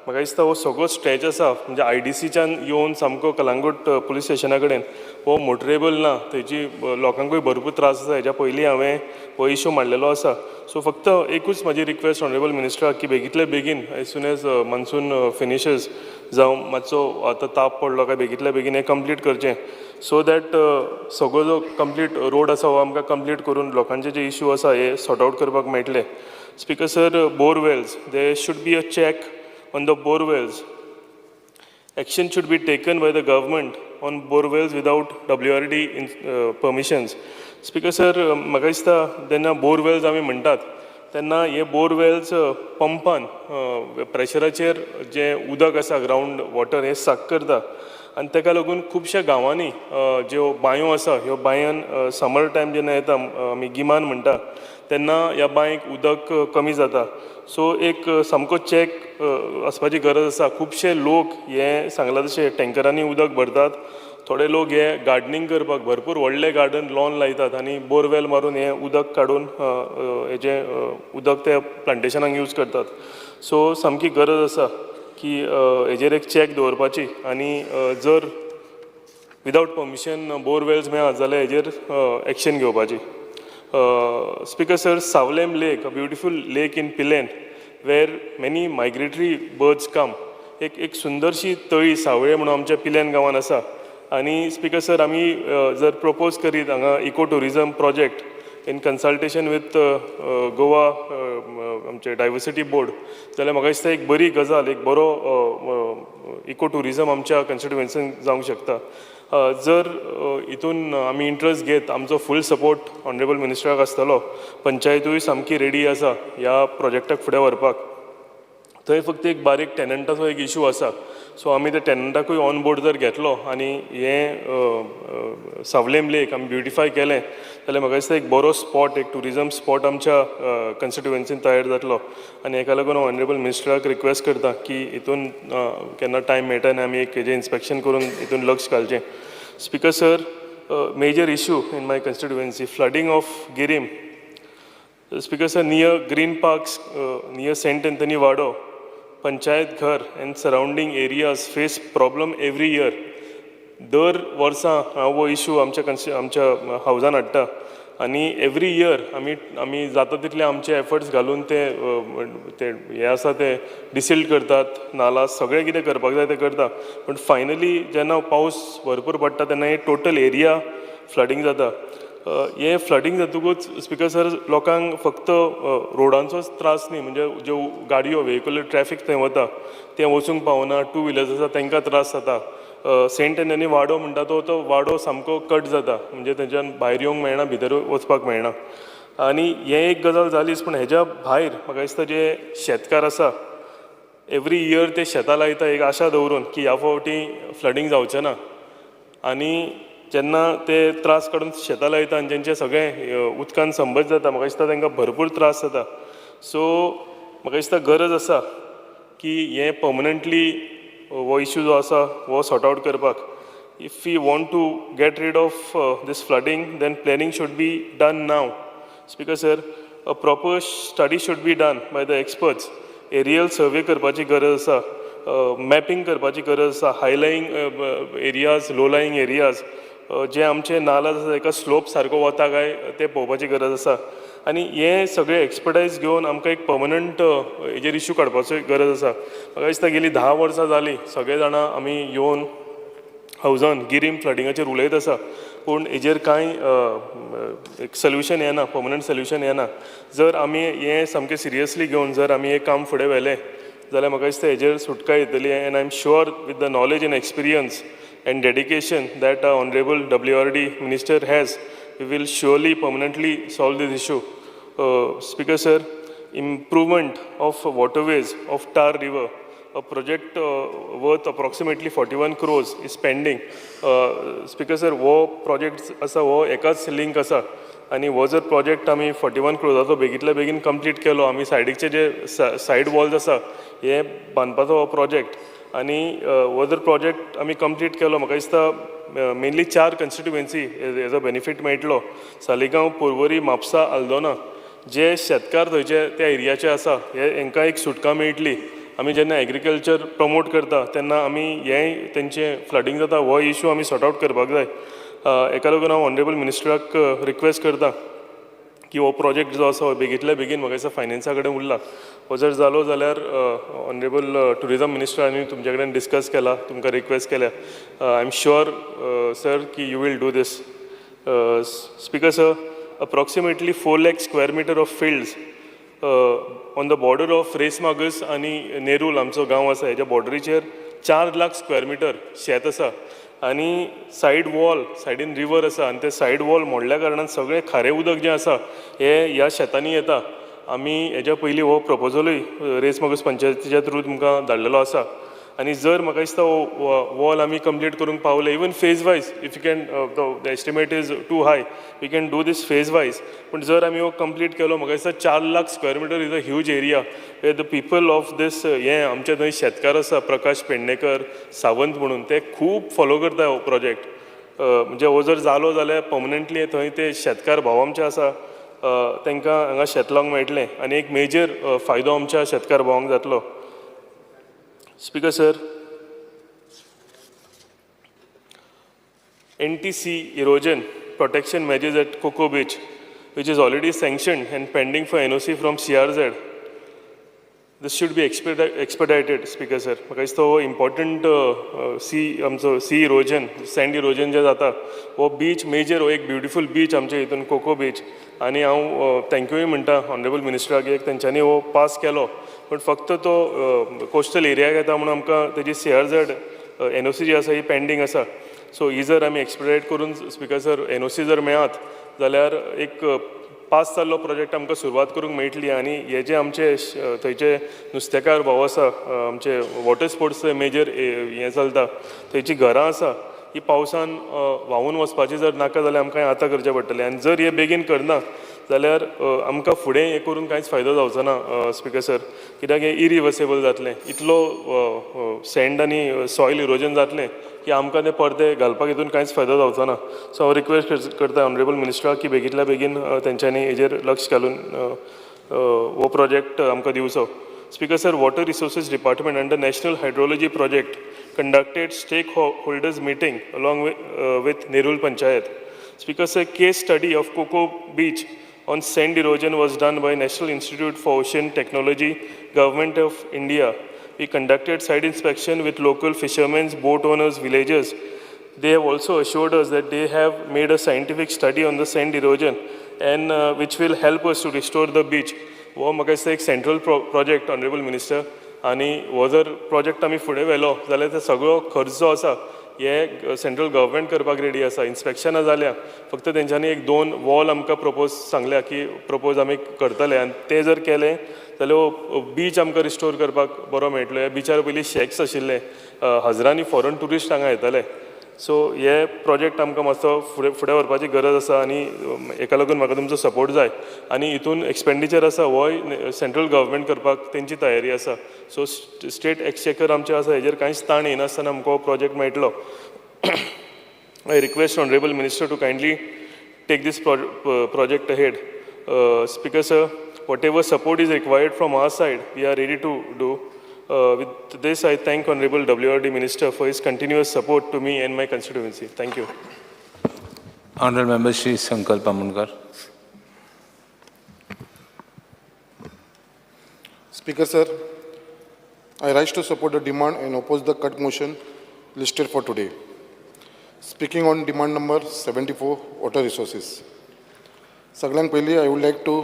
म्हाका दिसता हो सगळो स्ट्रेच आसा म्हणजे आयडीसीच्यान येवन सामको कलांगूट पुलीस स्टेशना कडेन हो मोटरेबल ना. तेजी लोकांकूय भरपूर त्रास आसा. हेज्या पयलीं हांवें हो इशू मांडलेलो आसा. सो फक्त एकूच म्हाजी रिक्वेस्ट ऑनरेबल मिनिस्टराक की बेगींतल्या बेगीन as soon as monsoon finishes जावं मातसो आतां ताप पडलो काय बेगींतल्या बेगीन हें कंप्लीट करचें, सो that सगळो जो कंप्लीट रोड आसा हो आमकां कंप्लीट करून लोकांचे जे इशू आसा हे सॉर्ट आवट करपाक मेळटले. Speaker sir, borewells, there should be a check on the borewells. Action should be taken by the government on borewells without WRD permissions. Speaker sir, म्हाका दिसता जेन्ना बोरवेल्स आमी म्हणटात तेन्ना हे बोरवेल्स पंपान प्रेशराचेर जें उदक आसा, ग्रावंड वॉटर, हें सक करता आनी ताका लागून खुबश्या गांवांनी ज्यो बांयो आसा, ह्यो बांयान समर टायम जेन्ना येता, आमी गिमान म्हणटा, तेन्ना ह्या बांयक उदक कमी जाता. सो एक सामको चॅक आसपाची गरज आसा. खुबशे लोक हे सांगला तशें टँकरांनी उदक भरतात. थोडे लोक हे गार्डनींग करपाक भरपूर व्हडले गार्डन लॉन लायतात आनी बोरवेल मारून हें उदक काडून हेजें उदक ते प्लांटेशनाक यूज करतात. सो सामकी गरज आसा की हेजेर एक चॅक दवरपाची आनी जर विदावट परमिशन बोरवेल्स मेळत जाल्यार हेजेर एक्शन घेवपाची. Speaker sir, Savlem Lake, a beautiful lake in Pilerne where many migratory birds come. एक एक सुंदरशी तळी सावळे म्हणून आमच्या पिलेन गांवान आसा आनी स्पीकर सर, आमी जर प्रपोज करीत हांगा eco tourism project in consultation with Goa आमचे डायवर्सिटी बोर्ड जाल्यार म्हाका दिसता एक बरी गजाल, एक बरो इको ट्युरिजम आमच्या कॉन्स्टिट्युएन्सीन जावंक शकता. जर हितून आमी इंट्रस्ट घेत, आमचो फूल सपोर्ट ऑनरेबल मिनिस्टराक आसतलो. पंचायतूय सामकी रेडी आसा ह्या प्रोजेक्टाक फुडें व्हरपाक. थंय फक्त एक बारीक टेनंटाचो एक इशू आसा. सो आमी त्या टेनंटाकूय ऑन बोर्ड जर घेतलो आनी हें सावलेम लेक आमी ब्युटिफाय केलें जाल्यार म्हाका दिसता एक बरो स्पॉट, एक ट्युरिजम स्पॉट आमच्या कॉन्स्टिट्युएन्सीन तयार जातलो. आनी हेका लागून हांव ऑनरेबल मिनिस्टराक रिक्वेस्ट करता की हितून केन्ना टायम मेळटा आनी आमी एक हेजें इन्स्पेक्शन करून हितून लक्ष घालचें. Speaker sir, major issue in my constituency, flooding of Guirim. Speaker sir, near Green Parks, near Saint Anthony Vado, Panchayat Ghar and surrounding areas face problem every year. दर वर्सा हांव हो इशू आमच्या हावजान हाडटा आनी एवरी इयर आमी जाता तितले आमचे एफर्ट्स घालून ते हे आसा ते डिसिल्ट करतात, नाला सगळें कितें करपाक जाय तें करता. पूण फायनली जेन्ना पावस भरपूर पडटा तेन्ना हे टोटल एरिया फ्लडींग जाता. हें फ्लडींग जातकूच, स्पिकर सर, लोकांक फक्त रोडांचोच त्रास न्ही, म्हणजे ज्यो गाडयो, व्हेहिकुलर ट्रॅफीक थंय वता तें वचूंक पावना. टू व्हिलर्स आसा तांकां त्रास जाता. सेंट एंथनी वाडो म्हणटा तो वाडो सामको कट जाता, म्हणजे थंयच्यान भायर येवंक मेळना, भितर वचपाक मेळना. आनी हें एक गजाल जालीच, पूण हेज्या भायर म्हाका दिसता जे शेतकार आसा, एवरी इयर ते शेतां लायता एक आशा दवरून की ह्या फावटी फ्लडींग जावचें ना. आनी जेन्ना ते त्रास काडून शेतां लायता आनी जेंचें सगळें उदकान संबद जाता, म्हाका दिसता तांकां भरपूर त्रास जाता. सो म्हाका दिसता गरज आसा की हें पर्मनंटली हो इशू जो आसा हो सॉर्ट आवट करपाक. If we want to get rid of this flooding, then planning should be done now. Speaker sir, a proper study should be done by the experts. Aerial survey करपाची गरज आसा, मॅपिंग करपाची गरज आसा, high lying areas, low lying areas, जे आमचे नाला आसा ताका स्लोप सारको वता काय तें पळोवपाची गरज आसा. आनी हें सगळें एक्सपर्टायज घेवन आमकां एक पर्मनंट हेजेर इशू काडपाचो गरज आसा. म्हाका दिसता गेलीं 10 वर्सां जालीं सगळे जाणां आमी येवन हावजान गिरीम फ्लडिंगाचेर उलयत आसा, पूण हेजेर कांय एक सोल्युशन येना, पर्मनंट सोल्युशन येना. जर आमी हें सामकें सिरियसली घेवन जर आमी हें काम फुडें व्हेलें जाल्यार म्हाका दिसता हेजेर सुटका येतली. And I am sure with the knowledge and experience and dedication that honourable WRD minister has, we will surely permanently solve this issue. Speaker sir, improvement of waterways of Tar River, a project worth approximately 41 crores is pending. Speaker sir, हो project आसा हो एकाच लिंक आसा आनी हो जर प्रोजेक्ट आमी 41 क्रोजाचो बेगींतल्या बेगीन कंप्लीट केलो, आमी सायडीकचे जे सायड वॉल्स आसा हे बांदपाचो हो प्रोजेक्ट आनी हो जर प्रोजेक्ट आमी कंप्लीट केलो, म्हाका दिसता मेनली चार कॉन्स्टिट्युएन्सी हेजो बेनिफीट मेळटलो: सालिगांव, पर्वरी, म्हापसा, आल्दोना. जे शेतकार थंयचे त्या एरियाचे आसा हे हेंकां एक सुटका मेळटली. आमी जेन्ना एग्रीकल्चर प्रमोट करता तेन्ना आमी हें तेंचें फ्लडींग जाता हो इशू आमी सॉर्ट आवट करपाक जाय. हेका लागून हांव ऑनरेबल मिनिस्टराक रिक्वेस्ट करता की हो प्रोजेक्ट जो आसा हो बेगींतल्या बेगीन, म्हाका दिसता फायनान्सा कडेन उरला, हो जर जालो जाल्यार ऑनरेबल ट्युरिजम मिनिस्टरांनी तुमचे कडेन डिस्कस केला, तुमकां रिक्वेस्ट केल्या, I am sure sir की you will do this. Speaker sir, approximately 4 lakh square meter of fields on the border of Reis Magos आनी नेरूल आमचो गांव आसा, हेज्या बॉर्डरीचेर 4 लाख स्क्वेअर मिटर शेत आसा आनी सायड वॉल, सायडीन रिवर आसा आनी ते सायड वॉल मोडल्या कारणान सगळें खारें उदक जें आसा हें ह्या शेतांनी येता. आमी हेज्या पयलीं हो प्रपोजलूय रेस मागूस पंचायतीच्या थ्रू तुमकां धाडलेलो आसा आनी जर म्हाका दिसता हो वॉल आमी कंप्लीट करूंक पावले, even phase wise if you can, the estimate is too high, we can do this phase wise, पूण जर आमी हो कंप्लीट केलो, म्हाका दिसता 4 lakh square meter is a huge area where the people of this हें आमचे थंय शेतकार आसा, प्रकाश पेडणेकर सावंत म्हणून, ते खूब फॉलो करता हो प्रोजेक्ट. म्हणजे हो जर जालो जाल्यार पर्मनंटली थंय ते शेतकार भाव आमचे आसा, तांकां हांगा शेत लावंक मेळटलें आनी एक मेजर फायदो आमच्या शेतकार भावांक जातलो. Speaker sir, anti-sea erosion protection measures at Coco Beach, which is already sanctioned and pending for NOC from CRZ. This should be expedited, Speaker sir. म्हाका दिसता हो इम्पॉर्टंट सी आमचो सी इरोजन, सँड इरोजन जें जाता, हो बीच मेजर, हो एक ब्युटिफूल बीच आमच्या हितून कोको बीच. आनी हांव थँक्यूय म्हणटा ऑनरेबल मिनिस्टराक, एक तेंच्यांनी हो पास केलो, पूण फक्त तो कोस्टल एरियाक येता म्हणून आमकां तेजी सीआरझेड एनओसी जी आसा ही पेंडींग आसा. सो ही जर आमी एक्सपिडायट करून, स्पिकर सर, एनओसी जर मेळत जाल्यार एक पास जाल्लो प्रोजेक्ट आमकां सुरवात करूंक मेळटली. आनी हे जे आमचे थंयचे नुस्तेकार भाव आसा, आमचे वॉटर स्पोर्ट्स मेजर हें चलता, थंयची घरां आसा ही पावसान व्हांवून वचपाची जर नाका जाल्यार आमकां हें आतां करचें पडटलें. आनी जर हें बेगीन करना जाल्यार आमकां फुडें हें करून कांयच फायदो जावचो ना, स्पिकर सर, कित्याक हें इरिवर्सेबल जातलें. इतलो सँड आनी सॉयल इरोजन जातलें की आमकां तें परतें घालपाक हितून कांयच फायदो जावचो ना. सो हांव रिक्वेस्ट करता ऑनरेबल मिनिस्टराक की बेगींतल्या बेगीन तेंच्यांनी हेजेर लक्ष घालून हो प्रोजेक्ट आमकां दिवचो. Speaker sir, Water Resources Department under National Hydrology Project conducted stakeholders meeting along with Nerul Panchayat. Speaker sir, case study of Coco Beach on sand erosion was done by National Institute for Ocean Technology, Government of India. We conducted site inspection with local fishermen, boat owners, villagers. They have also assured us that they have made a scientific study on the sand erosion and which will help us to restore the beach. हो म्हाका दिसता एक central project, honourable minister, आनी हो जर प्रोजेक्ट आमी फुडें व्हेलो जाल्यार ते सगळो खर्च जो आसा हे सेंट्रल गव्हर्मेंट करपाक रेडी आसा. इन्स्पेक्शनां जाल्या, फक्त तेंच्यांनी एक दोन वॉल आमकां प्रपोज सांगल्या की प्रपोज आमी करतले आनी ते जर केले जाल्यार बीच आमकां रिस्टोर करपाक बरो मेळटलो. ह्या बिचार पयलीं शॅक्स आशिल्ले, हजरांनी फॉरन ट्युरिस्ट हांगा येताले. सो हे प्रोजेक्ट आमकां मातसो फुडें फुडें व्हरपाची गरज आसा आनी हेका लागून म्हाका तुमचो सपोर्ट जाय. आनी हितून एक्सपेंडिचर आसा होय सेंट्रल गव्हर्मेंट करपाक तेंची तयारी आसा. सो स्टेट एक्सचेकर आमचें आसा, हेजेर कांयच ताण येनासतना आमकां हो प्रोजेक्ट मेळटलो. I request Honorable Minister to kindly take this project ahead. Speaker sir, whatever support is required from our side, we are ready to do. With this, I thank Honorable WRD Minister for his continuous support to me and my constituency. Thank you. Honorable Member Shri Sankalp Amonkar. Speaker sir, I rise to support the demand and oppose the cut motion listed for today. Speaking on demand number 74, water resources. सगळ्यांत पयलीं I would like to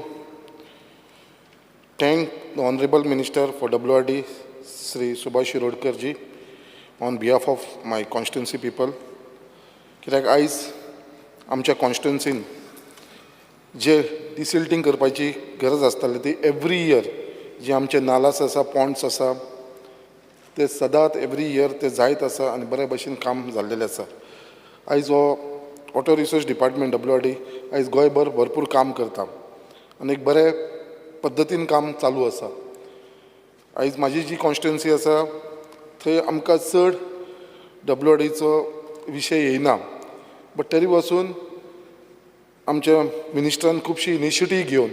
thank the Honorable Minister for WRD, Sri Subhash Shirodkar ji, on behalf of my constituency people. कित्याक आयज आमच्या कॉन्स्टिट्युन्सीन जे डिसिल्टींग करपाची गरज आसताली ती एवरी इयर जे आमचे नालास आसा, पॉन्ड्स आसा, ते सदांच एवरी इयर ते जायत आसा आनी बरे भशेन काम जाल्लेलें आसा. आयज हो water resource department W R D आयज गोंयभर भरपूर काम करता आनी एक बरे पद्दतीन काम चालू आसा. आयज म्हाजी जी कॉन्स्टिट्युन्सी आसा थंय आमकां चड डब्ल्यू आर डीचो विशय येयना, बट तरी पासून आमच्या मिनिस्टरान खुबशी इनिशिएटीव घेवन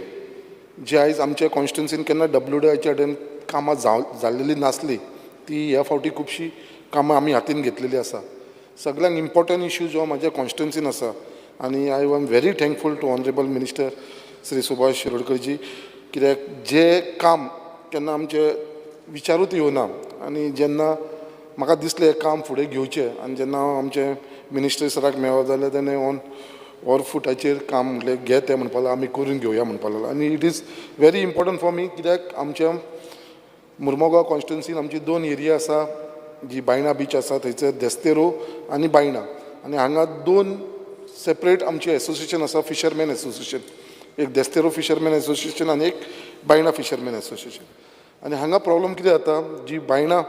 जी आयज आमच्या कॉन्स्टिट्युन्सीन केन्ना डब्ल्यू डीच्या कडेन कामां जाल्लेली नासली, ती ह्या फावटी खुबशीं कामां आमी हातीन घेतलेली आसा. सगळ्यांत इम्पॉर्टंट इशू जो म्हाज्या कॉन्स्टिट्युन्सीन आसा आनी I am very thankful to Honorable Minister Shri Subhash शिरोडकरजी, कित्याक जें काम केन्ना आमचे विचारूच येवना आनी जेन्ना म्हाका दिसलें हें काम फुडें घेवचें आनी जेन्ना हांव आमचे मिनिस्टर सराक मेळ्ळो जाल्यार तेणें ऑन वर फुटाचेर काम म्हटलें घे तें म्हणपाक लागलो आमी करून घेवया म्हणपाक लागलो. आनी it is very important for me कित्याक आमच्या मुर्मोगांव कॉन्स्टिट्युन्सीन आमची दोन एरिया आसा, जी बायणा बीच आसा थंयसर देस्तेरो आनी बायणा, आनी हांगा दोन सेपरेट आमचे एसोसिएशन आसा, फिशरमॅन एसोसिएशन, एक देस्तेरो फिशरमॅन एसोसिएशन आनी एक बायणा फिशरमॅन एसोसिएशन. आनी हांगा प्रॉब्लम कितें जाता, जी बायणा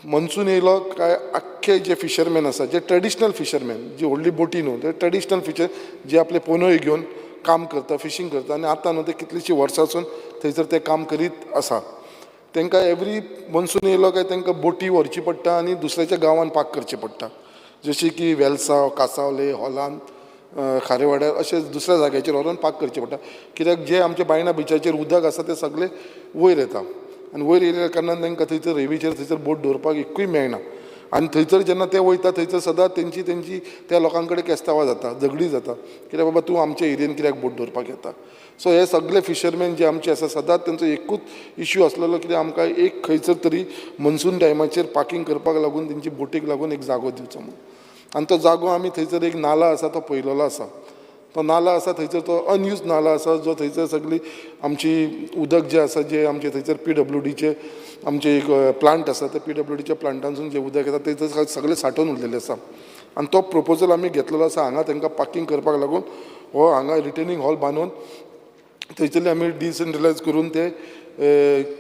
मनसून येयलो काय आख्खे जे फिशरमॅन आसा, जे ट्रेडिशनल फिशरमॅन, जी व्हडली बोटी न्हू, ते ट्रेडिशनल फिशर जे आपले पोनोय घेवन काम करता, फिशींग करता, आनी आतां न्हू ते कितलींशीं वर्सां थंयसर ते काम करीत आसा. तांकां एवरी मनसून येयलो काय तांकां बोटी व्हरची पडटा आनी दुसऱ्याच्या गांवान पार्क करची पडटा, जशें की वेलसांव, कासावले, हॉलांत, खारेवाड्यार अशें दुसऱ्या जाग्याचेर व्हरोन पार्क करचें पडटा. कित्याक जे आमच्या बायणा बिचाचेर उदक आसा तें सगळें वयर येता आनी वयर येयल्या कारणान तांकां थंयसर रेंवेचेर थंयसर बोट दवरपाक एकूय मेळना. आनी थंयसर जेन्ना ते वयता थंयसर सदांच तेंची तेंची त्या लोकां कडेन केस्तांवां जाता, झगडीं जाता, कित्याक बाबा तूं आमच्या एरियेन कित्याक बोट दवरपाक येता. सो हे सगळे फिशरमॅन जे आमचे आसा सदांच तेंचो एकूच इश्यू आसलेलो कित्याक आमकां एक खंयसर तरी मनसून टायमाचेर पार्कींग करपाक लागून तेंची बोटीक लागून एक जागो दिवचो म्हणून. आनी तो जागो आमी थंयसर एक नाला आसा तो पळयलेलो आसा, तो नाला आसा थंयसर तो अनयूज नाला आसा जो थंयसर सगळी आमची उदक जें आसा, जें आमचें थंयसर PWDचें आमचें एक प्लांट आसा, त्या PWDच्या प्लांटांसून जें उदक येता थंयसर सगळें सांठोवन उरलेलें आसा. आनी तो प्रोपोजल आमी घेतलेलो आसा हांगा तांकां पार्कींग करपाक लागून, हो हांगा रिटेनिंग हॉल बांदून थंयसरले आमी डिसेंट्रलायज करून ते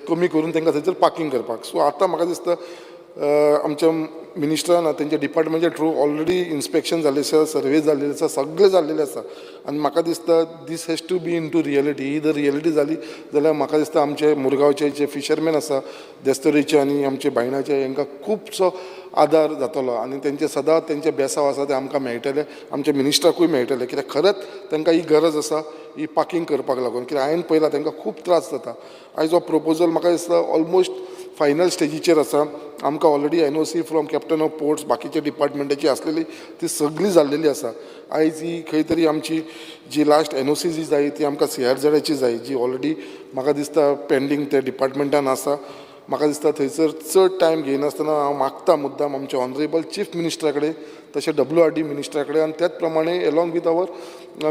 कमी करून तांकां थंयसर पार्कींग करपाक. सो आतां म्हाका दिसता आमच्या मिनिस्टरान तेंच्या डिपार्टमेंटच्या थ्रू ऑलरेडी इन्स्पेक्शन जाल्लें आसा, सर्वे जाल्लें आसा, सगळें जाल्लेलें आसा. आनी म्हाका दिसता this has to be into reality. ही जर रियलिटी जाली जाल्यार म्हाका दिसता आमचे मुरगांवचे जे फिशरमॅन आसा, देस्तोरेचे आनी आमचे बायणाचे, हांकां खुबसो आदार जातलो आनी तेंचे सदांच तेंचे बेसांव आसा ते आमकां मेळटले, आमच्या मिनिस्टराकूय मेळटले. कित्याक खरेंच तांकां ही गरज आसा ही पार्कींग करपाक लागून, कित्याक हांवें पळयलां तांकां खूब त्रास जाता. आयज हो प्रोपोजल म्हाका दिसता ऑलमोस्ट फायनल स्टेजीचेर आसा. आमकां already NOC from captain of ports बाकीच्या डिपार्टमेंटाची आसलेली ती सगळी जाल्लेली आसा. आयज ही खंय तरी आमची जी लास्ट NOC जी जाय ती आमकां CRZची जाय, जी ऑलरेडी म्हाका दिसता पेंडींग त्या डिपार्टमेंटान आसा. म्हाका दिसता थंयसर चड टायम घेयनासतना हांव मागता मुद्दाम आमच्या ऑनरेबल चीफ मिनिस्टरा कडेन, तशें WRD मिनिस्टरा कडेन, आनी त्याच प्रमाणे along with our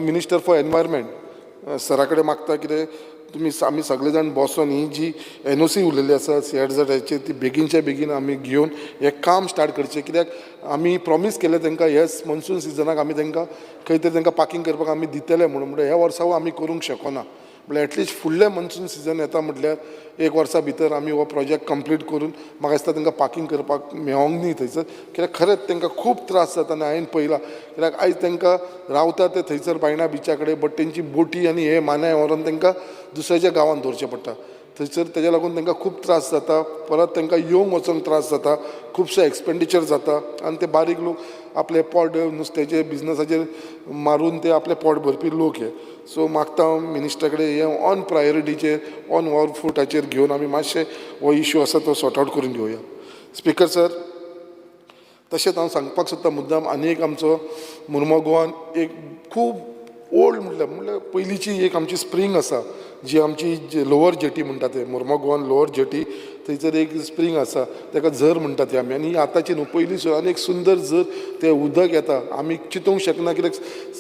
minister for environment सरा कडेन मागता कितें तुमी आमी सगळे जाण बसोन ही जी NOC उरलेली आसा CRZची ती बेगीनच्या बेगीन आमी घेवन हें काम स्टार्ट करचें. कित्याक आमी प्रॉमीस केलें तांकां ह्या मनसून सिजनाक आमी तांकां खंय तरी तांकां पार्कींग करपाक आमी दितले म्हणून, म्हणल्यार ह्या वर्सा आमी करूंक शकना, म्हणल्यार एटलिस्ट फुडलें मनसून सिजन येता म्हटल्यार एक वर्सा भितर आमी हो प्रोजेक्ट कंप्लीट करून म्हाका दिसता तांकां पार्कींग करपाक मेळोंक न्ही थंयसर. कित्याक खरेंच तांकां खूब त्रास जाता आनी हांवें पळयलां, कित्याक आयज तांकां रावता ते थंयसर बायणा बिचा कडेन, बट तेंची बोटी आनी हे मानाय व्हरोन तांकां दुसऱ्याच्या गांवांत दवरचें पडटा थंयसर, तेज्या लागून तांकां खूब त्रास जाता, परत तांकां येवंक वचोंक त्रास जाता, खुबशे एक्सपेंडिचर जाता आनी ते बारीक लोक आपले पोट नुस्त्याचे बिजनसाचेर मारून ते आपले पोट भरपी लोक हे. सो मागता हांव मिनिस्टरा कडेन हें ऑन प्रायोरिटीचेर ऑन वॉर फुटाचेर घेवन आमी मातशें हो इशू आसा तो सॉर्ट आवट करून घेवया. स्पीकर सर, तशेंच हांव सांगपाक सोदता मुद्दाम आनी एक आमचो मुर्मो गोवान एक खूब ओल्ड म्हटल्यार पयलींची एक आमची स्प्रींग आसा, जी आमची लोवर जेटी म्हणटा ते मुर्मो गोवान लोवर जेटी, थंयसर एक स्प्रींग आसा ताका झर म्हणटा ती आमी. आनी आतांची न्हू पयलीं सुद्दां आनी एक सुंदर झर तें उदक येता, आमी चिंतूंक शकना कित्याक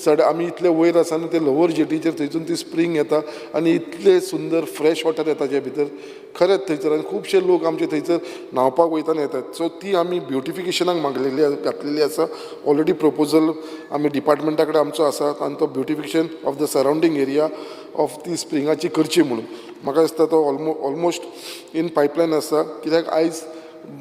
सड आमी इतले वयर आसा आनी ते लोवर जेटीचेर थंयसून ती स्प्रींग येता आनी इतलें सुंदर फ्रेश वॉटर येता जे भितर खरेंच थंयसर आनी खुबशे लोक आमचे थंयसर न्हांवपाक वयताना येतात. सो ती आमी ब्युटिफिकेशनाक मागलेली घातलेली आसा, ऑलरेडी प्रोपोजल आमी डिपार्टमेंटा कडेन आमचो आसा आनी तो beautification of the surrounding area of ती स्प्रिंगाची करची म्हणून म्हाका दिसता तो ऑलमोस्ट इन पायपलायन आसा. कित्याक आयज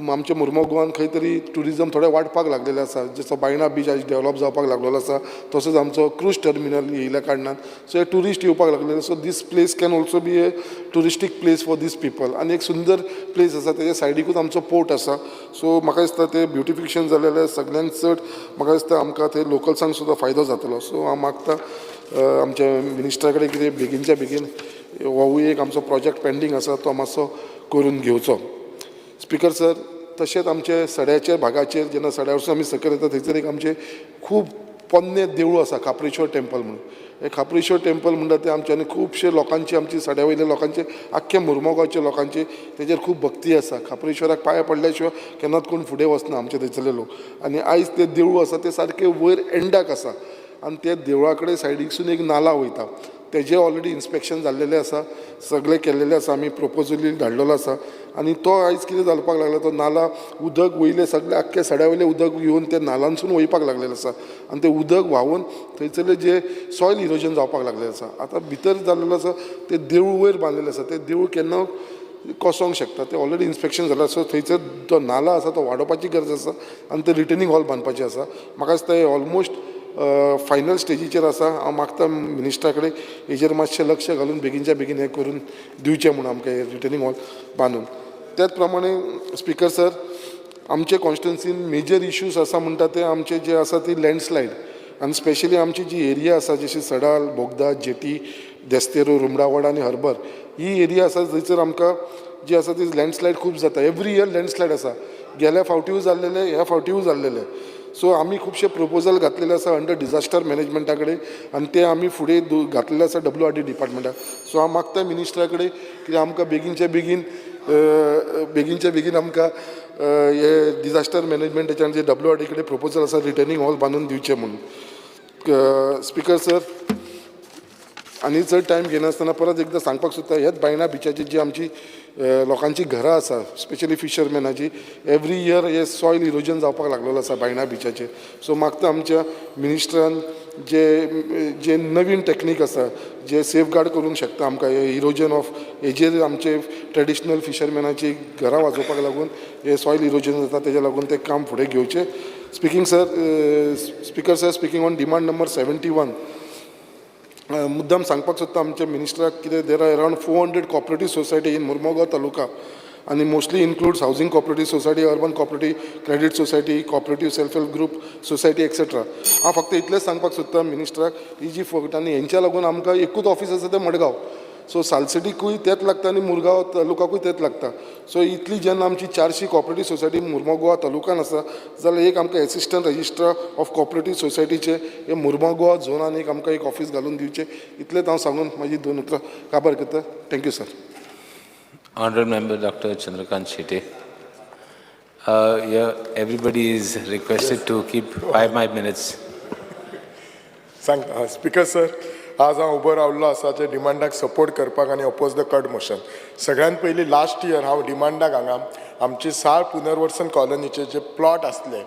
आमच्या मुर्मो गोवान खंय तरी ट्युरिजम थोडें वाडपाक लागलेलें आसा, जसो बायणा बीच आयज डेवलप जावपाक लागलेलो आसा, तसोच आमचो क्रूज टर्मिनल येयल्या कारणान सो हे ट्युरिस्ट येवपाक लागलेले. So this place can also be a touristic place for these people आनी एक सुंदर प्लेस आसा, तेज्या सायडीकूच आमचो पोर्ट आसा. सो म्हाका दिसता तें ब्युटिफिकेशन जालें जाल्यार सगळ्यांत चड म्हाका दिसता आमकां थंय लोकल्सांक सुद्दां फायदो जातलो. सो हांव मागता आमच्या मिनिस्टरा कडेन कितें बेगीनच्या बेगीन होवूय एक आमचो प्रोजेक्ट पेंडींग आसा तो मातसो करून घेवचो. स्पीकर सर, तशेंच आमचे सड्याच्या भागाचेर जेन्ना सड्या वरसून आमी सकयल येता थंयसर एक आमचें खूब पोन्नें देवूळ आसा, खाप्रेश्वर टेम्पल म्हणून. हें खाप्रेश्वर टेम्पल म्हणटा तें आमच्या आनी खुबशे लोकांची आमची सड्या वयल्या लोकांचे आख्ख्या मुर्मोगांवच्या लोकांची तेजेर खूब भक्ती आसा. खाप्रेश्वराक पांय पडल्या शिवाय केन्नाच कोण फुडें वचना आमचे थंयसरले लोक. आनी आयज तें देवूळ आसा तें सारकें वयर एंडाक आसा. आनी ते देवळा कडेन सायडीकसून एक नाला वयता, तेजें ऑलरेडी इन्स्पेक्शन जाल्लेलें आसा, सगळें केल्लेलें आसा, आमी प्रोपोजली धाडलेलो आसा. आनी तो आयज कितें जावपाक लागला, तो नाला उदक वयलें सगळें आख्खें सड्या वयलें उदक येवन ते नालांसून वयपाक लागलेलें आसा आनी तें उदक व्हांवून थंयसरलें जें सॉयल इरोजन जावपाक लागलेलें आसा. आतां भितर जाल्लेलो आसा तें देवूळ वयर बांदलेलें आसा, तें देवूळ केन्ना कोसोंक शकता, तें ऑलरेडी इन्स्पेक्शन जालां. सो थंयसर तो नाला आसा तो वाडोवपाची गरज आसा आनी तें रिटर्नींग हॉल बांदपाचें आसा. म्हाका दिसता हें ऑलमोस्ट फायनल स्टेजीचेर आसा. हांव मागता मिनिस्टरा कडेन हेजेर मातशें लक्ष घालून बेगीनच्या बेगीन हें करून दिवचें म्हणून आमकां हें रिटर्नींग हॉल बांदून. त्याच प्रमाणे स्पिकर सर, आमचे कॉन्स्टिट्युन्सीन मेजर इश्यूज आसा म्हणटा ते आमचे जे आसा ती लँडस्लायड, आनी स्पेशली आमची जी एरिया आसा जशी सडाल, बोगदा, जेटी, देस्तेरो, रुमडावाड आनी हर्बर ही एरिया आसा थंयसर आमकां जी आसा ती लँडस्लायड खूब जाता. एवरी इयर लँडस्लायड आसा, गेल्या फावटीय जाल्लेले, ह्या फावटीय जाल्लेले. सो आमी खुबशे प्रोपोजल घातलेले आसा अंडर डिजास्टर मॅनेजमेंटा कडेन आनी ते आमी फुडें घातलेले आसा WRD डिपार्टमेंटाक. सो हांव मागता मिनिस्टरा कडेन की आमकां बेगीनच्या बेगीन बेगीनच्या बेगीन आमकां हे डिजास्टर मॅनेजमेंटाच्यान जे WRD कडेन प्रोपोजल आसा रिटर्नींग हॉल बांदून दिवचें म्हणून. स्पिकर सर, आनी चड टायम घेनासतना परत एकदां सांगपाक सोदता, ह्याच बायणा बिचाची जी आमची लोकांची घरां आसा स्पेशली फिशरमॅनाची, एवरी इयर हे सॉयल इरोजन जावपाक लागलेलो आसा बायणा बिचाचेर. सो मागता आमच्या मिनिस्टरान जे जे नवीन टॅक्नीक आसा जे सेफगार्ड करूंक शकता आमकां हे इरोजन ऑफ हेजेर आमचे ट्रेडिशनल फिशरमॅनाची घरां वाजोवपाक लागून हे सॉयल इरोजन जाता, तेज्या लागून तें काम फुडें घेवचें. Speaking sir, speaker sir, speaking on demand number 71, मुद्दाम सांगपाक सोदता आमच्या मिनिस्टराक कितें there are around 400 cooperative society in Mormugao taluka आनी mostly includes housing cooperative society, urban cooperative credit society, cooperative self help group society etcetera. हांव फक्त इतलेंच सांगपाक सोदता मिनिस्टराक, ही जी फक्त आनी हेंच्या लागून आमकां एकूच ऑफीस आसा तें मडगांव, सो सालसेटीकूय तेंच लागता आनी मुरगांव तालुकाकूय तेंच लागता. सो इतली जेन्ना आमची 400 कॉपरेटीव सोसायटी मुरमोगोवा तालुकान आसा जाल्यार एक आमकां एसिस्टंट रजिस्ट्रार ऑफ कॉपरेटीव सोसायटीचे हे मुरमोगोवा झोनान एक आमकां एक ऑफीस घालून दिवचें, इतलेंच हांव सांगून म्हाजी दोन उतरां काबार करता. Thank you sir. Honorable Member Dr. Chandrakant Shetye. Yeah, everybody is requested to keep 5 minutes. सांग स्पिकर सर, आज हांव उबो रावल्लो आसा जे डिमांडाक सपोर्ट करपाक आनी अपोज the cut motion. सगळ्यात पयलीं लास्ट इयर हांव डिमांडाक हांगा आमची साळ पुनर्वसन कॉलनीचे जे प्लॉट आसले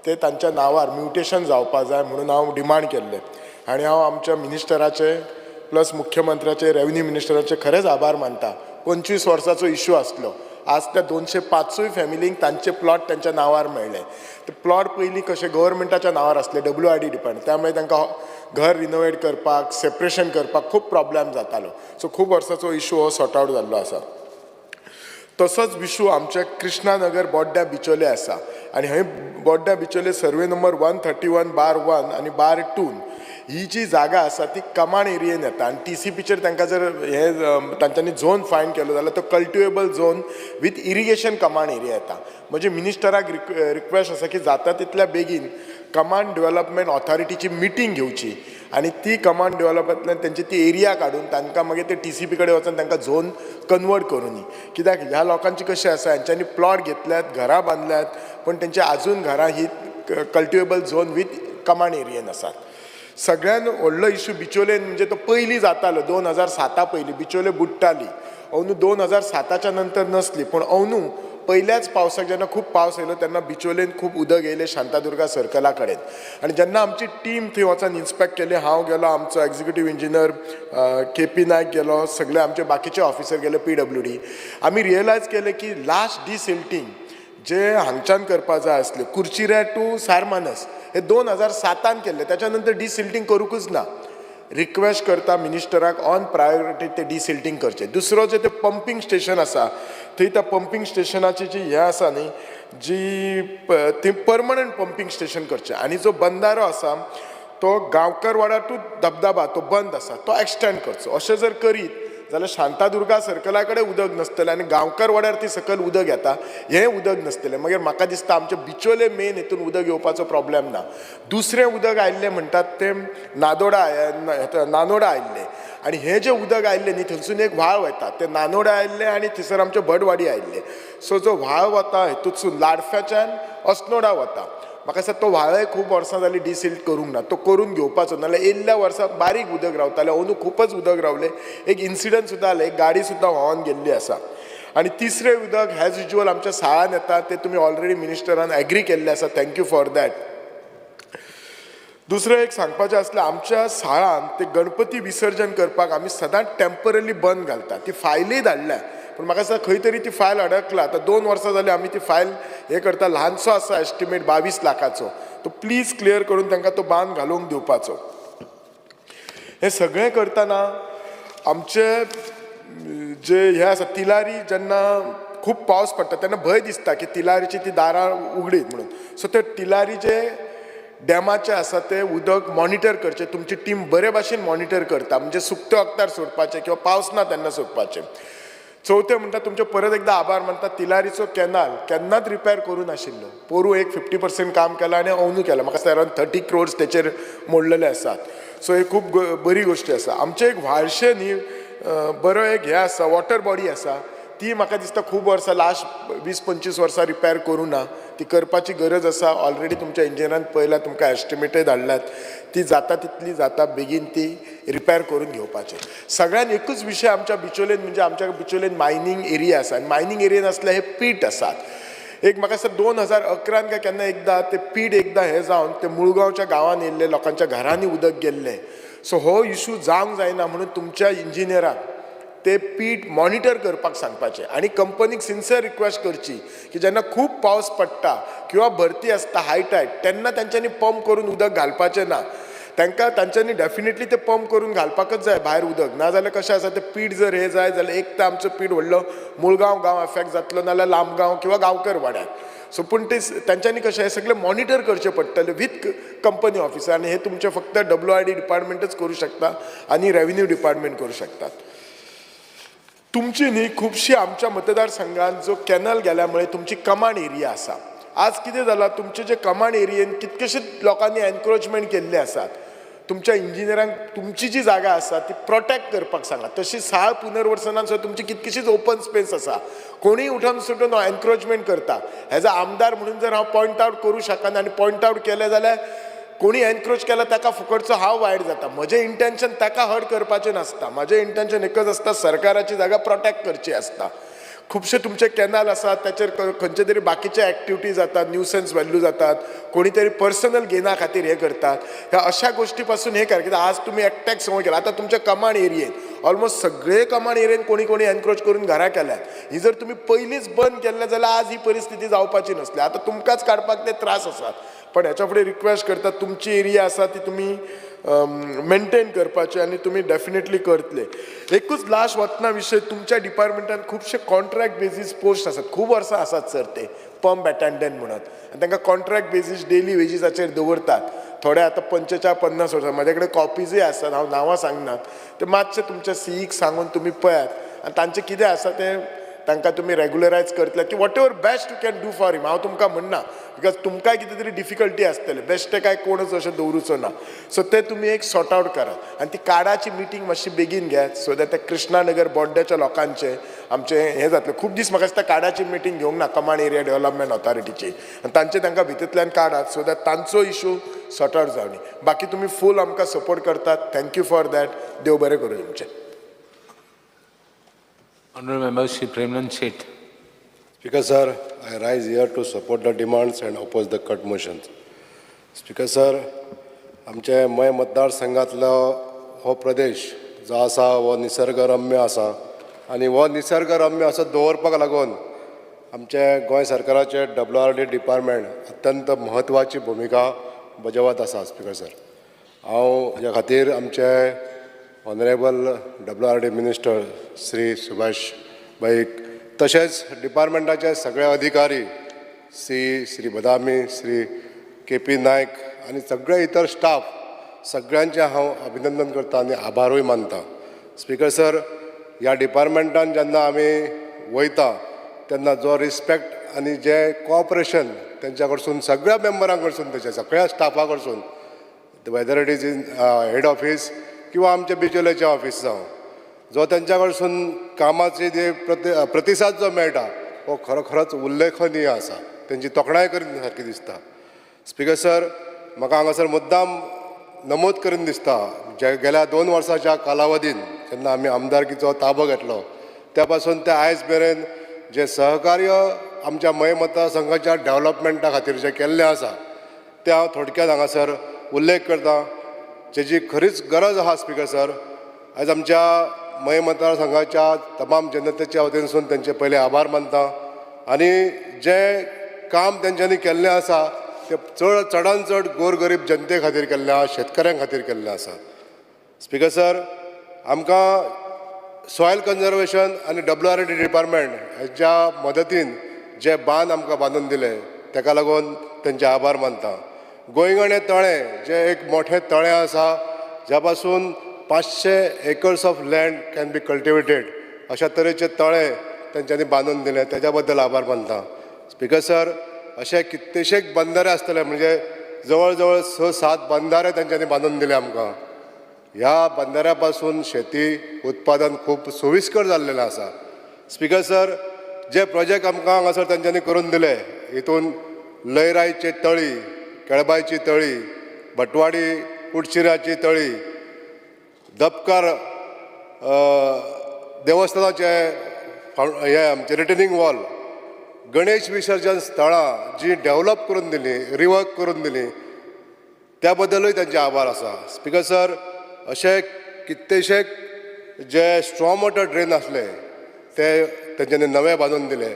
ते तांच्या नांवार म्युटेशन जावपा जाय म्हणून हांव डिमांड केल्ले आनी हांव आमच्या मिनिस्टराचे प्लस मुख्यमंत्र्याचे, रेवन्यू मिनिस्टराचे खरेंच आभार मानता. 25 वर्साचो इशू आसलो, आज त्या 205 फॅमिलींक तांचे प्लॉट तांच्या नांवार मेळ्ळे. ते प्लॉट पयलीं कशें गव्हर्मेंटाच्या नांवार आसले, WRD department, त्यामुळे तांकां घर रिनोवेट करपाक, सेपरेशन करपाक खूब प्रॉब्लेम जातालो. सो खूब वर्साचो इशू हो सॉर्ट आवट जाल्लो आसा. तसोच इशू आमच्या कृष्णानगर बोड्ड्या बिचोले आसा आनी हंय बोड्ड्या बिचोले सर्वे नंबर 131/1 आनी /2 ही जी जागा आसा ती कमांड एरियेन येता आनी TCPचेर तांकां जर हे तांच्यांनी झोन फायंड केलो जाल्यार तो cultivable zone with irrigation command area येता. म्हणजे मिनिस्टराक रिक्वेस्ट आसा की जाता तितल्या बेगीन कमांड डेव्हलपमेंट ऑथॉरिटीची मिटींग घेवची आनी ती कमांड डेव्हलपमेंटांतल्यान तेंची ती एरिया काडून तांकां मागीर ते TCP कडेन वचून तांकां झोन कन्वर्ट करुनी. कित्याक ह्या लोकांची कशें आसा, हेंच्यांनी प्लॉट घेतल्यात, घरां बांदल्यात, पूण तेंची आजून घरां ही कल्टिवेबल झोन वीथ कमांड एरियेन आसात. सगळ्यान व्हडलो इशू बिचोलेन म्हणजे तो पयलीं जातालो 2007 पयलीं बिचोले बुडटाली, अंदू 2007च्या नंतर नसली, पूण अंदू पयल्याच पावसाक जेन्ना खूब पावस येयलो तेन्ना बिचोलेन खूब उदक येयलें शांतादुर्गा सर्कला कडेन आनी जेन्ना आमची टीम थंय वचोन इन्स्पेक्ट केली, हांव गेलो, आमचो एक्जिक्युटीव इंजिनियर KP Naik गेलो, सगळे आमचे बाकीचे ऑफिसर गेले PWD, आमी रियलायज केलें की लास्ट डिसिल्टींग जे हांगच्यान करपा जाय आसलें कुर्चिऱ्या टू सारमानस हे 2007 केल्लें, त्याच्या नंतर डिसिल्टींग करूंकूच ना. रिक्वेस्ट करता मिनिस्टराक ऑन प्रायोरिटी ते डिसिल्टींग करचें. दुसरो जे ते पंपींग स्टेशन आसा थंय त्या पंपींग स्टेशनाची जी हें आसा न्ही जी थंय परमनंट पंपींग स्टेशन करचें आनी जो बंदारो आसा तो गांवकरवाडा टू धबधबा तो बंद आसा तो एक्सटेंड करचो. अशें जर करीत जाल्यार शांतादुर्गा सर्कला कडेन उदक नासतलें आनी गांवकर वाड्यार ती सकयल उदक येता हें उदक नासतलें. मागीर म्हाका दिसता आमच्या बिचोले मेन हितून उदक येवपाचो प्रॉब्लेम ना. दुसरें उदक आयिल्लें म्हणटात तें नादोडा नानोडा आयिल्लें आनी हें जें उदक आयिल्लें न्ही थंयसून एक व्हाळ वता, तें नानोडा आयिल्लें आनी थंयसर आमचें भटवाडी आयिल्लें. सो जो व्हाळ वता हितूंतसून लाडफ्याच्यान अस्नोडा वता, म्हाका दिसता तो व्हाळय खूब वर्सां जालीं डिसिल्ट करूंक ना, तो करून घेवपाचो, नाल्यार येयल्ल्या वर्सा बारीक उदक रावतालें, अंदू खुबच उदक रावलें. एक इन्सिडंट सुद्दां जालें, एक गाडी सुद्दां व्हांवन गेल्ली आसा. आनी तिसरें उदक एज युज्युअल आमच्या साळान येता, तें तुमी ऑलरेडी मिनिस्टरान एग्री केल्लें आसा, thank you for that. दुसरें एक सांगपाचें आसलें, आमच्या साळान ते गणपती विसर्जन करपाक आमी सदांच टेम्पररी बंद घालता. ती फायलूय धाडल्या, पूण म्हाका दिसता खंय तरी ती फायल अडकला. आतां 2 वर्सां जालीं आमी ती फायल हें करता. ल्हानसो आसा एस्टिमेट 22 लाखाचो, तो प्लीज क्लियर करून तांकां तो बांद घालूंक दिवपाचो. हें सगळें करतना आमचे जे हे आसा तिलारी, जेन्ना खूब पावस पडटा तेन्ना भंय दिसता की तिलारीची ती दारां उगडीत म्हणून. सो ते तिलारीचे डॅमाचें आसा तें उदक मॉनिटर करचें, तुमची टीम बरे भाशेन मॉनिटर करता, म्हणजे सुकते वखदार सोडपाचें किंवा पावस ना तेन्ना सोडपाचें. चवथें म्हणटा तुमचें परत एकदां आभार मानता, तिलारीचो कॅनाल केन्नाच रिपेर करूं नाशिल्लो, पोरूं एक 50% काम केलां आनी अंदू केलां, म्हाका दिसता अरावंड 30 crores तेचेर मोडलेले आसात. सो ही खूब बरी गोश्टी आसा. आमचें एक व्हाळशें न्ही बरो एक हें आसा, वॉटर बॉडी आसा, ती म्हाका दिसता खूब वर्सां लास्ट 20-25 वर्सां रिपेर करूं ना, ती करपाची गरज आसा. ऑलरेडी तुमच्या इंजिनियरान पळयला, तुमकां एस्टिमेटय धाडल्यात, ती जाता तितली जाता बेगीन ती रिपेर करून घेवपाची. सगळ्यान एकूच विशय आमच्या बिचोलेन, म्हणजे आमच्या बिचोलेन मायनींग एरिया आसा आनी मायनींग एरियेन आसले हे पीट आसात. एक म्हाका दिसता 2011 काय केन्ना एकदां ते पीट एकदां हें जावन ते मुळगांवच्या गांवान येयल्ले, लोकांच्या घरांनी उदक गेल्लें. सो हो इशू जावंक जायना म्हणून तुमच्या इंजिनियराक ते पीट मॉनिटर करपाक सांगपाचें आनी कंपनीक सिन्सियर रिक्वेस्ट करची की जेन्ना खूब पावस पडटा किंवा भरती आसता हाय टायड तेन्ना तांच्यांनी पंप करून उदक घालपाचें ना. तांकां तांच्यांनी डेफिनेटली ते पंप करून घालपाकच जाय भायर उदक, नाजाल्यार कशें आसा तें पीट जर हें जाय जाल्यार एक तर आमचो पीट व्हडलो मुळगांव गांव एफेक्ट जातलो, नाजाल्यार लामगांव किंवा गांवकर वाड्यार. सो पूण ते तांच्यांनी कशें हें सगळें मॉनिटर करचें पडटलें विथ कंपनी ऑफिसर, आनी हें तुमचें फक्त WID डिपार्टमेंटच करूं शकता आनी रेवेन्यू डिपार्टमेंट करूं शकतात. तुमची न्ही खुबशी आमच्या मतदारसंघात जो कॅनल गेल्या मुळे तुमची कमांड एरिया आसा. आज कितें जालां, तुमचे जे कमांड एरियेन कितकेशेच लोकांनी एनक्रोचमेंट केल्ले आसात. तुमच्या इंजिनियरांक तुमची जी जागा आसा ती प्रोटेक्ट करपाक सांगा. तशी साळ पुनर्वसनान सुद्दां तुमची कितकीशीच ओपन स्पेस आसा, कोणीय उठून सुटून एनक्रोचमेंट करता. एज अ आमदार म्हणून जर हांव पॉयंट आवट करूं शकना आनी पॉयंट आवट केलें जाल्यार कोणी एनक्रोच केला ताका फुकटचो हांव वायट जाता. म्हजें इंटेन्शन ताका हर्ट करपाचें नासता, म्हजें इंटेन्शन एकच आसता, सरकाराची जागा प्रोटेक्ट करची आसता. खुबशे तुमचे कॅनाल आसात ताचेर खंयचे तरी बाकीचे एक्टिविटी जातात, न्यूसन्स व्हॅल्यू जातात, कोणी तरी पर्सनल गेना खातीर हें करतात. ह्या अशा गोश्टी पासून हें कर, कित्याक आज तुमी एकट्याक समज केला, आतां तुमच्या कमांड एरियेन ऑलमोस्ट सगळे कमांड एरियेन कोणी कोणी एनक्रोच करून घरां केल्यात. ही जर तुमी पयलींच बंद केल्लें जाल्यार आज ही परिस्थिती जावपाची नासली. आतां तुमकांच काडपाक ते त्रास आसात, पण हेच्या फुडें रिक्वेस्ट करता तुमची एरिया आसा ती तुमी मेनटेन करपाची आनी तुमी डेफिनेटली करतले. एकूच लास्ट वतना विशय, तुमच्या डिपार्टमेंटान खुबशे कॉन्ट्रॅक्ट बेजीस पोस्ट आसात, खूब वर्सां आसात सर ते पंप अटेंडंट म्हणत, आनी तांकां कॉन्ट्रॅक्ट बेजीस डेली वेजीसाचेर दवरतात. थोडे आतां 45-50 वर्सां, म्हाजे कडेन कॉपीजय आसात, हांव नांवां सांगना, ते मातशे तुमच्या सीईक सांगून तुमी पळयात आनी तांचें कितें आसा तें तांकां तुमी रेगुलरायज करतले की whatever best you can do for him. हांव तुमकां म्हणना because तुमकांय कितें तरी डिफिकल्टी आसतले, बेश्टे काय कोणच अशें दवरूचो ना. सो ते तुमी एक सॉर्ट आवट करात आनी ती कार्डाची मिटींग मातशी बेगीन घेयात सो that ते कृष्णानगर बोड्ड्याच्या लोकांचे आमचें हें जातलें. खूब दीस म्हाका दिसता कार्डाची मिटींग घेवंक ना कमांड एरिया डेव्हलपमेंट ऑथॉरिटीची, आनी तांचे तांकां भितूंतल्यान काडात सो that तांचो इशू सॉर्ट आवट जावनी. बाकी तुमी फूल आमकां सपोर्ट करतात, thank you for that. देव बरें करूं तुमचें. Honorable Member Shri Premanand Seth. Speaker sir, I rise here to support the demands and oppose the cut motions. Speaker sir, आमचे मय मतदारसंघातलो हो प्रदेश जो आसा हो निसर्गरम्य आसा आनी हो निसर्गरम्य असो दवरपाक लागून आमचे गोंय सरकाराचे WRD department अत्यंत म्हत्वाची भुमिका बजावत आसा. स्पीकर सर, हांव ह्या खातीर आमचे honourable WRD minister Shri Subhash Baik तशेंच डिपार्टमेंटाचे सगळे अधिकारी श्री बदामी, श्री KP Naik आनी सगळे इतर स्टाफ सगळ्यांचें हांव अभिनंदन करता आनी आभारूय मानता. स्पीकर सर, ह्या डिपार्टमेंटान जेन्ना आमी वयता तेन्ना जो रिस्पेक्ट आनी जें कॉपरेशन तेंच्या कडसून सगळ्या मेंबरां कडसून तेच्या सगळ्या स्टाफा कडसून, whether it is in head office किंवा आमच्या बिचोलेचें ऑफीस जावं, जो तेंच्या कडसून कामाची जे प्रतिसाद जो मेळटा हो खरोखरोच उल्लेखनीय आसा. तेंची तोखणाय करीन सारकी दिसता. स्पीकर सर, म्हाका हांगासर मुद्दाम नमूद करून दिसता, जे गेल्या 2 वर्साच्या कालावधीन जेन्ना आमी आमदारकीचो ताबो घेतलो त्या पासून ते आयज मेरेन जे सहकार्य आमच्या मये मतदारसंघाच्या डेव्हलपमेंटा खातीर जें केल्लें आसा तें हांव थोडक्यात हांगासर उल्लेख करता, जेजी खरीच गरज आसा. स्पीकर सर, आयज आमच्या मये मतदारसंघाच्या तमाम जनतेच्या वतीनसून तेंचे पयले आभार मानता आनी जें काम तेंच्यांनी केल्लें आसा तें चडान चड गोरगरीब जनते खातीर केल्लें आसा, शेतकऱ्यां खातीर केल्लें आसा. स्पीकर सर, आमकां सॉयल कन्जर्वेशन आनी WRD department हेच्या मदतीन जे बांद आमकां बांदून दिले तेका लागून तेंचे आभार मानता. गोंयगणे तळें जें एक मोठें तळें आसा, ज्या पासून 500 acres of land can be cultivated अशा तरेचे तळें तेंच्यांनी बांदून दिलें, तेज्या बद्दल आभार मानता. स्पीकर सर, अशे कितलेशेच बंधारे आसतले, म्हणजे जवळ जवळ 6-7 बंधारे तेंच्यांनी बांदून दिले आमकां. ह्या बंधाऱ्या पासून शेती उत्पादन खूब सोयीस्कर जाल्लेलें आसा. स्पीकर सर, जे प्रोजेक्ट आमकां हांगासर तेंच्यांनी करून दिले, हितून लयराईची तळी, केळबायची तळी, भटवाडी कुडचिराची तळी, दबकार देवस्थानाचे हे आमचे रिटर्निंग वॉल, गणेश विसर्जन स्थळां जी डेव्हलप करून दिली, रिवर्क करून दिली, त्या बद्दलूय तांचे आभार आसा. स्पीकर सर, अशे कितलेशे जे स्ट्रॉम वॉटर ड्रेन आसले ते तेंच्यांनी नवे बांदून दिले,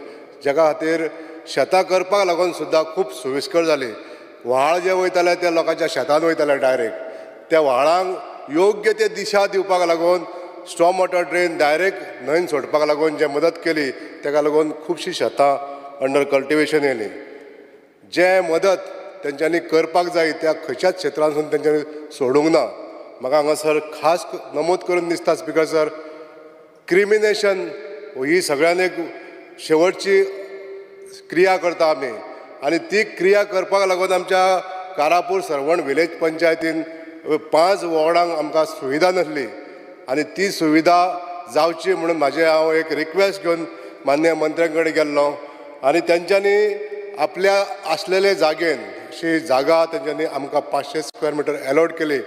जेका खातीर शेतां करपाक लागून सुद्दां खूब सोयीस्कर जाली. व्हाळ जे वयताले ते लोकांच्या शेतान वयताले डायरेक्ट, त्या व्हाळांक योग्य ते दिशा दिवपाक लागून स्ट्रॉम वॉटर ड्रेन डायरेक्ट न्हंयन सोडपाक लागून जे मदत केली, तेका लागून खुबशीं शेतां अंडर कल्टिवेशन येयली. जे मदत तेंच्यांनी करपाक जाय त्या खंयच्याच क्षेत्रांसून तेंच्यांनी सोडूंक ना. म्हाका हांगासर खास नमूद करून दिसता स्पीकर सर, क्रिमिनेशन ही सगळ्यान एक शेवटची क्रिया करता आमी आनी ती क्रिया करपाक लागून आमच्या कारापूर सर्वण विलेज पंचायतीन 5 वॉर्डांक आमकां सुविधा नासली आनी ती सुविधा जावची म्हणून म्हाजें हांव एक रिक्वेस्ट घेवन मान्य मंत्र्यां कडेन गेल्लो आनी तेंच्यांनी आपल्या आसलेले जागेन अशी जागा तेंच्यांनी आमकां 500 स्क्वेअर मिटर एलॉट केली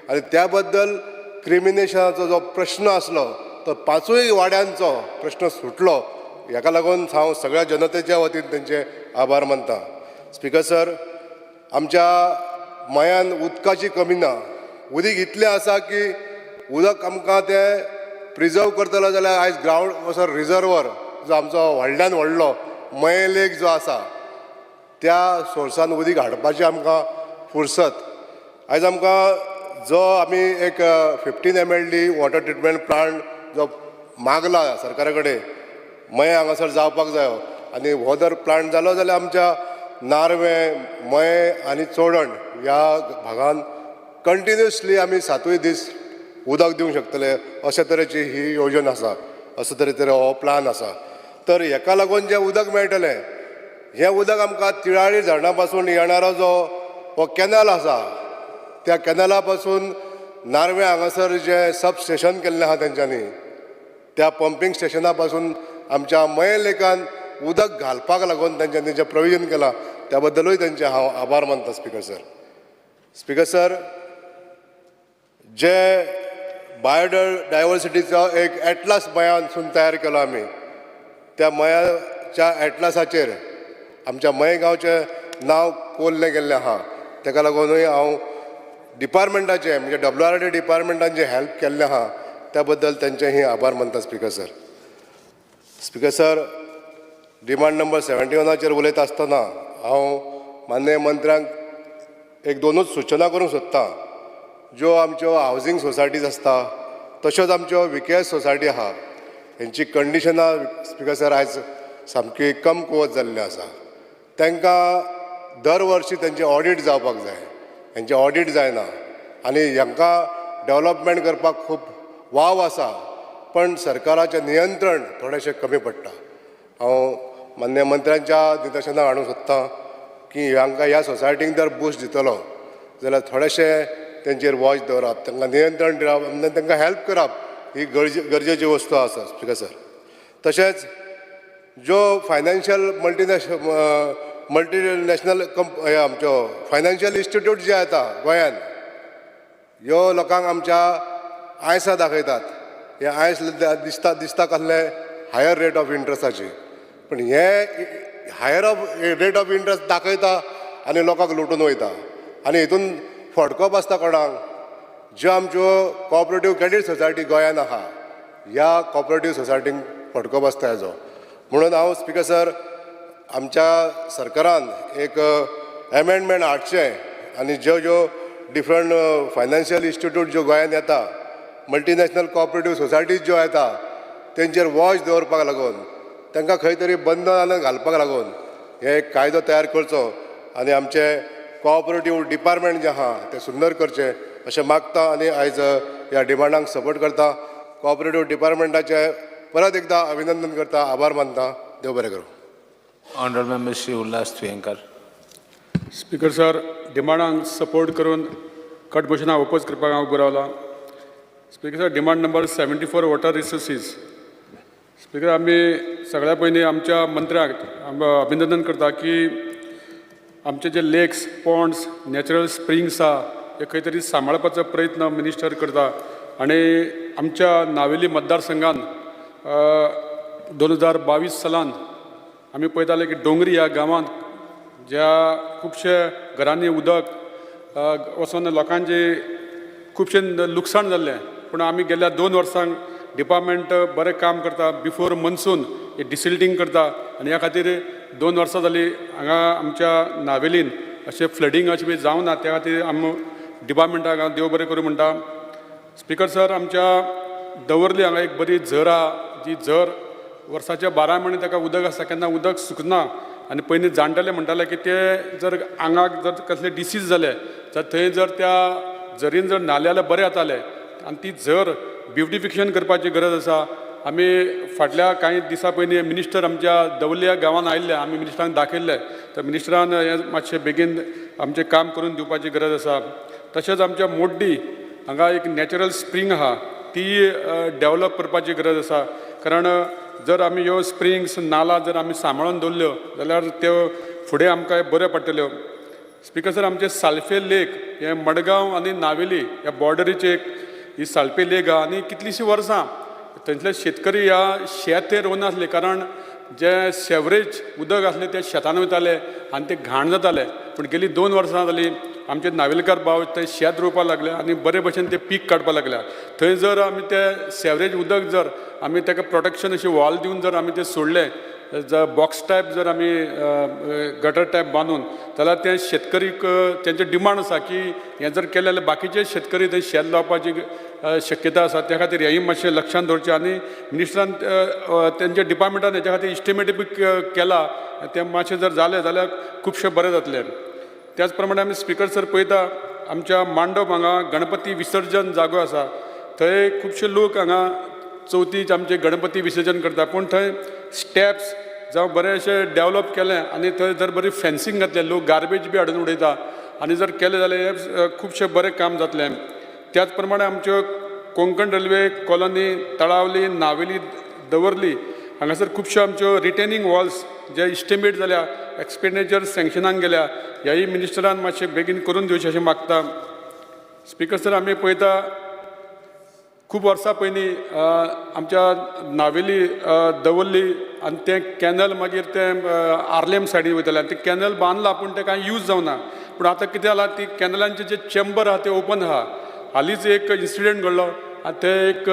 आनी त्या बद्दल क्रिमिनेशनाचो जो प्रश्न आसलो तो 5 वाड्यांचो प्रश्न सुटलो. हेका लागून हांव सगळ्या जनतेच्या वतीन तेंचे आभार मानता. स्पीकर सर, आमच्या मयान उदकाची कमी ना, उदीक इतलें आसा की उदक आमकां तें प्रिजर्व करतलो जाल्यार आयज ग्रावंड असो रिजर्वर जो आमचो व्हडल्यान व्हडलो मये लेक जो आसा त्या सोर्सान उदीक हाडपाची आमकां फुरसत. आयज आमकां जो आमी एक 15 MLD water treatment plant जो मागला सरकारा कडेन मये हांगासर जावपाक जायो आनी हो जर प्लांट जालो जाल्यार आमच्या नार्वे, मये आनी चोडण ह्या भागान कंटिन्युअसली आमी 7 दीस उदक दिवंक शकतले अशे तरेची ही योजन आसा, अशे तरेचो हो प्लान आसा. तर हेका लागून जें उदक मेळटलें हें उदक आमकां तिळारी धरणा पासून येणारो जो हो कॅनल आसा त्या कॅनला पासून नार्वे हांगासर जें सब स्टेशन केल्लें आसा तेंच्यांनी त्या पंपींग स्टेशना पासून आमच्या मये लेकान उदक घालपाक लागून तेंच्यांनी जें प्रोविजन केलां त्या बद्दलूय तेंचे हांव आभार मानता. स्पीकर सर, स्पीकर सर, जे बायोडायवर्सिटीचो एक एटलास मयांतसून तयार केलो आमी, त्या मयाच्या एटलासाचेर आमच्या मये गांवचें नांव कोल्लें गेल्लें आसा, तेका लागूनय हांव डिपार्टमेंटाचें म्हणजे WRD डिपार्टमेंटान जें हेल्प केल्लें आसा त्या बद्दल तेंचेंय आभार मानता. Speaker sir, speaker sir, demand number 71 उलयता आसतना हांव माननीय मंत्र्यांक एक 2 सुचना करूंक सोदतां. ज्यो आमच्यो हावजींग सोसायटीज आसता तश्योच आमच्यो VKS society आसा, हेंची कंडिशनां स्पीकर सर आयज सामकी कमकुवत जाल्ली आसा. तांकां दर वर्सी तेंचें ऑडीट जावपाक जाय, हेंचें ऑडीट जायना आनी हांकां डेव्हलपमेंट करपाक खूब वाव आसा पण सरकाराचें नियंत्रण थोडेशें कमी पडटा. हांव मान्य मंत्र्यांच्या निदर्शनाक हाडूंक सोदतां की हांकां ह्या सोसायटींक जर बूस्ट दितलो जाल्यार थोडेशें तेंचेर वॉच दवरप, तांकां नियंत्रण दिवप आनी तांकां हेल्प करप ही गरजेची वस्तू आसा. स्पीकर सर, तशेंच ज्यो फायनान्शियल मल्टीनॅशनल मल्टीनॅशनल कंप हे आमच्यो फायनान्शियल इन्स्टिट्यूट जे येता गोंयान, ह्यो लोकांक आमच्या आयसां दाखयतात. हे आयस दिसता दिसता कसले हायर रेट ऑफ इंट्रस्टाची, पण हे higher of rate of interest दाखयता आनी लोकांक लुटून वयता. आनी हितून फटको बसता कोणाक? ज्यो आमच्यो कॉपरेटीव क्रेडीट सोसायटी गोंयान आहा, ह्या कॉपरेटीव सोसायटींक फटको बसता हेजो. म्हणून हांव स्पिकर सर, आमच्या सरकारान एक एमेंडमेंट हाडचें आनी ज्यो ज्यो डिफरंट फायनान्शियल इन्स्टिट्यूट ज्यो गोंयान येता, मल्टीनॅशनल कॉपरेटीव सोसायटीज ज्यो येता, तेंचेर वॉच दवरपाक लागून, तांकां खंय तरी बंधन घालपाक लागून हे एक कायदो तयार करचो आनी आमचे कॉपरेटीव डिपार्टमेंट जें आहा तें सुंदर करचें अशें मागता आनी आयज ह्या डिमांडांक सपोर्ट करता. कॉपरेटीव डिपार्टमेंटाचें परत एकदां अभिनंदन करता, आभार मानता. देव बरें करूं. Honorable Member Shri Ulhas Tuyenkar. Speaker sir, डिमांडांक support करून कट मोशनाक ओपोज करपाक हांव उबो रावलां. Speaker sir, demand number 74, water resources. Speaker, आमी सगळ्या पयलीं आमच्या मंत्र्याक अभिनंदन करता की आमचे जे लेक्स, पॉन्ड्स, नॅचरल स्प्रिंग्स आहा, हे खंय तरी सांबाळपाचो प्रयत्न मिनिस्टर करता. आनी आमच्या नावेली मतदारसंघान 2022 सालान आमी पळयताले की डोंगरी ह्या गांवांत ज्या खुबशे घरांनी उदक वचोन लोकांचे खुबशें लुकसाण जाल्लें. पूण आमी गेल्ल्या 2 वर्सांक डिपार्टमेंट बरें काम करता, बिफोर मनसून डिसिल्टींग करता आनी ह्या खातीर 2 वर्सां जालीं हांगा आमच्या नावेलीन अशें फ्लडींग अशें बी जावना. त्या खातीर आमी डिपार्टमेंटाक हांव देव बरें करूं म्हणटा. स्पिकर सर, आमच्या दवर्ली हांगा एक बरी झर आहा, जी झर वर्साच्या 12 म्हयने ताका उदक आसता, केन्ना उदक सुकना. आनी पयलीं जाणटेले म्हणटाले की ते जर आंगाक जर कसले डिसीज जाले जाल्यार थंय जर त्या झरीन जर न्हाले जाल्यार बरें जाताले. आनी ती झर ब्युटिफिकेशन करपाची गरज आसा. आमी फाटल्या कांय दिसां पयलीं मिनिस्टर आमच्या दवर्ली गांवांत आयिल्ले, आमी मिनिस्टरांक दाखयल्ले, तर मिनिस्टरान हें मातशें बेगीन आमचें काम करून दिवपाची गरज आसा. तशेंच आमच्या मोड्डी हांगा एक नॅचरल स्प्रींग आहा, ती डेवलप करपाची गरज आसा, कारण जर आमी ह्यो स्प्रिंग्स, नाला जर आमी सांबाळून दवरल्यो जाल्यार त्यो फुडें आमकां बऱ्यो पडटल्यो. स्पिकर सर, आमचें साल्फे लेक हें मडगांव आनी नावेली ह्या बॉर्डरीचेर एक ही साल्पे लेक आहा. आनी कितलींशीं वर्सां थंयसले शेतकरी ह्या शेत ते रोवनासले, कारण जे सेवरेज उदक आसलें तें शेतान वयतालें आनी तें घाण जातालें. पूण गेली 2 वर्सां जालीं आमचे नावेलकार भाव थंय शेत रोवपाक लागले आनी बरे भशेन ते पीक काडपाक लागल्या. थंय जर आमी ते सेवरेज उदक जर आमी ताका प्रोटेक्शन अशी वॉल दिवन जर आमी तें सोडलें, जर बॉक्स टायप जर आमी गटर टायप बांदून जाल्यार ते शेतकरीक तेंचे डिमांड आसा की हें जर केलें जाल्यार बाकीचे शेतकरी थंय शेत लावपाची शक्यता आसा. त्या खातीर हेंय मातशें लक्षांत दवरचें आनी मिनिस्टरान तेंच्या डिपार्टमेंटान हेच्या खातीर इस्टिमेट बी केला, तें मातशें जर जालें जाल्यार खुबशें बरें जातलें. त्याच प्रमाणे आमी स्पिकर सर पळयता, आमच्या मांडव हांगा गणपती विसर्जन जागो आसा, थंय खुबशे लोक हांगा चवथीक आमचे गणपती विसर्जन करता. पूण थंय स्टेप्स जावं बरें अशें डेवलप केलें आनी थंय जर बरी फेन्सींग घातलें, लोक गार्बेज बी हाडून उडयता, आनी जर केलें जाल्यार हें खुबशें बरें काम जातलें. त्याच प्रमाणे आमच्यो कोंकण रेल्वे कॉलनी, तळावली, नावेली, दवर्ली हांगासर खुबश्यो आमच्यो रिटेनींग वॉल्स जे इस्टिमेट जाल्या, एक्सपेंडिचर सँक्शनाक गेल्या, ह्याय मिनिस्टरान मातशें बेगीन करून दिवचें अशें मागता. स्पिकर सर, आमी पळयता, खूब वर्सां पयलीं आमच्या नावेली, दवर्ली आनी तें कॅनल मागीर तें आर्लेम सायडीन वयतालें आनी तें कॅनल बांदलां, पूण तें कांय यूज जावना. पूण आतां कितें जालां, ती कॅनलांचे जे चेंबर आहा ते ओपन आहा. हालींच एक इन्सिडंट घडलो आनी ते एक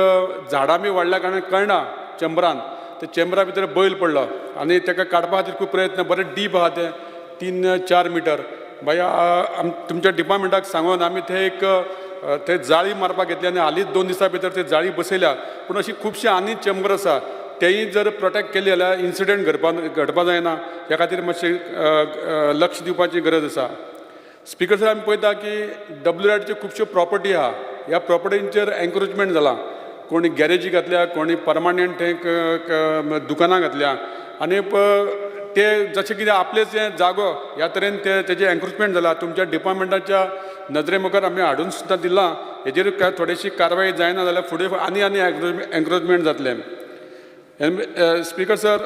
झाडां बी वाडल्या कारणान कळना चेंबरान, ते चेंबरा भितर बैल पडलो आनी ताका काडपा खातीर खूब प्रयत्न. बरें डीप आहा तें, 3-4 मिटर. मागीर तुमच्या डिपार्टमेंटाक सांगून आमी ते एक ते जाळी मारपाक घेतली आनी हालींच 2 दिसां भितर ते जाळी बसयल्या. पूण अशी खुबशी आनी चेंबर आसा, तेय जर प्रोटेक्ट केली जाल्यार इन्सिडंट घडपा जायना. ह्या खातीर मातशें लक्ष दिवपाची गरज आसा. स्पिकर सर, आमी पळयता की डब्ल्यू आरचे खुबश्यो प्रॉपर्टी आहा, ह्या प्रॉपर्टींचेर एन्क्रोचमेंट जालां. कोणी गॅरेजी घातल्या, कोणी परमानंट एक दुकानां घातल्या आनी ते जशें कितें आपलेच हे जागो ह्या तरेन ते तेजें एन्क्रोचमेंट जाला. तुमच्या डिपार्टमेंटाच्या नदरे मुखार आमी हाडून सुद्दां दिलां. हेजेर काय थोडीशी कारवाय जायना जाल्यार फुडें आनी आनी एन्क्रोचमेंट जातलें. Speaker sir,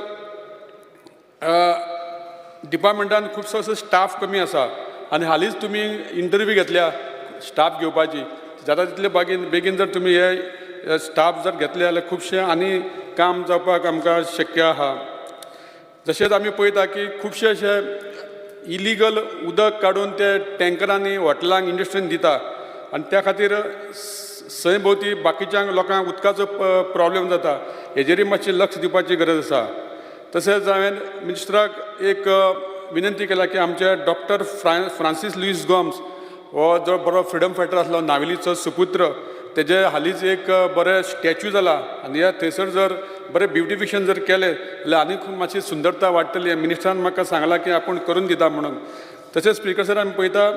डिपार्टमेंटान खुबसो असो स्टाफ कमी आसा आनी हालींच तुमी इंटरव्यू घेतल्या स्टाफ घेवपाची, जाता तितले बेगीन बेगीन जर तुमी हे स्टाफ जर घेतले जाल्यार खुबशें आनी काम जावपाक आमकां शक्य आहा. तशेंच आमी पळयता की खुबशे अशे इलिगल उदक काडून ते टँकरांनी हॉटेलांक इंडस्ट्रीन दिता आनी त्या खातीर सय भोंवती बाकीच्यांक लोकांक उदकाचो प्रॉब्लेम जाता. हेजेरूय मातशें लक्ष दिवपाची गरज आसा. तशेंच हांवें मिनिस्टराक एक विनंती केला की आमचे डॉक्टर फ्रांसीस लुईस गोम्स हो जो बरो फ्रिडम फायटर आसलो, नावेलीचो सुपुत्र, तेजे हालींच एक बरें स्टॅच्यू जाला आनी ह्या थंयसर जर बरें ब्युटिफिकेशन जर केलें जाल्यार आनीक मातशी सुंदरता वाडटली. मिनिस्टरान म्हाका सांगलां की आपूण करून दिता म्हणून. तशेंच स्पिकर सर आमी पळयता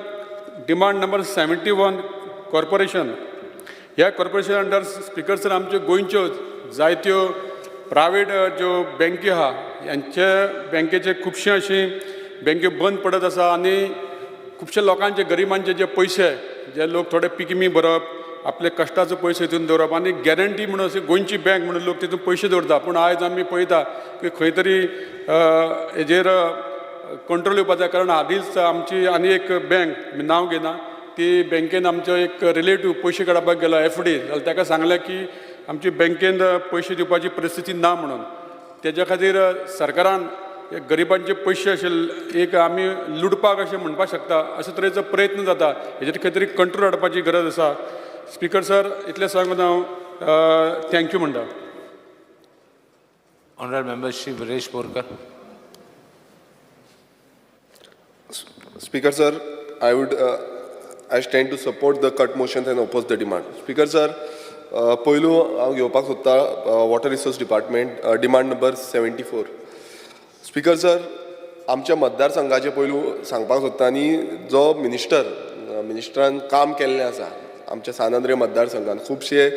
डिमांड नंबर 71 कॉर्पोरेशन. ह्या कॉर्पोरेशन अंडर स्पिकर सर आमच्यो गोंयच्यो जायत्यो प्रायवेट ज्यो बँकी आहा ह्यांचे बँकेचे खुबशे अशी बँक्यो बंद पडत आसा आनी खुबशे लोकांचे गरिबांचे जे पयशे जे लोक थोडे पिकमी भरप आपले कश्टाचो पयशे हितून दवरप आनी गॅरंटी म्हणून अशी गोंयची बँक म्हणून लोक तितून पयशे दवरता, पूण आयज आमी पळयता की खंय तरी हेजेर कंट्रोल येवपा जाय. कारण हालींच आमची आनी एक बँक, नांव घेना, ती बँकेन आमचो एक रिलेटीव पयशे काडपाक गेलो एफडी, जाल्यार ताका सांगलें की आमची बँकेन पयशे दिवपाची परिस्थिती ना म्हणून. तेज्या खातीर सरकारान गरिबांचे पयशे अशे एक आमी लुटपाक अशें म्हणपाक शकता अशे तरेचो प्रयत्न जाता. हेजेर खंय तरी कंट्रोल हाडपाची गरज आसा. स्पिकर सर इतलें सांगून हांव thank you म्हणटा. Honorable Member Shri Viresh Borkar. Speaker sir, I stand to support the cut motions and oppose the demand. Speaker sir, पयलू हांव घेवपाक सोदता water resource department demand number 74. Speaker sir, आमच्या मतदारसंघाचे पयलू सांगपाक सोदता आनी जो मिनिस्टरान काम केल्लें आसा आमच्या सान आंद्रे मतदारसंघान खुबशे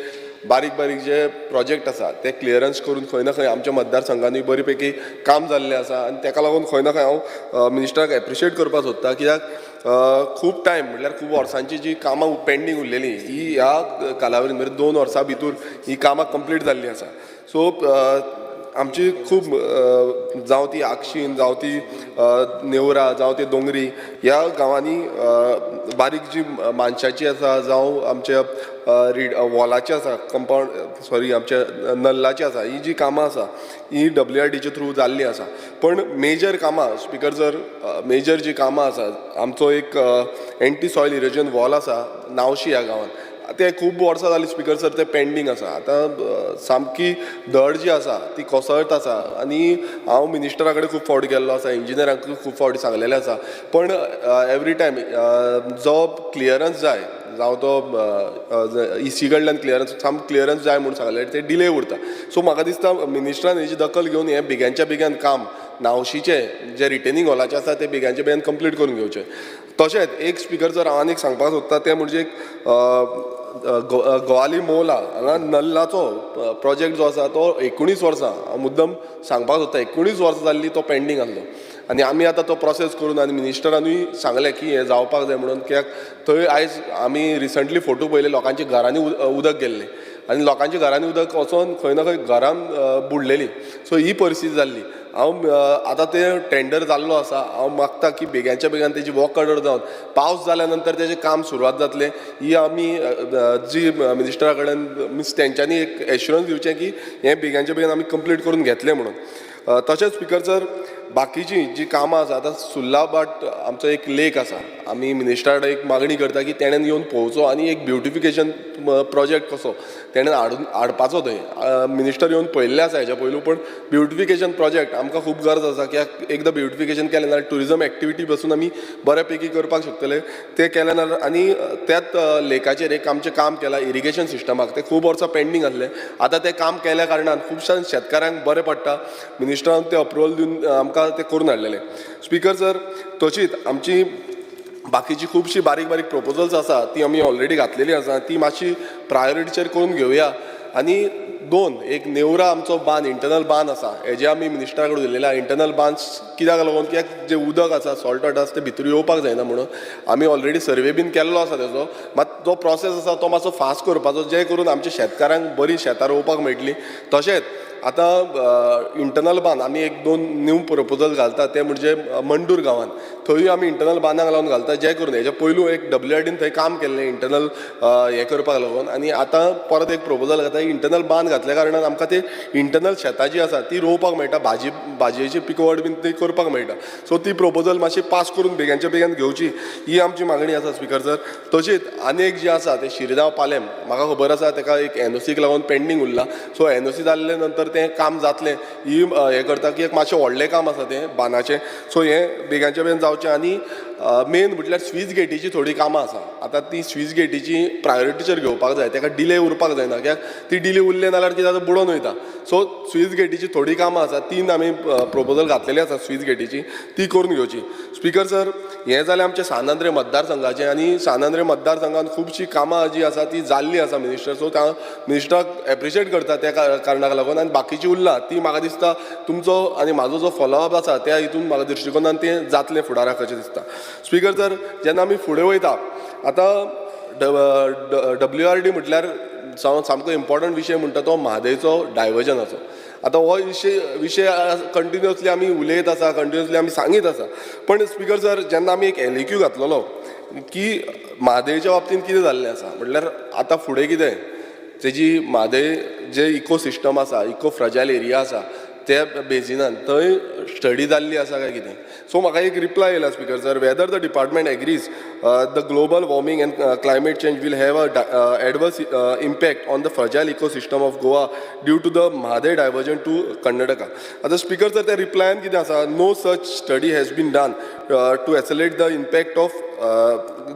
बारीक बारीक जे प्रोजेक्ट आसा ते क्लियरन्स करून खंय ना खंय आमच्या मतदारसंघानूय बरे पैकी काम जाल्लें आसा आनी तेका लागून खंय ना खंय हांव मिनिस्टराक एप्रिशिएट करपाक सोदता कित्याक खूब टायम म्हटल्यार खूब वर्सांची जी कामां पेंडींग उरलेली ही ह्या कालावधीन म्हणजे 2 वर्सां भितूर ही कामां कंप्लीट जाल्लीं आसा. सो आमची खूब जावं ती आगशीन, जावं ती नेवरा, जावं ती दोंगरी ह्या गांवांनी बारीक जी मानशाची आसा जावं आमच्या वॉलाची आसा कंपावंड सॉरी आमच्या नल्लाची आसा ही जी कामां आसा ही WRDच्या थ्रू जाल्ली आसा. पण मेजर कामां स्पिकर जर मेजर जी कामां आसा आमचो एक एंटी सॉयल इरोजन वॉल आसा नावशी ह्या गांवांत, ते खूब वर्सां जालीं स्पिकर सर ते पेंडींग आसा. आतां सामकी धड जी आसा ती कोसळत आसा आनी हांव मिनिस्टरा कडेन खूब फावटी गेल्लो आसा, इंजिनियरांकूय खूब फावटी सांगलेलें आसा, पण एवरी टायम जो क्लियरन्स जाय जावं तो इसी कडल्यान क्लियरन्स सामको क्लियरन्स जाय म्हूण सांगलें ते डिले उरता. सो म्हाका दिसता मिनिस्टरान हेजी दखल घेवन हें बेग्यांच्या बेग्यान काम नावशीचें जें रिटेनींग हॉलाचें आसा तें बेग्यांच्या बेग्यान कंप्लीट करून घेवचें. तशेंच एक स्पिकर जर हांव आनीक सांगपाक सोदता तें म्हणजे गोवाली मोला हांगा नल्लाचो प्रोजेक्ट जो आसा तो 19 वर्सां, हांव मुद्दम सांगपाक सोदता 19 वर्सां जाल्ली तो पेंडींग आसलो आनी आमी आतां तो प्रोसेस करून आनी मिनिस्टरानूय सांगलें की हें जावपाक जाय म्हणून. कित्याक थंय आयज आमी रिसंटली फोटो पळयले लोकांच्या घरांनी उदक गेल्लें आनी लोकांच्या घरांनी उदक वचोन खंय ना खंय घरान बुडलेली. सो ही परिस्थिती जाल्ली. हांव आतां तें टेंडर जाल्लो आसा, हांव मागता की बेग्यांच्या बेग्यान तेजी वॉक ऑर्डर जावन पावस जाल्या नंतर तेजें काम सुरवात जातलें. ही आमी जी मिनिस्टरा कडेन मिन्स तेंच्यांनी एक एश्युरन्स दिवचें की हें बेग्यांच्या बेगीन आमी कंप्लीट करून घेतलें म्हणून. तशेंच स्पिकर सर बाकीची जी कामां आसा आतां सुर्लाभाट आमचो एक लेक आसा, आमी मिनिस्टरा कडेन एक मागणी करता की तेणेन येवन पळोवचो आनी एक ब्युटिफिकेशन प्रोजेक्ट कसो तेणेन हाडपाचो थंय. मिनिस्टर येवन पळयल्लें आसा हेच्या पयलू, पूण ब्युटिफिकेशन प्रोजेक्ट आमकां खूब गरज आसा कित्याक एकदां ब्युटिफिकेशन केलें जाल्यार ट्युरिजम एक्टिविटी बसून आमी बऱ्या पैकी करपाक शकतले. तें केलें ना आनी त्याच लेकाचेर एक आमचें काम केलां इरिगेशन सिस्टमाक, तें खूब वर्सां पेंडींग आसलें, आतां तें काम केल्या कारणान खुबश्या शेतकारांक बरें पडटा. मिनिस्टरान तें अप्रुवल दिवन आमकां तें करून हाडलेलें. स्पिकर सर तशीच आमची बाकीची खुबशीं बारीक बारीक प्रोपोजल्स आसा ती आमी ऑलरेडी घातलेली आसा, ती मातशी प्रायोरिटीचेर करून घेवया. आनी 2 एक नेवरा आमचो बांद इंटरनल बांद आसा हेजे आमी मिनिस्टरा कडेन उलयलेले आसा. इंटरनल बांद कित्याक लागून कित्याक जें उदक आसा सॉल्ट वॉटर आसा तें भितर येवपाक जायना म्हणून आमी ऑलरेडी सर्वे बीन केल्लो आसा तेजो, मात जो प्रोसेस आसा तो मातसो फास्ट करपाचो जे करून आमच्या शेतकारांक बरी शेतां रोवपाक मेळटली. तशेंच आतां इंटरनल बांद आमी एक दोन न्यू प्रपोजल घालता, ते म्हणजे मंडूर गांवांत, थंयूय आमी इंटरनल बांदाक लावन घालता, जे करून हेजे पयलू एक डब्ल्यू आर डीन थंय काम केल्लें इंटरनल हें करपाक लागून, आनी आतां परत एक प्रपोजल घातला. इंटरनल बांद घातल्या कारणान आमकां ते इंटरनल शेतां जी आसा ती रोवपाक मेळटा, भाजयेची पिकवड बीन ती करपाक मेळटा. सो ती प्रपोजल मातशी पास करून बेग्यांच्या बेगीन घेवची ही आमची मागणी आसा स्पिकर सर. तशीच आनी एक जी आसा ते शिरगांव पालेम, म्हाका खबर आसा तेका एक एनओसीक लागून पेंडींग उरला. सो एनओसी जाल्ले नंतर तें काम जातलें ही हें करता की एक मातशें व्हडलें काम आसा तें बांदाचें. सो हें बेगांच्या बेगीन जावचें. आनी मेन म्हटल्यार स्वीच गेटीची थोडीं कामां आसा, आतां ती स्वीच गेटीची प्रायोरिटीचेर घेवपाक जाय, तेका डिले उरपाक जायना, कित्याक ती डिले उरले नाल्यार कितें जाता, बुडोन वयता. सो स्वीच गेटीची थोडीं कामां आसा, तीन आमी प्रपोजल घातलेली आसा स्वीच गेटीची, ती करून घेवची. स्पिकर सर, हें जालें आमचें सान आंद्रे मतदारसंघाचें. आनी सान आंद्रे मतदारसंघान खुबशीं कामां जीं आसा ती जाल्लीं आसा मिनिस्टर, सो त्या मिनिस्टराक एप्रिशिएट करता त्या कारणाक लागून. आनी बाकीची उरला ती म्हाका दिसता तुमचो आनी म्हाजो जो फॉलोअप आसा त्या हितून म्हाका दृश्टिकोनान तें जातलें फुडाराक अशें दिसता. स्पिकर सर, जेन्ना आमी फुडें वयता, आतां डब्ल्यू आर डी म्हटल्यार सामको इम्पॉर्टंट विशय म्हणटा तो म्हादयचो डायवर्जनाचो. आतां हो विशय कंटिन्युअसली आमी उलयत आसा, कंटिन्युअसली आमी सांगीत आसा. पण स्पिकर सर, जेन्ना आमी एक एलएक्यू घातलेलो की म्हादयच्या बाबतींत कितें जाल्लें आसा, म्हटल्यार आतां फुडें कितें तेजी म्हादय जे इकोसिस्टम आसा, इको फ्रजायल एरिया आसा त्या बेजिनान थंय स्टडी जाल्ली आसा काय कितें. सो म्हाका एक रिप्लाय येयला speaker sir, whether the department agrees the global warming and climate change will have a adverse impact on the fragile ecosystem of Goa due to the Mhadei diversion to Karnataka. आतां स्पिकर सर, त्या रिप्लायान कितें आसा, no such study has been done to ascertain the impact of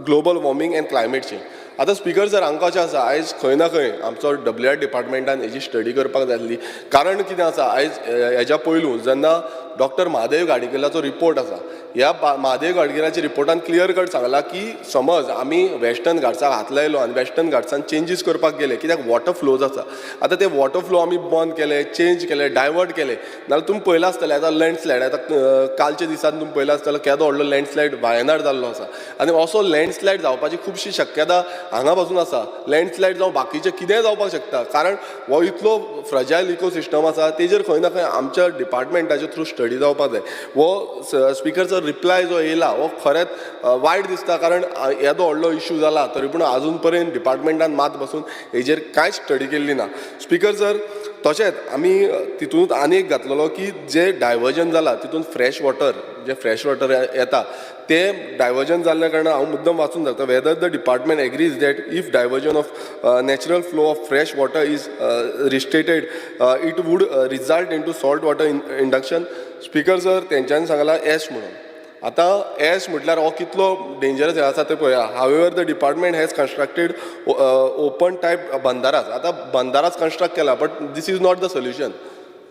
global warming and climate change. आतां स्पिकर सर, हांकां अशें आसा, आयज खंय ना खंय आमचो डब्ल्यू आर डिपार्टमेंटान हेजी स्टडी करपाक जाय आसली. कारण कितें आसा, आयज हेज्या पयलू जेन्ना डॉक्टर महादेव गाडगिलाचो रिपोर्ट आसा, ह्या महादेव गाडगिलाच्या रिपोर्टान क्लियर कट सांगला की समज आमी वेस्टर्न घाट्साक हात लायलो आनी वेस्टर्न घाट्सान चेंजीस करपाक गेले, कित्याक वॉटर फ्लोज आसा, आतां ते वॉटर फ्लो आमी बंद केले, चेंज केले, डायवर्ट केले नाल्यार तुमी पळयलां आसतलें आतां लँडस्लायड, आतां कालच्या दिसान तुमी पळयलां आसतलें केदो व्हडलो लँडस्लायड वायनाड जाल्लो आसा. आनी असो लँडस्लायड जावपाची खुबशी शक्यता हांगा पासून आसा. लँडस्लायड जावं बाकीचें कितेंय जावपाक शकता, कारण हो इतलो फ्रजायल इकोसिस्टम आसा, तेजेर खंय ना खंय आमच्या डिपार्टमेंटाच्या थ्रू स्टडी जावपाक जाय. हो स्पिकर रिप्लाय जो येयला हो खरेंच वायट दिसता, कारण येदो व्हडलो इशू जाला तरी पूण आजून पर्यंत डिपार्टमेंटान मात बसून हेजेर कांयच स्टडी केल्ली ना. स्पिकर सर, तशेंच आमी तितूनच आनी एक घातलेलो की जे डायवर्जन जाला तितून फ्रेश वॉटर, जे फ्रेश वॉटर येता ते डायवर्जन जाल्ल्या कारणान, हांव मुद्दम वाचून दाखयता, whether the department agrees that if diversion of natural flow of fresh water is restricted, it would result into salt water inundation. Speaker sir, तेंच्यांनी सांगलां येस म्हणून. आतां येस म्हटल्यार हो कितलो डेंजरस हें आसा तें पळया. However, the department has constructed open type bandharas. आतां बंदारास कन्स्ट्रक्ट केला, but this is not the solution.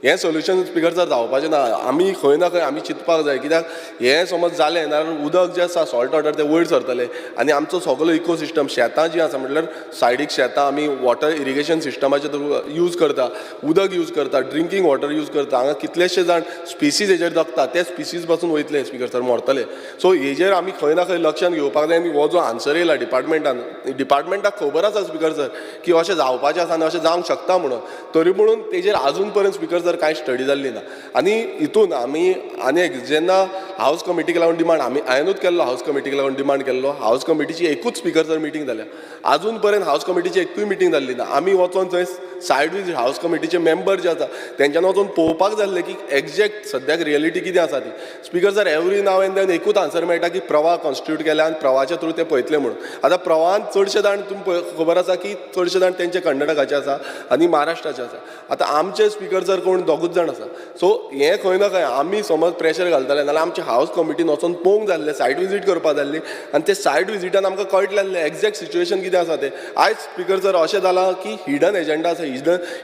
हें सोल्युशन स्पिकर सर जावपाचें ना. आमी खंय ना खंय आमी चिंतपाक जाय, कित्याक हें समज जालें नाल्यार उदक जें आसा सॉल्ट वॉटर तें वयर सरतलें आनी आमचो सगलो इकोसिस्टम, शेतां जीं आसा, म्हटल्यार सायडीक शेतां आमी वॉटर इरिगेशन सिस्टमाचे थ्रू यूज करता, उदक यूज करता, ड्रिंकींग वॉटर यूज करता. हांगा कितलेशे जाण स्पिसीज हेजेर जगता, ते स्पिसीज पासून वयतले स्पिकर सर, मरतले. सो हेजेर आमी खंय ना खंय लक्षान घेवपाक जाय. आनी हो जो आन्सर येयला डिपार्टमेंटान, डिपार्टमेंटाक खबर आसा स्पिकर सर की अशें जावपाचें आसा आनी अशें जावंक शकता म्हणून, तरी म्हणून तेजेर आजून पर्यंत स्पिकर सर कांय स्टडी जाल्ली ना. आनी हितून आमी आनी एक जेन्ना हावज कमिटीक लागून डिमांड आमी हांवेनूच केल्लो, हावज कमिटीक लागून डिमांड केल्लो, हावज कमिटीची एकूच स्पिकर सर मिटींग जाल्या. आजून पर्यंत हावज कमिटीची एकूय मिटींग जाल्ली ना. आमी वचोन थंय सायड विजीट, हावज कमिटीचे मेंबर जे आसा तेंच्यांनी वचोन पळोवपाक जाय आसलें की एग्जॅक्ट सद्याक रियलिटी कितें आसा ती. Speaker sir, every now and then एकूच आन्सर मेळटा की प्रवाह कॉन्स्टिट्यूट केल्या आनी प्रवाहाच्या थ्रू ते पळयतले म्हणून. आतां प्रवाहान चडशे जाण तुमकां खबर आसा की चडशे जाण तेंचे कर्नाटकाचे आसा आनी महाराष्ट्राचे आसा. आतां आमचे स्पिकर सर कोण दोगूच जाण आसा. सो हें खंय ना खंय आमी समज प्रेशर घालतले जाल्यार आमचे हावज कमिटीन वचोन पळोवंक जाय आसलें, सायट विजीट करपाक जाय आसली आनी ते सायट विजिटान आमकां कळटलें आसलें एग्जॅक्ट सिच्युएशन कितें आसा तें. आयज स्पिकर सर अशें जालां की हिडन एजेंडा आसा,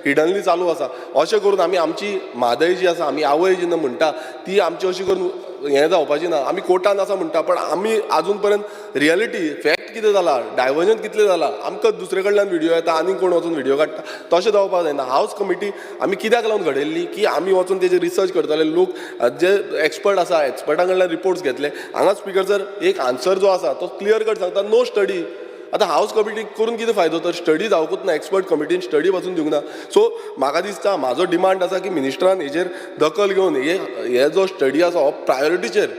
हिडनली चालू आसा. अशें करून आमी आमची म्हादय जी आसा, आमी आवय जेन्ना म्हणटा ती आमची अशी करून हें जावपाची ना. आमी कोर्टान आसा म्हणटा, पण आमी आजून पर्यंत रियलिटी फॅक्ट कितें जाला, डायवर्जन कितलें जाला, आमकां दुसरे कडल्यान व्हिडियो येता आनी कोण वचून व्हिडियो काडटा, तशें जावपाक जायना. हावज कमिटी आमी कित्याक लागून घडयल्ली की आमी वचून तेजेर रिसर्च करतले, लोक जे एक्सपर्ट आसा एक्सपर्टां कडल्यान रिपोर्ट्स घेतले. हांगा स्पिकर सर एक आन्सर जो आसा तो क्लियर कट सांगता, नो स्टडी. आतां हावज कमिटी करून कितें फायदो तर स्टडी जावंकूच ना, एक्सपर्ट कमिटीन स्टडी पासून दिवंक ना. सो म्हाका दिसता म्हाजो डिमांड आसा की मिनिस्टरान हेजेर दखल घेवन हे जो स्टडी आसा हो प्रायोरिटीचेर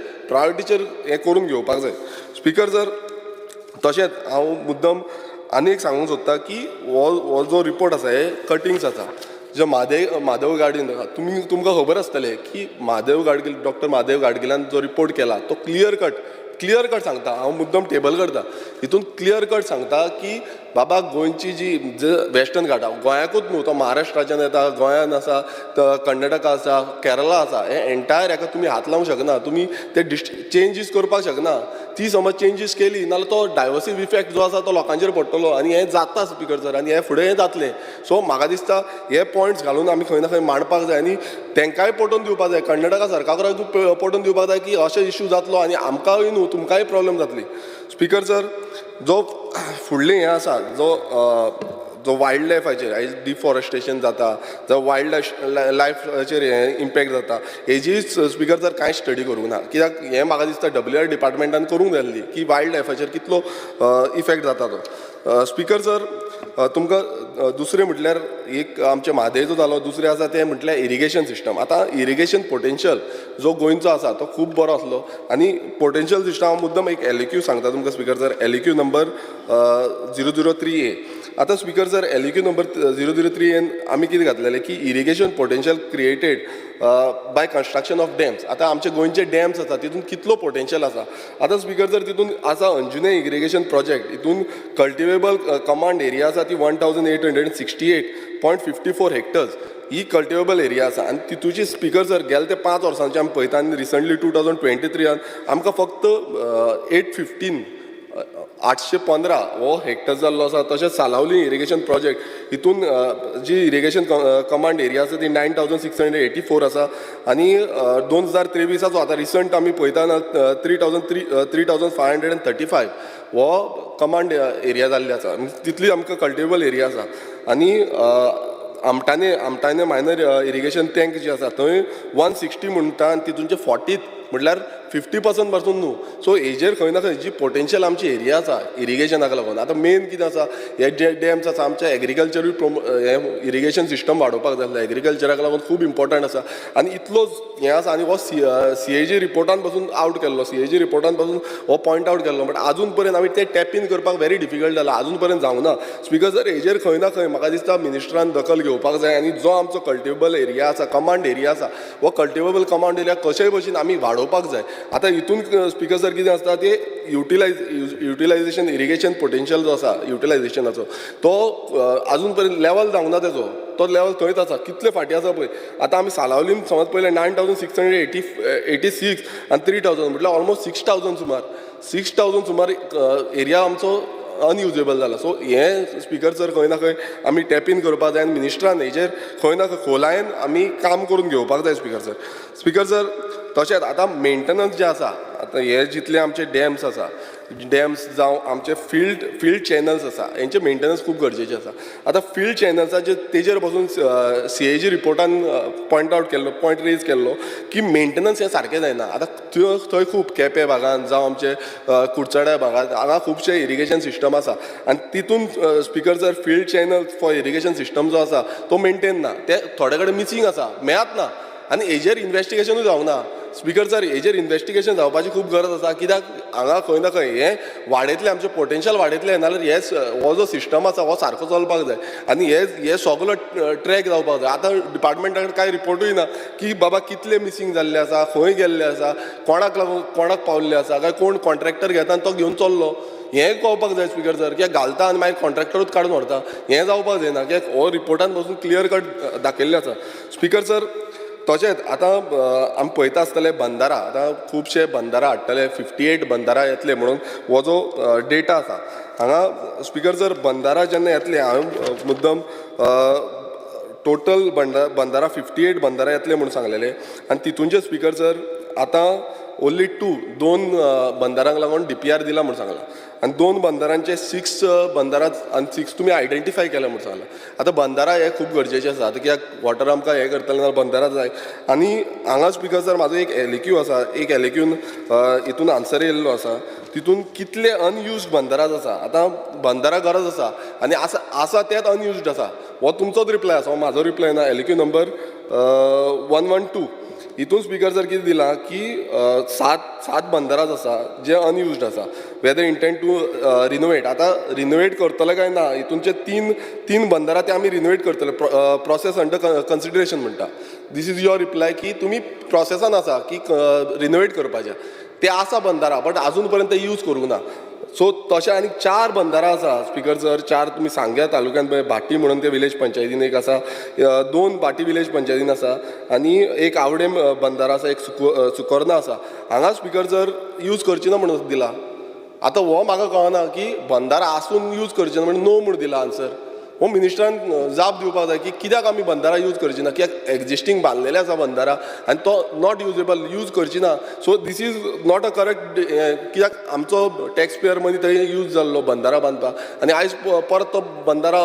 हें करून घेवपाक जाय. स्पीकर सर, तशेंच हांव मुद्दम आनी एक सांगूंक सोदता की हो जो रिपोर्ट आसा हे कटिंग्स आसा जो माधव गाडगील आसा, तुमकां खबर आसतलें की माधव गाडगील, डॉक्टर माधव गाडगिलान जो रिपोर्ट केला तो क्लियर कट सांगता. हांव मुद्दम टेबल करता, हितून क्लियर कट सांगता की बाबा गोंयची जी वेस्टर्न घाटा, गोंयाकूच न्हू तो महाराष्ट्राच्यान येता, गोंयान आसा, कर्नाटका आसा, केरला आसा, हे एंटायर हेका तुमी हात लावंक शकना, तुमी ते चेंजीस करपाक शकना. ती समज चेंजीस केली नाल्यार तो डायवर्सीव इफेक्ट जो आसा तो लोकांचेर पडटलो आनी हें जाता स्पीकर सर, आनी हें फुडें हें जातलें. सो म्हाका दिसता हे पॉयंट्स घालून आमी खंय ना खंय मांडपाक जाय आनी तेंकांय पटोवन दिवपाक जाय, कर्नाटका सरकाराकूय पटोवन दिवपाक जाय की अशें इश्यू जातलो आनी आमकांय न्हू तुमकांय प्रॉब्लम जातली. स्पीकर सर, जो फुडलें हें आसा जो जो वायल्ड लायफाचेर आयज डिफॉरेस्टेशन जाता, जो वायल्ड लायफाचेर हें इम्पॅक्ट जाता, हेजी स्पीकर सर कांय स्टडी करूंक ना. कित्याक हें म्हाका दिसता डब्ल्यू आर डिपार्टमेंटान करूंक जाय आसली की वायल्ड लायफाचेर कितलो इफेक्ट जाता तो. स्पीकर सर, तुमकां दुसरें म्हटल्यार एक आमचें म्हादयचो जालो, दुसरें आसा तें म्हटल्यार इरिगेशन सिस्टम. आतां इरिगेशन पोटेन्शियल जो गोंयचो आसा तो खूब बरो आसलो आनी पोटेन्शियल सिस्टम हांव मुद्दम एक LAQ सांगता तुमकां speaker sir, LAQ number 003A. आतां speaker sir, LAQ number 003A आमी कितें घातलेलें की irrigation potential created by construction of dams. आतां आमचे गोंयचे डॅम्स आसा तितून कितलो पोटेन्शियल आसा. आतां स्पीकर सर, तितून आसा अंजुने इरिगेशन प्रोजेक्ट, हितून कल्टिवेबल कमांड एरिया आसा ती 1868.54 हेक्टर्स ही कल्टिवेबल एरिया आसा. आनी तितूची स्पीकर सर गेले ते 5 वर्सांचे आमी पळयता आनी रिसंटली 2023 आमकां फक्त 815 हो हेक्टर्स जाल्लो आसा. तशेंच सालावली इरिगेशन प्रोजेक्ट हितून जी इरिगेशन कमांड एरिया आसा ती 9684 आसा आनी 2023 आतां रिसंट आमी पळयता 3535 हो कमांड एरिया जाल्ली आसा, तितली आमकां कल्टिवेबल एरिया आसा. आनी आमटाने मायनर इरिगेशन टँक जी आसा थंय 160 म्हणटा आनी तितूनचे 40 म्हटल्यार 50% पासून न्हू. सो हेजेर खंय ना खंय जी पोटेन्शियल आमची एरिया आसा इरिगेशनाक लागून. आतां मेन कितें आसा, हे जे डॅम्स आसा आमच्या एग्रीकल्चरूय हें इरिगेशन सिस्टम वाडोवपाक जाय, एग्रीकल्चराक लागून खूब इम्पोर्टंट आसा. आनी इतलो हें आसा आनी हो CAG रिपोर्टान पासून आवट केल्लो, CAG रिपोर्टान पासून हो पॉयंट आवट केल्लो, बट आजून पर्यंत आमी ते टॅप इन करपाक व्हेरी डिफिकल्ट जाला, आजून पर्यंत जावंक ना. स्पीकर सर, हेजेर खंय ना खंय म्हाका दिसता मिनिस्टरान दखल घेवपाक जाय आनी जो आमचो कल्टिवेबल एरिया आसा, कमांड एरिया आसा, हो कल्टिवेबल कमांड एरिया कशेय भशेन आमी वाडोवपाक जाय. आतां हितून स्पीकर सर कितें आसता ते युटिलायझेशन इरिगेशन पोटेन्शियल जो आसा युटिलायझेशनाचो तो आजून पर्यंत लेवल जावंक ना तेजो, तो लेवल थंयच आसा, कितले फाटीं आसा पळय. आतां आमी सालावलीम समज पळयलें 9686 आनी 3000 म्हटल्यार ऑलमोस्ट 6000 सुमार, 6000 सुमार एरिया आमचो अनयुजेबल जाला. सो हें स्पीकर सर खंय ना खंय आमी टॅप इन करपाक जाय आनी मिनिस्टरान हेजेर खंय ना खंय खोलायेन आमी काम करून घेवपाक जाय स्पीकर सर. स्पीकर सर, तशेंच आतां मेंटेनन्स जे आसा, आतां हे जितले आमचे डॅम्स आसा, डॅम्स जावं आमचे फिल्ड चॅनल्स आसा, हेंचे मेंटेनन्स खूब गरजेचें आसा. आतां फिल्ड चॅनल्साचे तेजेर बसून CAG रिपोर्टान पॉयंट आवट केल्लो, पॉयंट रेज केल्लो की मेंटेनन्स हें सारकें जायना. आतां थंय खूब केपें भागान जावं आमचे कुडचड्या भागान हांगा खुबशे इरिगेशन सिस्टम आसा आनी तितून speaker sir field channel for irrigation system जो आसा तो मेंटेन ना, ते थोडे कडेन मिसींग आसा, मेळत ना आनी हेजेर इन्वेस्टिगेशनूय जावंक ना. स्पीकर सर, हेजेर इन्वेस्टिगेशन जावपाची खूब गरज आसा, कित्याक हांगा खंय ना खंय हें वाडयतलें, आमचें पोटेन्शियल वाडयतलें, नाल्यार हे हो जो सिस्टम आसा हो सारको चलपाक जाय आनी हे सगलो ट्रॅक जावपाक जाय. आतां डिपार्टमेंटा कडेन कांय रिपोर्टूय ना की बाबा कितले मिसींग जाल्ले आसा, खंय गेल्ले आसा, कोणाक लागून कोणाक पावल्ले आसा, काय कोण कॉन्ट्रॅक्टर घेता आनी तो घेवन चल्लो, हें कळपाक जाय स्पीकर सर. कित्याक घालता आनी मागीर कॉन्ट्रॅक्टरूच काडून व्हरता, हें जावपाक जायना, कित्याक हो रिपोर्टान पसून क्लियर कट दाखयल्लें आसा. स्पीकर सर, तशेंच आतां आमी पळयता आसतले बंदारा, आतां खुबशे बंदारा हाडटले, 58 बंदारा येतले म्हणून हो जो डेटा आसा हांगा स्पीकर सर, बंदारा जेन्ना येतले, हांवें मुद्दम टोटल बंदारा 58 बंदारा येतले म्हणून सांगलेले आनी तितूनचे स्पीकर सर आतां ओन्ली 2 बंदारांक लागून DPR दिला म्हूण सांगलां आनी 2 बंदारांचे 6 बंदारां आनी 6 तुमी आयडेंटिफाय केल्या म्हूण सांगलां. आतां बंदारा हे खूब गरजेचे आसा, आतां कित्याक वॉटर आमकां हें करतलें जाल्यार बंदारां जाय. आनी हांगा स्पीकर सर म्हाजो एक LAQ आसा, एक LAQन हितून आन्सर येयल्लो आसा, तितून कितले अनयुज्ड बंदराज आसा. आतां बंदरां गरज आसा आनी आसा आसा तेच अनयुज्ड आसा. हो तुमचोच रिप्लाय आसा, हो म्हाजो रिप्लाय ना. LAQ number 112 हितून स्पीकर सर कितें दिलां की सात बंदराज आसा जे अनयुज्ड आसा, वेदर इंटेंड टू रिनोवेट. आतां रिनोवेट करतले काय ना, हितूनचे तीन बंदरां ते आमी रिनोवेट करतले, प्रोसेस अंडर कन्सिडरेशन म्हणटा. This is your reply की तुमी प्रोसेसान आसा की रिनोवेट करपाचें, ते आसा बंदरां बट आजून पर्यंत ते यूज करूंक ना. सो तशें आनी 4 बंदरां आसा स्पीकर सर, 4 तुमी सांग्या तालुक्यांत पळय भाटी म्हणून ते विलेज पंचायतीन एक आसा, 2 भाटी विलेज पंचायतीन आसा आनी एक आवडेम बंदर आसा, एक सुकोर्ना आसा. हांगा स्पीकर सर यूज करची ना म्हणून दिला. आतां हो म्हाका कळना की बंदरां आसून यूज करची ना म्हणून नो म्हूण दिला आन्सर. हो मिनिस्टरान जाप दिवपाक जाय की कित्याक आमी बंदरां यूज करची ना, कित्याक एग्जिस्टींग बांदलेले आसा बंदरां आनी तो not usable, use करची ना. So this is not a correct, कित्याक आमचो टॅक्स पेयर मनी थंय यूज जाल्लो बंदरां बांदपाक आनी आयज परत तो बंदरां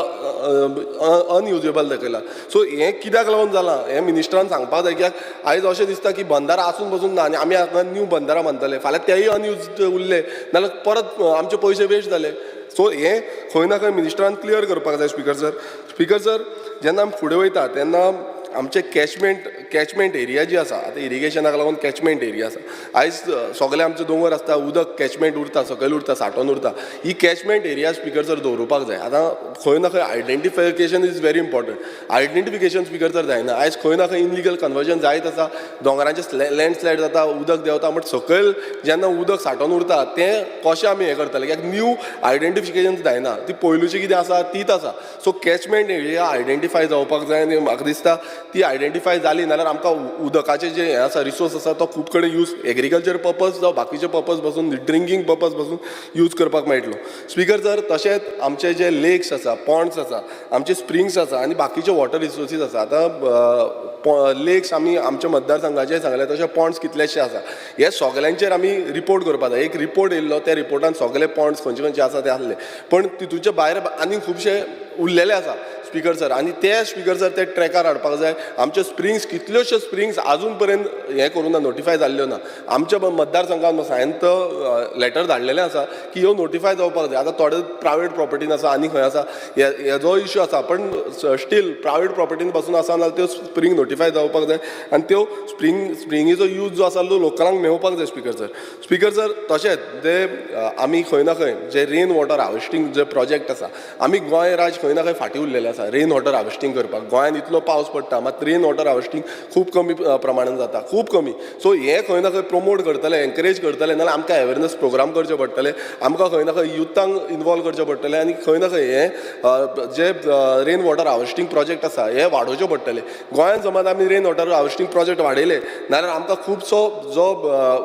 अनयुजेबल दाखयला. सो हें कित्याक लागून जालां हें मिनिस्टरान सांगपाक जाय, कित्याक आयज अशें दिसता की बंदरां आसून पसून ना आनी आमी आतां न्यू बंदरां बांदतले, फाल्यां तेय अनयुज्ड उरले नाल्यार परत आमचे पयशे वेस्ट जाले. सो हें खंय ना खंय मिनिस्टरान क्लियर करपाक जाय स्पीकर सर. स्पीकर सर जेन्ना आमी फुडें वयता तेन्ना आमचे कॅचमेंट एरिया जी आसा, आतां इरिगेशनाक लागून कॅचमेंट एरिया आसा, आयज सगळे आमचे दोंगर आसता, उदक कॅचमेंट उरता, सकयल उरता, सांठोवन उरता. ही कॅचमेंट एरिया स्पीकर सर दवरुपाक जाय. आतां खंय ना खंय identification is very important. Identification speaker sir जायना. आयज खंय ना खंय इनलिगल कन्वर्जन जायत आसा, दोंगरांचे लँडस्लायड जाता, उदक देंवता, बट सकयल जेन्ना उदक सांठोवन उरता तें कशें आमी हें करतले, कित्याक न्यू आयडेंटिफिकेशन जायना, ती पयलूची कितें आसा तीच आसा. सो कॅचमेंट एरिया आयडेंटिफाय जावपाक जाय आनी म्हाका दिसता ती आयडेंटिफाय जाली नाल्यार आमकां उदकाचें जें हें आसा रिसोर्स आसा तो खूब कडेन यूज एग्रीकल्चर पर्पज जावं बाकीचे पर्पज पासून, ड्रिंकींग पर्पज पासून यूज करपाक मेळटलो. स्पीकर सर तशेंच आमचे जे लेक्स आसा, पॉन्ड्स आसा, आमचे स्प्रिंग्स आसा आनी बाकीचे वॉटर रिसोर्सीस आसा. आतां लेक्स आमी आमच्या मतदारसंघाचेर सांगले, तशें पॉन्ड्स कितलेशे आसा, हे सगल्यांचेर आमी रिपोर्ट करपाक जाय. एक रिपोर्ट येयल्लो, त्या रिपोर्टान सगळे पॉन्ड्स खंयचे खंयचे आसा ते आसले, पण तितूचे भायर आनी खुबशे उरलेले आसा स्पीकर सर, आनी ते स्पीकर सर ते ट्रॅकार हाडपाक जाय. आमच्यो स्प्रिंग्स कितल्योश्यो स्प्रिंग्स आजून पर्यंत हें करूं ना, नोटिफाय जाल्ल्यो ना. आमच्या मतदारसंघान हांवें तो लेटर धाडलेलें आसा की ह्यो नोटिफाय जावपाक जाय. आतां थोडे प्रायवेट प्रॉपर्टीन आसा आनी खंय आसा हेजो इश्यू आसा, पण स्टील प्रायवेट प्रॉपर्टीन पासून आसा नाल्यार त्यो स्प्रिंग नोटिफाय जावपाक जाय आनी त्यो स्प्रिंगेचो यूज जो आसा तो लोकांक मेळोवपाक जाय स्पीकर सर. स्पीकर सर तशेंच जे आमी खंय ना खंय जे रेन वॉटर हार्वेस्टींग जे प्रोजेक्ट आसा, आमी गोंय राज्य खंय ना खंय फाटीं उरलेलें आसा रेन वॉटर हार्वेस्टींग करपाक. गोंयांत इतलो पावस पडटा मात रेन वॉटर हार्वेस्टींग खूब कमी प्रमाणान जाता, खूब कमी. सो हें खंय ना खंय प्रमोट करतले, एनकरेज करतले, नाल्यार आमकां अवेरनस प्रोग्राम करचे पडटले, आमकां खंय ना खंय युथांक इनवॉल्व करचें पडटलें आनी खंय ना खंय हें जे रेन वॉटर हार्वेस्टींग प्रोजेक्ट आसा हे वाडोवचे पडटले. गोंयांत समज आमी रेन वॉटर हार्वेस्टींग प्रोजेक्ट वाडयले नाल्यार आमकां खुबसो जो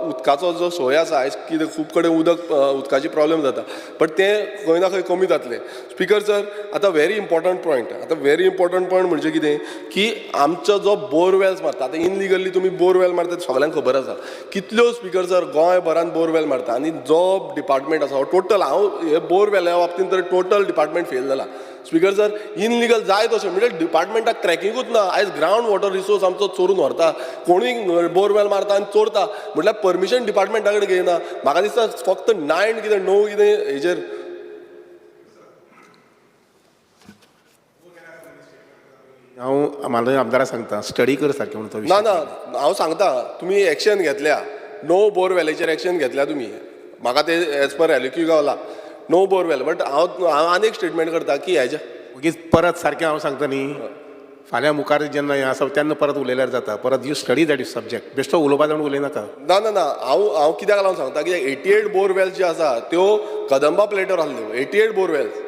उदकाचो जो सोय आसा, आयज कितें खूब कडेन उदक उदकाची प्रॉब्लम जाता, बट तें खंय ना खंय कमी जातलें. स्पीकर सर आतां व्हेरी इम्पॉर्टंट पॉयंट, आतां व्हेरी इम्पॉर्टंट पॉयंट म्हणजे कितें की आमचो जो बोरवेल्स मारता, आतां इनलिगली तुमी बोरवेल मारता सगळ्यांक खबर आसा कितल्यो स्पीकर सर गोंयभरान बोरवेल मारता आनी जो डिपार्टमेंट आसा हो टोटल, हांव हे बोरवेला बाबतींत तर टोटल डिपार्टमेंट फेल जाला स्पीकर सर. इनलिगल जाय तशें म्हणजे डिपार्टमेंटाक ट्रॅकिंगूच ना. आयज ग्रावंड वॉटर रिसोर्स आमचो चोरून व्हरता, कोणूय बोरवेल मारता आनी चोरता, म्हटल्यार परमिशन डिपार्टमेंटा कडेन घेयना. म्हाका दिसता फक्त 9 कितें 9 कितें हेजेर हांव म्हाजो आमदारा सांगता स्टडी कर सारकें म्हणून तो ना ना हांव सांगता तुमी एक्शन घेतल्या 9 बोरवेलाचेर एक्शन घेतल्या तुमी, म्हाका ते एज पर एलक्यू गावला 9 बोरवेल, बट हांव आनी एक स्टेटमेंट करता की हेजे मागीर परत सारकें हांव सांगता न्ही, फाल्यां मुखार जेन्ना हें आसा तेन्ना परत उलयल्यार जाता, परत you study that is subject, बेश्टो उलोवपा जावन उलयनाका. ना ना ना हांव हांव कित्याक लागून सांगता कित्याक 88 बोरवेल जे आसा त्यो कदंबा प्लेटर आसल्यो, 88 बोरवेल्स,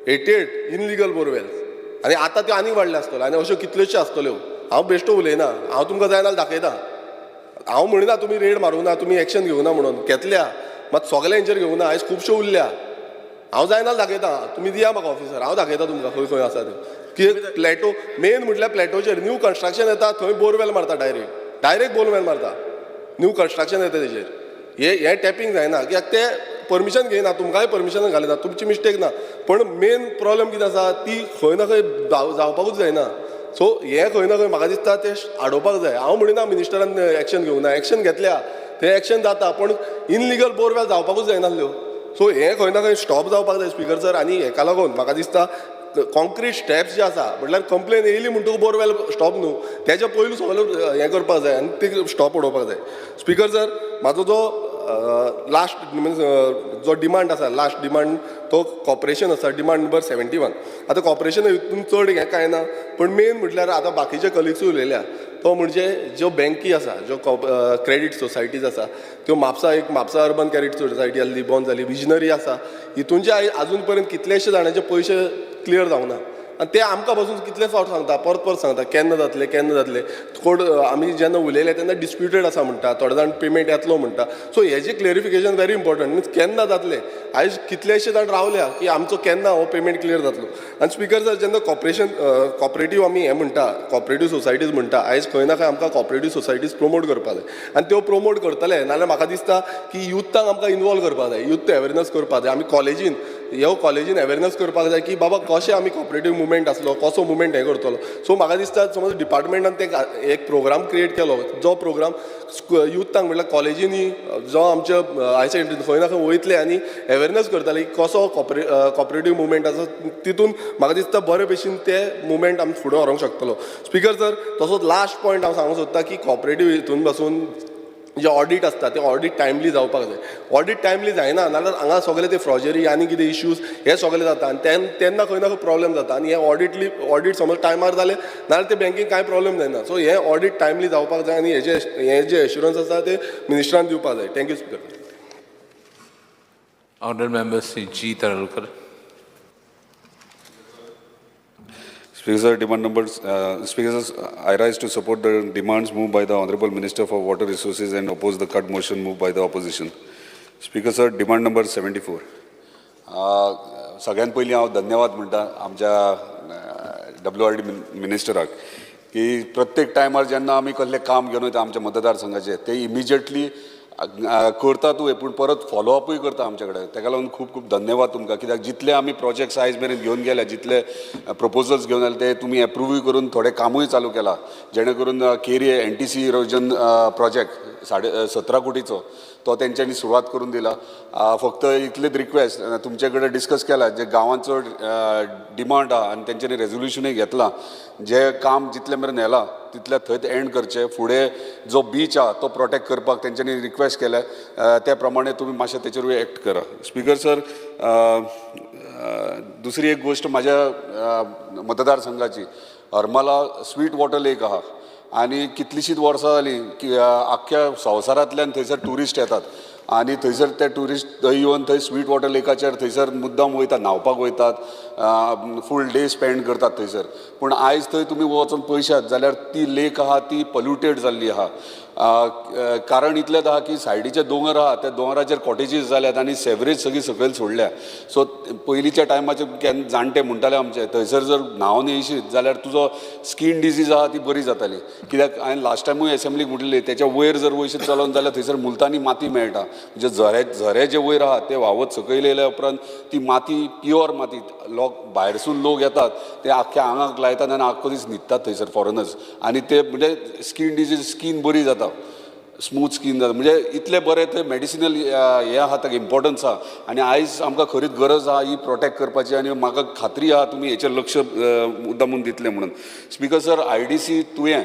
88 इनलिगल बोरवेल्स, आनी आतां त्यो आनीक वाडल्यो आसतल्यो आनी अश्यो कितल्योश्यो आसतल्यो. हांव बेश्टो उलयना, हांव तुमकां जाय जाल्यार दाखयता. हांव म्हणिना तुमी रेड मारूंक ना, तुमी एक्शन घेवना म्हणून, घेतल्या मात सगळ्यांचेर घेवना, आयज खुबश्यो उरल्या. हांव जाय जाल्यार दाखयता, तुमी दिया म्हाका ऑफिसर, हांव दाखयता तुमकां खंय खंय आसा तें. की प्लॅटो मेन म्हटल्यार प्लॅटोचेर न्यू कन्स्ट्रक्शन येता थंय बोरवेल मारता, डायरेक्ट बोरवेल मारता, न्यू कन्स्ट्रक्शन येता तेजेर. हे टॅपींग जायना कित्याक ते परमिशन घेयना, तुमकांय परमिशन घालिना, तुमची मिस्टेक ना, पण मेन प्रॉब्लम कितें आसा ती खंय ना खंय जावपाकूच जायना. सो हें खंय ना खंय म्हाका दिसता तें आडोवपाक जाय. हांव म्हणिना मिनिस्टरान एक्शन घेवना, एक्शन घेतल्या थंय एक्शन जाता, पूण इनलिगल बोरवेल जावपाकूच जायनासल्यो. सो हें खंय ना खंय स्टॉप जावपाक जाय स्पीकर सर. आनी हेका लागून म्हाका दिसता कॉन्क्रीट स्टेप्स जे आसा, म्हटल्यार कंप्लेन येयली म्हणटकूच बोरवेल स्टॉप न्हू, तेज्या पयलू सगळें हें करपाक जाय आनी ती स्टॉप उडोवपाक जाय. स्पीकर सर, म्हाजो जो लास्ट मिन्स जो डिमांड आसा, लास्ट डिमांड तो कॉपरेशन आसा, डिमांड नंबर 71. आतां कॉपरेशन हितून चड हें कांय ना, पूण मेन म्हटल्यार आतां बाकीचे कलिग्सूय उलयल्या, तो म्हणजे ज्यो बँकी आसा, ज्यो क्रेडीट सोसायटीज आसा, त्यो म्हापसा, एक म्हापसा अर्बन क्रेडीट सोसायटी आसली, बंद जाली, विजनरी आसा, हितून जे आजून पर्यंत कितलेशे जाणांचे पयशे क्लियर जावना. आनी ते आमकां पासून कितले फावट सांगता, परत परत सांगता केन्ना जातले केन्ना जातले. कोण आमी जेन्ना उलयले तेन्ना डिस्प्युटेड आसा म्हणटा, थोडे जाण पेमेंट येतलो म्हणटा. सो हेजें क्लेरिफिकेशन व्हेरी इम्पॉर्टंट, मिन्स केन्ना जातले. आयज कितलेशे जाण रावल्या की आमचो केन्ना हो पेमेंट क्लियर जातलो. आनी स्पीकर सर, जेन्ना कॉपरेशन कॉपरेटीव आमी हें म्हणटा, कॉपरेटीव सोसायटीज म्हणटा, आयज खंय ना खंय आमकां कॉपरेटीव सोसायटीज प्रमोट करपाक जाय आनी त्यो प्रमोट करतले नाल्यार म्हाका दिसता की युथाक आमकां इनवॉल्व करपाक जाय, युथ अवेरनस करपाक जाय. आमी कॉलेजीन, ह्यो कॉलेजीन अवेरनस करपाक जाय की बाबा कशें आमी कॉपरेटीव मुवमेंट आसलो, कसो मुवमेंट हें करतलो. सो म्हाका दिसता समज डिपार्टमेंटान ते एक प्रोग्राम क्रिएट केलो, जो प्रोग्राम युथांक म्हटल्यार कॉलेजींनी जो आमच्या हायर सेकेंडरी खंय ना खंय वयतले आनी अवेरनस करतले की कसो कॉपरेटीव मुवमेंट आसा, तितून म्हाका दिसता बरे भशेन ते मुवमेंट आमी फुडें व्हरूंक शकतलो. स्पीकर सर, तसोच लास्ट पॉयंट हांव सांगूंक सोदता की कॉपरेटीव हितून पासून जे ऑडीट आसता ते ऑडीट टायमली जावपाक जाय. ऑडीट टायमली जायना नाल्यार हांगा सगळे ते फ्रॉजरी आनी कितें इश्यूज हे सगळे जाता आनी तेन्ना खंय ना खंय प्रॉब्लेम जाता. आनी हे ऑडीट समज टायमार जालें नाल्यार ते बँकेक कांय प्रॉब्लेम जायना. सो हे ऑडीट टायमली जावपाक जाय आनी हेजे हे जे एश्युरन्स आसा ते मिनिस्टरान दिवपाक जाय. Thank you speaker. Honourable member Shri G Tarlokar. Speaker sir, demand number, Speaker sir, I rise to support the demands moved by the Honorable Minister for Water Resources and oppose the cut motion moved by the opposition. Speaker sir, demand number 74. सगळ्यात पयलीं हांव धन्यवाद म्हणटा आमच्या WRD मिनिस्टराक की प्रत्येक टायमार जेन्ना आमी कसलें काम घेवन वयता आमच्या मतदारसंघाचें ते इमिजिएटली करतातूय, पूण परत फॉलोअपूय करता आमचे कडेन. ताका लागून खूब खूब धन्यवाद तुमकां, कित्याक जितले आमी प्रोजेक्ट्स आयज मेरेन घेवन गेल्या, जितले प्रपोजल्स घेवन आयले ते तुमी एप्रुवूय करून थोडे कामूय चालू केलां, जेणे करून केरी NTC erosion प्रोजेक्ट 17.5 कोटीचो तो तेंच्यांनी सुरवात करून दिला. फक्त इतलेच रिक्वेस्ट तुमचे कडेन डिस्कस केला, जे गांवांचो डिमांड आहा आनी तेंच्यांनी रेजोल्युशनूय घेतलां, जे काम जितले मेरेन येलां तितले थंयच एंड करचें. फुडें जो बीच आहा तो प्रोटेक्ट करपाक तेंच्यांनी रिक्वेस्ट केल्या, त्या प्रमाणे तुमी मातशें तेचेरूय एक्ट करा. स्पीकर सर, दुसरी एक गोश्ट म्हाज्या मतदारसंघाची, हरमला स्वीट वॉटर लेक आहा आनी कितलींशींच वर्सां जालीं की आख्ख्या संवसारांतल्यान थंयसर ट्युरिस्ट येतात आनी थंयसर ते ट्युरिस्ट थंय येवन थंय स्वीट वॉटर लेकाचेर थंयसर मुद्दाम वयतात, न्हांवपाक वयतात, फूल डे स्पेंड करतात थंयसर. पूण आयज थंय तुमी वचून पळयशात जाल्यार ती लेक आहा ती पल्युटेड जाल्ली आहा. कारण इतलेंच आहा की सायडीचे दोंगर आहा, त्या दोंगराचेर कॉटेजीस जाल्यात आनी सेवरेज सगळी सकयल सोडल्या. सो पयलींच्या टायमाचेर केन्ना जाणटे म्हणटाले आमचे, थंयसर जर न्हांवन येयशीत जाल्यार तुजो स्कीन डिजीज आहा ती बरी जाताली. कित्याक हांवें लास्ट टायमूय एसेंब्लीक म्हटलें, तेच्या वयर जर वयशीत चलोन जाल्यार थंयसर मुलतानी माती मेळटा, म्हणजे झरे जे वयर आहा ते व्हांवत सकयल येयल्या उपरांत ती माती प्युअर माती, लोक भायरसून लोक येतात ते आख्ख्या आंगाक लायतात आनी आख्खो दीस न्हिदतात थंयसर फॉरेनर्स, आनी ते म्हणजे स्कीन डिजीज, स्कीन बरी जाता, स्मूथ स्कीन जाता. म्हणजे इतलें बरें थंय मेडिसिनल हें आहा, ताका इम्पोर्टन्स आहा आनी आयज आमकां खरीच गरज आहा ही प्रोटेक्ट करपाची आनी म्हाका खात्री आहा तुमी हेचेर लक्ष मुद्दामून दितले म्हणून. स्पीकर सर, IDC तुयें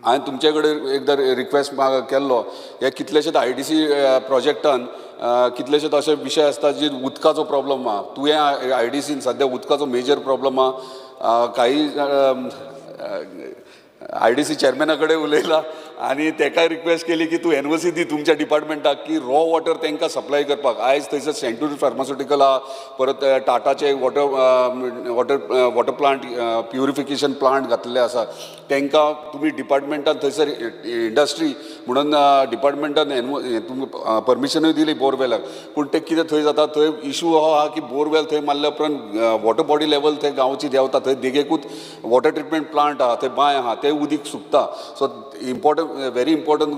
हांवें तुमचे कडेन एकदां रिक्वेस्ट केल्लो, हे कितलेशेच IDC प्रोजेक्टान कितलेशेच अशे विशय आसता जे उदकाचो प्रॉब्लम आहा. तुयें IDCन सद्या उदकाचो मेजर प्रॉब्लम आहा. काही IDC चेअरमॅना कडेन उलयला आनी तेकाय रिक्वेस्ट केली की तूं NOC दी तुमच्या डिपार्टमेंटाक की रॉ वॉटर तांकां सप्लाय करपाक. आयज थंयसर सेंटुरी फार्मास्युटिकल आहा, परत टाटाचे water water water plant purification plant घातलेले आसा, तांकां तुमी डिपार्टमेंटान थंयसर इंडस्ट्री म्हणून डिपार्टमेंटान तुमी परमिशनूय दिली बोरवेलाक, पूण तें कितें थंय जाता, थंय इशू आहा की बोरवेल थंय मारल्या उपरांत वॉटर बॉडी लेवल थंय गांवची देंवता, थंय देगेकूच वॉटर ट्रिटमेंट प्लांट आहा, थंय बांय आहा, ते थंय उदीक सुकता. सो इम्पॉर्टंट, व्हेरी इम्पॉर्टंट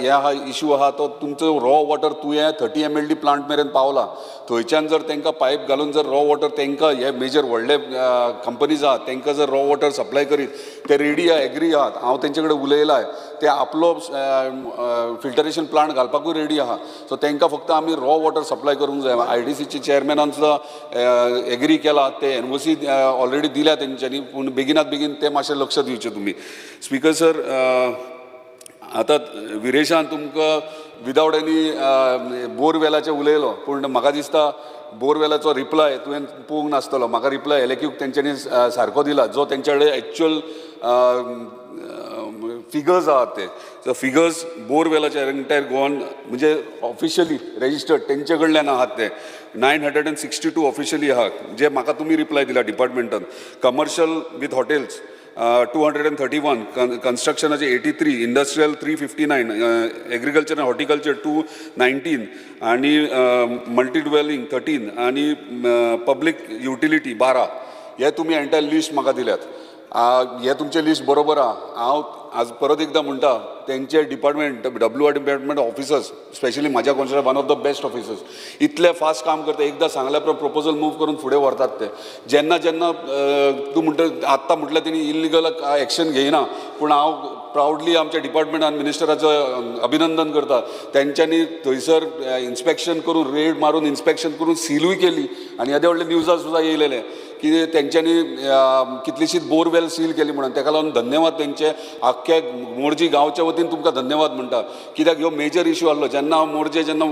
हें आहा, इशू आहा तो तुमचो रॉ वॉटर तुयें 30 MLD plant मेरेन पावला, थंयच्यान जर तांकां पायप घालून जर रॉ वॉटर तांकां हे मेजर व्हडले कंपनीज आहात तांकां जर रॉ वॉटर सप्लाय करीत ते रेडी आहा, एग्री आहात. हांव तेंचे कडेन उलयलां, ते आपलो फिल्टरेशन प्लांट घालपाकूय रेडी आहा. सो तांकां फक्त आमी रॉ वॉटर सप्लाय करूंक जाय. IDCचे चेअरमॅनान सुद्दां एग्री केला, ते NOC already दिल्या तेंच्यांनी, पूण बेगिनात बेगीन ते मातशें लक्ष दिवचें तुमी. स्पीकर सर, आतां विरेशान तुमकां विदावट एनी बोरवेलाचें उलयलो, पूण म्हाका दिसता बोरवेलाचो रिप्लाय तुवें पळोवंक नासतलो. म्हाका रिप्लाय LAQ तेंच्यांनी सारको दिला, जो तेंचे कडेन एक्चुअल फिगर्स आहात ते. सो फिगर्स बोरवेलाचे एंटायर गोवन म्हणजे ऑफिशियली रेजिस्टर्ड तेंचे कडल्यान आहात ते 962 ऑफिशियली आहात, जे म्हाका तुमी रिप्लाय दिला डिपार्टमेंटान. कमर्शियल विथ हॉटेल्स 231, कन्स्ट्रक्शनाचे 83, इंडस्ट्रियल 359, एग्रीकल्चर आनी हॉर्टिकल्चर 219 आनी मल्टी ड्वेलिंग 13 आनी पब्लीक युटिलिटी 12. हे तुमी एंटायर लिस्ट म्हाका दिल्यात. हे तुमचें लिस्ट बरोबर आहा. हांव आज परत एकदां म्हणटा, तेंचे department WR department officers specially म्हाज्या consider one of the best officers, इतले फास्ट काम करता. एकदां सांगल्या उपरांत प्रपोजल मूव करून फुडें व्हरतात ते. जेन्ना जेन्ना तूं म्हणटा आत्तां म्हटल्यार तेणी इल्लिगल एक्शन घेयना, पूण हांव प्रावडली आमच्या डिपार्टमेंटान मिनिस्टराचो अभिनंदन करता. तेंच्यांनी थंयसर इन्स्पेक्शन करून, रेड मारून इन्स्पेक्शन करून सिलूय केली आनी येदे व्हडले न्यूजार सुद्दां येयलेले की तेंच्यांनी कितलीशीच बोरवेल सील केली म्हणून. तेका लागून धन्यवाद तेंचे, आख्ख्या मोरजी गांवच्या वतीन तुमकां धन्यवाद म्हणटा, कित्याक ह्यो मेजर इशू आहलो. जेन्ना हांव मोरजे जेन्ना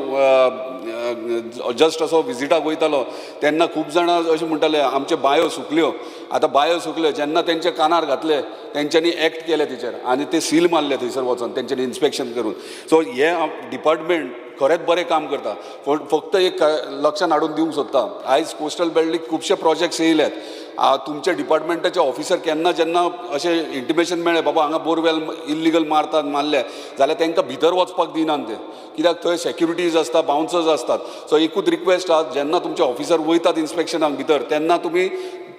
जस्ट असो विजिटाक वयतालो तेन्ना खूब जाणां अशें म्हणटाले आमच्यो बांयो सुकल्यो. आतां बांयो सुकल्यो जेन्ना तेंच्या कानार घातले, तेंच्यांनी एक्ट केले तेचेर आनी ते सील मारले थंयसर वचोन तेंच्यांनी इन्स्पेक्शन करून. सो हें डिपार्टमेंट खरेंच बरें काम करता. फक्त एक लक्षान हाडून दिवंक सोदता, आयज कोस्टल बेल्टीक खुबशे प्रोजेक्ट्स येयल्यात. तुमच्या डिपार्टमेंटाचे ऑफिसर केन्ना जेन्ना अशें इंटिमेशन मेळ्ळें बाबा हांगा बोरवेल इल्लिगल मारतात मारले जाल्यार तांकां भितर वचपाक दिनात ते, कित्याक थंय सेक्युरिटीज आसता, बाउन्सर्स आसतात. सो एकूच रिक्वेस्ट आहा, जेन्ना तुमचे ऑफिसर वयतात इन्स्पेक्शनाक भितर तेन्ना तुमी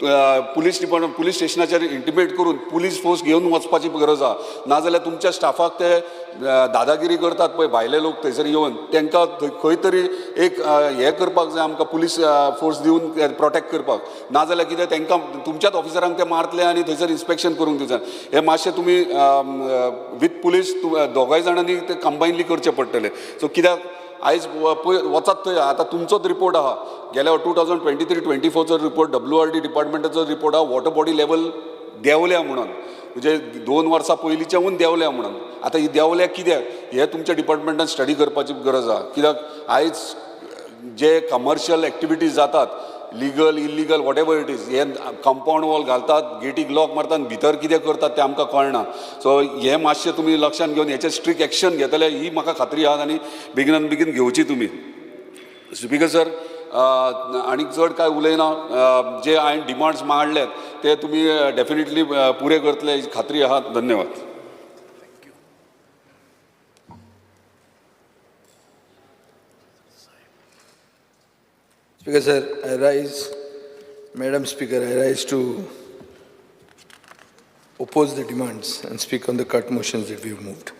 पुलीस डिपार्टमेंट पुलीस स्टेशनाचेर इंटिमेट करून पुलीस फोर्स घेवन वचपाची गरज आहा. नाजाल्यार तुमच्या स्टाफाक ते दादागिरी करतात पळय भायले लोक थंयसर येवन, तांकां खंय तरी एक हें करपाक जाय आमकां, पुलीस फोर्स दिवन प्रोटेक्ट करपाक. नाजाल्यार कितें तांकां तुमच्याच ऑफिसरांक ते मारतले आनी थंयसर इन्स्पेक्शन करूंक दिवचे. हें मातशें तुमी विथ पुलीस दोगांय जाणांनी ते कंबायनली करचें पडटलें. सो कित्याक आयज पळय वचात थंय, आतां तुमचोच रिपोर्ट आहा, गेल्या 2023-24चो रिपोर्ट WRD डिपार्टमेंटाचो रिपोर्ट आहा, वॉटर बॉडी लेवल देंवल्या म्हणून, म्हणजे 2 वर्सां पयलींच्याहून देंवल्या म्हणून. आतां ही देंवल्या कित्याक हें तुमच्या डिपार्टमेंटान स्टडी करपाची गरज आहा. कित्याक आयज जे कमर्शियल एक्टिविटीज जातात, legal illegal whatever it is, हे कंपावंड वॉल घालतात, गेटीक लॉक मारतात, भितर कितें करतात तें आमकां कळना. सो हें मातशें तुमी लक्षांत घेवन हेचेर स्ट्रिक्ट एक्शन घेतले ही म्हाका खात्री आहा आनी बेगिनान बेगीन घेवची तुमी. स्पीकर सर, आनीक चड कांय उलयना. जे हांवें डिमांड्स मांडल्यात ते तुमी डेफिनेटली पुरे करतले ही खात्री आहा. धन्यवाद. Speaker sir, I rise, Madam Speaker, I rise to oppose the demands and speak on the cut motions that we have moved.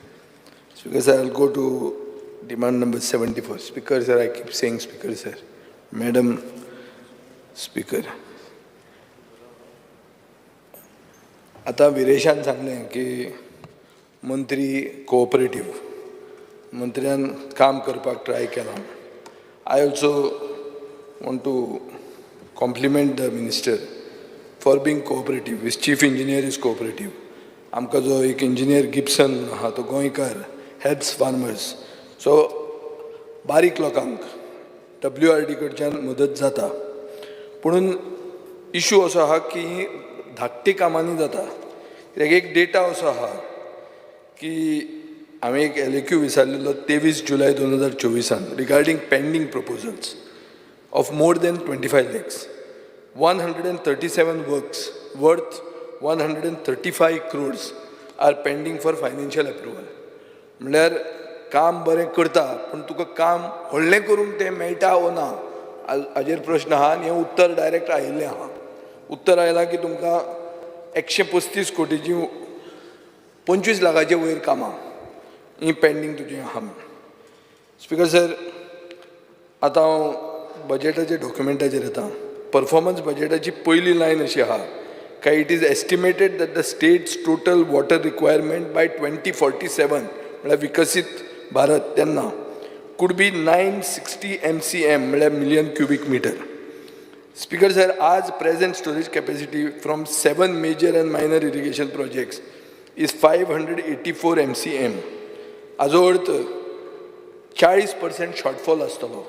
Speaker sir, I'll go to demand number 74. Speaker sir, I keep saying Speaker sir. Madam Speaker, आतां विरेशान सांगलें की मंत्री कोऑपरेटीव, मंत्र्यान काम करपाक ट्राय केलां. I also want to compliment the minister for being cooperative. His chief engineer is cooperative. आमकां जो एक इंजिनियर गिब्सन आहा तो गोंयकार, हेल्प्स फार्मर्स. सो बारीक लोकांक WRD कडच्यान मदत जाता, पुणून इशू असो आहा की धाकटी कामांनी जाता. कित्याक एक डेटा असो आहा की हांवें एक LAQ विचारलेलो 23 July 2024 regarding pending proposals of more than 25 lakhs, 137 works worth 135 crores are pending for financial approval. म्हणल्यार काम बरें करता पूण तुका काम व्हडलें करूंक तें मेळटा वो ना हाजेर प्रश्न आहा. आनी हें उत्तर डायरेक्ट आयिल्लें आहा. उत्तर आयलां की तुमकां 135 कोटीची 25 लाखाचे वयर कामां ही पेंडींग तुजी आहा म्हूण. स्पिकर सर, आतां हांव बजेटाच्या डॉक्युमेंटाचेर येता. परफॉर्मन्स बजेटाची पयली लायन अशी आहा काय it is estimated that the state's total water requirement by 2047, म्हळ्यार विकसीत भारत तेन्ना, could be 960 MCM, म्हळ्यार million cubic metre. Speaker sir, आज present storage capacity from seven major and minor irrigation projects is 584 MCM. हाजो अर्थ 40% शॉर्टफॉल आसतलो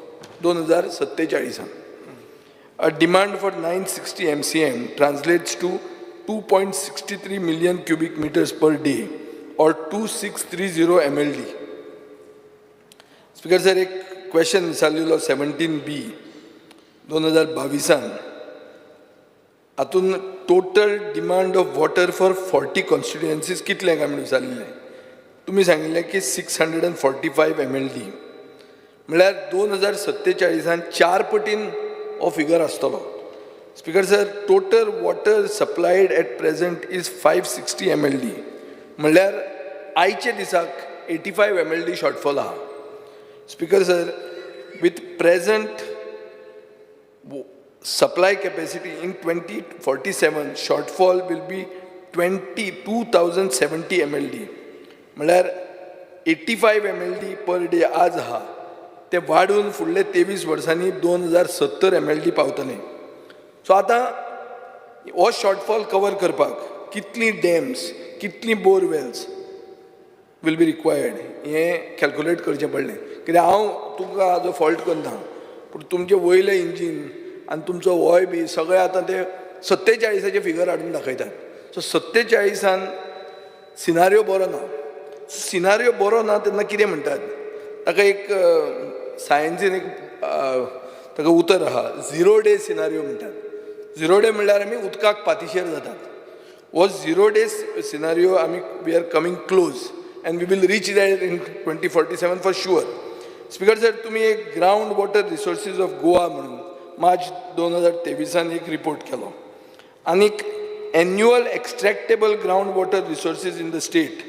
2047. A demand for 960 MCM translates to 2.63 million cubic meters per day or 2630 MLD. Speaker sir, एक क्वेश्चन विचारलेलो 17B 2022, हातून total demand of water for 40 constituencies कितलें काय म्हणून विचारलेलें. तुमी सांगिल्लें की 645 MLD, म्हळ्यार 2047 चार पटीन हो फिगर आसतलो. Speaker sir, total water supplied at present is 560 MLD, म्हणल्यार आयच्या दिसाक 85 MLD shortfall आहा. Speaker sir, with present supply capacity in 2047, shortfall will be 22,070 MLD. म्हळ्यार 85 MLD per day आज आहा ते वाडून फुडले 23 वर्सांनी 2070 MLD पावतले. सो आतां हो शॉर्टफॉल कवर करपाक कितलीं डॅम्स, कितलीं बोरवेल्स will be required हें कॅल्कुलेट करचें पडलें. कित्याक हांव तुमकां हाजो फॉल्ट करना, पूण तुमचें वयलें इंजीन आनी तुमचो होय बी सगळें आतां ते 47 फिगर हाडून दाखयतात. सो 47 सिनारियो बरो ना. सिनारियो बरो ना तेन्ना कितें म्हणटात ताका, एक सायन्सीन एक ताका उतर आहा, झिरो डे सिनारियो म्हणटात. झिरो डे म्हणल्यार आमी उदकाक पातिशेर जातात. हो झिरो डे सिनारियो आमी we are coming close and we will reach that in 2047 for sure. Speaker sir, तुमी एक ground water resources of Goa म्हणून मार्च 2023 एक रिपोर्ट केलो आनीक annual extractable ground water resources in the state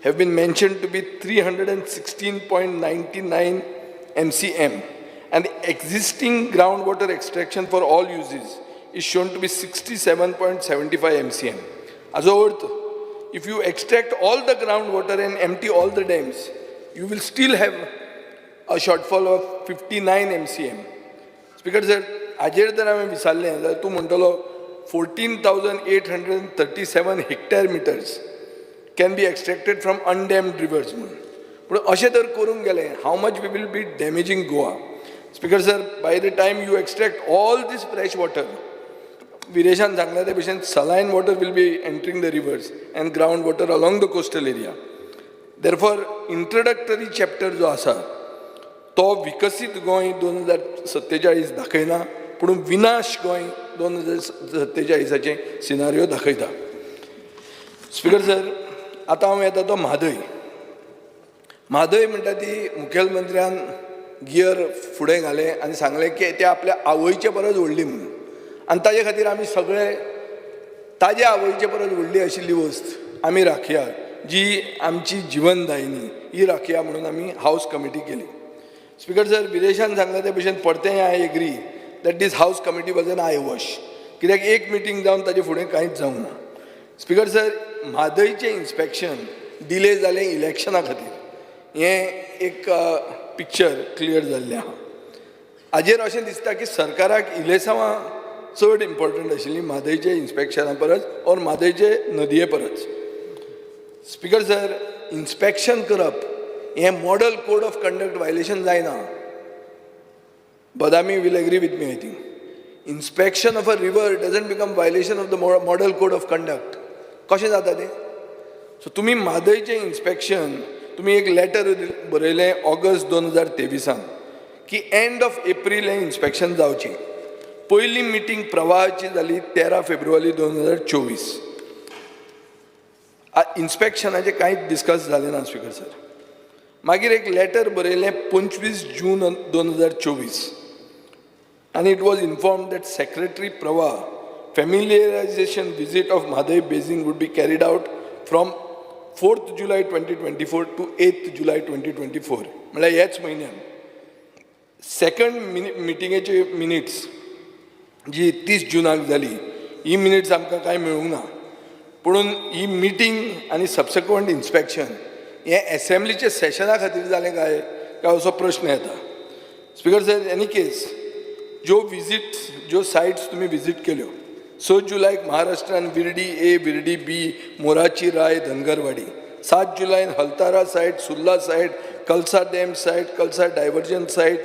have been mentioned to be 316.99 MCM, and the existing groundwater extraction for all uses is shown to be 67.75 MCM. हाजो अर्थ, if you extract all the groundwater and empty all the dams, you will still have a shortfall of 59 MCM. Speaker sir, हाजेर जर हांवें विचारलें जाल्यार तूं म्हणटलो 14,837 hectare meters can be extracted from undammed rivers म्हणून. पूण अशें जर करूंक गेलें, how much we will be damaging Goa? Speaker sir, by the time you extract all this fresh water, विरेशान सांगलें ते भशेन saline water will be entering the rivers and ground water along the coastal area. Therefore, introductory chapter जो आसा तो विकसीत गोंय 2047 दाखयना, पूण विनाश गोंय 2047 सिनारियो दाखयता. स्पिकर सर, आतां हांव येता तो म्हादय. म्हादय म्हणटा ती मुखेलमंत्र्यान गियर फुडें घालें आनी सांगलें की ते आपल्या आवयचे परस व्हडली म्हणून, आनी ताजे खातीर आमी सगळे ताजे आवयचे परस व्हडली आशिल्ली वस्त आमी राखया, जी आमची जिवनदायिनी ही राखया म्हणून आमी हावज कमिटी केली. स्पिकर सर, विरेशान सांगलें ते भशेन परतेंय I agree that this house committee was an eyewash, कित्याक एक मिटींग जावन ताजे फुडें कांयच जावंक ना. स्पिकर सर, म्हादयचें इन्स्पेक्शन डिले जालें इलेक्शना खातीर हें एक पिक्चर क्लियर जाल्लें आहा. हाजेर अशें दिसता की सरकाराक इलेसांवां चड इम्पॉर्टंट आशिल्लीं म्हादयचे इन्स्पेक्शना परस ऑर म्हादयचे नदये परस. स्पिकर सर, इन्स्पेक्शन करप हें model code of conduct violation जायना. Badami will agree with me, I think. Inspection of a river doesn't become violation of the model code of conduct. कशें जाता तें? सो तुमी म्हादयचें इन्स्पेक्शन, तुमी एक लेटर बरयलें ऑगस्ट 2023 की एंड ऑफ एप्रील हें इन्स्पेक्शन जावचें. पयली मिटींग प्रवाहाची जाली 13 फेब्रुवारी 2024. इन्स्पेक्शनाचें कांयच डिस्कस जालें ना. स्पिकर सर, मागीर एक लेटर बरयलें 25 जून 2024 आनी it was informed that Secretary Pravah familiarization visit of Mhadei basin would be carried out from 4 July 2024 to 8 July 2024, म्हळ्यार ह्याच म्हयन्यान. सेकंड मिटिंगेचे मिनिट्स जी 30 जुनाक जाली, ही मिनिट्स आमकां कांय मेळूंक ना. पुणून ही मिटींग आनी सबसिक्वंट इन्स्पेक्शन हें एसेंब्लीच्या सेशना खातीर जालें काय काय असो प्रश्न येता. स्पिकर सर, एनी केस, ज्यो विजीट्स, ज्यो सायट्स तुमी विजीट केल्यो, 6 जुलयाक महाराष्ट्रान विर्डी ए, विर्डी बी, मोराची राय, Dhangarwadi. 7 जुलयान हलतारा site, Surla site, Kalsa dam site, Kalsa diversion site,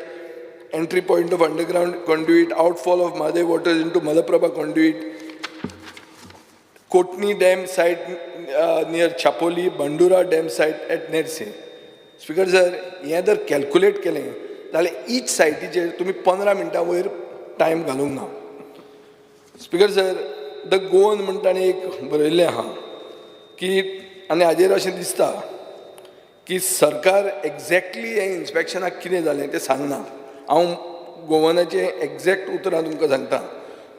entry point of underground conduit, outfall of Mhadei waters into Malaprabha conduit, Kotni Dam site near Chapoli, Bandura Dam site at Nerse. Speaker sir, हें जर कॅल्कुलेट केलें जाल्यार ईच सायटीचेर तुमी 15 मिनटां वयर टायम घालूंक ना. स्पिकर सर, the Goan म्हण ताणें एक बरयल्लें आहा की, आनी हाजेर अशें दिसता की सरकार एग्जॅक्टली हें इन्स्पेक्शनाक कितें जालें तें सांगना. हांव गोवनाचें एग्जॅक्ट उतरां तुमकां सांगता.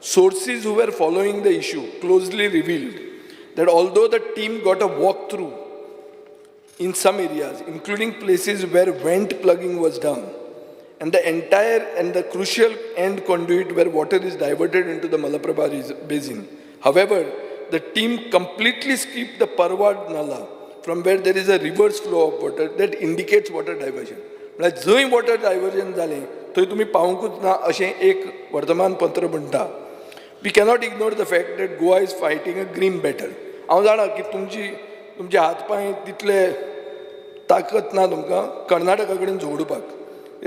Sources who were following the issue closely revealed that although the team got a walk through in some areas, including places where vent plugging was done, and the entire and the crucial end conduit where water is diverted into the Malaprabha basin. However, the team completely skipped the Parwad Nala, from where there is a reverse flow of water that indicates water diversion. म्हळ्यार जंय वॉटर डायवर्जन जालें थंय तुमी पावूंकूच ना, अशें एक वर्तमानपत्र म्हणटा. We cannot ignore the fact that Goa is fighting a grim battle. हांव जाणा की तुमची तुमचे हात पांय तितले ताकत ना तुमकां कर्नाटका कडेन झगडुपाक.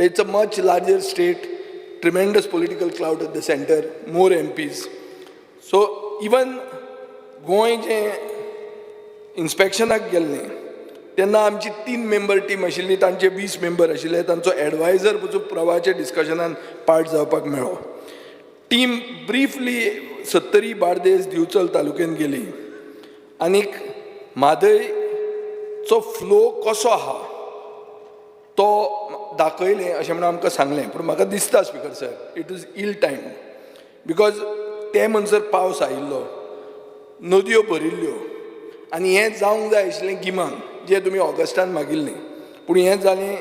It's a much larger state, tremendous political clout at the center, more MPs. So even Goa जें इन्स्पेक्शनाक गेल्लें तेन्ना आमची तीन मेंबर टीम आशिल्ली, तांचे 20 मेंबर आशिल्ले. तांचो एडवायजर पसून प्रवाहाच्या डिस्कशनान पार्ट जावपाक मेळ्ळो. टीम ब्रिफली सत्तरी, बार्देस, दिवचल तालुक्यान गेली आनीक म्हादयचो फ्लो कसो आहा तो दाखयलें अशें म्हणून आमकां सांगलें. पूण म्हाका दिसता, Speaker sir, it is ill timed, because ते म्हणसर पावस आयिल्लो, नदयो भरिल्ल्यो आनी हें जावंक जाय आशिल्लें गिमान, जें तुमी ऑगस्टान मागिल्लें. पूण हें जालें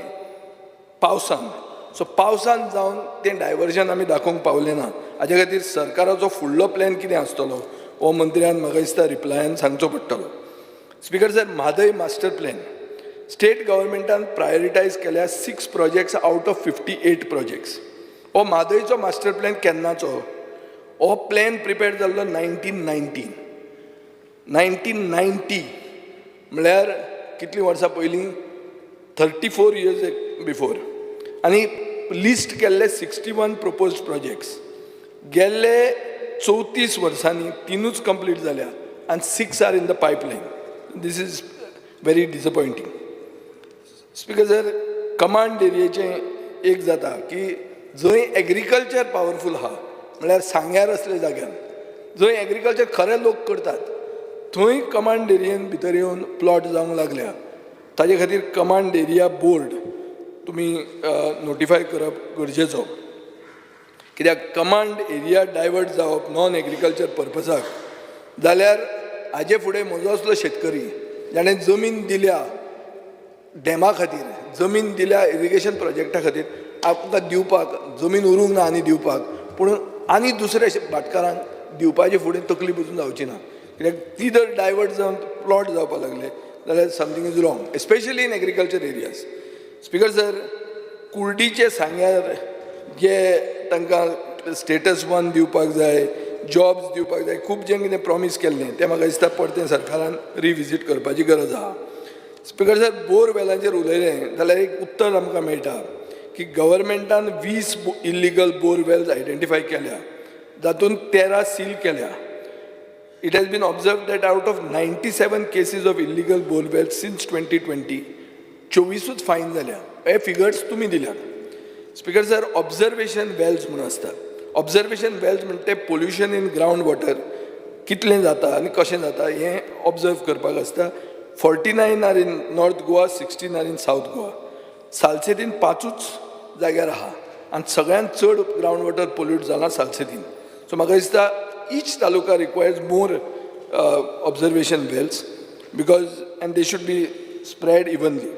पावसान. सो पावसान जावन तें डायवर्जन आमी दाखोवंक पावले ना. हाजे खातीर सरकाराचो फुडलो प्लॅन कितें आसतलो हो मंत्र्यान म्हाका दिसता रिप्लायान सांगचो पडटलो. Speaker sir, Mhadei master plan state गव्हर्मेंटान prioritise केल्या six projects out of 58 projects. हो म्हादयचो मास्टर प्लॅन केन्नाचो? हो प्लॅन प्रिपेर जाल्लो 1990. 1990 म्हळ्यार कितलीं वर्सां पयलीं? 34 years before. आनी लिस्ट केल्ले 61 प्रपोज्ड प्रोजेक्ट्स. गेल्ले 34 वर्सांनी तिनूच कंप्लीट जाल्या आनी six are in the pipeline. This is very disappointing. Speaker sir, command एरियेचें एक जाता की जंय एग्रीकल्चर पावरफूल आहा, म्हळ्यार सांग्यार असल्या जाग्यार जंय एग्रीकल्चर खरे लोक करतात, थंय कमांड एरियेन भितर येवन प्लॉट जावंक लागल्या. ताजे खातीर कमांड एरिया बोर्ड तुमी नोटिफाय करप गरजेचो, कित्याक कमांड एरिया डायवर्ट जावप नॉन एग्रीकल्चर पर्पजाक जाल्यार हाजे फुडें म्हजो असलो शेतकरी जाणें जमीन दिल्या डॅमा खातीर, जमीन दिल्या इरिगेशन प्रोजेक्टा खातीर, आमकां दिवपाक जमीन उरूंक ना आनी दिवपाक. पूण आनी दुसऱ्या भाटकारांक दिवपाचे फुडें तकली पसून जावची ना, कित्याक ती जर डायवर्ट जावन प्लॉट जावपाक लागले जाल्यार something is wrong, especially in agriculture areas. Speaker sir, कुर्डीचे सांग्यार जे तांकां स्टेटस वन दिवपाक जाय, जॉब्स दिवपाक जाय, खूब जें कितें प्रॉमीस केल्लें तें म्हाका दिसता परतें सरकारान रिविजीट करपाची गरज आहा. स्पिकर सर, बोरवेलाचेर उलयलें जाल्यार एक उत्तर आमकां मेळटा की गव्हर्मेंटान 20 इल्लिगल बोरवेल्स आयडेंटिफाय केल्या, जातूंत 13 सील केल्या. It has been observed that out of 97 cases of illegal borewells since 2020, 24ूच fine जाल्या. हे फिगर्स तुमी दिल्यात. स्पिकर सर, ऑब्जर्वेशन वेल्स म्हणून आसतात. ऑब्जर्वेशन वेल्स म्हणटा ते पोल्युशन इन ग्रावंड वॉटर कितलें जाता आनी कशें जाता हें ऑब्जर्व करपाक आसता. 49 are in North Goa, 16 are in South Goa. सालसेतीन पांचूच जाग्यार आहा आनी सगळ्यांत चड ग्रावंड वॉटर पोल्यूट जालां सालसेतीन. सो म्हाका दिसता each taluka requires more observation wells. Because and they should be spread evenly.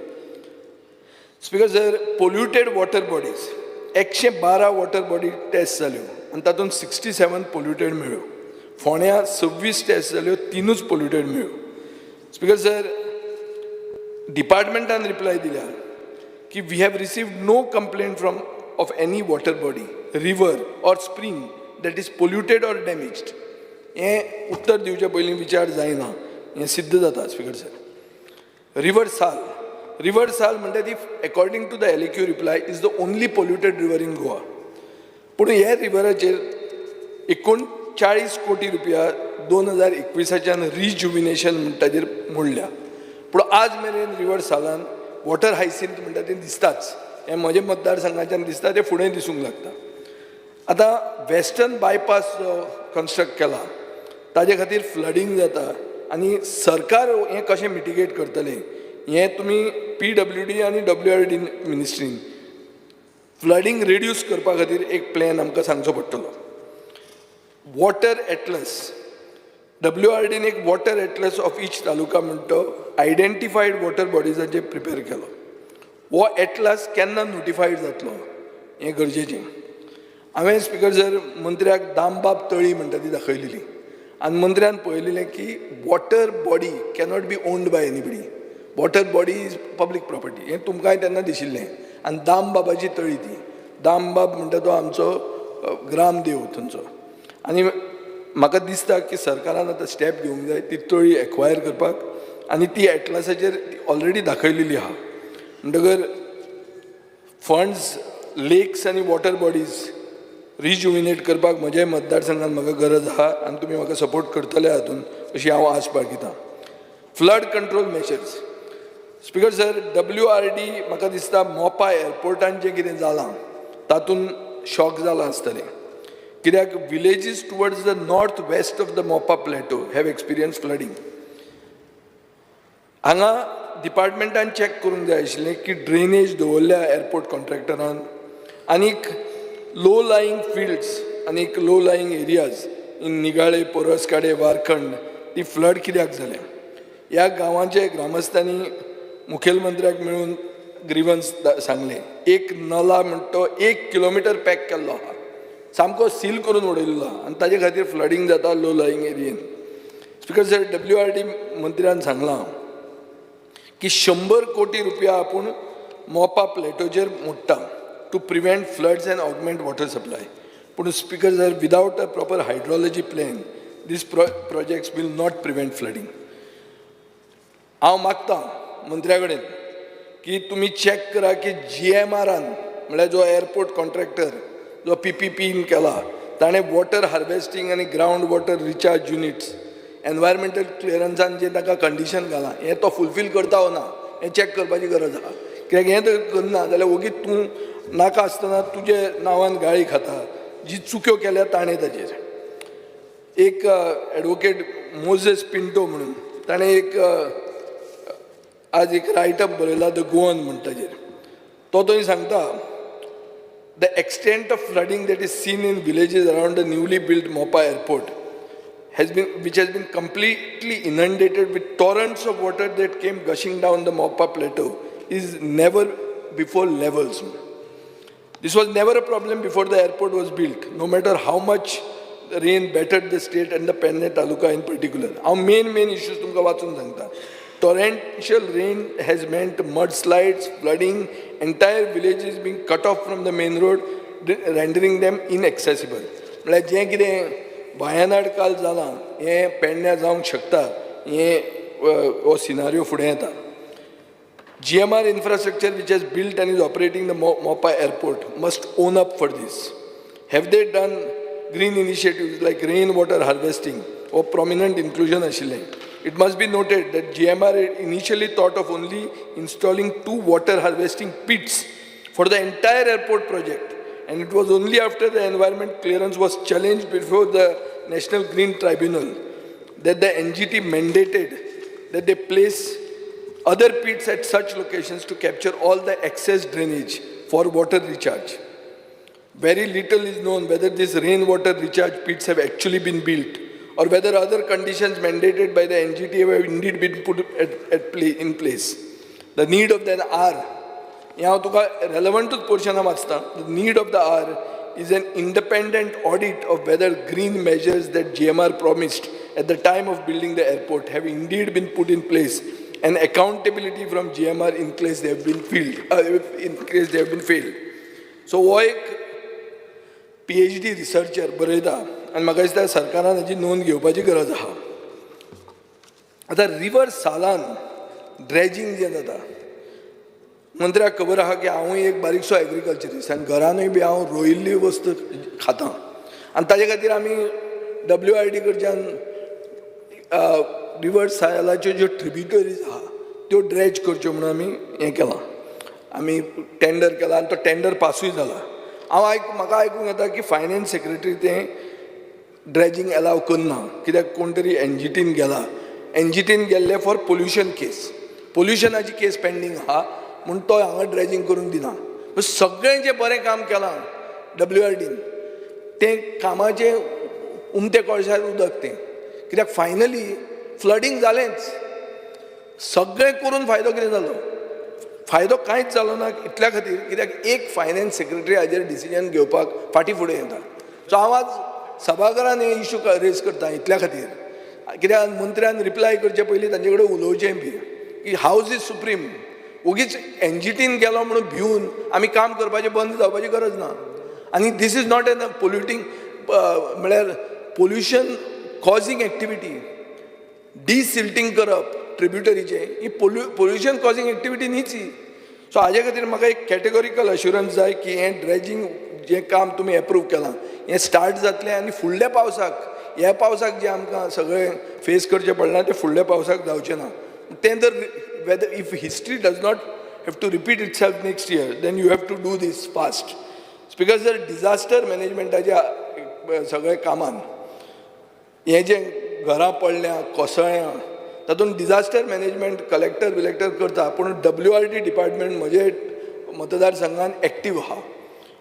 Speaker sir, polluted water bodies, 112 water body test जाल्यो आनी तातूंत 67 पोल्युटेड मेळ्ळ्यो. फोंड्या 26 टेस्ट जाल्यो, तिनूच पोल्युटेड मेळ्ळ्यो. स्पीकर सर, डिपार्टमेंटान रिप्लाय दिल्या की we have received no complaint from of any water body, river or spring that is polluted or damaged. हें उत्तर दिवचे पयलीं विचार जायना हें सिद्ध जाता. Speaker sir, river Sal, river Sal म्हणटा ती according to the LAQ reply is the only polluted river in Goa. पूण ह्या रिवराचेर 39 कोटी रुपया 2021च्यान रिजुविनेशन म्हणटा ताजेर मोडल्या, पूण आज मेरेन रिवर सालान वॉटर हायसिंथ म्हणटा तें दिसताच. हें म्हज्या मतदारसंघाच्यान दिसता, तें फुडें दिसूंक लागता. आतां वेस्टर्न बायपास जो कन्स्ट्रक्ट केला ताजे खातीर फ्लडींग जाता आनी सरकार हें कशें मिटिगेट करतलें हें तुमी PWD आनी WRD मिनिस्ट्रीन फ्लडींग रिड्यूस करपा खातीर एक प्लॅन आमकां सांगचो पडटलो. वॉटर एटलस, WRDन एक water atlas of each taluka म्हणटा तो आयडेंटिफायड वॉटर बॉडिजाचेर प्रिपेर केलो. हो एटलस केन्ना नोटिफायड जातलो हें गरजेचें. हांवें स्पीकर सर मंत्र्याक दामबाब तळी म्हणटा ती दाखयलेली आनी मंत्र्यान पळयलेलें की water body cannot be owned by anybody, water body is public property हें तुमकांय तेन्ना दिशिल्लें. आनी दामबाबाची तळी ती, दामबाब म्हणटा तो आमचो ग्रामदेव थंयचो. आनी म्हाका दिसता की सरकारान आतां स्टेप घेवंक जाय ती तळी एक्वायर करपाक आनी ती एटलासाचेर ऑलरेडी दाखयलेली आहा. म्हणटकर फंड्स लेक्स आनी वॉटर बॉडीज रिजुविनेट करपाक म्हज्या मतदारसंघात म्हाका गरज आहा आनी तुमी म्हाका सपोर्ट करतले हातून अशी हांव आस बाळगितां. Flood control measures, speaker sir, WRD म्हाका दिसता मोपा एअरपोर्टान जें कितें जालां तातूंत शॉक जालां आसतलें, कित्याक villages towards the north west of the Mopa plateau have experience flooding. हांगा डिपार्टमेंटान चॅक करूंक जाय आशिल्लें की ड्रेनेज दवरल्या एअरपोर्ट कॉन्ट्रॅक्टरान आनीक लो लायींग फिल्ड्स आनीक low lying areas in Nigale, Poroskade, Warkhand ती फ्लड कित्याक जाल्या. ह्या गांवांचे ग्रामस्थांनी मुखेलमंत्र्याक मेळून ग्रिवन्स सांगलें. एक नला म्हणटा तो 1 किलोमिटर पॅक केल्लो आहा, सामको सील करून उडयल्लो आहा आनी ताजे खातीर फ्लडींग जाता लो लायींग एरियेन. स्पीकर सर, WRD मंत्र्यान सांगलां की 100 कोटी रुपया आपूण मोपा प्लेटोचेर मोडटा to prevent floods and augment water supply. पूण speaker sir, without a proper hydrology plan these projects will not prevent flooding. हांव मागतां मंत्र्या कडेन की तुमी चॅक करा की GMRन म्हणल्यार जो एअरपोर्ट कॉन्ट्रॅक्टर जो PPPन केला ताणें वॉटर हार्वेस्टींग आनी ground water recharge units environmental क्लियरन्सान जें ताका कंडिशन घालां हें तो फुलफील करता वो ना हें चॅक करपाची गरज आहा. कित्याक हें जर करना जाल्यार ओगीच तूं नाका आसतना तुजे नांवान गाळी खाता जी चुक्यो केल्या ताणें ताजेर. एक एडवोकेट मोझेस पिंटो म्हणून ताणें एक आज एक रायटअप बरयला the Goan म्हण ताजेर, तो थंय सांगता the extent of flooding that is seen in villages around the newly built Mopa airport which has been completely inundated with torrents of water that came gushing down the Mopa plateau is never before levels. This was never a problem before the airport was built, no matter how much the rain battered the state and the Pernem taluka in particular. Our main issues तुमकां वाचून सांगता. Torrential rain has meant mudslides, flooding, entire villages being cut off from the main road, rendering them inaccessible. म्हळ्यार जें कितें वायनाड काल जालां हें पेडण्या जावंक शकता, हें हो सिनारियो फुडें येता. GMR infrastructure which has built and is operating the Mopa airport must own up for this. Have they done green initiatives like rainwater harvesting or prominent inclusion ashile? It must be noted that GMR initially thought of only installing 2 water harvesting pits for the entire airport project, and it was only after the environment clearance was challenged before the National Green Tribunal that the NGT mandated that they place other pits at such locations to capture all the excess drainage for water recharge. Very little is known whether these rainwater recharge pits have actually been built or whether other conditions mandated by the NGT have indeed been put at play in place. The need of the hour, हें हांव तुका रेलेवंटूच पोर्शनां वाचता. The need of the hour is an independent audit of whether green measures that GMR promised at the time of building the airport have indeed been put in place and accountability from GMR in case they have been failed. In case they have been failed. So हो एक PhD researcher बरयता आनी म्हाका दिसता सरकारान हाची नोंद घेवपाची गरज आहा. आतां रिवर सालान ड्रेजिंग जें जाता, मंत्र्याक खबर आहा की हांवूय एक बारीकसो एग्रीकल्चरिस्ट आनी घरानूय बी हांव रोयिल्ली वस्त खाता आनी ताजे खातीर आमी WRD कडच्यान रिवर सालाच्यो ज्यो ट्रिब्युटरीज आहा त्यो ड्रेज करच्यो म्हणून आमी हें केलां, आमी टेंडर केला आनी तो टेंडर पासूय जाला. हांव म्हाका आयकूंक येता की फायनान्स सेक्रेटरी तें ड्रेजिंग एलाव करना कित्याक कोण तरी एनजीटीन गेला, एनजीटीन गेल्ले फॉर पोल्युशन केस, पोल्युशनाची केस पेंडींग आहा म्हूण तो हांगा ड्रेजिंग करूंक दिना. सगळें जें बरें काम केलां WRDन तें कामाचें उमतें कोळशार उदक तें, कित्याक फायनली फ्लडींग जालेंच. सगळें करून फायदो कितें जालो? फायदो कांयच जालो ना इतल्या खातीर कित्याक एक फायनान्स सेक्रेटरी हाजेर डिसिजन घेवपाक फाटीं फुडें येता. सो हांव आज सभाघरान हे इशू रेज करता इतल्या खातीर कित्याक मंत्र्यान रिप्लाय करचे पयलीं तांचे कडेन उलोवचें बी की हावज is supreme. ओगीच एनजीटीन गेलो म्हणून भिवन आमी काम करपाचें बंद जावपाची गरज ना. आनी this is not an polluting म्हळ्यार पोल्युशन कॉजींग एक्टिविटी. डिसिल्टींग करप ट्रिब्युटरीचें ही पोल्युशन कॉजींग एक्टिविटी न्हीच ही. सो हाजे खातीर म्हाका एक कॅटेगोरिकल अश्युरन्स जाय की हें ड्रेजींग जें काम तुमी एप्रूव केलां हें स्टार्ट जातलें आनी फुडल्या पावसाक, ह्या पावसाक जें आमकां सगळें फेस करचें पडलां तें फुडल्या पावसाक जावचें ना. तें जर whether if history does not have to repeat itself next year then you have to do this fast. Because जर डिजास्टर मॅनेजमेंटाच्या सगळ्या कामान हें जें घरां पडल्यां कोसळ्यां तातूंत डिजास्टर मॅनेजमेंट कलेक्टर बिलेक्टर करता, पूण WRD department म्हजे मतदारसंघान एक्टीव आहा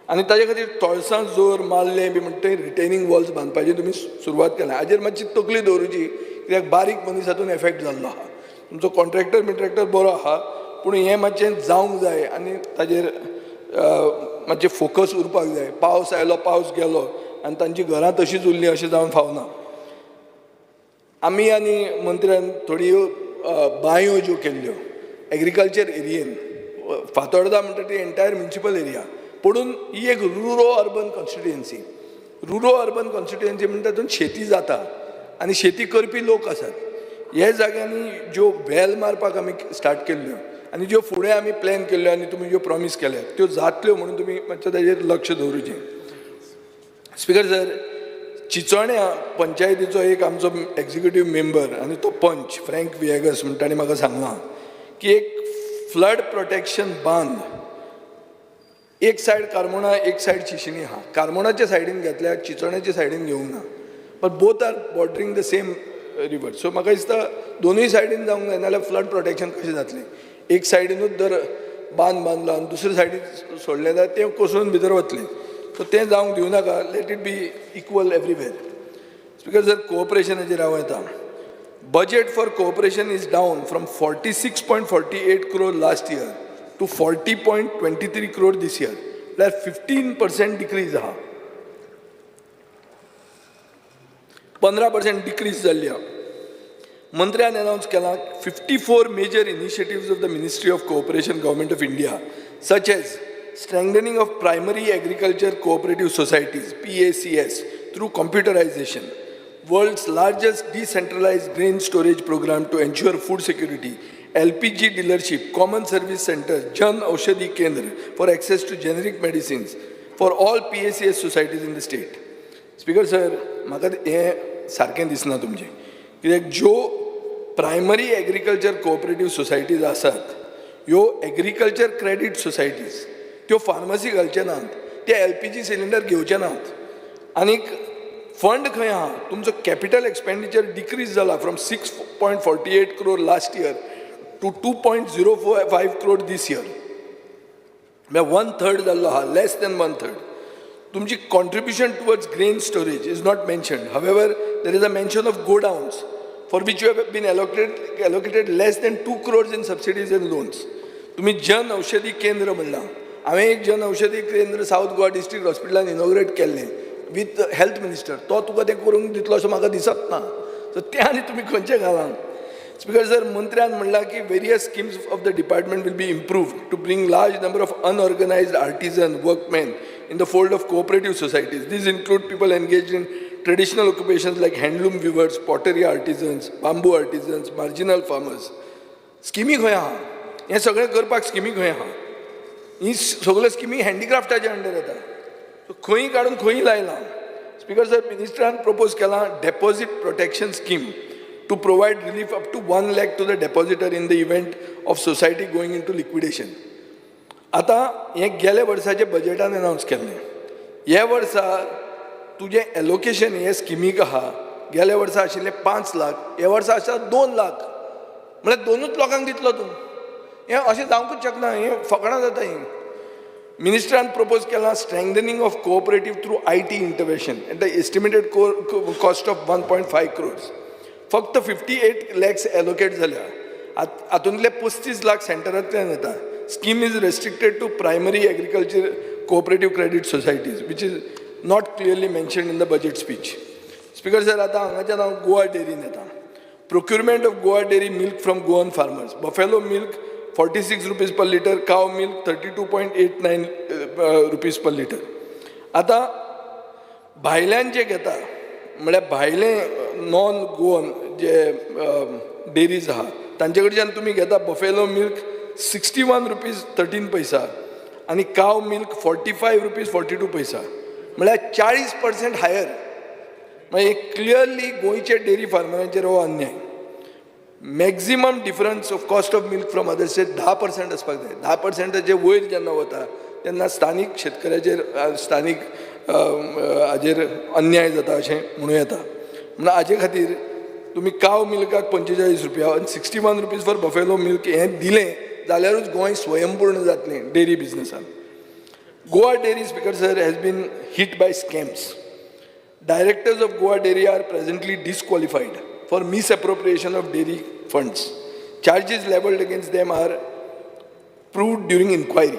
आनी ताजे खातीर तोळसां जोर मारलें बी म्हणटा थंय रिटेनिंग वॉल्स बांदपाची तुमी सुरवात केल्या. हाजेर मातशी तकली दवरुची कित्याक बारीक मनीस हातून एफेक्ट जाल्लो आहा. तुमचो कॉन्ट्रॅक्टर बिंट्रॅक्टर बरो आहा पूण हें मातशें जावंक जाय आनी ताजेर मातशें फोकस उरपाक जाय. पावस आयलो पावस गेलो आनी तांची घरां तशींच उरलीं अशें जावंक फावना. आमी आनी मंत्र्यान थोड्यो बांयो ज्यो केल्ल्यो एग्रीकल्चर एरियेन, फातोर्डा म्हणटा ती एंटायर म्युनिसिपल एरिया, पणून ही एक rural urban constituency. Rural urban constituency म्हणटा तातूंत शेती जाता आनी शेती करपी लोक आसात. ह्या जाग्यांनी ज्यो वेल मारपाक आमी स्टार्ट केल्ल्यो आनी ज्यो फुडें आमी प्लॅन केल्ल्यो आनी तुमी ज्यो प्रॉमीस केल्या त्यो जातल्यो म्हणून तुमी मातशें ताजेर लक्ष दवरुचें. स्पिकर सर, चिचोण्या पंचायतीचो एक आमचो एक्झिक्युटीव मेंबर आनी तो पंच फ्रँक विएगस म्हणटा ताणें म्हाका सांगलां की एक फ्लड प्रोटेक्शन बांद एक सायड कार्मोणा एक सायड चिशिणी आहा. कार्मोणाच्या सायडीन घेतल्या, चिचोण्याच्या सायडीन घेवंक ना, but both are bordering the same river. So म्हाका दिसता दोनूय सायडीन जावंक जाय, नाजाल्यार फ्लड प्रोटेक्शन कशें जातलें? एक सायडीनूच जर बांद बांदलो आनी दुसरे सायडीन सोडलें जाल्यार तें कोसळून भितर वतलें. सो तें जावंक दिवं नाका, let it be equal everywhere. Speaker sir, कोऑपरेशनाचेर हांव येता. Budget for cooperation is down from 46.48 crore last year to 40.23 crore this year, म्हळ्यार 15% डिक्रीज आहा, 15% डिक्रीज जाल्ली आहा. मंत्र्यान अनावन्स केलां 54 major initiatives of the ministry of cooperation government of India such as strengthening of primary agriculture cooperative societies PACS through computerization, world's largest decentralized grain storage program to ensure food security, LPG dealership, common service center, Jan Aushadhi Kendra for access to generic medicines for all PACS societies in the state. Speaker sir, म्हाका हें सारकें दिसना तुमचें, कित्याक ज्यो प्रायमरी एग्रीकल्चर कोऑपरेटीव सोसायटीज आसात ह्यो एग्रीकल्चर क्रेडीट सोसायटीज, त्यो फार्मासी घालचे नात, ते LPG cylinder घेवचे नात. आनीक फंड खंय आहा? तुमचो कॅपिटल एक्सपेंडिचर डिक्रीज जाला from 6.48 crore last year to 2.045 crore this year, म्हळ्यार 1/3 जाल्लो आहा, लेस देन 1/3. तुमची contribution towards grain storage is not mentioned. However, there is a mention of godowns for which you have been allocated less than 2 crores in subsidies and loans. तुम्ही जन औषधी केंद्र म्हणलां, हांवें एक जन औषधी केंद्र सावथ गोवा डिस्ट्रिक्ट हॉस्पिटलान इनॉग्रेट केल्लें विथ हेल्थ मिनिस्टर. तो तुका तें करूंक दितलो अशें म्हाका दिसत ना. सो तें आनी तुमी खंयचें घालां? स्पिकर सर, मंत्र्यान म्हणलां की various schemes of the department will be improved to bring large number of unorganised artisan workmen in the fold of cooperative societies. These include people engaged in traditional occupations like handloom weavers, pottery artisans, bamboo artisans, marginal farmers. स्किमी खंय आहा? हें सगळें करपाक स्किमी खंय आहा? ही सगळ्यो स्किमी हँडीक्राफ्टाच्या अंडर येता. खंय काडून खंय लायलां? स्पिकर सर, मिनिस्टरान प्रपोज केलां deposit protection scheme to provide relief up to 1 lakh to the depositor in the event of society going into liquidation. आतां हें गेल्या वर्साच्या बजेटान अनावन्स केल्लें. ह्या वर्सा तुजें एलोकेशन हे स्किमीक आहा, गेल्या वर्सा आशिल्लें 5 लाख, ह्या वर्सा आसा 2 लाख. म्हळ्यार दोनूच लोकांक दितलो तूं. हें अशें जावंकूच शकना, हें फकाणां जाता हीं. मिनिस्टरान प्रपोज केलां strengthening of cooperative through IT intervention at the estimated cost of 1.5 crores. फक्त 58 लॅक्स एलोकेट जाल्या. हातूंतले 35 लाख सेंटरांतल्यान येता. Scheme is restricted to primary agriculture cooperative credit societies, which is not clearly mentioned in the budget speech. Speaker sir, आतां हांगाच्यान हांव गोवा डेरीन येता. Procurement of Goa Dairy milk from Goan farmers. Buffalo milk ₹46 per litre, cow milk 32.89 rupees per litre. आतां भायल्यान जे घेता, म्हळ्यार भायले नॉन गोवन जे डेरीज आहा, तांचे कडच्यान तुमी घेता buffalo milk ₹61.13 आनी cow milk ₹45.42 पैसा, म्हळ्यार 40% हायर. मागीर क्लियरली गोंयचे डेरी फार्मरांचेर हो अन्याय. Maximum difference of cost of milk from other state 10% आसपाक जाय. 10%ाचे वयर जेन्ना वता तेन्ना स्थानीक शेतकऱ्याचेर, स्थानीक हाजेर अन्याय जाता अशें म्हणूं येता. म्हणून हाजे खातीर तुमी काव मिल्काक 45 रुपया आनी ₹61 for buffalo milk हें दिलें जाल्यारूच गोंय स्वयंपूर्ण जातलें डेरी बिजनसान. Goa Dairy, Speaker sir, has been hit by scams. Directors of Goa Dairy are presently disqualified for misappropriation of dairy funds. Charges leveled against them are proved during inquiry.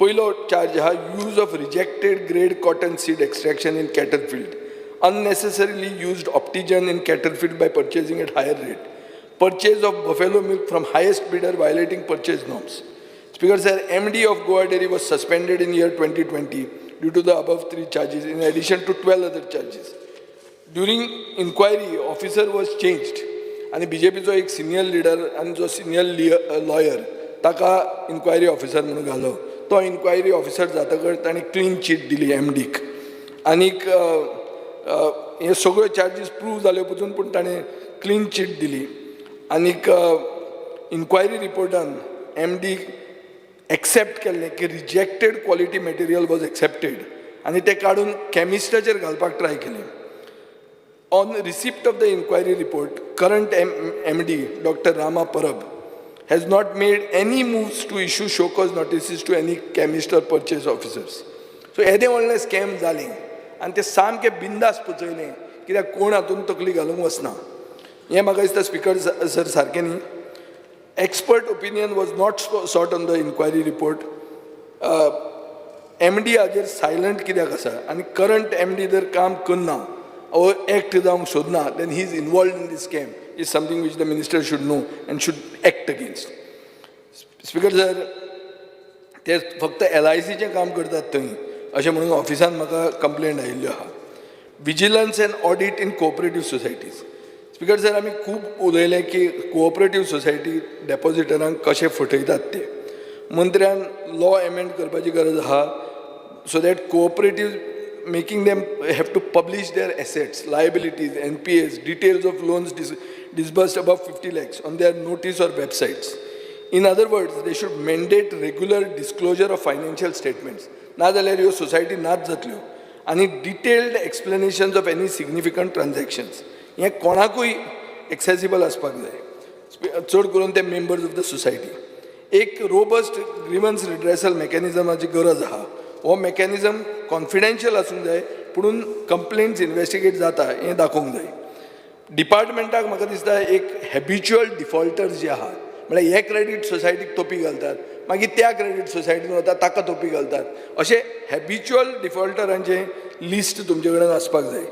पयलो चार्ज हा, use of rejected grade cotton seed extraction in cattle feed, unnecessarily used Optigen in cattle feed by purchasing at higher rate, purchase of buffalo milk from highest bidder violating purchase norms. Speaker sir, MD of Goa Dairy was suspended in year 2020 due to the above three charges in addition to 12 other charges. During inquiry, officer was changed आनी बीजेपीचो एक सिनियर लिडर आनी जो सिनियर लॉयर ताका इन्क्वायरी ऑफिसर म्हणून घालो. तो इन्क्वायरी ऑफिसर जातकर ताणें क्लीन चीट दिली एमडीक. आनीक हे सगळ्यो चार्जीस प्रूव जाल्यो पसून, पूण ताणें क्लीन चीट दिली. आनीक इन्क्वायरी रिपोर्टान एमडी एक्सेप्ट केल्लें की rejected quality material was accepted आनी तें काडून केमिस्टाचेर घालपाक ट्राय केलें. On receipt of the inquiry report, current MD, Dr. Rama Parab, has not made any moves to issue show cause notices to any chemist or purchase officers. So येदें व्हडलें स्कॅम जालें आनी तें सामकें बिंदास पचयलें, कित्याक कोण हातूंत तकली घालूंक वचना. हें म्हाका दिसता, स्पिकर सर, सारकें न्ही. Expert opinion was not sought on the inquiry report. MD हाजेर सायलंट कित्याक आसा? आनी करंट एमडी जर काम करना or act जावंक सोदना, then he is involved in this scam is something which the minister should know and should act against. Speaker sir, ते फक्त एलआयसीचें काम करतात थंय अशें म्हणून ऑफिसान म्हाका कंप्लेंट आयिल्ल्यो आहा. Vigilance and audit in cooperative societies. Speaker sir, आमी खूब उलयले की कोऑपरेटीव सोसायटी डेपॉजिटरांक कशें फटयतात ते. मंत्र्यान लॉ एमेंड करपाची गरज आहा so that cooperative, making them have to publish their assets, liabilities, NPAs, details of loans disbursed above 50 lakhs on their notice or websites. In other words, they should mandate regular disclosure of financial statements. ना जाल्यार ह्यो सोसायटी नाच जातल्यो. आनी detailed explanations of any significant transactions हें कोणाकूय एक्सेसिबल आसपाक जाय, चड करून ते मेंबर्स ऑफ the society. एक रोबस्ट ग्रिवन्स रिड्रेसल मेकॅनिजमाची गरज आहा. हो मॅकॅनिजम कॉन्फिडेन्शियल आसूंक जाय, पुणून कंप्लेंट्स इन्वेस्टिगेट जाता हें दाखोवंक जाय. डिपार्टमेंटाक म्हाका दिसता एक हॅबिच्युअल डिफॉल्टर्स जे आहा, म्हळ्यार हे क्रेडीट सोसायटीक तोपी घालतात, मागीर त्या क्रेडीट सोसायटीन वता ताका तोपी घालतात, अशें हॅबिच्युअल डिफॉल्टरांचें लिस्ट तुमचे कडेन आसपाक जाय.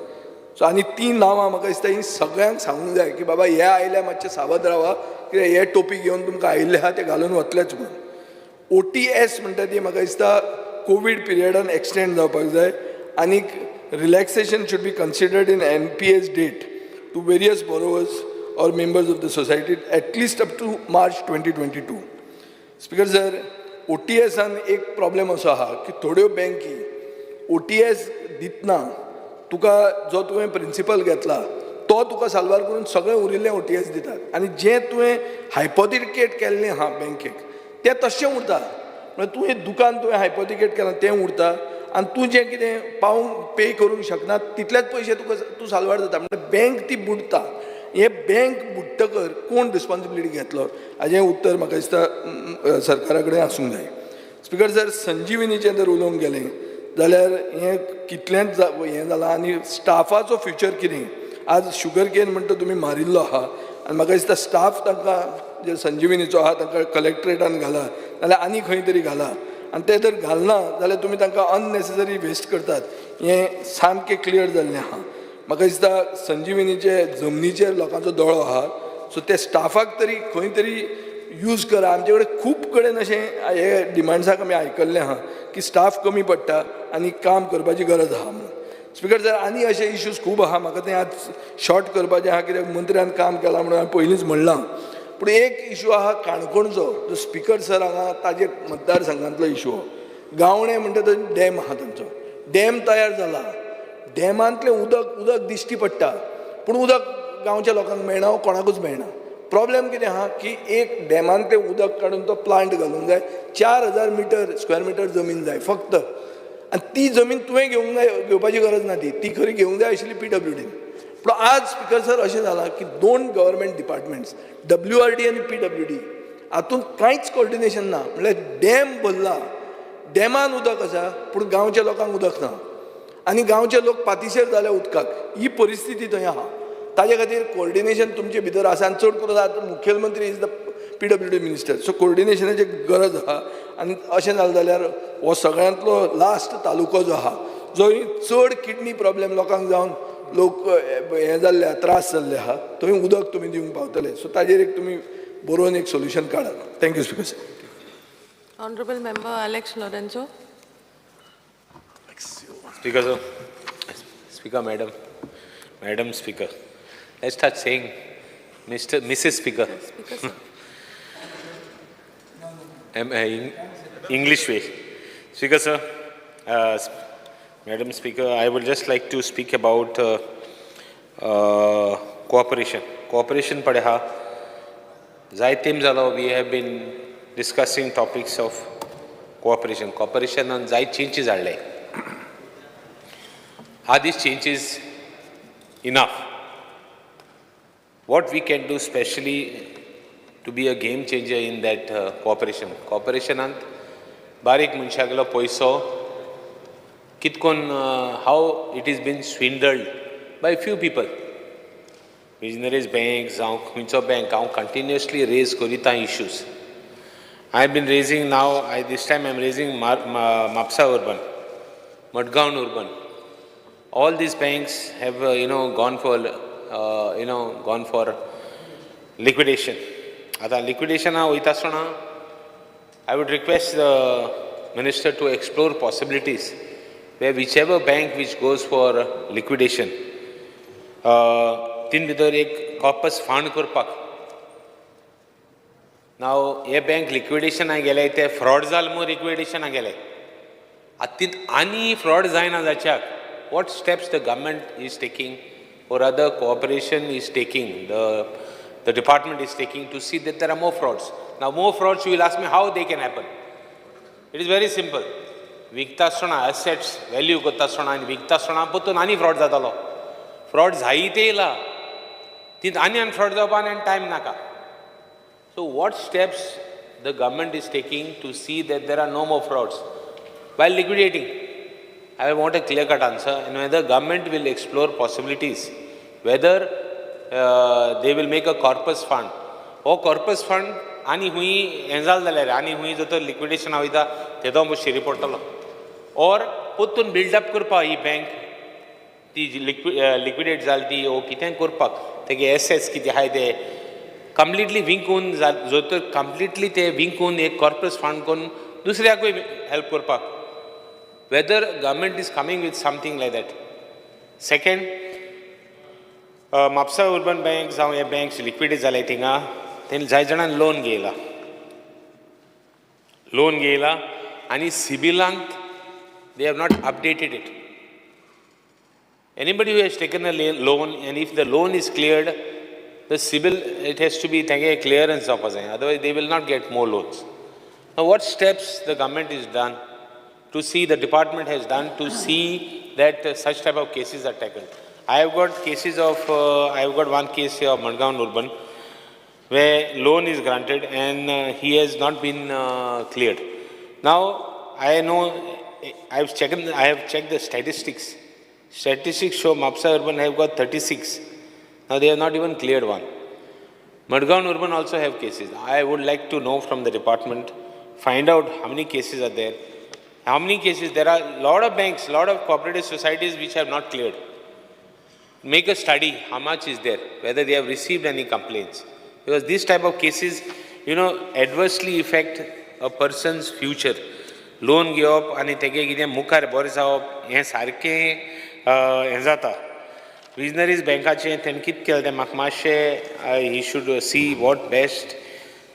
सो आनी तीं नांवां म्हाका दिसता ही सगळ्यांक सांगूंक जाय की बाबा हे आयल्या मातशें सावध रावा, कित्याक हे टोपी घेवन तुमकां आयिल्ले आहा ते घालून वतलेच म्हणून. OTS म्हणटा ती म्हाका दिसता कोवीड पिरियडान एक्सटेंड जावपाक जाय आनीक relaxation should be considered in NPS date to various borrowers or members of the society at least up to March 2022. Speaker sir, OTSान एक प्रॉब्लेम असो आहा की थोड्यो बँकी OTS दितना तुका जो तुवें प्रिंसिपल घेतला तो तुका साल्वार करून सगळें उरिल्लें OTS दितात आनी जें तुवें हायपोथिकेट केल्लें आहा बँकेक तें तशें उरता. म्हळ्यार तुवें दुकान तुवें हायपोथिकेट केलां तें उरता आनी तूं जें कितें पावूंक पे करूंक शकना तितलेच पयशे तुका तूं साल्वार जाता. म्हळ्यार बँक ती बुडटा. हे बँक बुडटकर कोण रिस्पॉन्सिबिलिटी घेतलो हाजें उत्तर म्हाका दिसता सरकारा कडेन आसूंक जाय. स्पिकर सर, संजिवनीचें जर उलोवंक गेलें जाल्यार हें कितलेंच हें जालां आनी स्टाफाचो फ्युचर कितें. आज शुगर केन म्हणटा तुमी मारिल्लो आहा आनी म्हाका दिसता स्टाफ तांकां जे संजिवनीचो आहा तांकां कलेक्ट्रेटान घाला नाल्यार आनी खंय तरी घाला आनी ते जर घालना जाल्यार तुमी तांकां अननेसेसरी वेस्ट करतात हें सामकें क्लियर जाल्लें आहा. म्हाका दिसता संजिवनीचे जमनीचेर लोकांचो दोळो आहा, सो ते स्टाफाक तरी खंय तरी यूज करा. आमचे कडेन खूब कडेन अशें हे डिमांड्साक आमी आयकल्लें आहा की स्टाफ कमी पडटा आनी काम करपाची गरज आहा म्हणून. स्पिकर सर, आनी अशे इश्यूज खूब आहा, म्हाका तें आज शॉर्ट करपाचें आहा कित्याक मंत्र्यान काम केलां म्हणून हांवें पयलींच म्हणलां. पूण एक इशू आहा काणकोणचो, जो स्पिकर सर हांगा ताजे मतदारसंघांतलो इशू हो. गावणे म्हणटा तो डॅम आहा तांचो, डॅम तयार जाला, डॅमांतलें उदक उदक दिश्टी पडटा पूण उदक गांवच्या लोकांक मेळना वो कोणाकूच मेळना. प्रॉब्लेम कितें आहा की एक डॅमांतलें उदक काडून तो प्लांट घालूंक जाय, 4000 मिटर स्क्वेअर मिटर जमीन जाय फक्त, आनी ती जमीन तुवें घेवंक जाय, घेवपाची गरज ना, ती ती खरी घेवंक जाय आशिल्ली PWD. पूण आज स्पिकर सर अशें जालां की दोन गव्हर्मेंट डिपार्टमेंट्स WRD आनी PWD हातूंत कांयच कोऑर्डिनेशन ना. म्हणल्यार डॅम भरला, डॅमान उदक आसा पूण गांवच्या लोकांक उदक ना आनी गांवचे लोक पातिशेर जाल्या उदकाक. ही परिस्थिती थंय आहा. ताजे खातीर कोऑर्डिनेशन तुमचे भितर आसा आनी चड करून आतां मुखेलमंत्री is the PWD minister, so कोऑर्डिनेशनाची गरज आहा. आनी अशें जालें जाल्यार हो सगळ्यांतलो लास्ट तालुको जो आहा जो चड किडनी प्रॉब्लेम लोकांक जावन लोक हें जाल्ले आहा, त्रास जाल्ले आहा, थंय उदक तुमी दिवंक पावतले. सो ताजेर एक तुमी बरोवन एक सोल्युशन काडात. Thank you speaker sir. Honorable Member Alex Lorenzo. Speaker sir, Speaker Madam, Madam Speaker. Let's start saying Mr. Mrs. Speaker. Speaker sir. English way. Speaker sir, Madam Speaker, I would just like to speak about cooperation. Cooperation padeha. Zaitim zalo, we have been discussing topics of cooperation. Cooperation on zait changes are. Are these changes enough? What we can do specially to be a game changer in that cooperation? Cooperation ant barik munshaglo poiso kitkon how it is been swindled by few people. Visionaries banks, khuncho bank, how continuously raise korita issues. I have been raising now, this time I am raising Mapsa Urban, Madgaon Urban. All these banks have gone for gone for liquidation. Ata liquidation ha hoita asana, I would request the minister to explore possibilities where whichever bank which goes for liquidation, tin bhitar ek corpus fund karpak. Now hey bank liquidation a gele te fraud zal mo liquidation a gele. Atit ani fraud जायना जाच्याक what steps the government is taking or other cooperation is taking, the department is taking to see that there are more frauds. Now more frauds, you will ask me how they can happen. It is very simple. विकता आसतना assets value करता आसतना आनी विकता आसतना परतून आनी फ्रॉड जातालो. फ्रॉड जायते येयला ती आनी आनी फ्रॉड जावपा आनी टायम नाका. So what steps the government is taking to see that there are no more frauds? While liquidating, I want a clear cut answer, and whether government will explore possibilities, whether they will make a corpus fund. हो कॉर्पस फंड आनी हुंय हें जालें जाल्यार आनी हुंय जर तर लिक्विडेशना वयता तेदो शिरी पडटलो ऑर परतून बिल्डअप करपाक ही बँक ती जी लिक्विडेट जाली ती ओ कितें करपाक तेगे एसेट्स कितें आहाय ते कंप्लिटली विंकून जर तर कंप्लिटली ते विंकून एक कॉर्पस फंड करून दुसऱ्याकूय हेल्प करपाक, whether government is coming with something like that. Second, Mapusa urban bank जावं हे बँक्स लिक्विडेट जाले थिंगा तेणी जाय जाणान लोन घेयला, लोन घेयला आनी सिबिलांत they have not updated it. Anybody who has taken a loan, and if the loan is cleared, the CIBIL, it has to be तेंगे क्लियरन्स जावपा जाय, otherwise they will not get more loans. Now what steps the government is done to see, the department has done to see that such type of cases are tackled. I have got cases of, I have got one case here of Madgaon Urban, where loan is granted and he has not been cleared. Now, I know, I have checked the statistics. Statistics show Mapsa Urban have got 36. Now they have not even cleared one. Madgaon Urban also have cases. I would like to know from the department, find out how many cases are there. How many cases? There are a lot of banks, lot of cooperative societies which have not cleared. Make a study, how much is there, whether they have received any complaints. Because these type of cases, you know, adversely affect a person's future. Loan घेवप आनी तेगे कितें मुखार बरें जावप हें सारकें हें जाता. विजनरीज बँकाचें तेणें कितें केलें तें म्हाका मातशें he should see what best,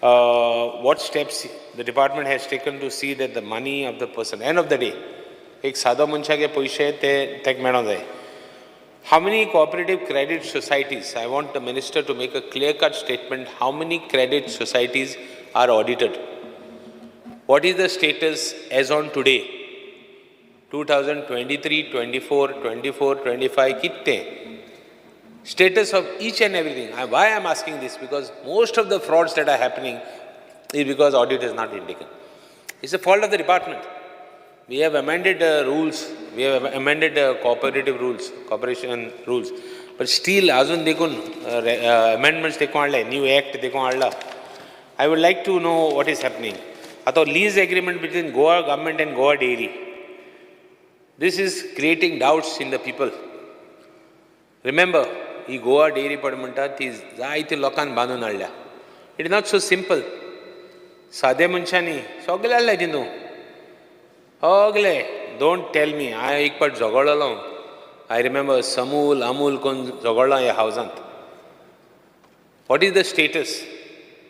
what steps the department has taken to see that the money of the person, end of the day एक सादो मनशाके पयशे ते ताका मेळोंक जाय. How many cooperative credit societies? I want the minister to make a clear-cut statement. How many credit societies are audited? What is the status as on today? 2023, 24, 24, 25, kitte? Status of each and everything. Why I am asking this? Because most of the frauds that are happening is because audit is not taken. It's the fault of the department. We have amended rules, we have amended cooperative rules, cooperation rules, but still azun dekun amendments dekun aadle, new act dekun aadla. I would like to know what is happening. Ato lease agreement between Goa government and Goa Dairy. This is creating doubts in the people. Remember, he Goa Dairy pad म्हणटा ती जायते लोकांक बांदून हाडल्या. It is not so simple. सादे मनशांनी सगळे हाडले तितून. सगळे, don't tell me, हांवें एक पाट झगडलो. I remember Samul Amul कोण झगडलो ह्या हावजांत. What is the status,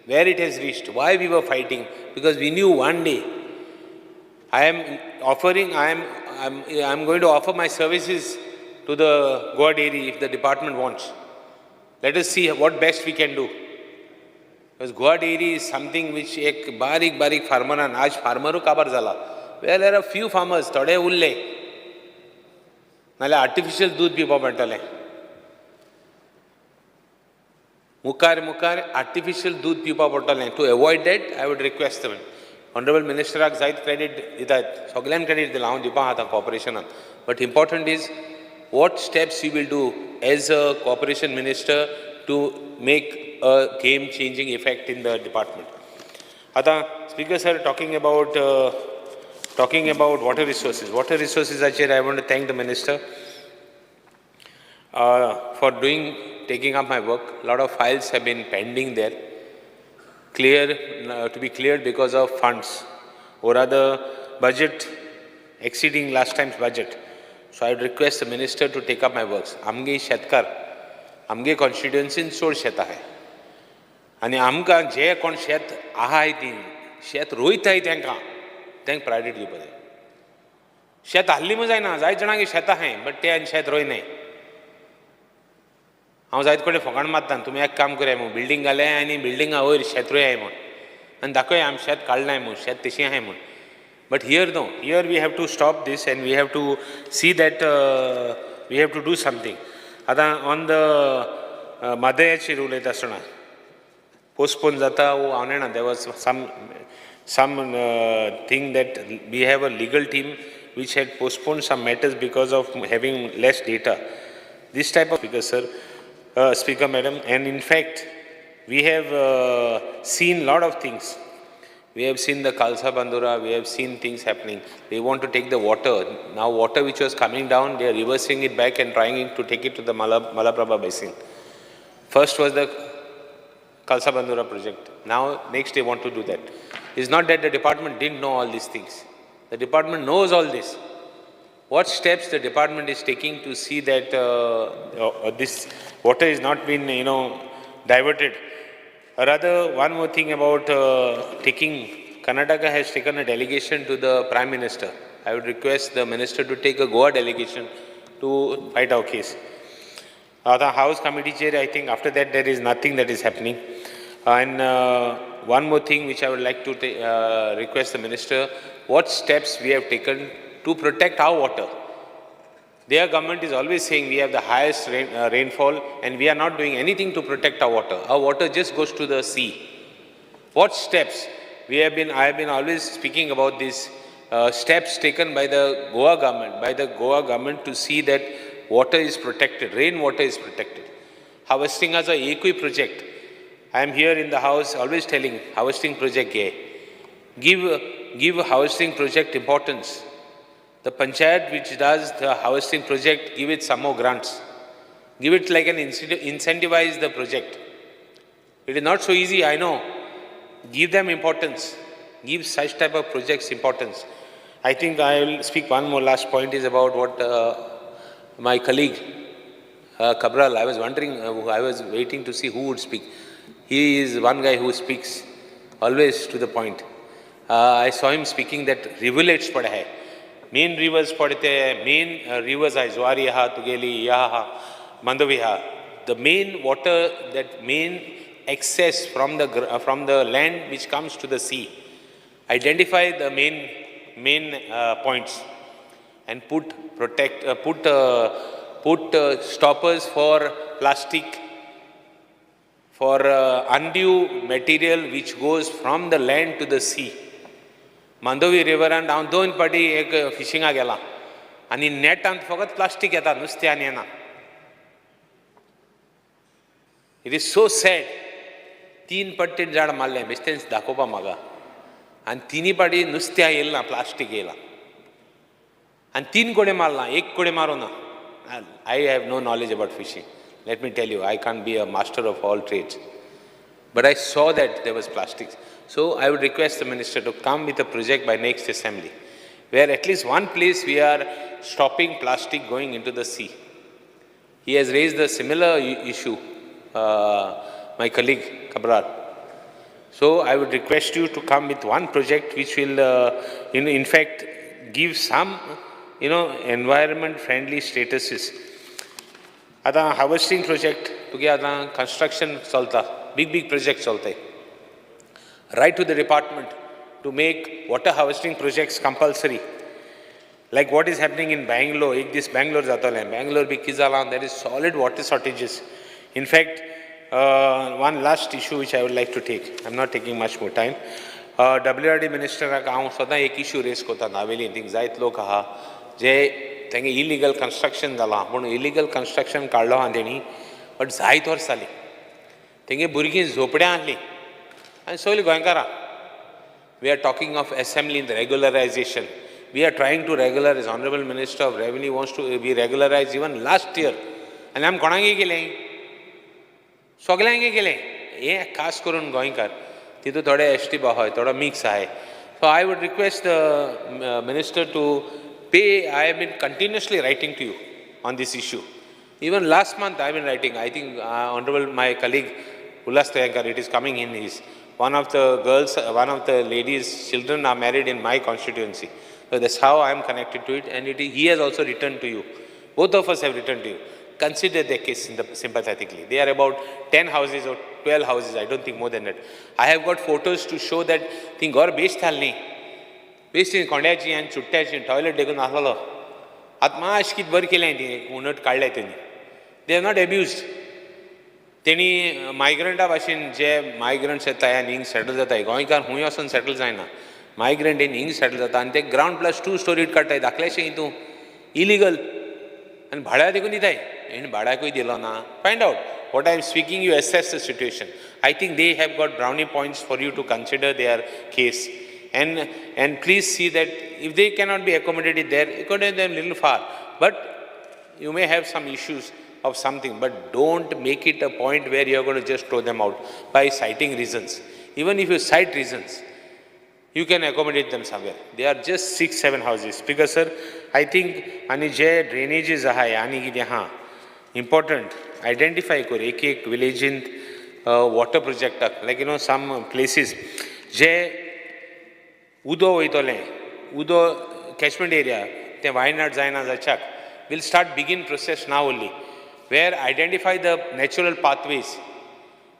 where it has reached, why we were fighting? Because we knew one day I am offering, I am going to offer my services to the Goa Dairy if the department wants. Let us see what best we can do. Because Goa Dairy is something which एक बारीक बारीक फार्मरान, आज फार्मरूय काबार जाला. Well, there are few farmers, थोडे उरले, नाल्यार आर्टिफिशियल दूद पिवपाक मेळटलें. मुखार मुखार आर्टिफिशियल दूद पिवपाक पडटलें. To avoid that I would request them. Honourable मिनिस्टराक जायत क्रेडीट दितात, सगल्यांक क्रेडीट दिलां हांव दिवपाक आतां कॉपरेशनाक. But important is what steps you will do as a cooperation minister to make a game changing effect in the department. आतां speaker sir, talking about water resources. Water resources, I want to thank the minister for taking up my work. A lot of files have been pending there, to be cleared because of funds, or rather budget exceeding last time's budget. So I would request the minister to take up my works. आमगे शेतकार, आमगे कॉन्स्टिट्युएन्सीन चड शेत आहाय आनी आमकां जे कोण शेत आहाय ती शेत रोयताय तेंकां तेंकां प्रायोरिटी दिवपा जाय. शेत आहली म्हूण जायना, जायत जाणांक शेत आहाय बट ते आनी शेत रोयनाय. हांव जायत कडेन फकाण मारता, तुमी एक काम करया म्हूण बिल्डींग घाले आनी बिल्डिंगा वयर शेत रोयाय म्हूण आनी दाखया आमी शेत काडलाय म्हूण, शेत तशी आहाय म्हूण. But here no, here we have to stop this and we have to see that we have to do something. आतां ऑन the म्हादयाचेर उलयता आसतना पोस्टपोन जाता वो हांव जाणा, there was some some thing that we have a legal team which had postponed some matters because of having less data. This type of speaker, sir, Speaker, madam, and in fact, we have seen lot of things. We have seen the Kalsa Bandura, we have seen things happening. They want to take the water. Now water which was coming down, they are reversing it back and trying to take it to the Malaprabha basin. First was the Kalsa Bandura project. Now next they want to do that. It's not that the department didn't know all these things. The department knows all this. What steps the department is taking to see that this water is not been, you know, diverted. Rather, one more thing about taking, Karnataka has taken a delegation to the Prime Minister. I would request the minister to take a Goa delegation to fight our case. The House Committee Chair, I think after that there is nothing that is happening. And one more thing which I would like to request the minister, what steps we have taken to protect our water. Their government is always saying we have the highest rainfall and we are not doing anything to protect our water. Our water just goes to the sea. What steps? I have been always speaking about these steps taken by the Goa government, to see that water is protected, rainwater is protected. Harvesting as a equi project. I am here in the house always telling harvesting project hai. Give harvesting project importance. The panchayat which does the harvesting project, give it some more grants. Give it like an incentivize the project. It is not so easy, I know. Give them importance. Give such type of projects importance. I think I will speak one more last point is about what my colleague Cabral, I was wondering, I was waiting to see who would speak. He is one guy who speaks always to the point. I saw him speaking that rivulets pada hai. Main rivers padte, main rivers are Zuari ha, Tugeli, Yaha, Mandovi ha. The main water, that main excess from the land which comes to the sea. Identify the main points and put stoppers for plastic, for undue material which goes from the land to the sea. Mandovi रिवरान हांव दोन पाटी एक फिशिंगाक गेला आनी नेटांत फकत प्लास्टीक येता, नुस्तें आनी येना. It is so sad. तीन पट्टी झाड मारलें बेश्टेंच दाखोवपा म्हाका आनी तिनी पाटी नुस्तें येयलें ना, प्लास्टीक येयलां आनी तीन कडेन मारलां, एक कडेन मारूं ना. I have no knowledge about fishing, let me tell you, I can't be a master of all trades. But I saw that there was plastic. So I would request the minister to come with a project by next assembly, where at least one place we are stopping plastic going into the sea. He has raised a similar issue, my colleague Cabral. So I would request you to come with one project which will, in fact, give some, environment-friendly statuses. आता harvesting project, तुगे आता construction चलता, big projects चलते. Write to the department to make water harvesting projects compulsory. Like what is happening in Bangalore, ek this Bangalore jatale, Bangalore bhi ki jala, there is solid water shortages. In fact, one last issue which I would like to take, I am not taking much more time. WRD minister हांव सदां एक issue raise करता नावेली, थिंग जायत लोक आहा जे तेंगे इलिगल कन्स्ट्रक्शन जालां, पूण इलिगल कन्स्ट्रक्शन काडलो आहा तेणी, बट जायत वर्स जालीं तेंगे भुरगीं झोपड्यां आहलीं आनी सगळीं गोंयकारां. We are talking of assembly in the regularization. We are trying to regularize. Honorable Minister of Revenue wants to be regularized even last year. आनी आमी कोणाकय केलें, सगल्यांकय केलें. हें खास करून गोंयकार तितूंत थोडे एस टी आहाय, थोडो मिक्स आहाय. So I would request the minister to pay. I have been continuously writing to you on this issue. Even last month I have been writing. I think honorable my colleague Ulhas Tayankar, it is coming in his. One of the girls, one of the ladies' children are married in my constituency. So that's how I am connected to it, and he has also written to you. Both of us have written to you. Consider their case sympathetically. They are about 10 houses or 12 houses, I don't think more than that. I have got photos to show that thing घर बेस्ट थाल न्ही. बेस्ट कोंड्याची आनी चुट्ट्याची टॉयलेट देखून आसलेलो. आतां मातशें कितें बरें केलें ती उणट काडलें तेणी. They are not abused. तेणी मायग्रंटा भाशेन जे मायग्रंट्स येताय आनी हिंग सेटल जाताय, गोंयकार खूंय वचोन सेटल जायना, मायग्रंट येवन हिंग सेटल जाता आनी ते ग्रावंड प्लस 2 स्टोरीड काडटाय धाकलेशे हितून इलिगल आनी भाड्या देखून दिताय. आनी भाड्याकूय दिलो ना. Find out what I am speaking, you assess the situation. I think they have got brownie points for you to consider their case. And please see that if they cannot be accommodated there, accommodate them little far. But you may have some issues of something, but don't make it a point where you are going to just throw them out by citing reasons. Even if you cite reasons, you can accommodate them somewhere. They are just 6-7 houses. Speaker sir, I think ani je drainages ahay ani kide ha important identify kor ek ek village in water project like you know some places je udo hoytole udo catchment area te Wayanad जायना जाच्याक will start begin process now only, where identify the natural pathways.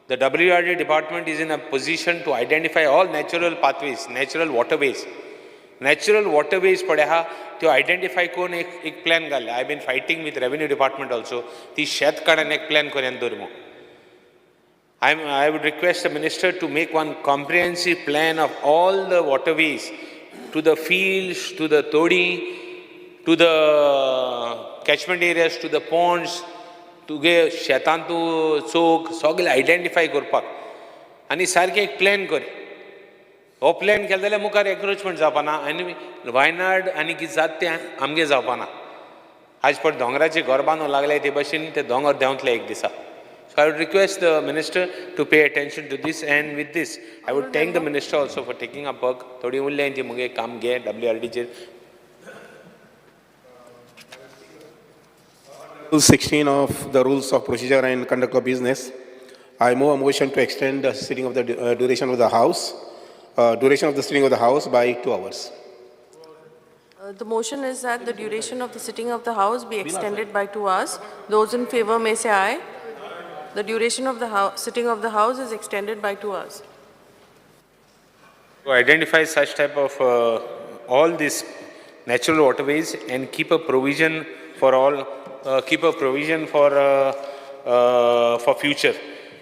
The WRD department is in a position to identify all natural pathways, natural waterways. Natural waterways पडे आहा त्यो आयडेंटिफाय करून एक एक प्लॅन घाल्ले. I been fighting with revenue department also. ती शेत काडून एक प्लॅन करून दवर मो. I would request the minister to make one comprehensive plan of all the waterways to the fields, to the todi, to the catchment areas, to the ponds, तुगे शेतान तूं चोक सगळें आयडेंटिफाय करपाक आनी सारकें एक प्लॅन कर. हो प्लॅन केलो जाल्यार मुखार एन्क्रोचमेंट जावपाना आनी वायनाड आनी कितें जाता तें आमगेर जावपाना. आज पण दोंगराचे घर बांदूंक लागले ते भशेन ते दोंगर देंवतले एक दिसा. So I would request the minister to pay attention to this, and with this I would thank the minister also for taking up work. थोडी उरल्यां ती मुगे काम घे WRDचेर. Rule 16 of the Rules of Procedure and Conduct of Business, I move a motion to extend the sitting of the duration of the House, duration of the sitting of the House by 2 hours. The motion is that the duration of the sitting of the House be extended by 2 hours. Those in favor may say aye. The duration of the sitting of the House is extended by 2 hours. To identify such type of all these natural waterways and keep a provision for all. Keep a provision for future.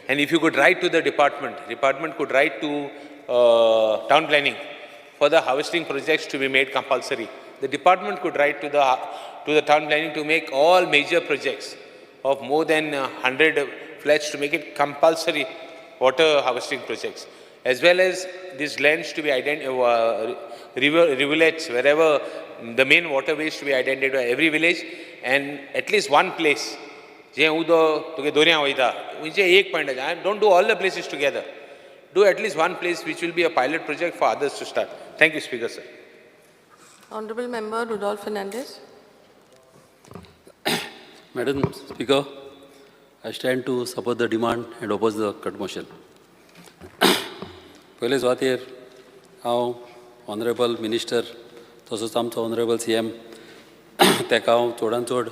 And if you could write to the department could write to town planning for the harvesting projects to be made compulsory. The department could write to the town planning to make all major projects of more than 100 flats to make it compulsory water harvesting projects, as well as these lands to be identified, rivulets, wherever the main waterways to be identified by every village, and at least one place. जे उदो तुगे दोरयां वयता म्हणजे एक point. Don't do all the places together. Do at least one place which will be a pilot project for others to start. Thank you, Speaker sir. Honorable Member Rudolph Fernandez. Madam Speaker, I stand to support the demand and oppose the cut motion. पयले सुवातेर हांव ऑनरेबल मिनिस्टर तसोच आमचो ऑनरेबल CM ताका हांव चडान चड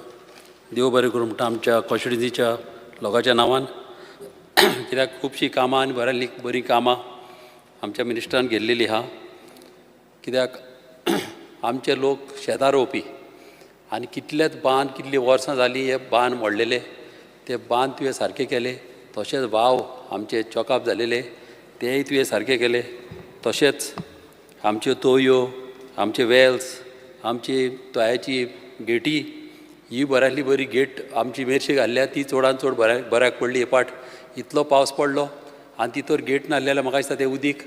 देव बरें करूं म्हणटा आमच्या कॉन्स्टिट्युन्सीच्या लोकांच्या नांवान, कित्याक खुबशीं कामां आनी बऱ्या बरीं कामां आमच्या मिनिस्टरान केल्लेलीं आहा. कित्याक आमचे लोक शेतां रोवपी आनी कितलेच बांद कितलीं वर्सां जालीं हे बांद मोडलेले, ते बांद तुवें सारके केले. तशेंच वाव आमचे चॉकअप जालेले तेय तुवें सारके केले. तशेंच आमच्यो तोयो, आमचे वेल्स, आमची तोयाची गेटी ही बऱ्यांतली बरी गेट आमची मेरशे घाल्ल्या ती चडान चड बऱ्याक पडली. हे पाट इतलो पावस पडलो आनी ती तर गेट नासली जाल्यार म्हाका दिसता तें उदीक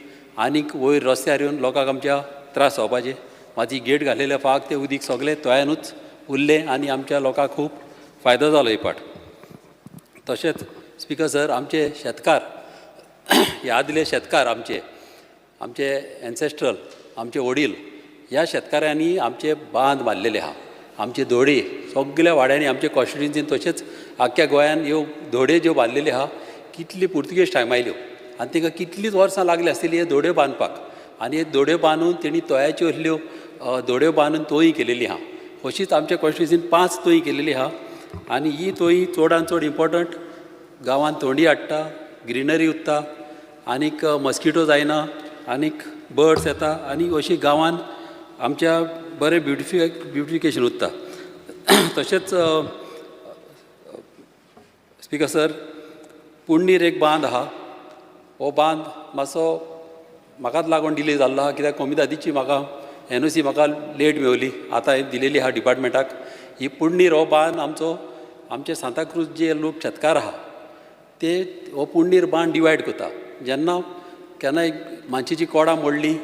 आनीक वयर रस्त्यार येवन लोकांक आमच्या त्रास जावपाचे. मात ही गेट घालेल्या फाक तें उदीक सगळें तोयानूच उरलें आनी आमच्या लोकांक खूब फायदो जालो हे पाट. तशेंच स्पिकर सर, आमचे शेतकार ह्या आदले शेतकार आमचे आमचे एन्सेस्ट्रल आमचे वडील ह्या शेतकाऱ्यांनी आमचे बांद मारलेले आहा. आमचे धोडे सगळ्या वाड्यांनी आमचे कॉन्स्टिट्युन्सीन तशेंच आख्ख्या गोंयान ह्यो धोडे ज्यो बांदलेल्यो आहा कितली पुर्तुगेज टायम आयल्यो आनी तांकां कितलींच वर्सां लागली आसतली हे धोड्यो बांदपाक. आनी हे धोड्यो बांदून तेणी तोयाच्यो असल्यो धोड्यो बांदून तोयी केलेली आहा. अशीच आमच्या कॉन्स्टिट्युन्सीन 5 तोयी केलेली आहा आनी ही तोयी चडान चड इम्पोर्टंट गांवांत थंडी हाडटा, ग्रिनरी उत्ता, आनीक मस्किटो जायना, आनीक बर्ड्स येता आनी अशी गांवांत आमच्या बरें ब्युटिफिकेशन उत्ता. तशेंच स्पिकर सर, पुण्णीर एक बांद आहा, हो बांद मातसो म्हाकाच लागून डिले जाल्लो आहा, कित्याक कोमिदादीची म्हाका एनओसी म्हाका लेट मेवली, आतां हांवें दिलेली आहा डिपार्टमेंटाक. ही पुण्णीर हो बांद आमचो आमचे सांताक्रूज जे लोक शेतकार आहा ते हो पुण्णीर बांद डिवायड करता. जेन्ना केन्नाय मानशेची कोडां मोडली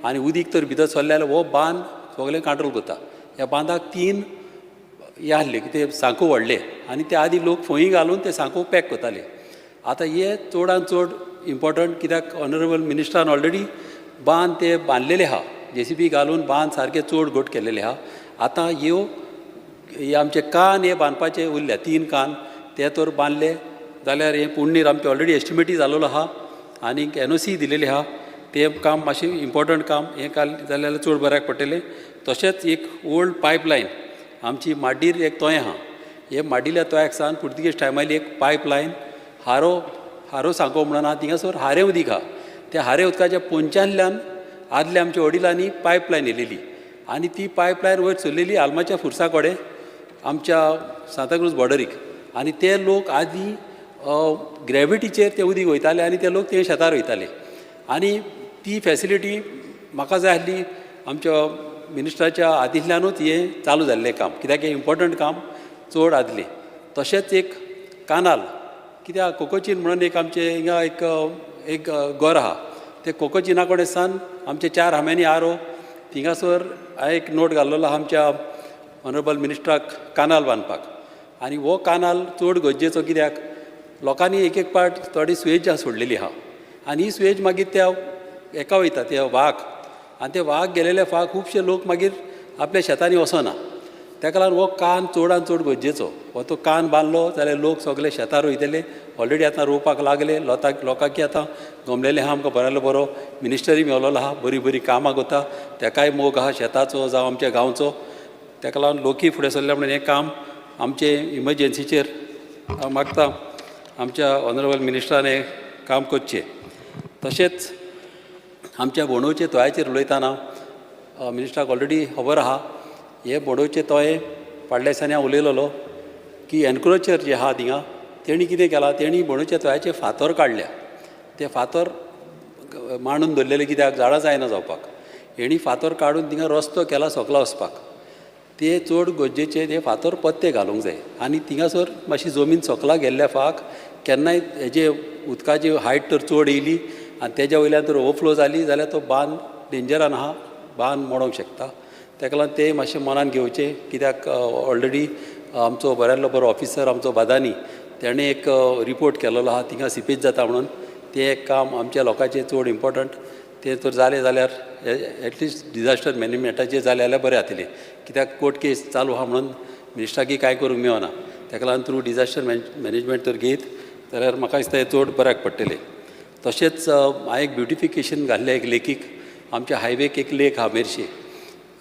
आनी उदीक तर भितर सरलें जाल्यार हो बांद सगळें कंट्रोल करता. ह्या बांदाक 3 हे आहले कितें सांकू व्हडले आनी ते आदी लोक फंय घालून ते सांकू पॅक करताले. आतां हे चडान चड इम्पोर्टंट कित्याक ऑनरेबल मिनिस्टरान ऑलरेडी बांद ते बांदलेले आहा, जेसीबी घालून बांद सारके चड घट केलेले आहा. आतां ह्यो हे आमचे कान हे बांदपाचे उरल्या 3 कान ते तर बांदले जाल्यार हे पुण्णीर आमचे ऑलरेडी एस्टिमेटूय जालोलो आहा आनी एनओसी दिलेली आहा. तें काम मातशें इम्पोर्टंट काम हें काल जाल्यार चड बऱ्याक पडटलें. तशेंच एक ओल्ड पायपलायन आमची माड्डीर एक तोयें आहा, हे माड्डिल्या तोयाक सावन पुर्तुगेज टायमार एक पायपलायन हारो हारो सांको म्हणून आहा, थिंगासर हारे उदीक आहा. त्या हारे उदकाच्या पोंच्यातल्यान आदल्या आमच्या वडिलांनी पायपलायन येयलेली आनी ती पायपलायन वयर चललेली आलमाच्या फुरसा कडेन आमच्या सांताक्रूज बॉर्डरीक, आनी ते लोक आदी ग्रेविटीचेर ते उदीक वयताले आनी ते लोक ते शेतार वयताले. आनी ती फेसिलिटी म्हाका जाय आसली आमच्या मिनिस्टराच्या आदिंतल्यानूच हें चालू जाल्लें काम, कित्याक हें इम्पोर्टंट काम चड आदलें. तशेंच एक कानाल, कित्याक कोकोचीन म्हणून एक आमचे हिंगा एक एक घर आहा, ते कोकोचिना कडेन सावन आमचे 4 हाम्यांनी आरो थिंगासर हांवें एक नोट घाल्लेलो आहा आमच्या ऑनरेबल मिनिस्टराक कानाल बांदपाक. आनी हो कानाल चड गरजेचो कित्याक लोकांनी एक एक पाट थोडी सुवेज सोडलेली आहा आनी ही सुवेज मागीर त्या हेका वयता त्या वाघ, आनी ते वाघ गेलेले फा खुबशे लोक मागीर आपल्या शेतांनी वचना. ताका लागून हो कान चडान चड गरजेचो. हो तो कान बांदलो जाल्यार लोक सगळे शेतां रोयतले. ऑलरेडी आतां रोवपाक लागले लोकांकी आतां गमलेले आहा, आमकां बऱ्यालो बरो मिनिस्टरी मेवलेलो आहा, बरीं बरीं कामां करता, तेकाय मोग आहा शेताचो जावं आमच्या गांवचो. ताका लागून लोकूय फुडें सरले म्हणून हें काम आमचें इमर्जन्सीचेर हांव मागता आमच्या ऑनरेबल मिनिस्टरान हें काम करचें. तशेंच आमच्या बोंडोवचे तोयाचेर उलयतना मिनिस्टराक ऑलरेडी खबर आहा, हे बोंडोवचे तोये फाटल्या दिसांनी हांव उलयलेलो की एनक्रोचर जे आहा थिंगा तेणी कितें केलां, तेणी बोंडोवच्या तोयाचे फातर काडल्या, ते फातर मांडून दवरलेले कित्याक झाडां जायना जावपाक, हेणी फातर काडून थिंगा रस्तो केला सकला वचपाक. ते चड गरजेचे ते फातर पत्ते घालूंक जाय आनी थिंगासर मातशी जमीन सकला गेल्ल्या फाक केन्नाय हेजे उदकाची हायट तर चड येयली आनी तेज्या वयल्यान तर ओवरफ्लो जाली जाल्यार तो बांद डेंजरान आहा, बांद मोडोंक शकता. ताका लागून ते मातशें मनान घेवचें कित्याक ऑलरेडी आमचो बऱ्यांतलो बरो ऑफिसर आमचो बादानी तेणें एक रिपोर्ट केलेलो आहा थिंगा सिपेज जाता म्हणून. तें एक काम आमच्या लोकांचें चड इम्पोर्टंट, तें तर जालें जाल्यार एटलिस्ट डिजास्टर मॅनेजमेंटाचेर जालें जाल्यार बरें जातलें, कित्याक कोर्ट केस चालू आहा म्हणून मिनिस्टराकी कांय करूंक मेळना. ताका लागून थ्रू डिजास्टर मॅनेजमेंट तर घेयत जाल्यार म्हाका दिसता हें चड बऱ्याक पडटलें. तशेंच हांवें एक ब्युटिफिकेशन घाल्लें एक लेकीक, आमच्या हायवेक एक लेक आहा मेरशे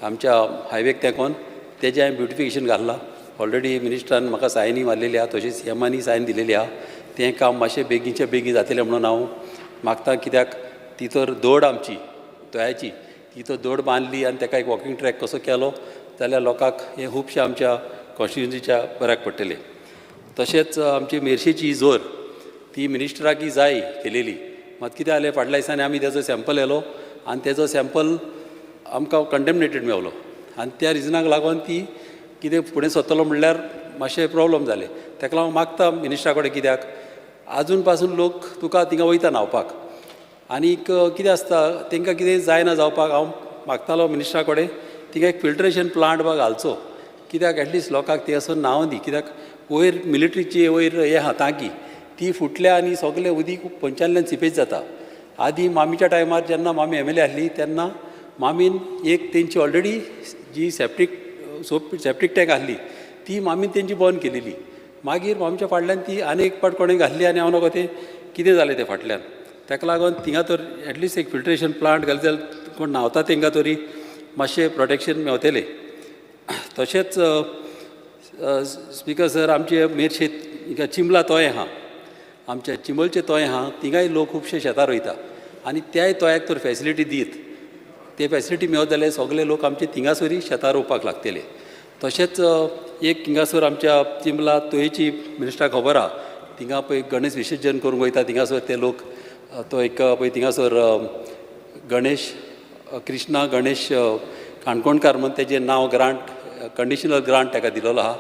आमच्या हायवेक तेंकोन, तेजें हांवें ब्युटिफिकेशन घाल्लां. ऑलरेडी मिनिस्टरान म्हाका सायनी मारलेली आहा, तशेंच सीएमानी सायन दिलेली आहा. तें काम मातशें बेगीनचे बेगीन जातलें म्हणून हांव मागता, कित्याक ती तर दोड आमची तोयाची ती तर दोड बांदली आनी तेका एक वॉकिंग ट्रॅक कसो केलो जाल्यार लोकांक हें खुबशें आमच्या कॉन्स्टिट्युन्सीच्या बऱ्याक पडटलें. तशेंच आमची मेरशेची जोर ती मिनिस्टराकी जाय केलेली, मात कितें जालें फाटल्या दिसांनी आमी तेजो सॅम्पल येलो आनी तेजो सॅम्पल आमकां कंडेमनेटेड मेवलो आनी त्या रिजनाक लागून ती कितें फुडें सरतलो म्हणल्यार मातशें प्रोब्लम जालें. ताका लागून मागता मिनिस्टरा कडेन कित्याक आजून पासून लोक तुका थिंगा वयता न्हांवपाक आनीक कितें आसता तांकां कितें जायना जावपाक हांव मागतालो मिनिस्टरा कडेन थिंगा एक फिल्ट्रेशन प्लांट बा घालचो, कित्याक एटलिस्ट लोकांक ती आसून न्हांव दी. कित्याक वयर मिलिट्रीची वयर हें आहा टांकी ती फुटल्या आनी सगळें उदीक पंचांतल्यान सिपेज जाता. आदी मामीच्या टायमार जेन्ना मामी एम एल ए आसली तेन्ना मामीन एक तेंची ऑलरेडी जी सेप्टीक टँक आसली ती मामीन तेंची बंद केलेली. मागीर मामच्या फाटल्यान ती आनी एक पाट कोणें घाल्ली आनी हांव नगो तें कितें जालें तें फाटल्यान. ताका लागून थिंगा तर एटलिस्ट एक फिल्ट्रेशन प्लांट घालें जाल्यार कोण न्हांवता तेंकां तरी मातशें प्रोटेक्शन मेवतलें. तशेंच स्पिकर सर आमचे मेरशे चिंबला तोयें आहा, आमच्या चिंबलचे तोयें आहा, थिंगाय लोक खुबशे शेतां रोयता आनी त्याय तोयाक तर फेसिलिटी दीत ते फेसिलिटी मेळत जाल्यार सगळे लोक आमचे थिंगासरी शेतां रोवपाक लागतले. तशेंच एक थिंगासर आमच्या चिंबला तोयेची मिनिस्टराक खबर आहा थिंगा पळय गणेश विसर्जन करूंक वयता थिंगासर ते लोक तो एक पळय थिंगासर गणेश कृष्णा गणेश काणकोणकार म्हणून तेजें नांव ग्रांट कंडिशनल ग्रांट ताका दिलेलो आहा.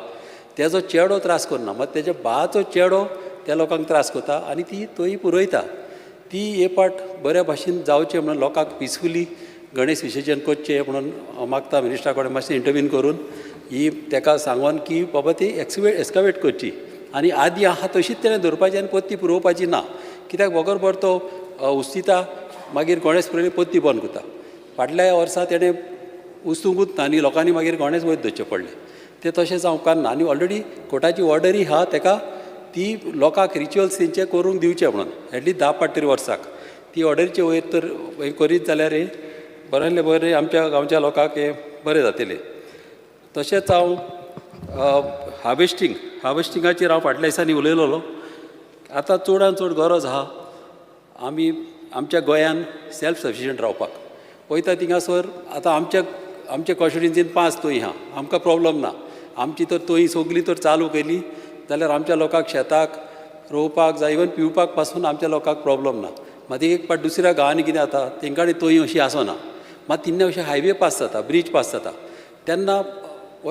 तेजो चेडो त्रास करना, मात तेज्या बाचो चेडो त्या लोकांक त्रास करता आनी ती तोय पुरयता. ती हे पाट बऱ्या भाशेन जावचें म्हणून लोकांक पिसफुली गणेश विसर्जन करचें म्हणून मागता मिनिस्टरा कडेन मातशें इंटरवीन करून ही ताका सांगून की बाबा ती एक्सकवेट करची आनी आदी आहा तशीच तेणें दवरपाची आनी परती पुरोवपाची ना, कित्याक बगर बर तो उस्तिता मागीर गणेश पुरयले परती बंद करता. फाटल्या वर्सा तेणें उस्तुकूच ना आनी लोकांनी मागीर गणेश वयर दवरचें पडलें. तें तशें जावंक ना आनी ऑलरेडी कोर्टाची ऑर्डरूय आहा ताका ती लोकांक रिच्युअल्स तेंचे करूंक दिवचें म्हणून एटलीस्ट 10 पाट तरी वर्साक ती ऑर्डरीचे वयर तर हें करीत जाल्यार हें बरें बरें आमच्या गांवच्या लोकांक हें बरें जातलें. तशेंच हांव हार्वेस्टिंगाचेर हांव फाटल्या दिसांनी उलयलेलो. आतां चडान चड गरज आहा आमी आमच्या गोंयान सेल्फ सफिशियंट रावपाक. वयता थिंगासर आतां आमच्या आमच्या कॉन्स्टिट्युएन्सीन 5 तोंय आहा, आमकां प्रॉब्लम ना. आमची तर तोंय सगळी तर चालू केली जाल्यार आमच्या लोकांक शेताक रोवपाक जाय इवन पिवपाक पासून आमच्या लोकांक प्रॉब्लम ना. मागीर एक पाट दुसऱ्या गांवांनी कितें जाता तेंकां तोंय अशी आसना, मात तिन्ने अशें हायवे पास जाता, ब्रीज पास जाता. तेन्ना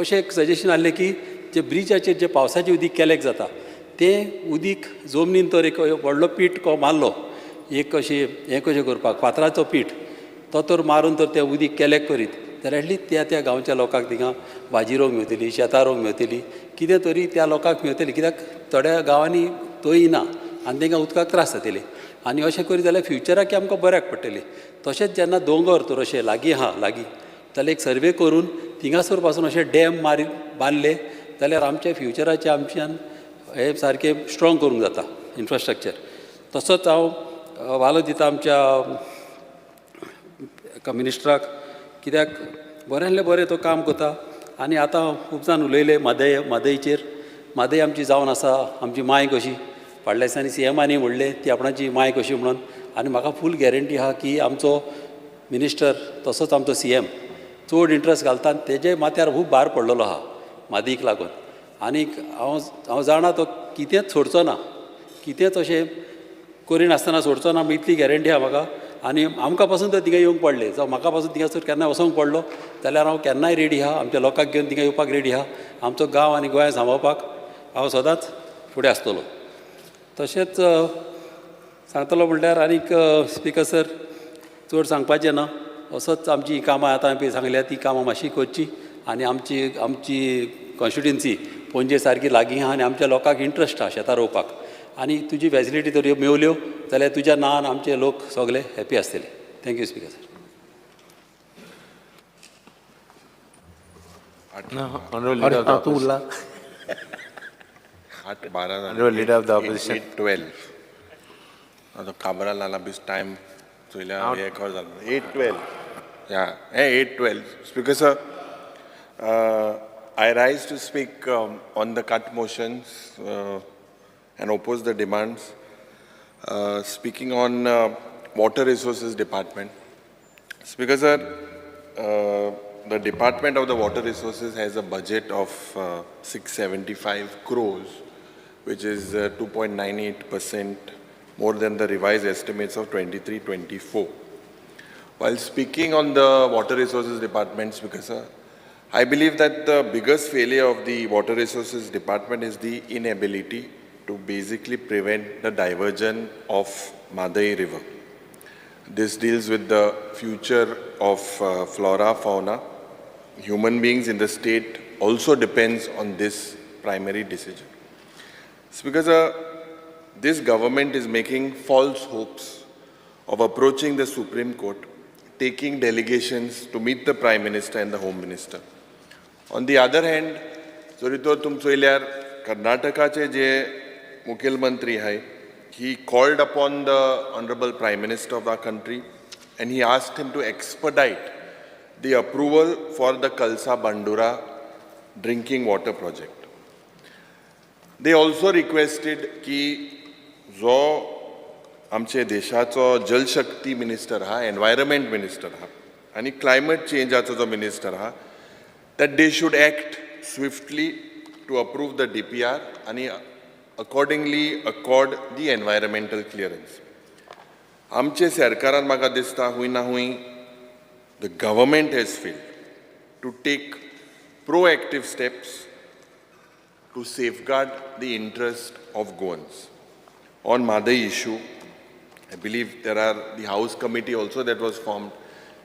अशें एक सजेशन आहलें की जे ब्रिजाचेर जे पावसाचें उदीक कलेक्ट जाता तें उदीक जमनीन तर एक व्हडलो पीट को मारलो एक अशें हें कशें करपाक फातराचो पीट तो तर मारून तर तें उदीक कलेक्ट करीत जाल्यार एटलीस्ट त्या त्या गांवच्या लोकांक थिंगा भाजी रोवंक मेळटली, शेतां रोवंक मेळटली, कितें तरी त्या लोकांक मेळटली. कित्याक थोड्या गांवांनी तोय ना आनी तांकां उदकाक त्रास जातले आनी अशें करीत जाल्यार फ्युचराक आमकां बऱ्याक पडटलें. तशेंच जेन्ना दोंगर तर अशें लागीं आहा लागीं जाल्यार एक सर्वे करून थिंगासर पासून अशें डॅम मारी बांदले जाल्यार आमच्या फ्युचराचें आमच्यान हें सारकें स्ट्रोंग करूंक जाता इन्फ्रास्ट्रक्चर. तसोच हांव वालो दिता आमच्या मिनिस्टराक, कित्याक बऱ्यांतलें बरें तो काम करता. आनी आतां खूब जाण उलयले म्हादय म्हादयचेर. म्हादय आमची जावन आसा आमची मांय कशी, फाटल्या दिसांनी सीएमांनी म्हणलें ती आपणाची मांय कशी म्हणून. आनी म्हाका फूल गॅरंटी आहा की आमचो मिनिस्टर तसोच आमचो सीएम चड इंट्रस्ट घालता आनी तेजे माथ्यार खूब भार पडलेलो आहा म्हादयक लागून. आनीक हांव हांव जाणा तो कितेंच सोडचो ना, कितेंच अशें करिनासतना सोडचो ना, इतली गॅरंटी आहा म्हाका. आनी आमकां पासून तर थिंगा येवंक पडलें, जावं म्हाका पासून थिंगासर केन्ना वचोंक पडलो जाल्यार हांव केन्नाय रेडी आहा, आमच्या लोकांक घेवन थिंगा येवपाक रेडी आहा. आमचो गांव आनी गोंय सांबाळपाक हांव सदांच फुडें आसतलो. तशेंच सांगतलो म्हणल्यार आनीक स्पिकर सर चड सांगपाचें ना. असोच आमची कामां आतां पळय सांगल्या ती कामां मातशी करची आनी आमची आमची कॉन्स्टिट्युएन्सी पणजे सारकी लागीं आहा आनी आमच्या लोकांक इंट्रस्ट आहा शेतां रोवपाक आनी तुजी फॅसिलिटी तर ह्यो मेवल्यो जाल्यार तुज्या नांवान आमचे लोक सगळे हॅपी आसतले. Thank you speaker sir. तूं उरला. 8:12 Honorable Leader of the Opposition. 8:12. आतां काबराल जाला बीस टायम चोयल्यार एक वर जालो. 8:12. या हे 8:12. Speaker sir, I rise to speak on the cut motions and oppose the demands. Speaking on Water Resources Department. Speaker sir, the Department of the Water Resources has a budget of 675 crores, which is 2.98% more than the revised estimates of 23-24. While speaking on the Water Resources Department, Speaker sir, I believe that the biggest failure of the Water Resources Department is the inability to basically prevent the diversion of Mhadei River. This deals with the future of flora, fauna. Human beings in the state also depends on this primary decision. It's because this government is making false hopes of approaching the Supreme Court, taking delegations to meet the Prime Minister and the Home Minister. On the other hand, जरी तर तुम चोयल्यार कर्नाटकाचे जे मुखेलमंत्री आहाय, he called upon the Honorable Prime Minister of our country and he asked him to expedite the approval for the Kalsa Bandura drinking water project. They also requested की जो आमचे देशाचो जलशक्ती मिनिस्टर आहा, एनवायरमेंट मिनिस्टर आहा आनी क्लायमेट चेंजाचो जो मिनिस्टर आहा, that they should act swiftly to approve the DPR आनी accordingly accord the environmental clearance. आमचे सरकारान म्हाका दिसता हुंय ना हुंय the government has failed to take proactive steps to safeguard the interest of Goans. On Mhadei issue, I believe there are the House committee also that was formed.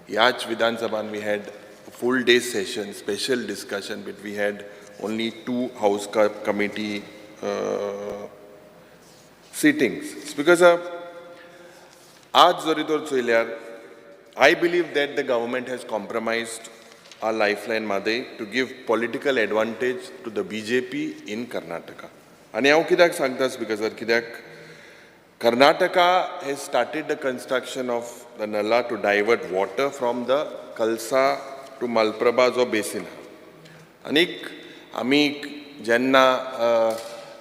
ह्याच विधानसभान we had a full day session, special discussion, but we had only 2 House committee sittings. It's because आज जरी तर चोयल्यार I believe that the government has compromised our lifeline Mhadei to give political advantage to the BJP in Karnataka. आनी हांव कित्याक सांगता स्पीकर सर, कित्याक Karnataka has started the construction of the nala to divert water from the Kalsa to Malaprabha जो basin. आनीक आमी जेन्ना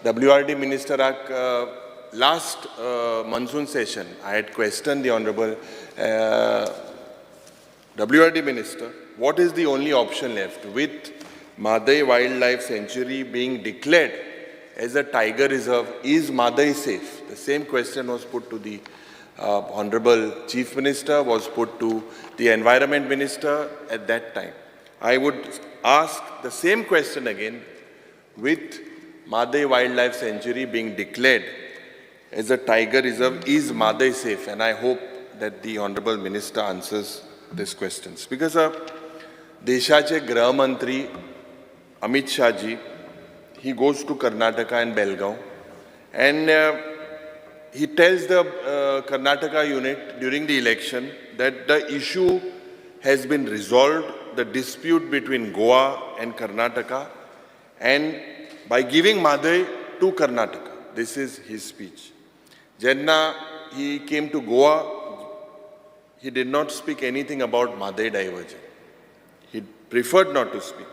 WRD मिनिस्टराक last monsoon session I had question the honourable WRD minister, what is the only option left with Mhadei Wildlife Sanctuary being declared as a tiger reserve? Is Mhadei safe? The same question was put to the Honorable Chief Minister, was put to the Environment Minister at that time. I would ask the same question again with Mhadei Wildlife Sanctuary being declared as a tiger reserve, is Mhadei safe? And I hope that the Honorable Minister answers this question. Because देशाचे गृहमंत्री Amit Shah ji, he goes to Karnataka and Belgaum, and he tells the Karnataka unit during the election that the issue has been resolved, the dispute between Goa and Karnataka, and by giving Mhadei to Karnataka. This is his speech. Jenna, he came to Goa, he did not speak anything about Mhadei diversion. He preferred not to speak.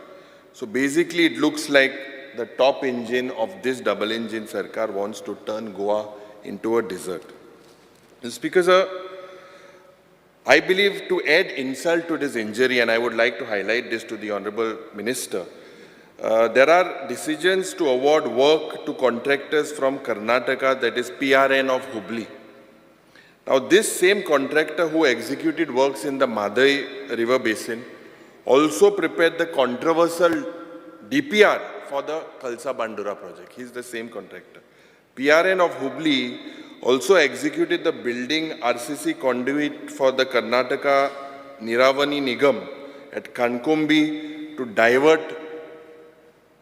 So basically it looks like the top engine of this double engine sarkar wants to turn Goa into a desert. Speaker sir, I believe to add insult to this injury, and I would like to highlight this to the Honorable Minister, there are decisions to award work to contractors from Karnataka, that is PRN of Hubli. Now this same contractor who executed works in the Mhadei River Basin also prepared the controversial DPR for the Kalsa Bandura project. He is the same contractor. PRN of Hubli also executed the building RCC conduit for the Karnataka Niravani Nigam at Kankumbi to divert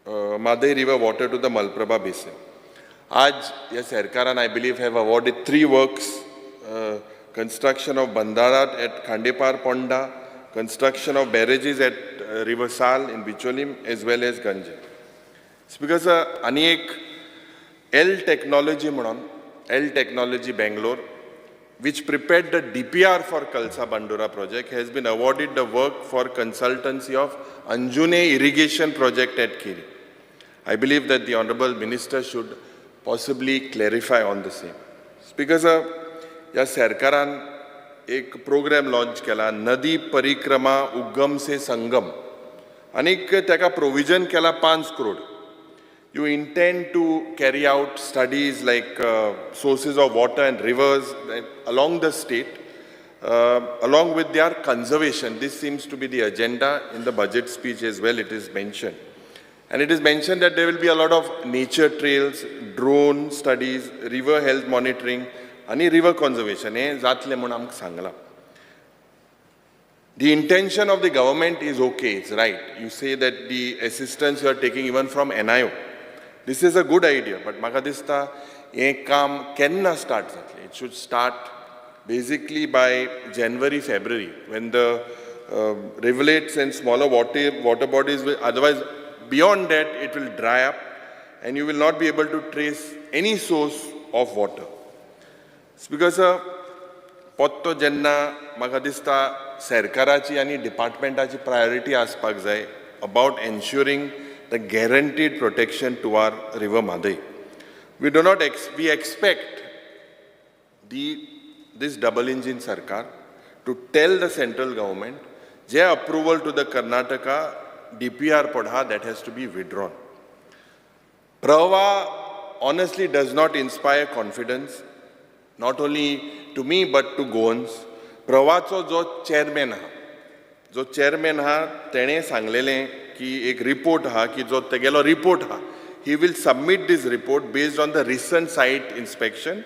Mhadei River water to the Malaprabha basin. Aaj, yes, Sarkaran, I believe, have awarded 3 works: construction of Bandharat at Khandepar Ponda, construction of barrages at River Sal in Bicholim, as well as Ganja. It's because ani ek L Technology म्हणून, L Technology Bangalore, which prepared the DPR for Kalsa Bandura project, has been awarded the work for consultancy of Anjune irrigation project at Keri. I believe that the Honorable Minister should possibly clarify on the same. Speaker sir, ह्या सरकारान एक प्रोग्राम लॉन्च केला, नदी परिक्रमा उगम से संगम, आनीक ताका प्रोविजन केला 5 crore. You intend to carry out studies like sources of water and rivers along the state, along with their conservation. This seems to be the agenda in the budget speech as well, it is mentioned. And it is mentioned that there will be a lot of nature trails, drone studies, river health monitoring, and river conservation. जातलें म्हूण आमकां सांगलां. The intention of the government is okay, it's right. You say that the assistance you are taking even from NIO. This is a good idea, but म्हाका दिसता हें काम केन्ना start जातलें? It should start basically by January, February, when the rivulets and smaller water bodies will, otherwise beyond that it will dry up and you will not be able to trace any source of water. It's because पोत्तो जेन्ना म्हाका दिसता सरकाराची आनी डिपार्टमेंटाची प्रायोरिटी आसपाक जाय about ensuring the guaranteed protection to our river Mhadei. We do not we expect this double engine sarkar to tell the central government J approval to the Karnataka DPR पडहा that has to be withdrawn. Pravah honestly does not inspire confidence, not only to me but to Goans. प्रवाचो जो चेअरमॅन आहा, जो चेअरमॅन आहा, तेणें सांगलेलें की एक रिपोर्ट आहा, की जो तेगेलो रिपोर्ट आहा, he will submit this report based on the recent site inspection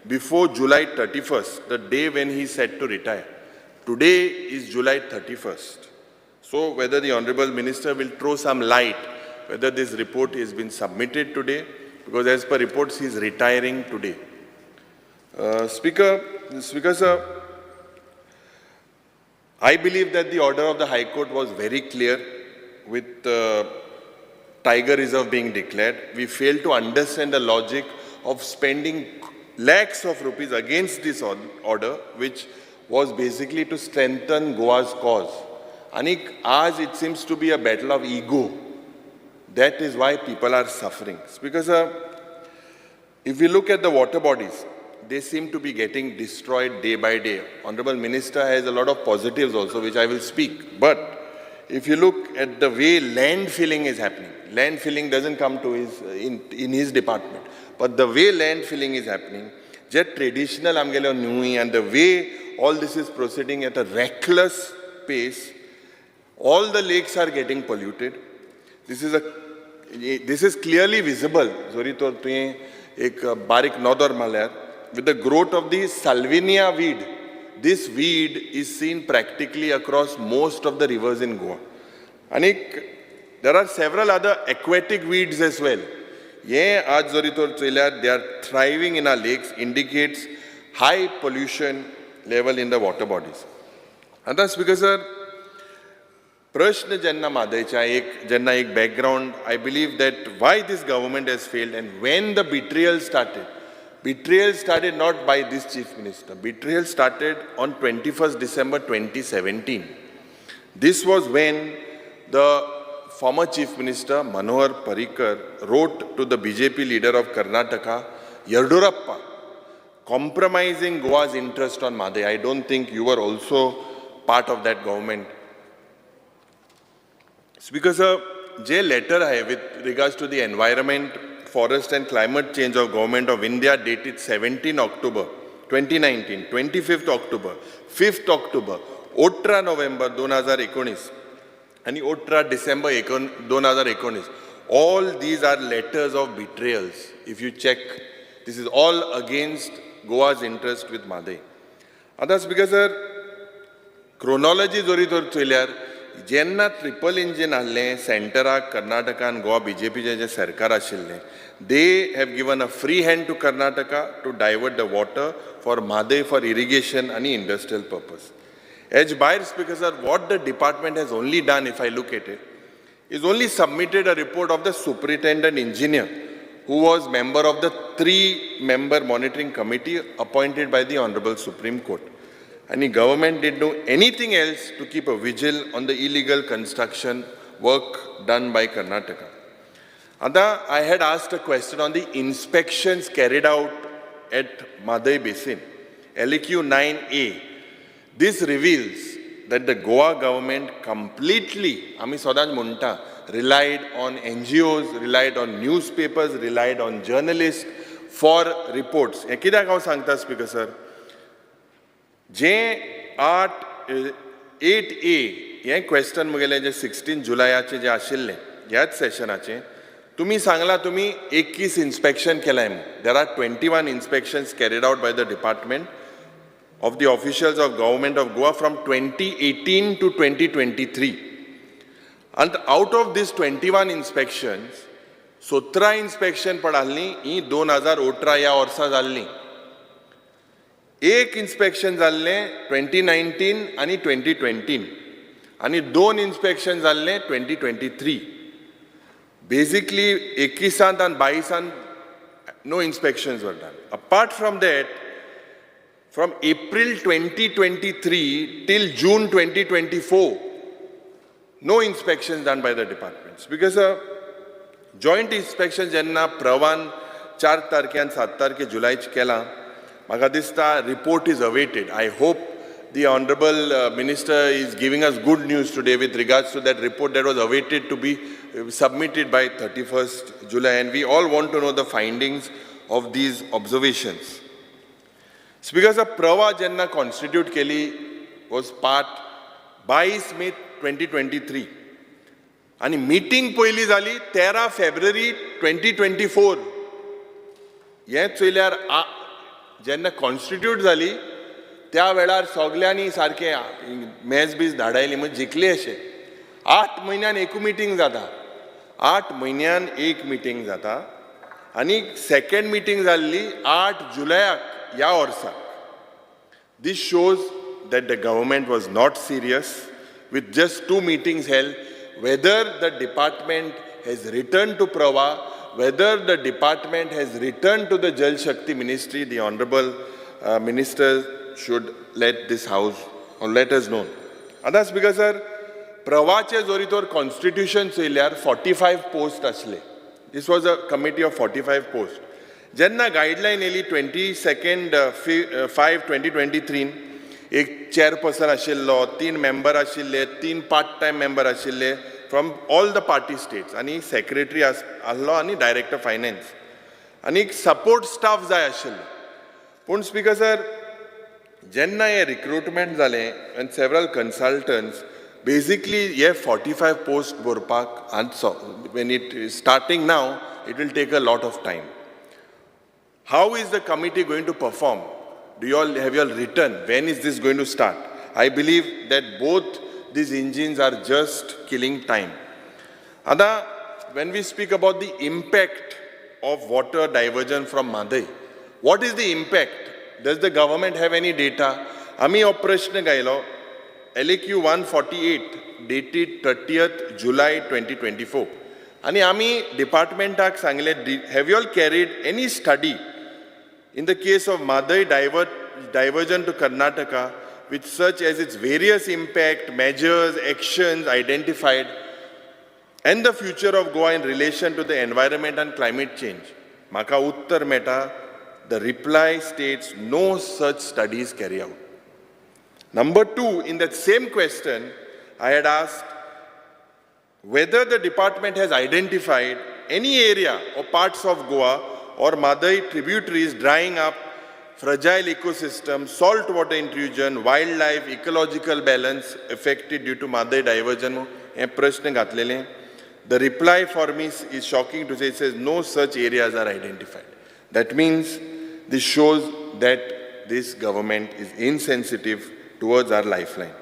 before July 31st, the day when he set to retire. Today is July 31st. So whether the Honorable Minister will throw some light whether this report has been submitted today, because as per reports, he is retiring today. Speaker sir, I believe that the order of the High Court was very clear with Tiger Reserve being declared. We fail to understand the logic of spending lakhs of rupees against this order, which was basically to strengthen Goa's cause. Anik, as it seems to be a battle of ego, that is why people are suffering. Because if we look at the water bodies, they seem to be getting destroyed day by day. Honorable Minister has a lot of positives also, which I will speak. But if you look at the way land filling is happening, land filling doesn't come to his, in his department, but the way land filling is happening, J traditional आमगेलो न्हूय, and the way all this is proceeding at a reckless pace, all the lakes are getting polluted. This is clearly visible. जरी तर तुवें एक बारीक नदर मारल्यार, with the growth of the salvinia weed, this weed is seen practically across most of the rivers in Goa. आनीक there are several other aquatic weeds as well. हे आज जरी तर चोयल्यार, they are thriving in our lakes, indicates high pollution level in the water bodies. आतां स्पीकर सर, प्रश्न जेन्ना म्हादयच्या एक जेन्ना एक background, I believe that why this government has failed and when the betrayal started. Betrayal started not by this chief minister. Betrayal started on 21st December 2017. This was when the former Chief Minister Manohar Parrikar wrote to the BJP leader of Karnataka, Yeddyurappa, compromising Goa's interest on Mhadei. I don't think you were also part of that government. Speaker sir, J letter आहे with regards to the environment, forest and climate change of Government of India dated 17 October 2019, 25th October, 5th October, 18 November 2019 आणि 18 डिसेंबर एकोण 2019. All these are letters of betrayals. If you check, this is all against Goa's interest with Mhadei. आतां स्पीकर सर, क्रोनॉलॉजी जरी तर चोयल्यार, जेन्ना ट्रिपल इंजीन आहलें सेंटराक, कर्नाटकान गोवा बीजेपीचें जें सरकार आशिल्लें, they have given a free hand to Karnataka to divert the water for Mhadei for irrigation आनी इंडस्ट्रियल पर्पज. हेज भायर, Speaker sir, what the department has only done, if I look at it, is only submitted a report of the superintendent engineer who was member of the 3-member monitoring committee appointed by the Honorable Supreme Court. And the government didn't do anything else to keep a vigil on the illegal construction work done by Karnataka. Ada, I had asked a question on the inspections carried out at Mhadei Basin, LAQ 9A. This reveals that the Goa government completely, आमी सदांच म्हणटा, relied on NGOs, relied on newspapers, relied on journalists for reports. हें कित्याक हांव सांगता स्पीकर सर, जे आठ 8A हें क्वेश्चन म्हगेलें जें 16 जुलयाचें जें आशिल्लें ह्याच सेशनाचें, तुमी सांगलां तुमी 21 इन्स्पेक्शन केलाय म्हूण. There are 21 inspections carried out by the department of the officials of Government of Goa from 2018 to 2023. And out of these 21 inspections, 17 inspection पड आसलीं ही 2018 ह्या वर्सा जाल्लीं. एक इन्स्पेक्शन जाल्लें 2019 आनी 2020 आनी दोन इन्स्पेक्शन जाल्लें 2023. बेजिकली 21सांत आनी 22सांत no inspections were done. Apart from that, from April 2023 till June 2024, no inspections done by the departments. Because a joint inspection जेन्ना प्रवान 4 तारखे आनी 7 तारखे जुलयच केलां, म्हाका दिसता report is awaited. I hope the honorable minister is giving us good news today with regards to that report that was awaited to be submitted by 31st July, and we all want to know the findings of these observations. Speaker sir, Pravah जेन्ना कॉन्स्टिट्यूट केली वॉज पार्ट 22 मे 2023 आनी मिटींग पयली जाली 13 फेब्रुवारी 2024. हें चोयल्यार जेन्ना कॉन्स्टिट्यूट जाली त्या वेळार सगल्यांनी सारकें मॅच बीज धाडायली म्हणजे जिखले अशें. 8 म्हयन्यान एकू मिटींग जाता, 8 म्हयन्यान एक मिटींग जाता आनी सेकेंड मिटींग जाल्ली 8 जुलयाक ह्या वर्सा. This shows that the government was not serious with just 2 meetings held, whether the department has returned to Pravah, whether the department has returned to the Jal Shakti Ministry, the Honorable Minister should let this house or let us know. आतां Speaker sir, प्रवाचे जोरी तर कॉन्स्टिट्यूशन चोयल्यार 45 पोस्ट आसले. This was a committee of 45 post. जेन्ना गायडलायन येयली 22/5/2023, एक चेअरपर्सन आशिल्लो, 3 मेंबर आशिल्ले, 3 पार्ट टायम मेंबर आशिल्ले from all the party states, आनी सेक्रेटरी आसलो आनी डायरेक्टर फायनान्स आनी एक सपोर्ट स्टाफ जाय आशिल्लो. पूण स्पीकर सर, जेन्ना हें रिक्रुटमेंट जालें आनी सेवरल कन्सल्टंट्स बेजिकली हे 45 पोस्ट भरपाक when it starting now it will take a lot of time. How is the committee going to perform? Do you all have you all written? When is this going to start? I believe that both these engines are just killing time. Ada, when we speak about the impact of water diversion from Mhadei, what is the impact? Does the government have any data? Ami ho prashna gailo, LAQ 148 dated 30th July 2024. Ani ami departmentak sangle, have you all carried any study in the case of Mhadei diversion to Karnataka, with such as its various impact, measures, actions identified, and the future of Goa in relation to the environment and climate change? Maka uttar meta, the reply states no such studies carry out. Number 2, in that same question, I had asked whether the department has identified any area or parts of Goa or Mhadei tributaries drying up, fragile ecosystem, saltwater intrusion, wildlife, ecological balance affected due to Mhadei diversion. The reply for me is shocking to say. It says no such areas are identified. That means this shows that this government is insensitive towards our lifeline.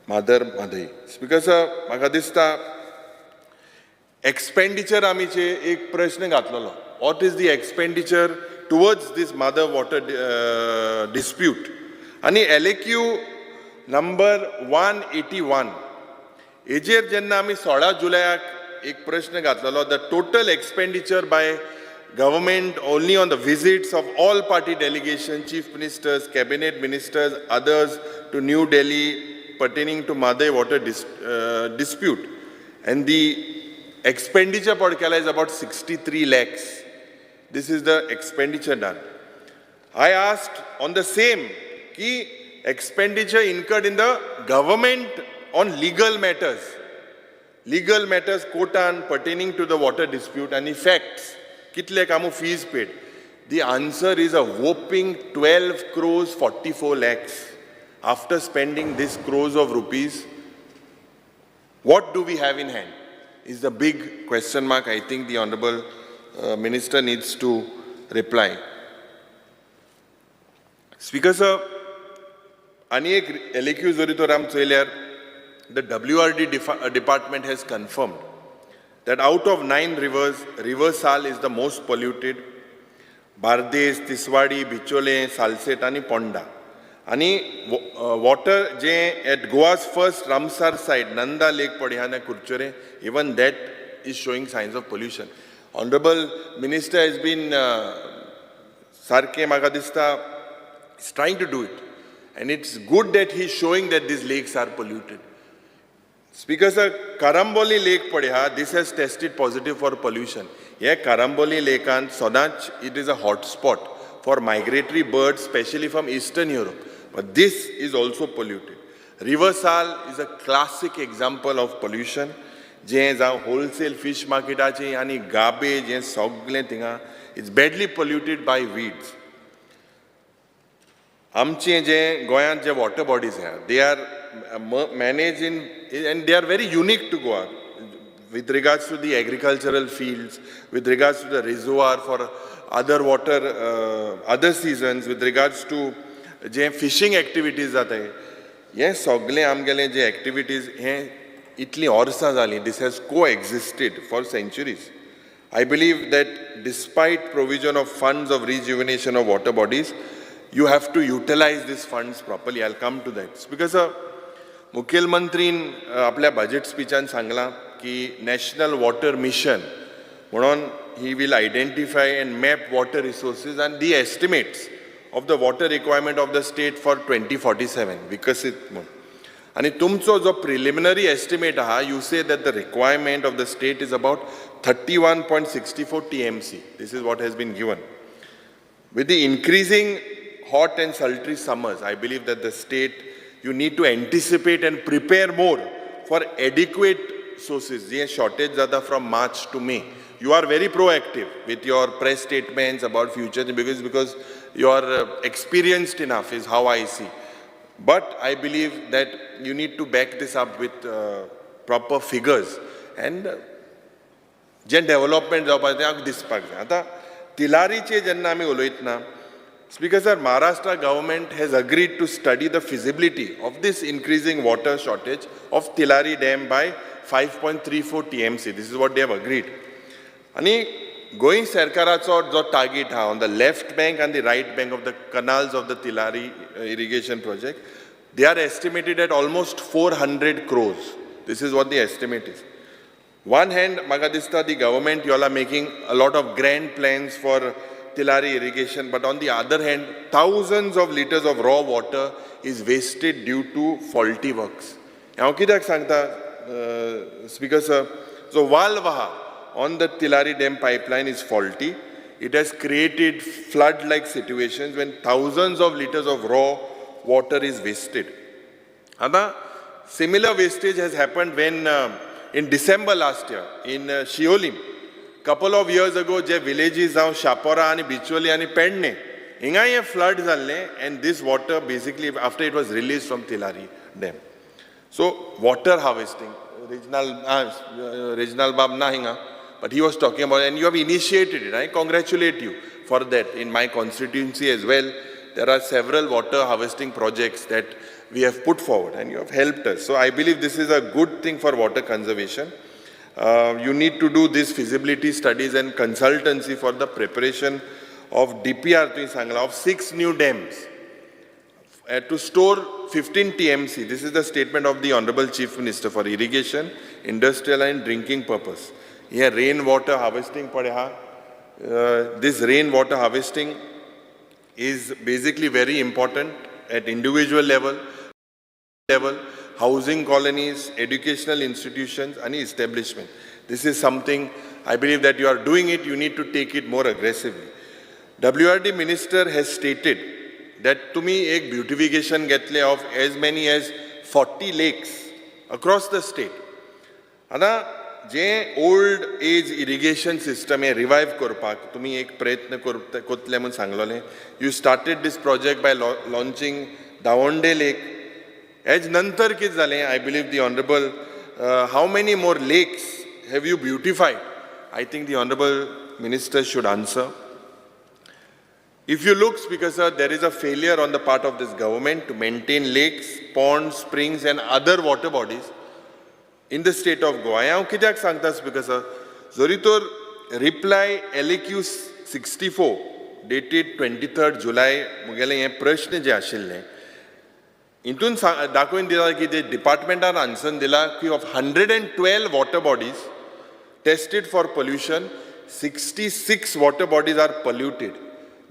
Mother Mhadei. Speaker sir, म्हाका दिसता expenditure आमीचे एक प्रश्न घातलेलो. What is the expenditure towards this mother water dispute? आनी LAQ number 181 हेजेर जेन्ना आमी 16 जुलयाक एक प्रश्न घातलेलो, the total expenditure by government only on the visits of all party delegation, chief ministers, cabinet ministers, others to New Delhi pertaining to Mhadei water dispute, and the expenditure per capita is about 63 lakhs. This is the expenditure done. I asked on the same key expenditure incurred in the government on legal matters quotan pertaining to the water dispute and effects, kitle kamu fees paid. The answer is a whopping 12 crores 44 lakhs. After spending this crores of rupees, what do we have in hand? Is the big question mark. I think the Honorable Minister needs to reply. Speaker sir, ani ek LAQ jori tor am choyल्यार, the WRD department has confirmed that out of 9 rivers, River Sal is the most polluted. Bardez, Tiswadi, Bichole, Salcete ani Ponda. Ani water je at Goa's first Ramsar site, Nanda Lake, Padihana, Kurchure, even that is showing signs of pollution. Honorable Minister has been, sarke maka dista, is trying to do it. And it's good that he's showing that these lakes are polluted. Speaker sir, Karamboli Lake Padeha, this has tested positive for pollution. Yeah, Karamboli Lake and Sodach, it is a hot spot for migratory birds, especially from Eastern Europe. But this is also polluted. River Sal is a classic example of pollution. जें जावं होलसेल फिश मार्केटाचें आनी गार्बेज हें सगलें थिंगा, it's badly polluted by weeds. आमचें जें गोंयांत जे वॉटर बॉडीज आहा, they are manage in and they are very unique to Goa with regards to the agricultural fields, with regards to the reservoir for other water, other seasons, with regards to J fishing activities जाता, हें सगलें आमगेलें जे एक्टिविटीज हें इतलीं वर्सां जालीं, this has coexisted for centuries. I believe that despite provision of funds of rejuvenation of water bodies, you have to utilize these funds properly. I'll come to that. Because मुखेलमंत्रीन आपल्या बजेट स्पिचान सांगलां की नॅशनल वॉटर मिशन म्हणून he will identify and map water resources and the estimates of the water requirement of the state for 2047 विकसीत म्हूण. आनी तुमचो जो प्रिलिमिनरी एस्टिमेट आहा, you say that the requirement of the state is about 31.64 TMC. This is what has been given. With the increasing hot and sultry summers, I believe that the state, you need to anticipate and prepare more for adequate sources. J shortage जाता from March to May. You are very proactive with your press statements about future because you are experienced enough is how I see. But I believe that you need to back this up with proper figures and J development जावपाक तें आमकां दिसपाक जाय. आतां तिलारीचे जेन्ना आमी उलयतना, Speaker sir, Maharashtra government has agreed to study the feasibility of this increasing water shortage of Tilari Dam by 5.34 TMC. This is what they have agreed. आनी गोंय सरकाराचो जो टार्गेट आहा on the left bank and the right bank of the canals of the Tilari irrigation project, they are estimated at almost 400 crores. This is what the estimate is. One hand, म्हाका दिसता the government, you all are making a lot of grand plans for Tilari irrigation, but on the other hand, thousands of liters of raw water is wasted due to faulty works. हांव कित्याक सांगता स्पीकर सर, जो वाल्व आहा on the Tilari Dam pipeline is faulty. It has created flood-like situations when thousands of liters of raw water is wasted. आता similar wastage has happened when in December last year in Siolim, couple of years ago, J villages जावं शापोरा आनी बिचोली आनी पेडणे हिंगा हे फ्लड जाल्लें and this water basically after it was release from Tilari Dam. So water harvesting, regional बाब ना हिंगा, but he was talking about, and you have initiated it. I congratulate you for that. In my constituency as well, there are several water harvesting projects that we have put forward and you have helped us. So I believe this is a good thing for water conservation. You need to do these feasibility studies and consultancy for the preparation of DPR तुवें सांगला of 6 new dams to store 15 TMC. This is the statement of the Honorable Chief Minister for irrigation, industrial and drinking purpose. Here rain water harvesting पळय आहा. This rain water harvesting is basically very important at individual level, housing colonies, educational institutions and establishment. This is something I believe that you are doing it, you need to take it more aggressively. WRD minister has stated that तुम्ही एक beautification घेतले of as many as 40 lakes across the state. आतां जे old age irrigation system हें रिवायव करपाक तुमी एक प्रयत्न करतले म्हूण सांगलोलें. You started this project by launching Davonde lake. As नंतर कितें जालें, I believe the honourable, how many more lakes have you beautified? I think the honourable minister should answer. If you look, Speaker sir, there is a failure on the part of this government to maintain lakes, ponds, springs and other water bodies in the state of Goa. हांव कित्याक सांगता स्पीकर सर, जरी तर reply LAQ 64 dated 23 July मुगेलें हें प्रश्न जे आशिल्लें हितून दाखोवन दिला की ते डिपार्टमेंटान आन्सर दिला की of 112 water bodies tested for pollution, 66 water bodies are polluted.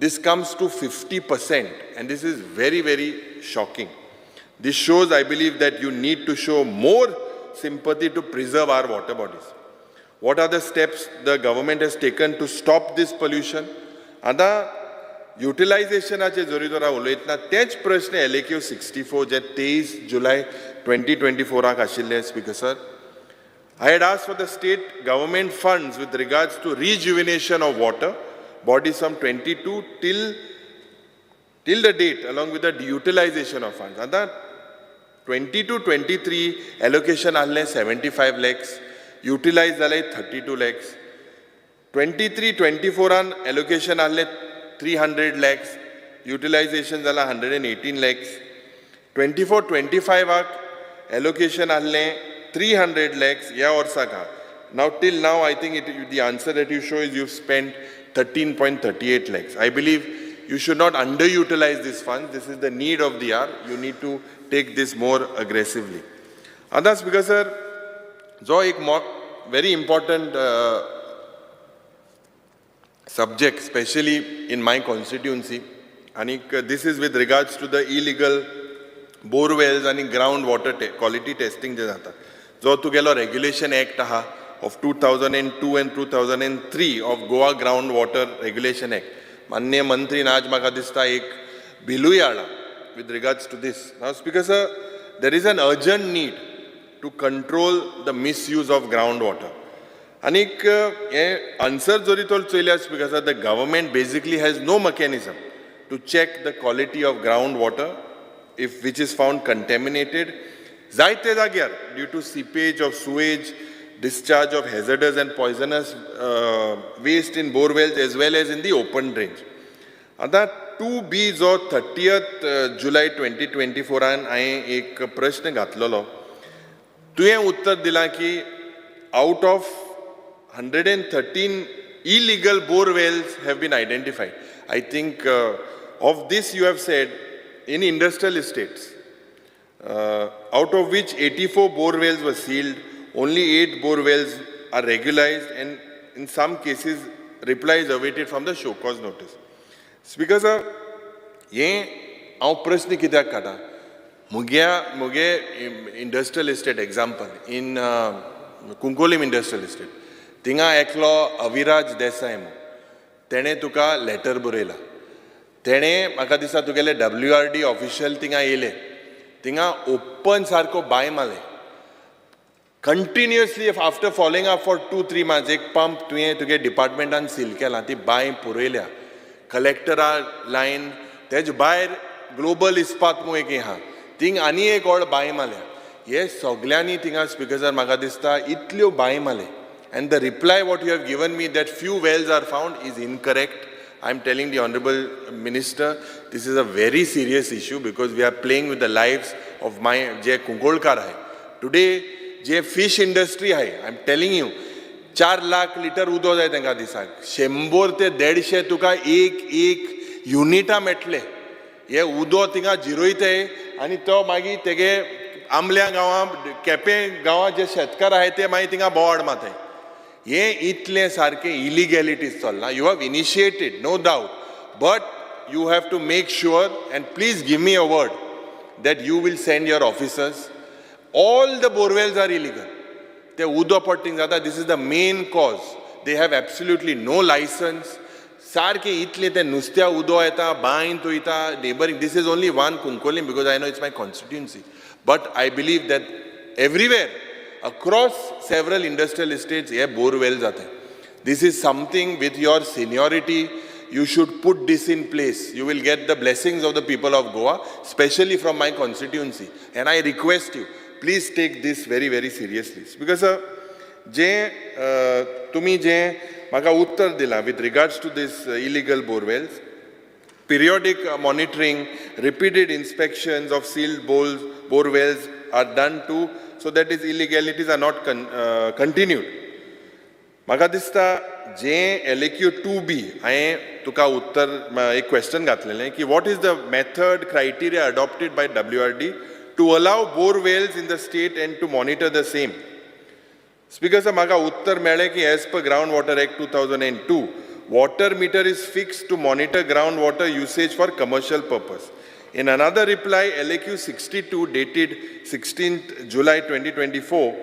This comes to 50%, and this is very, very shocking. This shows, I believe, that you need to show more sympathy to preserve our water bodies. What are the steps the government has taken to stop this pollution? Ada, युटिलायझेशनाचे जरी तर हांव उलयतना तेच प्रश्न LAQ 64 जे 23 जुलय 2024 आशिल्ले. Speaker sir, I had asked for the state government funds with regards to rejuvenation of water bodies from 22 till the date, along with the utilization of funds. आतां 22-23 allocation आहलें 75 lakhs, utilize जालें 32 lakhs. 23-24 allocation आहलें 300 lakhs, utilization जाला 118 lakhs. 24-25 allocation आहलें 300 lakhs ह्या वर्साक आहा. Now till now I think the answer that you show is you've spent 13.38 lakhs. I believe you should not underutilize this fund. This is the need of the hour. You need to take this more aggressively. आतां Speaker sir, जो एक very important subject, especially in my constituency, आनीक this is with regards to the illegal bore wells आनी ground water quality testing जे जाता, जो तुगेलो रेग्युलेशन एक्ट आहा of 2002 and 2003 of Goa Ground Water Regulation Act. मान्य मंत्रीन आज म्हाका दिसता एक बिलूय हाडला with regards to this. Now Speaker sir, there is an urgent need to control the misuse of ground water. आनीक हें आन्सर जरी तर चोयल्यार Speaker sir, the government basically has no mechanism to check the quality of ground water if which is found contaminated जायते जाग्यार due to seepage of sewage, discharge of hazardous and poisonous waste in bore wells as well as in the open drains. आतां 2B जो 30th July 2024 हांवें एक प्रश्न घातलेलो, तुवें उत्तर दिलां की out of 113 illegal bore wells have been identified. I think of this you have said in industrial estates, out of which 84 bore wells were sealed, only 8 bore wells are regularized, and in some cases reply is awaited from the show cause notice. Speaker sir, हे हांव प्रश्न कित्याक काडटा, मुगे industrial estate example in Cuncolim industrial estate, थिंगा एकलो अविराज देसाय म्हूण, तेणें तुका लेटर बरयला. तेणें म्हाका दिसता तुगेले WRD official थिंगा येयले, थिंगा ओपन सारको बांय मारले continuously. After following up for 2-3 months, एक पंप तुवें तुगे डिपार्टमेंटान सील केला, ती बांय पुरयल्या कलेक्टरा लायन, तेज भायर ग्लोबल इस्पात म्हूण एक आहा, थिंग आनी एक व्हड बांय मारल्या. हे सगल्यांनी थिंगा स्पीकर सर म्हाका दिसता इतल्यो बांय मारले, and the reply what you have given me that few wells are found is incorrect. I am telling the honourable minister, this is a very serious issue because we are playing with the lives of my जे कुंकोळकार आहाय today, J fish industry आहाय. I am telling you, 4 lakh litre उदक जाय तांकां दिसाक, 100 ते 150 तुका एक एक युनिटां मेळटले. हे उदक थिंगा जिरयताय आनी तो मागीर तेगे आमल्या गांवां, केपें गांवां जे शेतकार आहाय ते मागीर थिंगा बोवाळ मारताय. हे इतलें सारकें इलिगॅलिटीज चल्लां. You have initiated no doubt, but you have to make sure and please give me a word that you will send your officers. All the borewells are illegal. ते उदक पडटींग जाता, this is the main cause. They have absolutely no licence. सारकें इतलें तें नुस्त्या उदक येता, बांयंत वयता, neighbouring. This is only one Cuncolim because I know it's my constituency, but I believe that everywhere across several industrial estates hey borewell जाता. This is something with your seniority you should put this in place. You will get the blessings of the people of Goa, specially from my constituency, and I request you, please take this very very seriously. Because जे तुमी जे म्हाका उत्तर दिलां with regards to this illegal borewells, periodic monitoring, repeated inspections of sealed bore wells are done to so that these illegalities are not continued. म्हाका दिसता जे LAQ 2B हांवें तुका उत्तर एक क्वेश्चन घातलेलें की what is the method criteria adopted by WRD to allow bore wells in the state and to monitor the same. Speaker sir, म्हाका उत्तर मेळ्ळें की as per Ground Water Act 2002, water meter is fixed to monitor ground water usage for commercial purpose. In another reply, LAQ 62 dated 16th July 2024,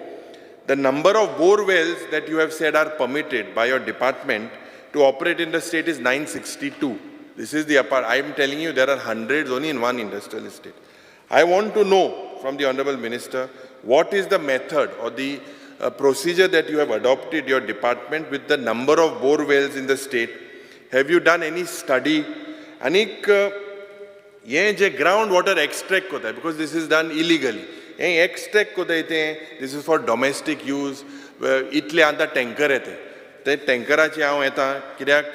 the number of bore wells that you have said are permitted by your department to operate in the state is 962. This is the apart. I am telling you there are hundreds only in one industrial estate. I want to know from the Honorable Minister what is the method or the procedure that you have adopted your department with the number of bore wells in the state. Have you done any study? आनीक हें जे ग्रावंड वॉटर एक्सट्रॅक्ट कोताय, because this is done illegally, हें एक्सट्रॅक्ट कोताय तें this is for domestic use. इतले आतां टँकर येते, ते टँकराचे हांव येता कित्याक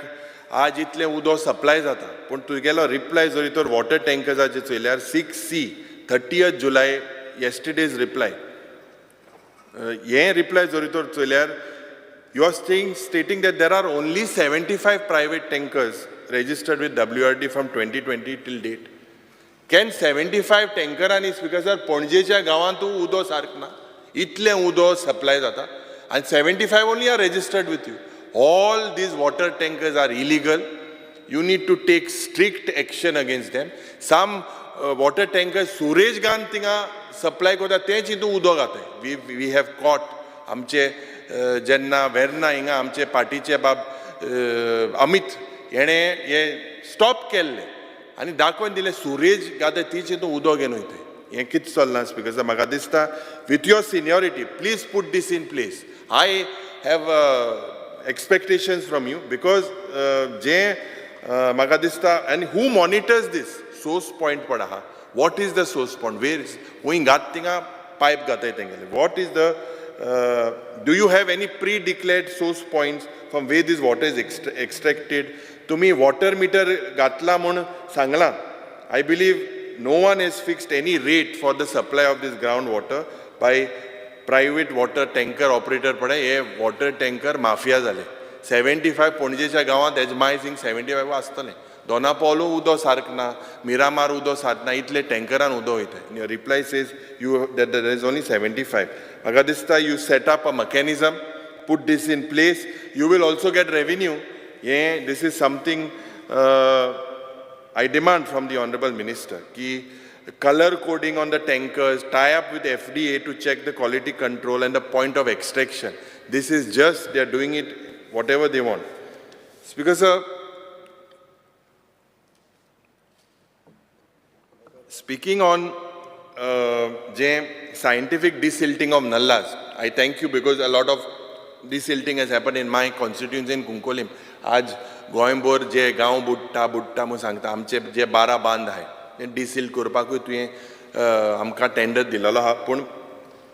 आज इतलें उदक सप्लाय जाता, पूण तुगेलो रिप्लाय जरी तर वॉटर टँकर्साचे चोयल्यार 6C 30 July yesterday's reply, हें रिप्लाय जरी तर चोयल्यार you are stating that there are only 75 private tankers registered with WRD from 2020 till date. Can 75 टँकरांनी speaker sir पणजेच्या गांवांतूय उदक सारक ना, इतलें उदक सप्लाय जाता आनी 75 only are registered with you. All these water tankers are illegal. You need to take strict action against them. Some water tankers sewerage घालून थिंगा सप्लाय करता, तेंच हितून उदक घाताय. We have caught आमचे जेन्ना वेर्ना हिंगा आमचे पार्टीचे बाब अमित हेणें हे स्टॉप केल्लें आनी दाखोवन दिलें सुरेज घाताय तीच हितून उदक घेवन वयताय. हें कितें चल्लां स्पीकर सर? म्हाका दिसता with your seniority please put this in place. I have expectations from you because जे म्हाका दिसता आनी who monitors this source point पण आहा. What is the source point? Where खंय घात थिंगा पायप घाताय तेंगेले? What is the do you have any pre declared source points from where this water is extracted? तुमी वॉटर मिटर घातला म्हूण सांगलां. I believe no one has fixed any rate for the supply of this ground water by private water tanker operator. पळय हे वॉटर टँकर माफिया जाले. 75 पणजेच्या गांवांत एज my Singh 75 आसतलें. दोना पावलो उदक सारक ना, मिरामार उदक सारक ना, इतले टँकरान उदक वयता. Reply says you that there is only 75. म्हाका दिसता you set up a mechanism, put this in place, you will also get revenue. हें this is something I demand from the Honorable Minister ki color coding on the tankers, tie up with FDA to check the quality control and the point of extraction. This is just, they are doing it whatever they want. Speaker sir, speaking on scientific desilting of nallas, I thank you because a lot of desilting has happened in my constituency in Cuncolim. आज गोंयभर जे गांव बुडटा बुडटा म्हूण सांगता, आमचे जे 12 बांद आहाय ते डिसिल्ट करपाकूय तुवें आमकां टेंडर दिलेलो आहा, पूण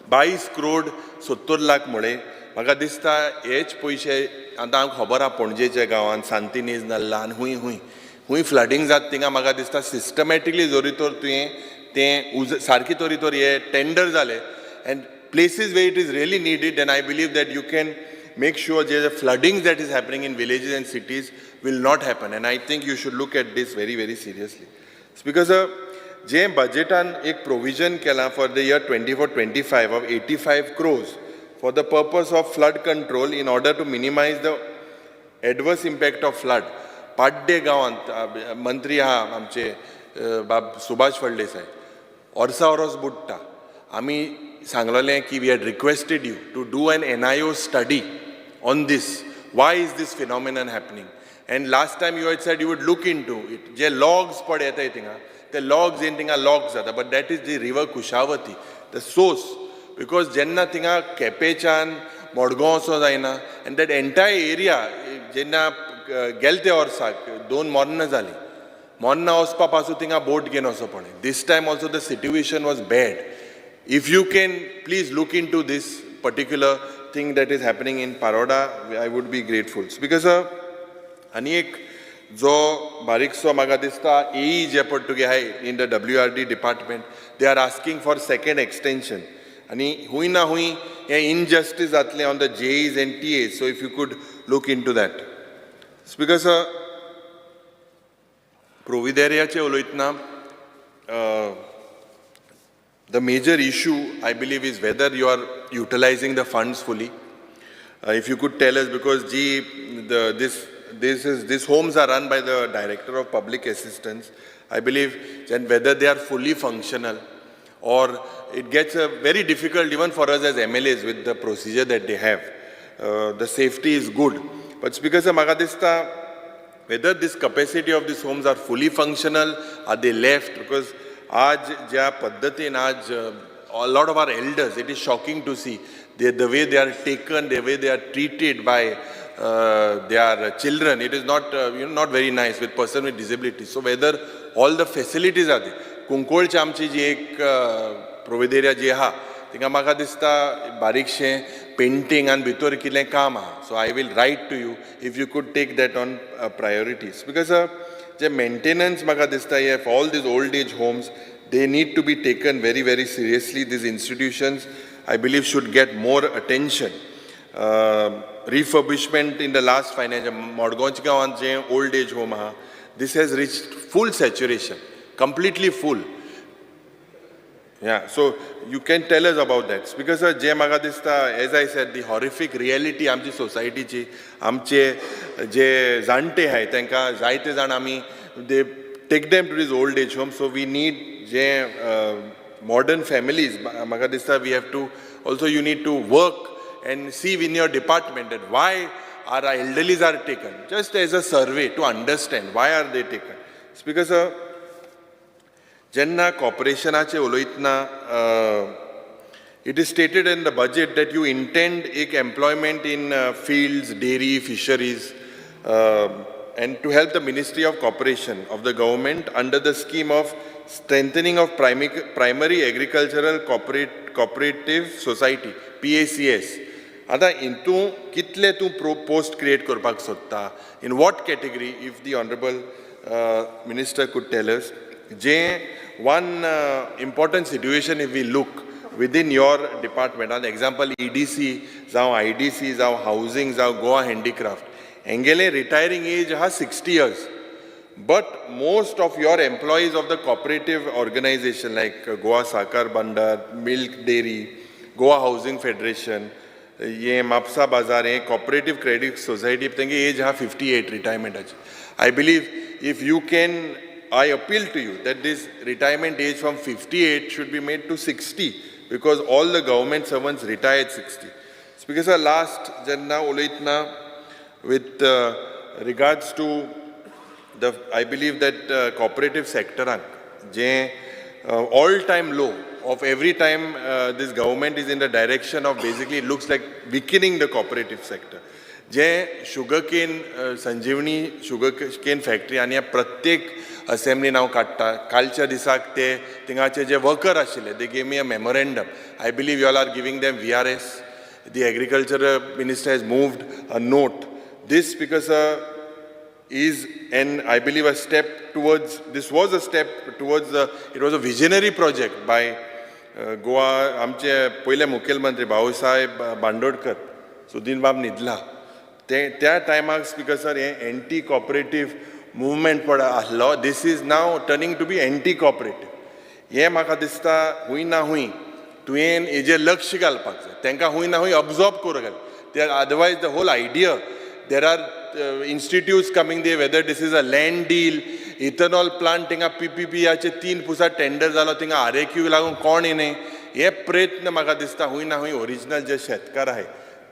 22 करोड 70 लाख म्हळे म्हाका दिसता हेच पयशे आतां आमकां खबर आहा पणजेच्या गांवांत सांतिनेज नल्ला आनी हूंय हूंय हूंय फ्लडींग जाता थिंगा म्हाका दिसता सिस्टमॅटिकली जरी तर तुवें तें सारकी तरी तर हे टेंडर जाले and places where it is really needed, and I believe that you can make sure the flooding that is happening in villages and cities will not happen. And I think you should look at this very, very seriously. Speaker sir, जे बजेटान एक provision केला for the year 24-25 of 85 crores for the purpose of flood control in order to minimize the adverse impact of flood. पाड्डे गांवांत मंत्री आहा आमचे बाब सुभाष फळदेसाय, वर्सा वरोस बुडटा. आमी सांगलेलें की we had requested you to do an NIO study on this. Why is this phenomenon happening? And last time you had said you would look into it. J logs पड येताय थिंगा, ते logs येन थिंगा logs जाता, but that is the river Kushavati, the source. Because जेन्ना थिंगा केपेच्यान मडगांव वचो जायना and that entire area जेन्ना गेले ते वर्साक 2 मरणां जालीं, मरणां वचपा पासून थिंगा बोट घेवन वचो पडलें. This time also the situation was bad. If you can please look into this particular thing that is happening in Paroda, I would be grateful. Because आनी एक जो बारीकसो म्हाका दिसता एई जे पळय तुगे आहाय in the WRD department, they are asking for second extension. आनी हूंय ना हूंय हें इनजस्टीस जातलें on the JEs and TAs, so if you could look into that. Speaker sir, प्रोविदेरियाचें उलयतना the major issue, I believe, is whether you are utilizing the funds fully. If you could tell us, because these homes are run by the Director of Public Assistance, I believe, and whether they are fully functional, or it gets very difficult even for us as MLAs with the procedure that they have. The safety is good. But Speaker sir, म्हाका दिसता Whether this capacity of these homes are fully functional, are they left? Because आज ज्या पद्दतीन आज a lot of our elders, it is shocking to see the way they are taken, the way they are treated by their children. It is not, not very nice with person with disabilities. So whether all the facilities are there. कुंकोळची आमची जी एक प्रोविदेरिया जी आहा थिंगा म्हाका दिसता बारीकशें पेंटींग आनी भितर कितें काम आहा. So I will write to you if you could take that on priorities, because J maintenance म्हाका दिसता हे all these old age homes, they need to be taken very very seriously. These institutions, I believe, should get more attention. Refurbishment in the last financial, मडगांवच्या गांवांत जें ओल्ड एज होम आहा, this has reached full saturation, completely full. Yeah, so you can tell us about that. Because जे म्हाका दिसता, as I said, the horrific reality आमची सोसायटीची, आमचे जे जाणटे आहाय तांकां जायते जाण आमी they take them to this old age home. So we need J modern families, म्हाका दिसता we have to also, you need to work and see in your department that why our elderlies are taken, just as a survey to understand why are they taken. Because जेन्ना कॉर्पोरेशनाचे उलयतना, it is stated in the budget that you intend एक employment in fields, dairy, fisheries, and to help the Ministry of Cooperation of the government under the scheme of strengthening of primary agricultural cooperative society, PACS. आतां हितूं कितले तूं पोस्ट क्रिएट करपाक सोदता, in what category, if the honourable minister could tell us. J one important situation, if we look within your department, आतां एग्जाम्पल EDC जावं IDC जावं हावजींग जावं गोवा हँडीक्राफ्ट, हेंगेले रिटायरींग एज आहा 60 years. But most of your employees of the cooperative organization like Goa Sahakar Bhandar, Milk Dairy, Goa Housing Federation, हे म्हापसा बाजार, हे कॉपरेटीव क्रेडीट सोसायटी, तेंगे एज आहा 58 रिटायरमेंटाची. I believe if you can, I appeal to you that this retirement age from 58 should be made to 60, because all the government servants retire at 60. Speaker sir, last जेन्ना उलयतना with regards to the, I believe that cooperative sector J all time low of every time this government is in the direction of, basically it looks like weakening the cooperative sector. J sugar cane, Sanjivani sugar cane factory आनी ह्या प्रत्येक असेंब्लीन हांव काडटा. कालच्या दिसाक ते थिंगाचे जे वर्कर आशिल्ले, they gave me a memorandum. I believe you all are giving them VRS. The agriculture minister has moved a note. This because is and I believe a step towards, this was a step towards, it was a visionary project by Goa, आमचे पयले मुखेलमंत्री भाऊसाहेब बांदोडकर, सुदीनबाब न्हिदला ते त्या टायमाक. स्पीकर सर, हें एंटी कॉपरेटीव मुवमेंट पड आसलो, this is now turning to be anti cooperative. हें म्हाका दिसता हूंय ना हूंय तुवें हेजेर लक्ष घालपाक जाय, तांकां हूंय ना हूंय अब्जॉर्ब करूंक घाल ते, otherwise the whole idea, there are institutes coming there, whether this is a land deal, ethanol plant थिंगा पीपीपीयाचे तीन पुसा टेंडर जालो, थिंगा आरएक्यू लागून कोण येने. हे प्रयत्न म्हाका दिसता हूंय ना हूंय ओरिजिनल जे शेतकार आहाय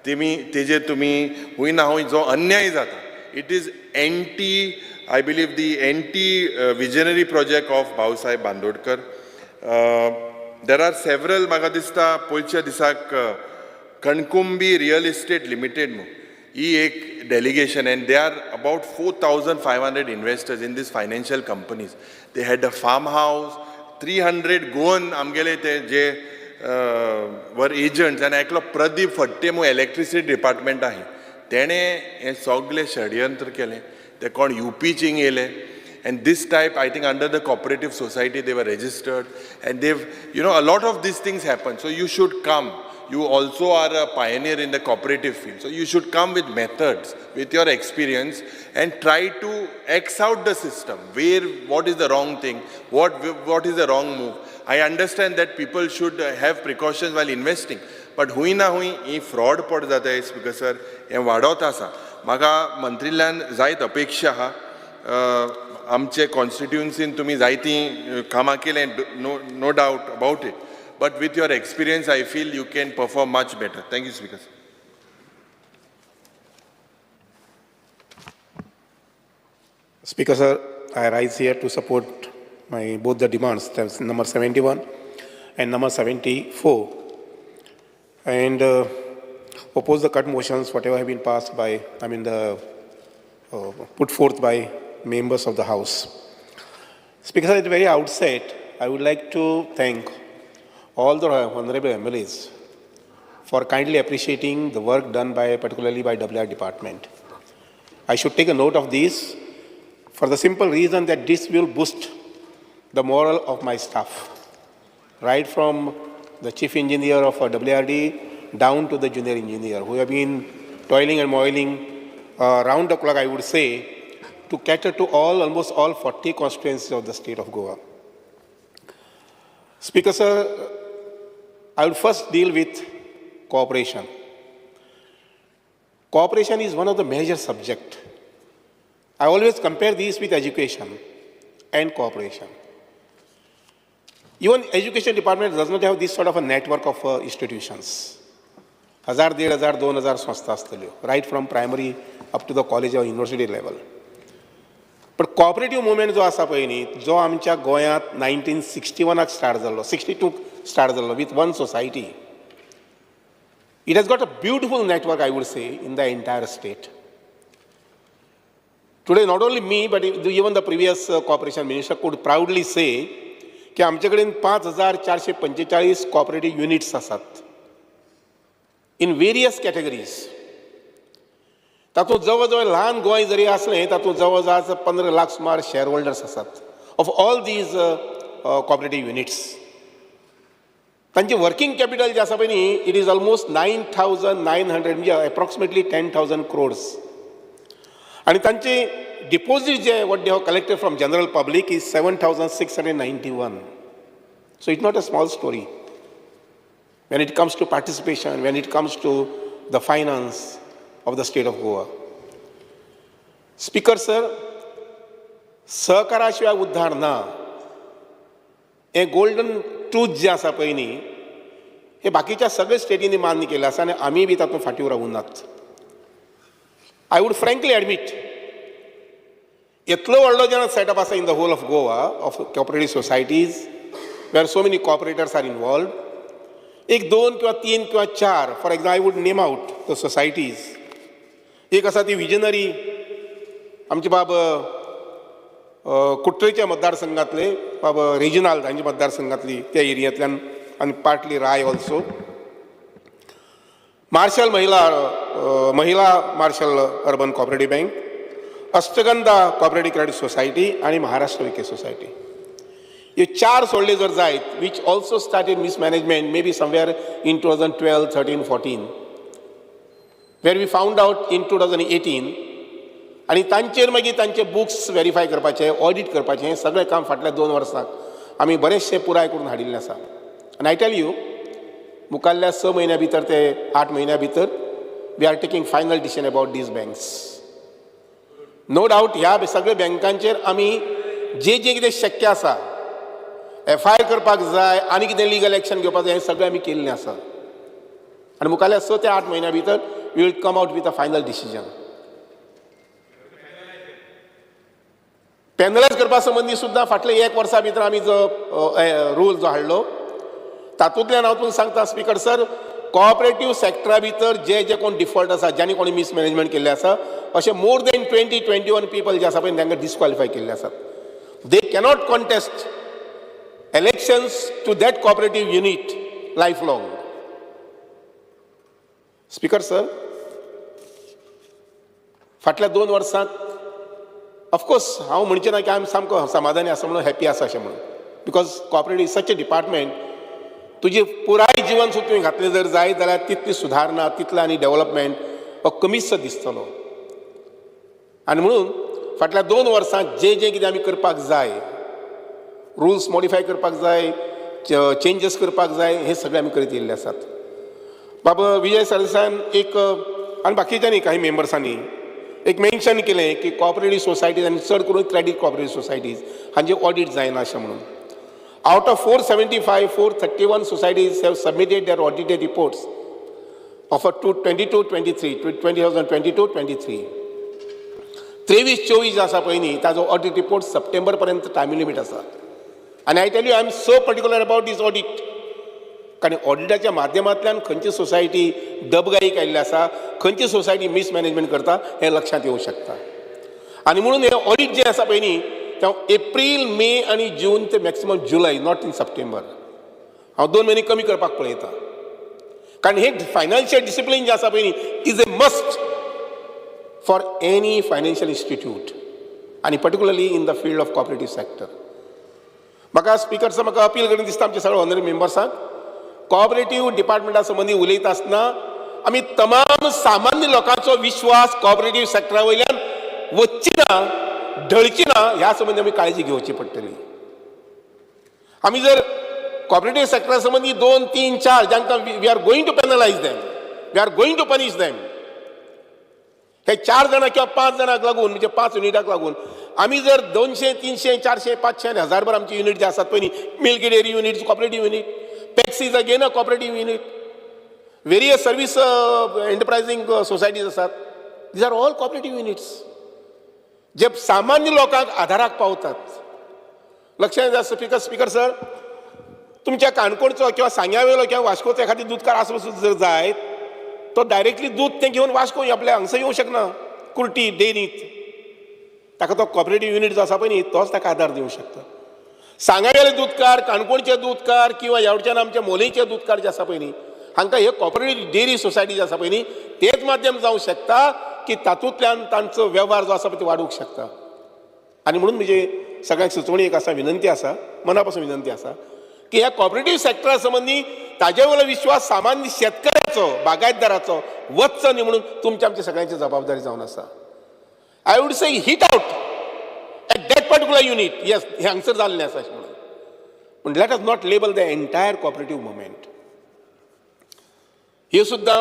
तेमी तेजेर तुमी हूंय ना हूंय जो अन्याय जाता, it is anti, I believe, the anti visionary project of Bhausaheb Bandodkar. There are several, म्हाका दिसता पयच्या दिसाक कणकुंबी रियल इस्टेट लिमिटेड म्हणून ही एक delegation, and they are about 4,500 investors in these financial companies. They had a farm house, 300 Goan आमगेले ते जे वर एजंट्स आनी एकलो प्रदीप फट्टे म्हूण इलेक्ट्रिसिटी डिपार्टमेंट आहे, तेणें हें सगळें षडयंत्र केलें. ते कोण युपीचींग येयले and this type, I think under the cooperative society they were registered, and they've a lot of these things happen. So you should come, you also are a pioneer in the cooperative field, so you should come with methods, with your experience, and try to X out the system, where what is the wrong thing, what is the wrong move. I understand that people should have precautions while investing, but हुंय ना हुंय ही फ्रॉड पड जाता. स्पीकर सर, हें वाडत आसा. म्हाका मंत्रिल्यान जायत अपेक्षा आहा. आमचे कॉन्स्टिट्युन्सीन तुमी जायतीं कामां केलें, no doubt about it, but with your experience I feel you can perform much better. Thank you, Speaker sir. Speaker sir, I rise here to support my both the demands, that's number 71 and number 74, and oppose the cut motions, whatever have been passed by, I mean the put forth by members of the House. Speaker sir, at the very outset, I would like to thank all the honorable MLAs for kindly appreciating the work done by, particularly by WR department. I should take a note of this for the simple reason that this will boost the morale of my staff, right from the chief engineer of WRD down to the junior engineer who have been toiling and moiling round the clock, I would say, to cater to almost all 40 constituencies of the state of Goa. Speaker sir, I will first deal with cooperation. Cooperation is one of the major subjects. I always compare these with education and cooperation. Even education department does not have this sort of a network of institutions. 1000, 1500, 2000 संस्था आसतल्यो, right from primary up to the college or university level. But cooperative movement जो आसा पळय न्ही, जो आमच्या गोंयांत 1961 स्टार्ट जाल्लो, 62 स्टार्ट जाल्लो with one society. It has got a beautiful network, I would say, in the entire state. Today, not only me, but even the previous cooperation minister could proudly say की आमचे कडेन 5445 cooperative units आसात in various categories. तातूंत जवळ जवळ ल्हान गोंय जरी आसलें तातूंत जवळ जवळ 15 लाख सुमार शेअर होल्डर्स आसात of all these cooperative units. तांचे वर्किंग कॅपिटल जें आसा पळय न्ही, it is almost 9,900, म्हणजे एप्रॉक्सिमेटली 10,000 क्रोर्स. आनी तांचे deposit J what they have collected from general public is 7,691. So it's not a small story when it comes to participation, when it comes to the finance of the state of Goa. Speaker sir, सहकारा शिवाय उद्धार ना हें गोल्डन ट्रूथ जें आसा पळय न्ही, हें बाकीच्या सगळ्या स्टेटींनी मान्य केल्लें आसा आनी आमी बी तातूंत फाटीं रावूंक नात. I would frankly admit, इतलो व्हडलो जेन्ना सेटअप आसा in the whole of Goa of cooperative societies where so many cooperators are involved, एक 2 किंवा 3 किंवा 4, for example I would name out the societies. एक आसा ती विजनरी, आमचे बाब कुट्रेच्या मतदारसंघातले बाब रेजिनाल्ड हांच्या मतदारसंघातली त्या एरियांतल्यान, आनी पार्टली राय ऑल्सो. मार्शल महिला महिला marshal urban cooperative bank, Ashtagandha cooperative credit society आनी महाराष्ट्र विके सोसायटी. हे 4 सोडले जर जायत, which also started mismanagement may be somewhere in 2012, 13, 14, where we found out in 2018. आनी तांचेर मागीर तांचे बुक्स वेरीफाय करपाचे, ऑडिट करपाचें, हें सगळें काम फाटल्या 2 वर्सांक आमी बरेचशें पुराय करून हाडिल्लें आसा. आनी I tell you, मुखाल्ल्या 6 म्हयन्या भितर ते 8 म्हयन्या भितर we are taking final decision about these banks. No doubt ह्या सगळ्या बँकांचेर आमी जे जे कितें शक्य आसा एफ I R करपाक जाय आनी कितें लिगल एक्शन घेवपाक जाय, हें सगळें आमी केल्लें आसा. आनी मुखाल्ल्या 6 ते 8 म्हयन्या भितर we will come out with a final decision. Penalise करपा संबंदी सुद्दां फाटले 1 वर्सा भितर आमी जो रूल जो हाडलो तातूंतल्यान हांव तुमकां सांगता स्पीकर सर, कॉपरेटीव सॅक्टरा भितर जे जे कोण डिफॉल्ट आसा, ज्यांनी कोणी मिसमॅनेजमेंट केल्लें आसा, अशें मोर देन 20-21 पीपल जे आसा पळय तांकां डिस्क्वॉलिफाय केल्ले आसात. They cannot contest elections to that cooperative unit life long. Speaker sir, फाटल्या 2 वर्सांत ऑफकोर्स हांव म्हणचें ना की आमी सामको समाधानी आसा म्हणून, हॅपी आसा अशें म्हणून, because cooperative is such a department, तुजें पुराय जिवन सुद्दां तुवें घातलें जर जायत जाल्यार तितली सुदारणा, तितलें आनी डेवलपमेंट हो कमीचसो दिसतलो. आनी म्हणून फाटल्या 2 वर्सांत जें जें कितें आमी करपाक जाय, रुल्स मॉडिफाय करपाक जाय, चेंजीस करपाक जाय, हें सगळें आमी करीत येयल्ले आसात. बाब विजय सरदेसायान एक आनी बाकीच्यांनी काही मेंबर्सांनी एक मेन्शन केलें की कॉपरेटीव सोसायटीज आनी चड करून क्रेडीट कॉपरेटीव सोसायटीज हांचे ऑडीट जायना अशें म्हणून. Out of 475, 431 societies have submitted their audited reports of a 2022-23. 23-24 आसा पळय न्ही, ताजो ऑडिट रिपोर्ट सप्टेंबर पर्यंत टायम लिमीट आसा. आनी I tell you, I am so particular about this audit, कारण ऑडिटाच्या माध्यमांतल्यान खंयची सोसायटी दबगाईक आयिल्ली आसा, खंयची सोसायटी मिसमॅनेजमेंट करता हें लक्षांत येवंक शकता. आनी म्हणून हें ऑडिट जें आसा पळय न्ही, तें एप्रील, मे आनी जून ते maximum July, not in September. हांव 2 म्हयने कमी करपाक पळयतां, कारण हे फायनान्शियल डिसिप्लीन जें आसा पळय न्ही is a must for any financial institute आनी particularly in the field of cooperative sector. म्हाका स्पिकर, म्हाका अपील करून दिसता आमच्या सगळ्या ऑनरेबल मेंबर्सांक, कॉपरेटीव डिपार्टमेंटा संबंदी उलयता आसतना आमी तमाम सामान्य लोकांचो विश्वास कॉपरेटीव सेक्टरा वयल्यान वच्ची ना, ढळची ना, ह्या संबंदी आमी काळजी घेवची पडटली. आमी जर कॉपरेटीव सेक्टरा संबंदी 2, 3, 4 जांकां we are going to penalise them, we are going to punish them, हे 4 जाणां किंवा 5 जाणांक लागून, म्हणजे 5 युनिटाक लागून आमी जर 200, 300, 400, 500 आनी 1000 भर आमचे युनीट जे आसात पळय न्ही, milk dairy unit cooperative unit, PACS is again a cooperative unit, various service enterprising societies आसात, these are all cooperative units जे सामान्य लोकांक आधाराक पावतात. लक्षात येता स्पिकर सर, तुमच्या काणकोणचो किंवा सांग्या वयलो किंवा वास्कोचो एखादी दुदकार आसलो जर जायत, तो डायरेक्टली दूद तें घेवन वास्को आपल्या हांगसर येवंक शकना, कुर्टी डेरींत ताका तो कॉपरेटीव युनीट जो आसा पळय न्ही तोच ताका आदार दिवंक शकता. सांग्यावेले दुदकार, काणकोणचे दुदकार किंवा ह्या वटच्यान आमच्या मोलेचे दुदकार जे आसा पळय न्ही, हांकां हे कॉपरेटीव डेरी सोसायटी जे आसा पळय न्ही तेच माध्यम जावंक शकता की तातूंतल्यान तांचो वेव्हार जो आसा पळय तो वाडूंक शकता. आनी म्हणून म्हजी सगळ्यांक सुचोवणी एक आसा, विनंती आसा, मना पासून विनंती आसा की ह्या कॉपरेटीव सेक्टरा संबंदी ताजे वयलो विश्वास सामान्य शेतकऱ्याचो, बागायतदाराचो वच्चो न्ही म्हणून तुमच्या आमच्या सगळ्यांची जबाबदारी जावन आसा. I would say hit out at that particular unit, yes, हें हांगसर जाल्लें आसा अशें म्हणून, पूण let us not label the entire cooperative movement. हे सुद्दां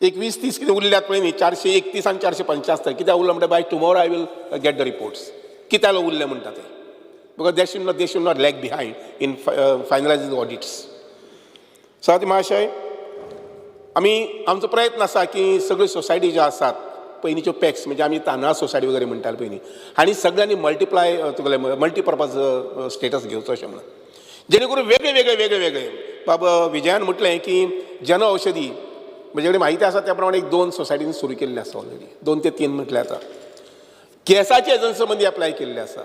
एक 20-30 कितें उरल्यात पळय न्ही, 431 आनी 475 कित्याक उरला म्हणटा, by tomorrow I will get the reports कित्याक उरले म्हणटा ते, because they should not lag behind in finalising audits. So आतां महाशय, आमी आमचो प्रयत्न आसा की सगळ्यो सोसायटी ज्यो आसात पयलींच्यो पॅक्स, म्हणजे आमी तांदळा सोसायटी वगैरे म्हणटाले पयलीं, आनी सगळ्यांनी मल्टिप्लाय तुगेले मल्टीपर्पज स्टेटस घेवचो अशें म्हणून, जेणे करून वेगळे वेगळे वेगळे वेगळे बाबा विजयान म्हटलें की जन औषधी म्हजे कडेन म्हायती आसा त्या प्रमाणे 1-2 सोसायटीन सुरू केल्ले आसा ऑलरेडी, 2 ते 3 म्हटलें आतां. गॅसाचे एजन्सी संबंदी अप्लाय केल्ले आसा,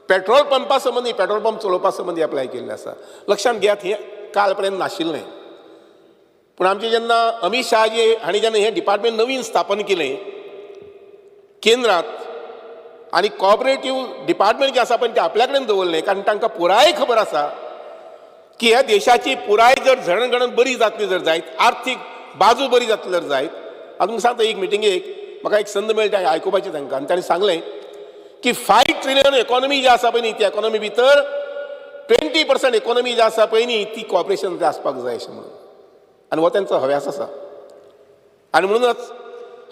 पेट्रोल पंपा संबंदी, पेट्रोल पंप चलोवपा संबंदी अप्लाय केल्ले आसा. लक्षांत घेयात, हें काल पर्यंत नाशिल्लें, पूण आमचें जेन्ना अमीत शहाजी हांणी जेन्ना हें डिपार्टमेंट नवीन स्थापन केलें केंद्रांत आनी कॉपरेटीव डिपार्टमेंट जें आसा पळय तें आपल्या कडेन दवरलें, कारण तांकां पुराय खबर आसा की ह्या देशाची पुराय जर जडणघडण बरी जातली जर जायत, आर्थीक बाजू बरी जातली जर जायत. हांव तुमकां सांगता, एक मिटिंगेक म्हाका एक संद मेळटा आयकुपाची तांकां, आनी तांणी सांगलें की 5 ट्रिलियन इकॉनॉमी जी आसा पळय न्ही, ती इकॉनॉमी भितर 20% इकॉनॉमी जी आसा पळय न्ही ती कॉपरेशन आसपाक जाय अशें म्हणून, आनी हो तांचो हव्यास आसा. आनी म्हणूनच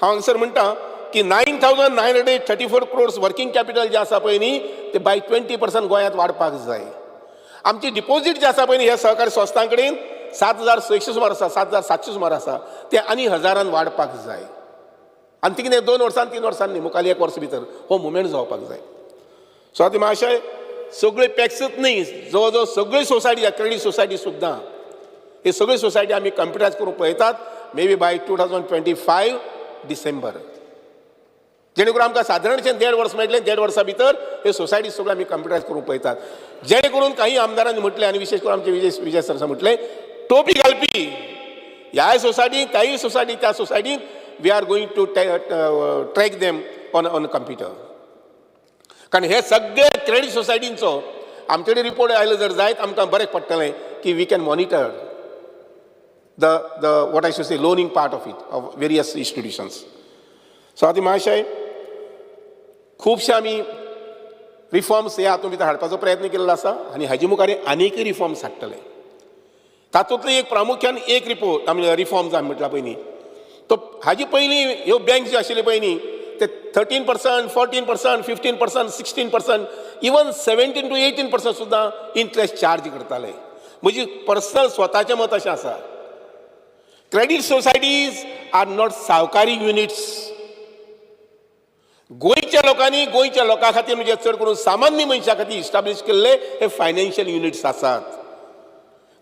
हांव हांगसर म्हणटा की 9,934 crores working capital जें आसा पळय न्ही ते बाय 20% गोंयांत वाडपाक जाय. आमची डिपोजीट जे आसा पळय न्ही ह्या सहकारी संस्थां कडेन 7,600 सुमार आसा, 7,700 सुमार आसा, ते आनी हजारान वाडपाक जाय. आनी ती कितें 2 वर्सां 3 वर्सां न्ही, मुखार 1 वर्स भितर हो मुवमेंट जावपाक जाय. सो आतां मातशें सगळे पॅक्सूच न्ही, जवळ जवळ सगळी सोसायटी, क्रेडीट सोसायटी सुद्दां, हे सगळी सोसायटी आमी कंप्युटरायज करूंक पळयतात, may be by 2025 December, जेणे करून आमकां सादारणशें 1.5 वर्स मेळटलें. 1.5 वर्सां भितर हे सोसायटी सगळ्यो आमी कंप्युटरायज करूंक पळयतात, जेणे करून काही आमदारांनी म्हटलें आनी विशेश करून आमचे विजय सर म्हटलें, टोपी घालपी ह्याय सोसायटी, त्याय सोसायटी, त्या सोसायटीन we are going to track them on computer. कारण हे सगळे क्रेडीट सोसायटींचो आमचे कडेन रिपोर्ट आयलो जर जायत आमकां बरें पडटलें की we can monitor the what I should say loaning part of it of various institutions. So आतां महाशय, खुबशे आमी रिफॉर्म्स हे हातूंत भितर हाडपाचो प्रयत्न केल्लो आसा आनी हाजे मुखार आनीकय रिफॉर्म्स हाडटले. तातूंतले एक प्रामुख्यान एक रिपोर्ट आमी रिफॉर्म्स आमी म्हटला पळय न्ही, तो हाजे पयलीं ह्यो बँक ज्यो आशिल्ल्यो पळय न्ही ते 13%, 14%, 15%, 16%, इवन 17 to 18% सुद्दां इंट्रस्ट चार्ज करताले. म्हजी पर्सनल स्वताचें मत अशें आसा, credit societies are not सावकारी units. गोंयच्या लोकांनी गोंयच्या लोकां खातीर, म्हणजे चड करून सामान्य मनशा खातीर इस्टाब्लीश केल्ले हे फायनान्शियल युनिट्स आसात.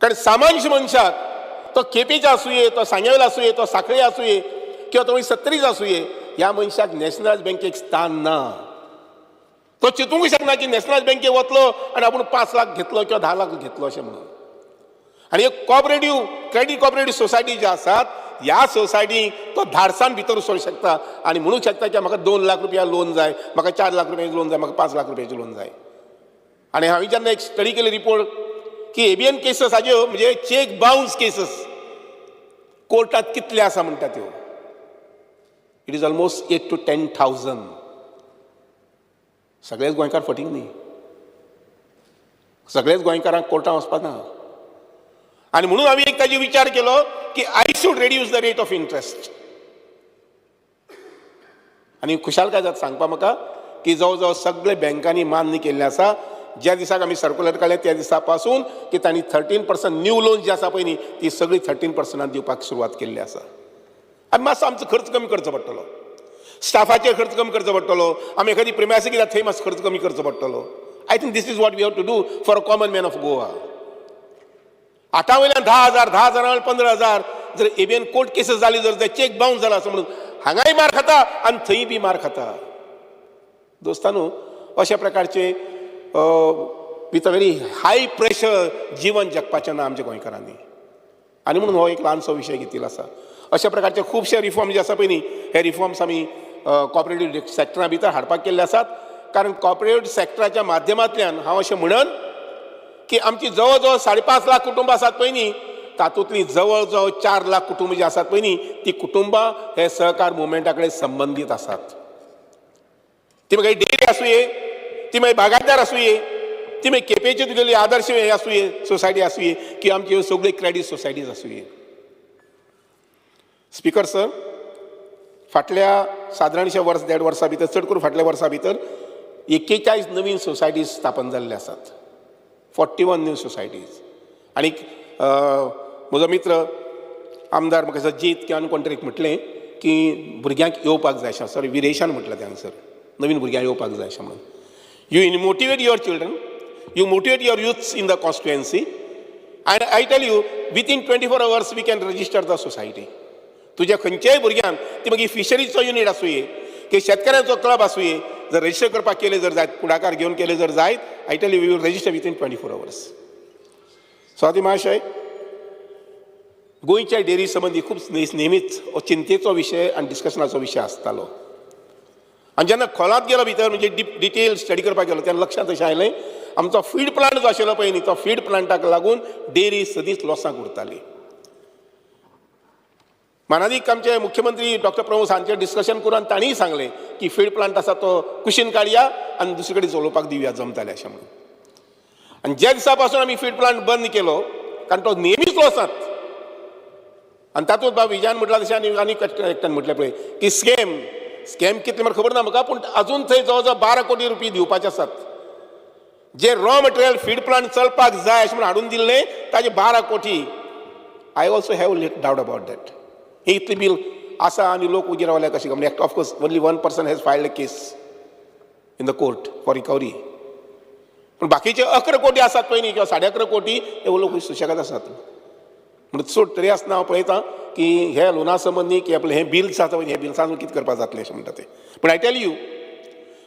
कारण सामान्य मनशाक, तो केपेंचे आसुये, तो सांग्यावेलो आसुये, तो साखळे आसुये किंवा तो सत्तरीचो आसुये, ह्या मनशाक नॅशनलायज बँकेक स्थान ना. तो चिंतूंक शकना की नॅशनलायज बँकेक वतलो आनी आपूण 5 लाख घेतलो किंवा 10 लाख घेतलो अशें म्हणून. आनी एक कॉपरेटीव क्रेडीट कॉपरेटीव सोसायटी ज्यो आसात, ह्या सोसायटीक तो धाडसान भितर सरूंक शकता आनी म्हणूंक शकता की म्हाका 2 लाख रुपया लोन जाय, म्हाका 4 लाख रुपयाचें लोन जाय, म्हाका 5 लाख रुपयाचें लोन जाय. आनी हांवें जेन्ना एक स्टडी केली रिपोर्ट की एबीएन केसीस हाज्यो, म्हणजे चेक बाउन्स केसीस कोर्टात कितले आसा म्हणटा त्यो, it is almost 8 to 10 thousand. सगळेच गोंयकार फटींग न्ही, सगळेच गोंयकारांक कोर्टान वचपाक ना. आनी म्हणून हांवें एक ताजेर विचार केलो की I should reduce the rate of interest. आनी खुशालकाय जाता सांगपा म्हाका की जवळ जवळ सगळे बँकांनी मान्य केल्लें आसा, ज्या दिसाक आमी सर्कुलर काडलें त्या दिसा पासून, की तांणी 13% न्यू लोन जी आसा पळय न्ही, ती सगळी 13%न दिवपाक सुरवात केल्ली आसा. आनी मातसो आमचो खर्च कमी करचो पडटलो, स्टाफाचेर खर्च कमी करचो पडटलो, आमी एखादी प्रिमायसी कित्याक थंय मातसो खर्च कमी करचो पडटलो. I think this is what we have to do for a common man of Goa. आठां वयल्यान 10,000, 10,000 वयल्यान 15,000, जर एबीएन कोर्ट केसीस जाली, जर ते चेक बाउन्स जाला असो म्हणून हांगाय मार खाता आनी थंय बी मार खाता. दोस्तानो, अशा प्रकारचे with a very high pressure जीवन जगपाचें ना आमच्या गोंयकारांनी. आनी म्हणून हो एक ल्हानसो विशय घेतिल्लो आसा. अशा प्रकारचे खुबशे रिफॉर्म जे आसा पळय न्ही, हे रिफॉर्म्स आमी कॉपरेटीव सॅक्टरा भितर हाडपाक केल्ले आसात. कारण कॉपरेटीव सॅक्टराच्या माध्यमांतल्यान हांव अशें म्हणन की आमची जवळ जवळ 5.5 लाख कुटुंबां आसात पळय न्ही, तातूंतलीं जवळ जवळ 4 लाख कुटुंबां जी आसात पळय न्ही, ती कुटुंबां हे सहकार मुवमेंटा कडेन संबंदीत आसात. ती मागीर डेअरी आसुये, ती मागीर बागायतदार आसुये, ती मागीर केपेंची तुगेली आदर्श हे आसुये, सोसायटी आसुये, की आमच्यो ह्यो सगळ्यो क्रेडीट सोसायटीज आसुये. स्पिकर सर, फाटल्या सादारणशे वर्स देड वर्सा भितर, चड करून फाटल्या वर्सा भितर 41 नवीन सोसायटीज स्थापन जाल्ले आसात, 41 न्यू सोसायटीज. आनीक म्हजो मित्र आमदार म्हाका दिसता जीत किंवा आनी कोण तरी म्हटलें की भुरग्यांक येवपाक जाय अशें, सॉरी, विरेशान म्हटलें तें हांगसर, नवीन भुरग्यांक येवपाक जाय अशें म्हणून. You motivate your children, you motivate your youths in the constituency and I tell you, within 24 hours we can register the society. तुज्या खंयच्याय भुरग्यान, ती मागीर फिशरीचो युनीट आसुये की शेतकऱ्यांचो क्लब आसुये, जर रजिस्टर करपाक केले जर जायत, फुडाकार घेवन केले जर जायत, I tell you, you register within 24 hours. सभापती महाशय, गोंयच्या डेअरी संबंदी खूब नेहमीच हो चिंतेचो विशय आनी डिस्कशनाचो विशय आसतालो. आनी जेन्ना खोलांत गेलो भितर, म्हणजे डिप डिटेल स्टडी करपाक गेलो, तेन्ना लक्षांत अशें आयलें, आमचो फीड प्लांट जो आशिल्लो पळय न्ही, तो फीड प्लांटाक लागून डेअरी सदींच लॉसाक उरताली. मानादीक आमचे मुख्यमंत्री डॉक्टर प्रमोद हांचें डिस्कशन करून आनी तांणीय सांगलें की फीड प्लांट आसा तो कुशीन काडया आनी दुसरे कडेन चलोवपाक दिवया, जमताले अशें म्हणून. आनी ज्या दिसा पासून आमी फीड प्लांट बंद केलो, कारण तो नेहमीच लॉसांत, आनी तातूंत बाब विजयान म्हटलां तशें आनी आनी एकट्यान म्हटलें पळय की स्कॅम, स्कॅम कितले म्हाका खबर ना म्हाका, पूण अजून थंय जवळ जवळ 12 कोटी रुपये दिवपाचे आसात. जे रॉ मटेरियल फीड प्लांट चलपाक जाय अशें म्हणून हाडून दिल्लें ताजे 12 कोटी. I also have little doubt about that. ही इतली बील आसा आनी लोक उगी रावल्या कशें काय? Of course, only one person has filed a case in the court for recovery, पूण बाकीचे 11 कोटी आसात पळय न्ही किंवा 11.5 कोटी, हे लोक सुशेगाद आसात. म्हणून सोड, तरी आसतना हांव पळयतां की हे लोना संबंदी की आपलें हें बिल्स आसा पळय, हे बिल्सां कितें करपाक जातलें अशें म्हणटा तें. पूण I tell you,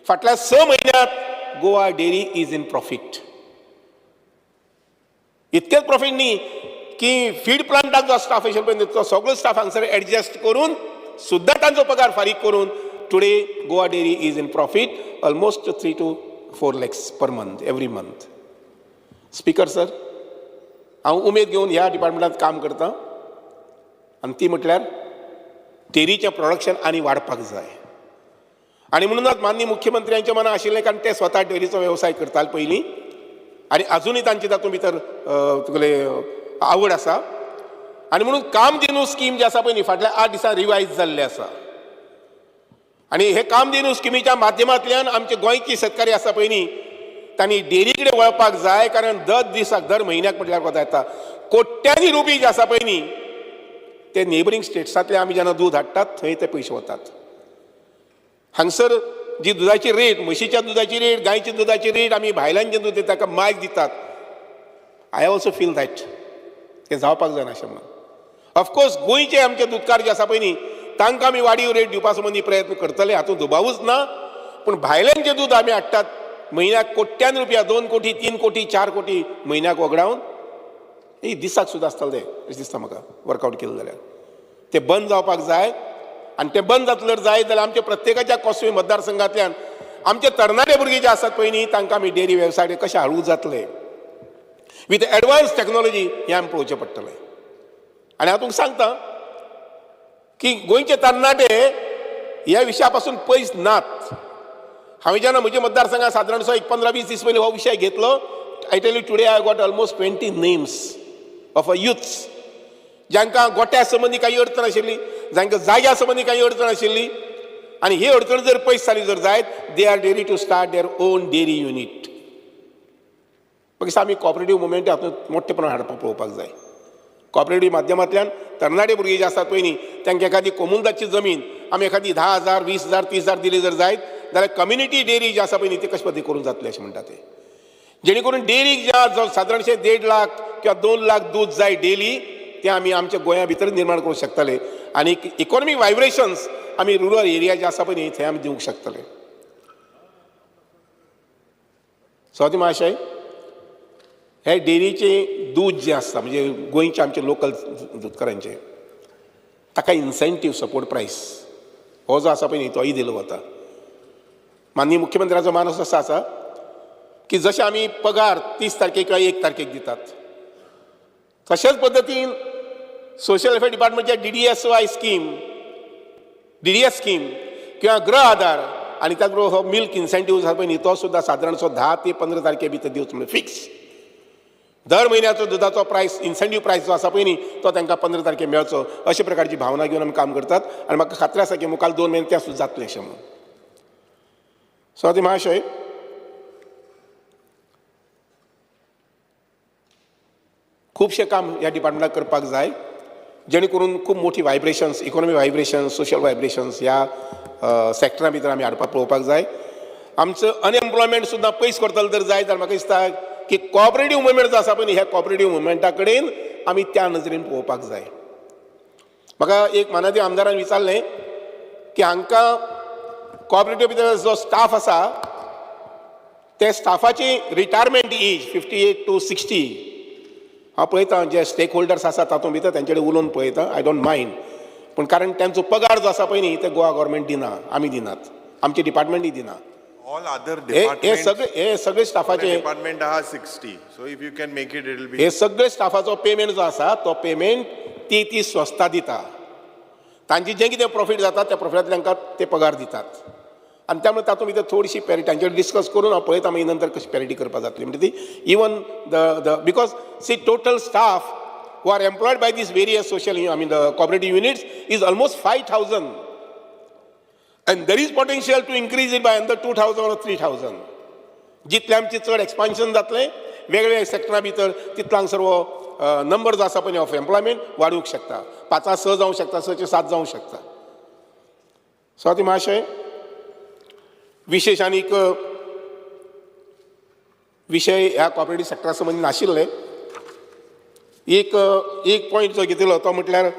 फाटल्या 6 म्हयन्यांत Goa Dairy is in profit. इतकेच प्रॉफीट न्ही की फीड प्लांटाक जो स्टाफ आशिल्लो पळय, तो सगळो स्टाफ हांगसर एडजस्ट करून सुद्दां तांचो पगार फारीक करून today Goa Dairy is in profit, almost 3 to 4 lakhs per month, every month. Speaker sir, हांव उमेद घेवन ह्या डिपार्टमेंटात काम करतां आनी ती म्हटल्यार डेरीचें प्रोडक्शन आनी वाडपाक जाय. आनी म्हणूनच माननीय मुख्यमंत्र्यांच्या मनात आशिल्लें, कारण ते स्वता डेअरीचो वेवसाय करताले पयलीं आनी अजुनूय तांचे तातूंत भितर तुगेले आवड आसा, आनी म्हणून कामधेनू स्कीम जी आसा पळय न्ही, फाटल्या 8 दिसां रिवायज जाल्लें आसा. आनी हे कामधेनू स्किमीच्या माध्यमांतल्यान आमचे गोंयची शेतकारी आसा पळय न्ही, तांणी डेअरी कडेन वळपाक जाय. कारण दर दिसाक, दर म्हयन्याक म्हटल्यार कोता येता, कोट्यांनी रुपये जे आसा पळय न्ही, ते नेबरींग स्टेट्सांतले आमी जेन्ना दूद हाडटात थंय ते पयशे वतात. हांगसर जी दुदाची रेट, म्हशीच्या दुदाची रेट, गायच्या दुदाची रेट आमी भायल्यान दूद ताका मायज दितात. I also feel that तें जावपाक जायना अशें म्हणून. ऑफकोर्स गोंयचे आमचे दुदकार जे आसा पळय न्ही तांकां आमी वाडीव रेट दिवपा संबंदी प्रयत्न करतले, हातूंत दुबावूच ना. पूण भायल्यान जें दूद आमी हाडटात म्हयन्याक कोट्यान रुपया, 2 कोटी, 3 कोटी, 4 कोटी म्हयन्याक वगडावन, ही दिसाक सुद्दां आसतलें तें अशें दिसता म्हाका वर्कआवट केलें जाल्यार. तें बंद जावपाक जाय आनी तें बंद जातलें जाय जाल्यार आमच्या प्रत्येकाच्या कोसमी मतदारसंघांतल्यान आमचे तरणाटे भुरगे जे आसात पळय न्ही तांकां आमी डेअरी वेवसाय कशें हाडूंक जातले विथ एडवान्स टॅक्नोलॉजी हें आमी पळोवचें पडटलें. आनी हांव तुमकां सांगता की गोंयचे तरणाटे ह्या विशया पासून पयस नात. हांवें जेन्ना म्हज्या मतदारसंघात सादारणसो एक 15-20 दीस पयलीं हो विशय घेतलो, I tell you today I got almost 20 names of a youths जांकां गोट्या संबंदी काही अडचण आशिल्ली, जांकां जाग्या संबंदी काही अडचण आशिल्ली, आनी ही अडचण जर पयस जाली जर जायत, they are ready to start their own dairy unit. मागीर आमी कॉपरेटीव मुवमेंट हातूंत मोठेपणान हाडपाक पळोवपाक जाय. कॉपरेटीव माध्यमांतल्यान तरणाटे भुरगे जे आसात पळय न्ही तांकां एखादी कोमुनिदादची जमीन आमी एखादी 10,000, 20,000, 30,000 दिली जर जायत जाल्यार कम्युनिटी डेअरी जी आसा पळय न्ही ती कशे पद्दतीन करूंक जातली अशें म्हणटा ते, जेणे करून डेअरीक ज्या सादारणशें 1.5 लाख किंवा 2 लाख दूद जाय डेली तें आमी आमच्या गोंया भितर निर्माण करूंक शकतले आनी इकॉनॉमीक वायब्रेशन्स आमी रुरल एरिया जे आसा पळय न्ही थंय आमी दिवंक शकतले. सो महाशय, हे डेअरीचें दूद जें आसता म्हणजे गोंयचें आमचें लोकल दुदकारांचें ताका इन्सेंटीव सपोर्ट प्रायस हो जो आसा पळय न्ही तोय दिलो वता. माननीय मुख्यमंत्र्याचो मानस असो आसा की जशें आमी पगार 30 तारखेक किंवा 1 तारखेक दितात तशेंच पद्दतीन सोशल वेलफेअर डिपार्टमेंटच्या DDSY scheme, DDS scheme किंवा गृह आधार आनी त्याच बरोबर हो मिल्क इन्सेंटीव आसा पळय न्ही तो सुद्दां सादारणसो 10 ते 15 तारखे भितर दिवचो म्हणजे फिक्स. दर म्हयन्याचो दुदाचो प्रायस, इन्सेंटीव प्रायस जो आसा पळय न्ही तो तांकां 15 तारखे मेळचो अशे प्रकारची भावना घेवन आमी काम करतात आनी म्हाका खात्री आसा की मुखार 2 म्हयने तें सुद्दां जातलें अशें म्हणून. सो आतां महाशय, खुबशें काम ह्या डिपार्टमेंटाक करपाक जाय जेणे करून खूब मोठी vibrations, economic vibrations, social vibrations ह्या सेक्टरा भितर आमी हाडपाक पळोवपाक जाय. आमचो अनएम्प्लॉयमेंट सुद्दां पयस करतलो जर जाय जाल्यार म्हाका दिसता की कॉपरेटीव मुवमेंट जो आसा पळय न्ही ह्या कॉपरेटीव मुवमेंटा कडेन आमी त्या नजरेन पळोवपाक जाय. म्हाका एक मानादी आमदारान विचारलें की हांकां कॉपरेटीव भितर जो स्टाफ आसा ते स्टाफाची रिटायरमेंट एज 58 to 60. हांव पळयतां जे स्टेक होल्डर्स आसा तातूंत भितर तांचे कडेन उलोवन पळयता, I don't mind, पूण कारण तांचो पगार जो आसा पळय न्ही ते गोवा गव्हर्मेंट दिना, आमी दिनात, आमचे डिपार्टमेंटूय दिना. All other departments, हे सगळे स्टाफाचे डिपार्टमेंट आहा 60, so if you can make it it will be. हे सगळे स्टाफाचो पेमेंट जो आसा तो पेमेंट ती ती संस्था दिता, तांची जें कितें प्रॉफीट जाता त्या प्रॉफिटांतल्यान तांकां ते पगार दितात आनी त्यामुळे तातूंत भितर थोडीशी पॅरिटी तांचे कडेन डिस्कस करून हांव पळयता मागीर नंतर कशी पॅरिटी करपाक जातली म्हणजे ती even the the because see total staff who are employed by these various social, I mean the cooperative units is almost 5,000 and there is potential to increase it by another 2,000 or 3,000. जितलें आमचें चड एक्सपान्शन जातलें वेगवेगळ्या सेक्टरा भितर तितलो हांगसर हो नंबर जो आसा पळय ऑफ एम्प्लॉयमेंट वाडूंक शकता, 5 6 जावंक शकता, 6 7 जावंक शकता. सो आतां महाशय, विशेश आनीक विशय ह्या कॉपरेटीव सेक्टरा संबंदी नाशिल्ले. एक एक पॉयंट जो घेतिल्लो तो म्हटल्यार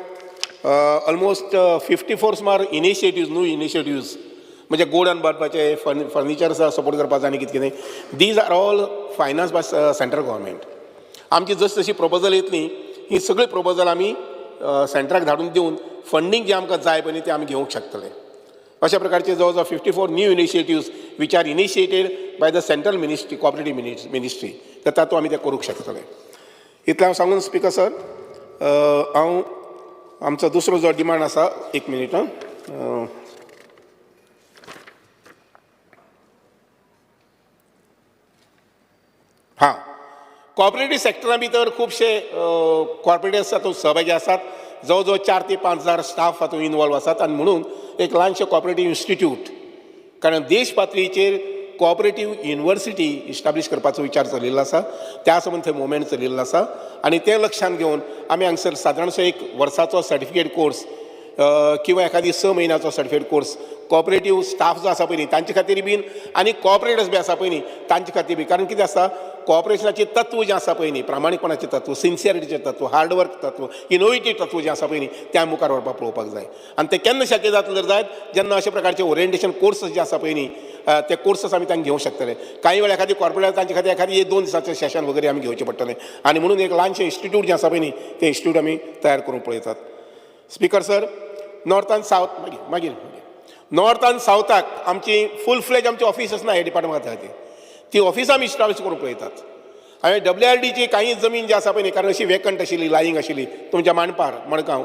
ऑलमोस्ट 54 सुमार इनिशिएटिव्ज, न्यू इनिशिएटिव्ज म्हणजे गोडन बांदपाचे, फर्निचर सपोर्ट करपाचो आनी कितें कितें, these are all finance by central government. आमची जशी जशी प्रपोजल येतली ही सगळी प्रपोजल आमी सेंटराक धाडून दिवन फंडींग जें आमकां जाय पळय न्ही तें आमी घेवंक शकतले. अशा प्रकारचे जवळ जवळ 54 new initiatives which are initiated by the central ministry, cooperative ministry, तर तातूंत आमी तें करूंक शकतले. इतलें हांव सांगून स्पिकर सर, हांव आमचो दुसरो जो डिमांड आसा, एक मिनीट हां, कॉपरेटीव सेक्टरा भितर खुबशे कॉर्पोरेटर्स तातूंत सहभागी आसात, जवळ जवळ 4 ते 5 हजार स्टाफ हातूंत इनवॉल्व आसात आनी म्हणून एक ल्हानशें कॉपरेटीव इन्स्टिट्यूट, कारण देश पातळीचेर कॉपरेटीव युनिवर्सिटी इस्टाब्लीश करपाचो विचार चलिल्लो आसा, त्या संबंद थंय मुवमेंट चलिल्लो आसा आनी तें लक्षांत घेवन आमी हांगसर सादारणसो एक वर्साचो सर्टिफिकेट कोर्स किंवा एखादी 6 म्हयन्याचो सर्टिफिकेट कोर्स कॉपरेटीव स्टाफ जो आसा पळय न्ही तांचे खातीर बीन आनी कॉपरेटर्स बी आसा पळय न्ही तांचे खातीर बी. कारण कितें आसता, कॉपरेशनाचें तत्व जें आसा पळय न्ही, प्रामाणीकपणाचें तत्व, सिन्सियरिटीचें तत्व, हार्डवर्क तत्व, इनोवेटीव तत्व जें आसा पळय न्ही तें आमी मुखार व्हरपाक पळोवपाक जाय. आनी तें केन्ना शक्य जातलें जर जायत जेन्ना अशा प्रकारचे ओरिएंटेशन कोर्सीस जे आसा पळय न्ही ते कोर्सीस आमी तांकां घेवंक शकतले. कांय वेळा एखादी कॉर्पोरेटर तांचे खातीर एखादी 1-2 दिसाचें सेशन वगैरे आमी घेवचें पडटलें. आनी म्हणून एक ल्हानशें इन्स्टिट्यूट जें आसा पळय न्ही तें इन्स्टिट्यूट आमी तयार करूंक पळयतात. स्पीकर सर, नॉर्थ आनी सावथ मागीर मागीर नॉर्थ आनी सावथाक आमची फूल फ्लेज आमची ऑफिसस ना हे डिपार्टमेंटा खातीर, ती ऑफिसां आमी इस्टाब्लिश करूंक पळयतात. हांवें WRDची कांय जमीन जी आसा पळय न्ही, कारण अशी वेकंट आशिल्ली, लायींग आशिल्ली तुमच्या मांडपार मडगांव,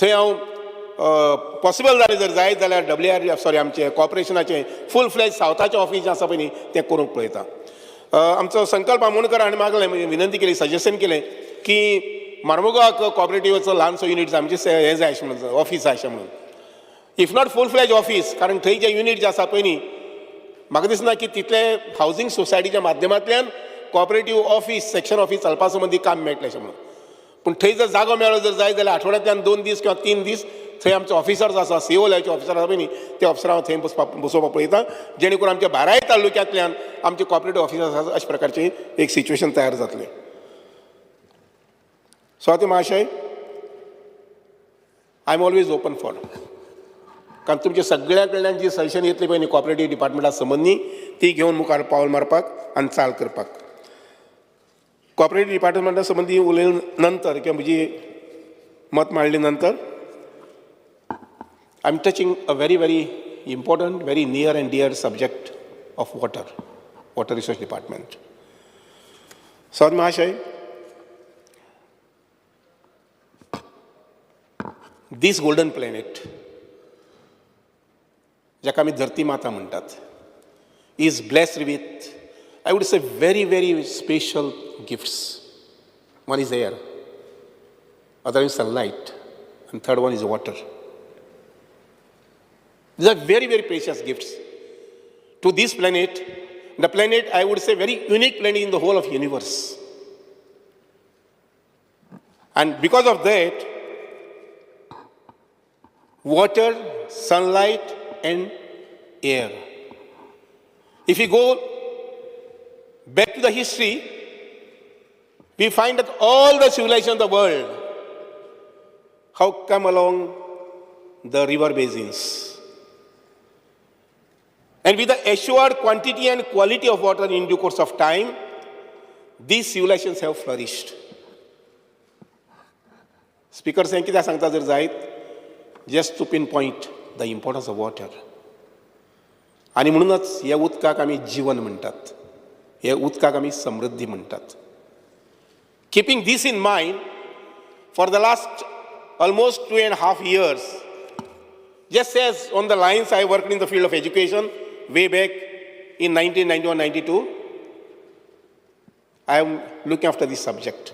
थंय हांव पॉसिबल जालें जर जायत जाल्यार WRD sorry आमचें कॉर्पोरेशनाचें फूल फ्लेज सावथाचें ऑफीस जें आसा पळय न्ही तें करूंक पळयता. आमचो संकल्प आमोणकर हाणें मागलें, विनंती केली, सजेशन केलें की मार्मुगांवाक कॉपरेटिवाचो ल्हानसो युनीट जाय, म्हणजे हें जाय अशें म्हणून, ऑफीस जाय अशें म्हणून. If not full fledge office, कारण थंय जे युनीट जे आसा पळय न्ही म्हाका दिसना की तितले हावजींग सोसायटीच्या माध्यमांतल्यान कॉपरेटीव ऑफीस सेक्शन ऑफीस चलपा संबंदी काम मेळटलें अशें म्हणून. पूण थंय जर जागो मेळ्ळो जर जाय जाल्यार आठवड्यांतल्यान 2 दीस किंवा 3 दीस थंय आमचे ऑफिसर्स आसा, CO लेवलचे ऑफिसर आसा पळय न्ही ते ऑफिसरां हांव थंय बसोवपाक पळयता, जेणे करून आमच्या बाराय तालुक्यांतल्यान आमचे कॉपरेटीव ऑफिसर्स आसा अशा प्रकारची एक सिच्युएशन तयार जातलें. सो महाशय, I am always open for, कारण तुमच्या सगळ्या कडल्यान जी सजेशन येतली पळय न्ही कॉपरेटीव डिपार्टमेंटा संबंदी ती घेवन मुखार पावल मारपाक आनी चाल करपाक. कॉपरेटीव डिपार्टमेंटा संबंदी उलयले नंतर किंवा म्हजी मत मांडले नंतर I am touching a very very important, very near and dear subject of water, water resource department. Sir महाशय, दीस गोल्डन प्लॅनेट जाका आमी धरती माता म्हणटात is blessed with, I would say, very very special gifts. One is air, other is sunlight, and third one is water. These are very very precious gifts to this planet. The planet, I would say, very unique planet in the whole of universe. And because of that, water, sunlight and air. If you go back to the history, we find that all the civilizations of the world have come along the river basins. And with the assured quantity and quality of water in due course of time, these civilizations have flourished. Speaker saying कित्याक सांगता जर जायत, just to pinpoint the importance of water. आनी म्हणूनच ह्या उदकाक आमी जिवन म्हणटात, ह्या उदकाक आमी समृद्धी म्हणटात. Keeping this in mind, for the last almost 2.5 years, just as on the lines I worked in the field of education way back in 1991-92, I am looking after this subject,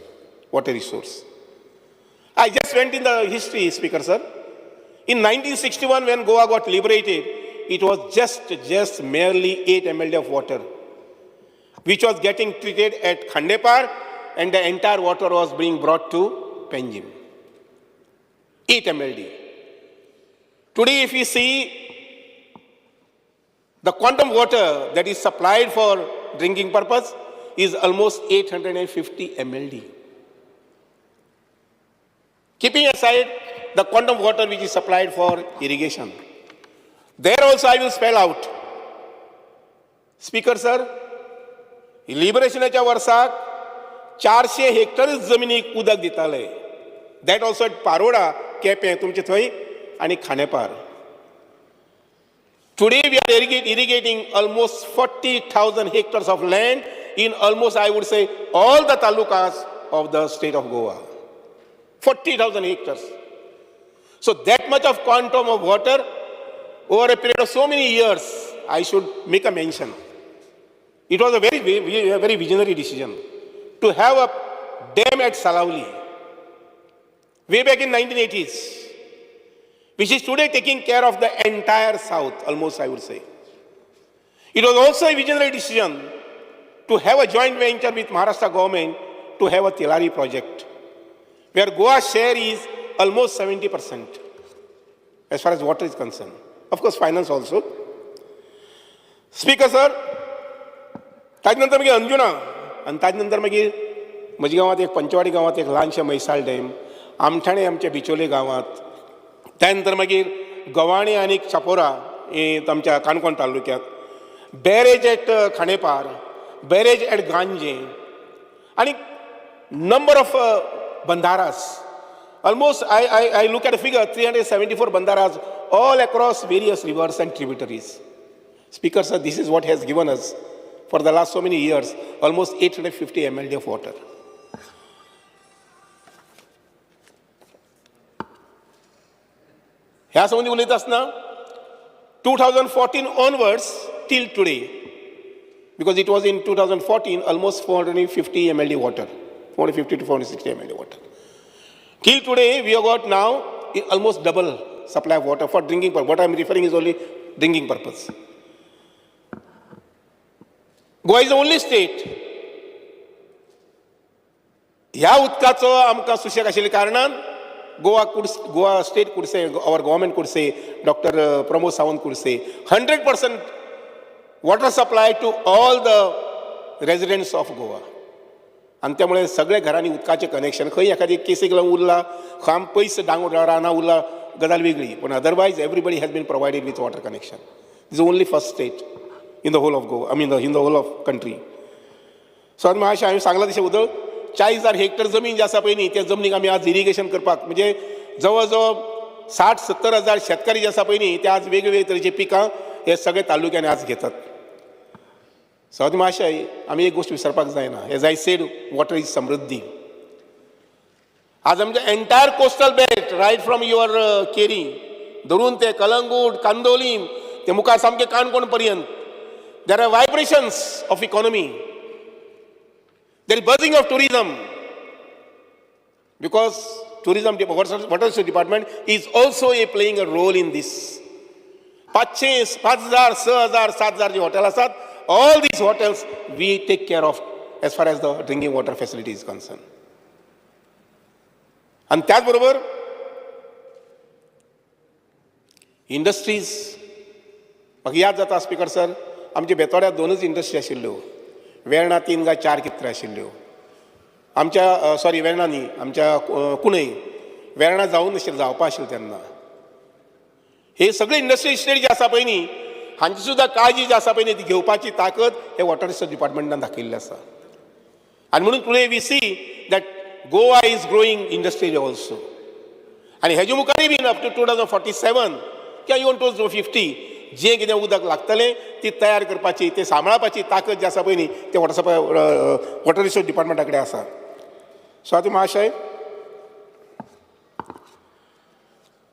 water resource. I just went in the history, Speaker sir. In 1961, when Goa got liberated, it was just merely 8 mld of water, which was getting treated at Khandepar, and the entire water was being brought to Panjim. 8 mld. Today, if you see the quantum water that is supplied for drinking purpose is almost 850 mld. Keeping aside the quantum water which is supplied for irrigation. There also I will spell out. Speaker sir, लिबरेशनाच्या वर्साक 400 हेक्टर जमिनीक उदक दिताले. That also at Paroda, Quepem तुमचे थंय आनी Khandepar. Today we are irrigating almost 40,000 hectares of land in almost, I would say, all the talukas of the state of Goa. 40,000 hectares. So that much of quantum of water over a period of so many years, I should make a mention. It was a very, very, very visionary decision to have a dam at Salaulim way back in 1980s, which is today taking care of the entire south, almost I would say. It was also a visionary decision to have a joint venture with Maharashtra government to have a Tillari project, where Goa's share is almost 70%. as far as water is concern. Of course finance also. Speaker sir, ताजे नंतर मागीर अंजुणा आनी ताजे नंतर मागीर म्हज्या गांवांत एक पंचवाडी गांवांत एक ल्हानशें म्हैसाळ डॅम, आमठाणे आमच्या बिचोले गांवांत, त्या नंतर मागीर गवाणे आनी चापोरा हे आमच्या काणकोण तालुक्यात, barrage at Khandepar, barrage at Ganje आनी number of bandharas. Almost I look at figure 374 bandharas all across various rivers and tributaries. Speaker sir, this is what has given us for the last so many years almost 850 MLD of water. ह्या संबंदी उलयता आसतना 2014 onwards till today, because it was in 2014 almost 450 MLD water, 450 to 460 MLD water. Till today we have got now almost double supply of water for drinking purpose. What I am referring is only drinking purpose. Goa is the only state. ह्या उदकाचो आमकां सुशेग आशिल्ल्या कारणान Goa state could say, our government could say, Doctor Pramod Sawant could say, 100% water supply to all the residents of Goa. आनी त्यामुळे सगळ्या घरांनी उदकाचें कनेक्शन, खंय एखादी केसीक लागून उरला, खाम पयस डांगोर रानां उरला, गजाल वेगळी, पूण otherwise everybody has been provided with water connection. Is only first state in the whole of Goa, I mean in the whole of country. So आनी मातशें हांवें सांगलां तशें उदक 40,000 हेक्टर जमीन जी आसा पळय न्ही, त्या जमनीक आमी आज इरिगेशन करपाक म्हणजे जवळ जवळ 60-70 हजार शेतकारी जे आसा पळय न्ही, ते आज वेगवेगळे तरेची पिकां हे सगळे तालुक्यांनी आज घेतात. सद मातशें आमी एक गोश्ट विसरपाक जायना, as I said water is Samriddhi. आज आमच्या entire coastal belt right from your Keri धरून ते कलंगूट, कांदोलीम ते मुखार सामके काणकोण पर्यंत there are vibrations of economy, there is buzzing of tourism, because tourism water resource department is also a playing a role in this. 500, 5,000, 6,000, 7,000 ji hotel आसात, all these hotels we take care of as far as the drinking water facility is concerned. आनी त्याच बरोबर इंडस्ट्रीज, म्हाका याद जाता स्पीकर सर, आमच्या बेतोड्यात 2 इंडस्ट्री आशिल्ल्यो, वेर्णा 3 काय 4 कितें आशिल्ल्यो आमच्या, सॉरी वेर्णा न्ही, आमच्या कुणय वेर्णा जावन नाशिल्लें, जावपा आशिल्लें तेन्ना. हे सगळे इंडस्ट्री इस्टेट जे आसा पळय न्ही, हांची सुद्दां काळजी जी आसा पळय न्ही ती घेवपाची ताकद हे वॉटर रिसोर्स डिपार्टमेंटान दाखयल्ली आसा. आनी म्हणून today we see that Goa is growing industrially also. आनी हेजे मुखारय बीन अप टू 2047 किंवा इवन 2050 जें कितें उदक लागतलें ती तयार करपाची, तें सांबाळपाची ताकद जी आसा पळय न्ही तें वॉटर सप्लाय वॉटर रिसोर्स डिपार्टमेंटा कडेन आसा. सो आतां महाशय,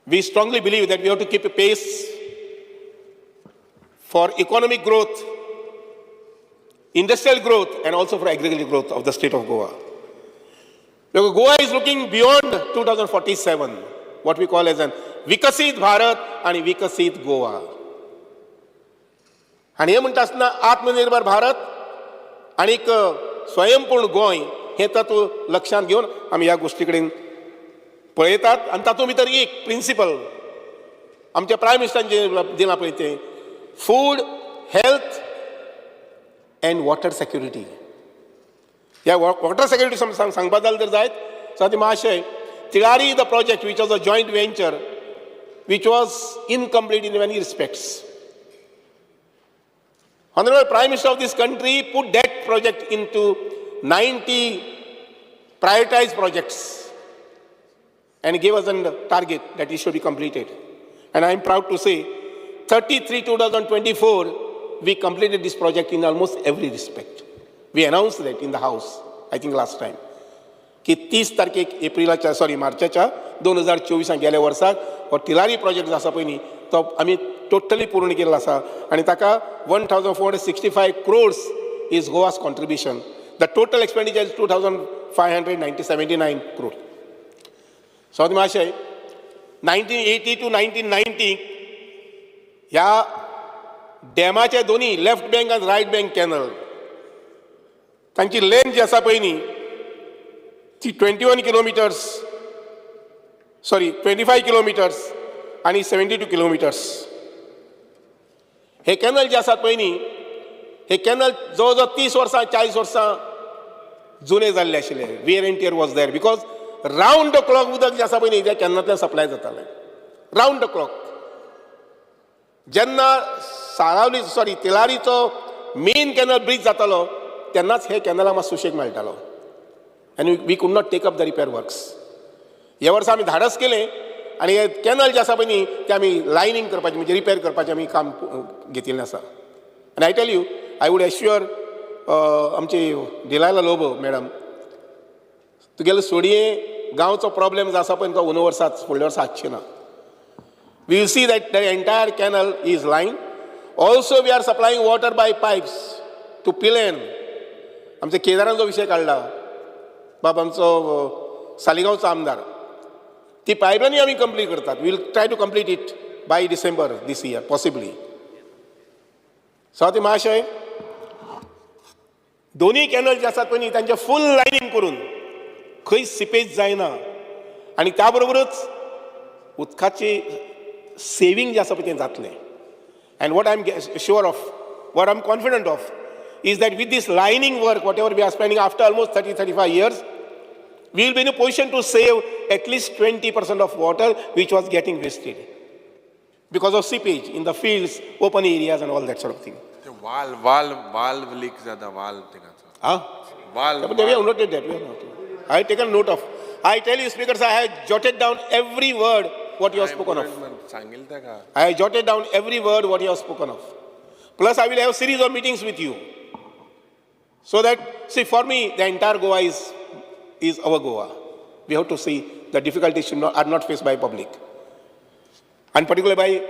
we strongly believe that we have to keep a pace for economic growth, industrial growth and also for agricultural growth of the state of Goa. Because Goa is looking beyond 2047, what we call as an Vikasit Bharat and Vikasit Goa. आनी हें म्हणटा आसतना आत्मनिर्भर भारत आनी स्वयंपूर्ण गोंय हें तत्व लक्षांत घेवन आमी ह्या गोश्टी कडेन पळयतात. आनी तातूंत भितर एक प्रिंसिपल आमच्या प्रायम मिनिस्टरान जें दिलां पळय तें food, health and water security. ह्या वॉटर सेक्युरिटी सांगपा जालें तर जायत सो आतां मातशें Tillari the project which was a joint venture which was incomplete in many respects. Honorable Prime Minister of this country put that project into 90 prioritized projects and gave us a target that it should be completed. And I am proud to say, 33/2024, we completed this project in almost every respect. We announced that in the house, I think last time. की 30 तारखेक एप्रिलाच्या सॉरी मार्चाच्या 2024 गेल्या वर्साक हो तिलारी प्रोजेक्ट जो आसा पळय न्ही तो आमी टोटली पूर्ण केल्लो आसा आनी ताका 1465 crores is Goa's contribution. The total expenditure is 2579 crore. So आतां मातशें 1980 to 1990 ह्या डॅमाचे दोनी लेफ्ट बँक आनी रायट बँक कॅनल तांची लेंथ जी आसा पळय न्ही ती 21 किलोमिटर्स सॉरी 25 किलोमिटर्स आनी 72 किलोमिटर्स. हे कॅनल जे आसात पळय न्ही, हे कॅनल जवळ जवळ 30 वर्सां, 40 वर्सां जुने जाल्ले आशिल्ले. Wear and tear was there because round the clock उदक जें आसा पळय न्ही, त्या कॅनलांतल्यान सप्लाय जातालें रावंड the clock. जेन्ना साळावली, सॉरी, तिलारीचो मेन कॅनल ब्रीज जातालो तेन्नाच हे कॅनला मात सुशेग मेळटालो आनी we could not take up the repair works. ह्या वर्सा आमी धाडस केलें आनी हे कॅनल जे आसा पळय न्ही, ते आमी लायनींग करपाचें, म्हणजे रिपेर करपाचें आमी काम घेतिल्लें आसा. आनी I tell you, I would assure आमची डिलायला लोबो मॅडम, तुगेलो सोडये गांवचो प्रॉब्लेम जो आसा पळय, तो अंदू वर्साच, फुडल्या वर्सा आसचे ना. We will see that the entire canal is lined. Also, we are supplying water by pipes to Pilerne. आमच्या केदारांचो विशय काडला बाब आमचो सालिगांवचो आमदार. ती पायपलायनूय आमी कंप्लीट करतात. We'll try to complete it by December this year possibly. सभापती महाशय, दोनूय कॅनल जे आसात पळय न्ही, तांचे फूल लायनींग करून खंय सिपेज जायना आनी त्या बरोबरच उदकाची सेवींग जें आसा पळय तें जातलें. And what I am sure of, what I am confident of, is that with this lining work, whatever we are spending after almost 30, 35 years, we will be in a position to save at least 20% of water which was getting wasted because of seepage in the fields, open areas and all that sort of thing. ते वाल वाल वाल्व लीक जाता, वाल थिंगाचो. Huh? Valve. But we have noted that. We have noted. I have taken note of. I tell you, speakers, I have jotted down every word what you have spoken of. सांगेल ताका. I have jotted down every word what you have spoken of. Plus, I will have series of meetings with you. So that, see, for me, the entire Goa is our Goa. We have to see the difficulties should not, are not faced by public, and particularly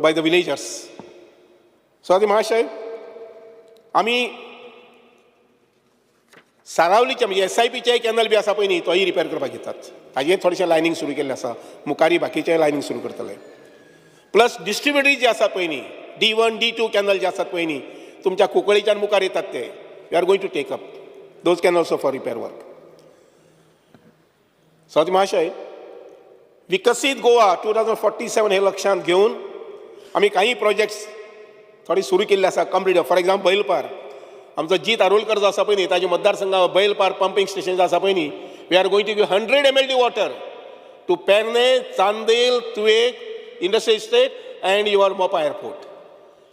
by the villagers. So, महाशय, आमी सारावलीचे म्हणजे एस I पीचे कॅनल बी आसा पळय न्ही, तोय रिपेर करपाक घेतात. ताजेर थोडेशें लायनींग सुरू केल्लें आसा. मुखारी बाकीचें लायनींग सुरू करतले. प्लस डिस्ट्रिब्युटरी जे आसा पळय न्ही, D1, D2 canal जे आसात पळय न्ही, तुमच्या कुंकळीच्यान मुखार येतात ते, we are going to take up those canal also for repair work. सभापती महाशय, विकसीत गोवा 2047 हे लक्षांत घेवन आमी काही प्रोजेक्ट्स थोडे सुरू केल्ले आसा कंप्लीट. फॉर एक्झाम्पल, बैलपार, आमचो जीत आरोलकर जो आसा पळय न्ही, ताजे मतदारसंघा बैलपार पंपिंग स्टेशन जे आसा पळय न्ही, we are going to give 100 MLD water to Pernem, Chandel, Tuem Industrial Estate and your Mopa airport.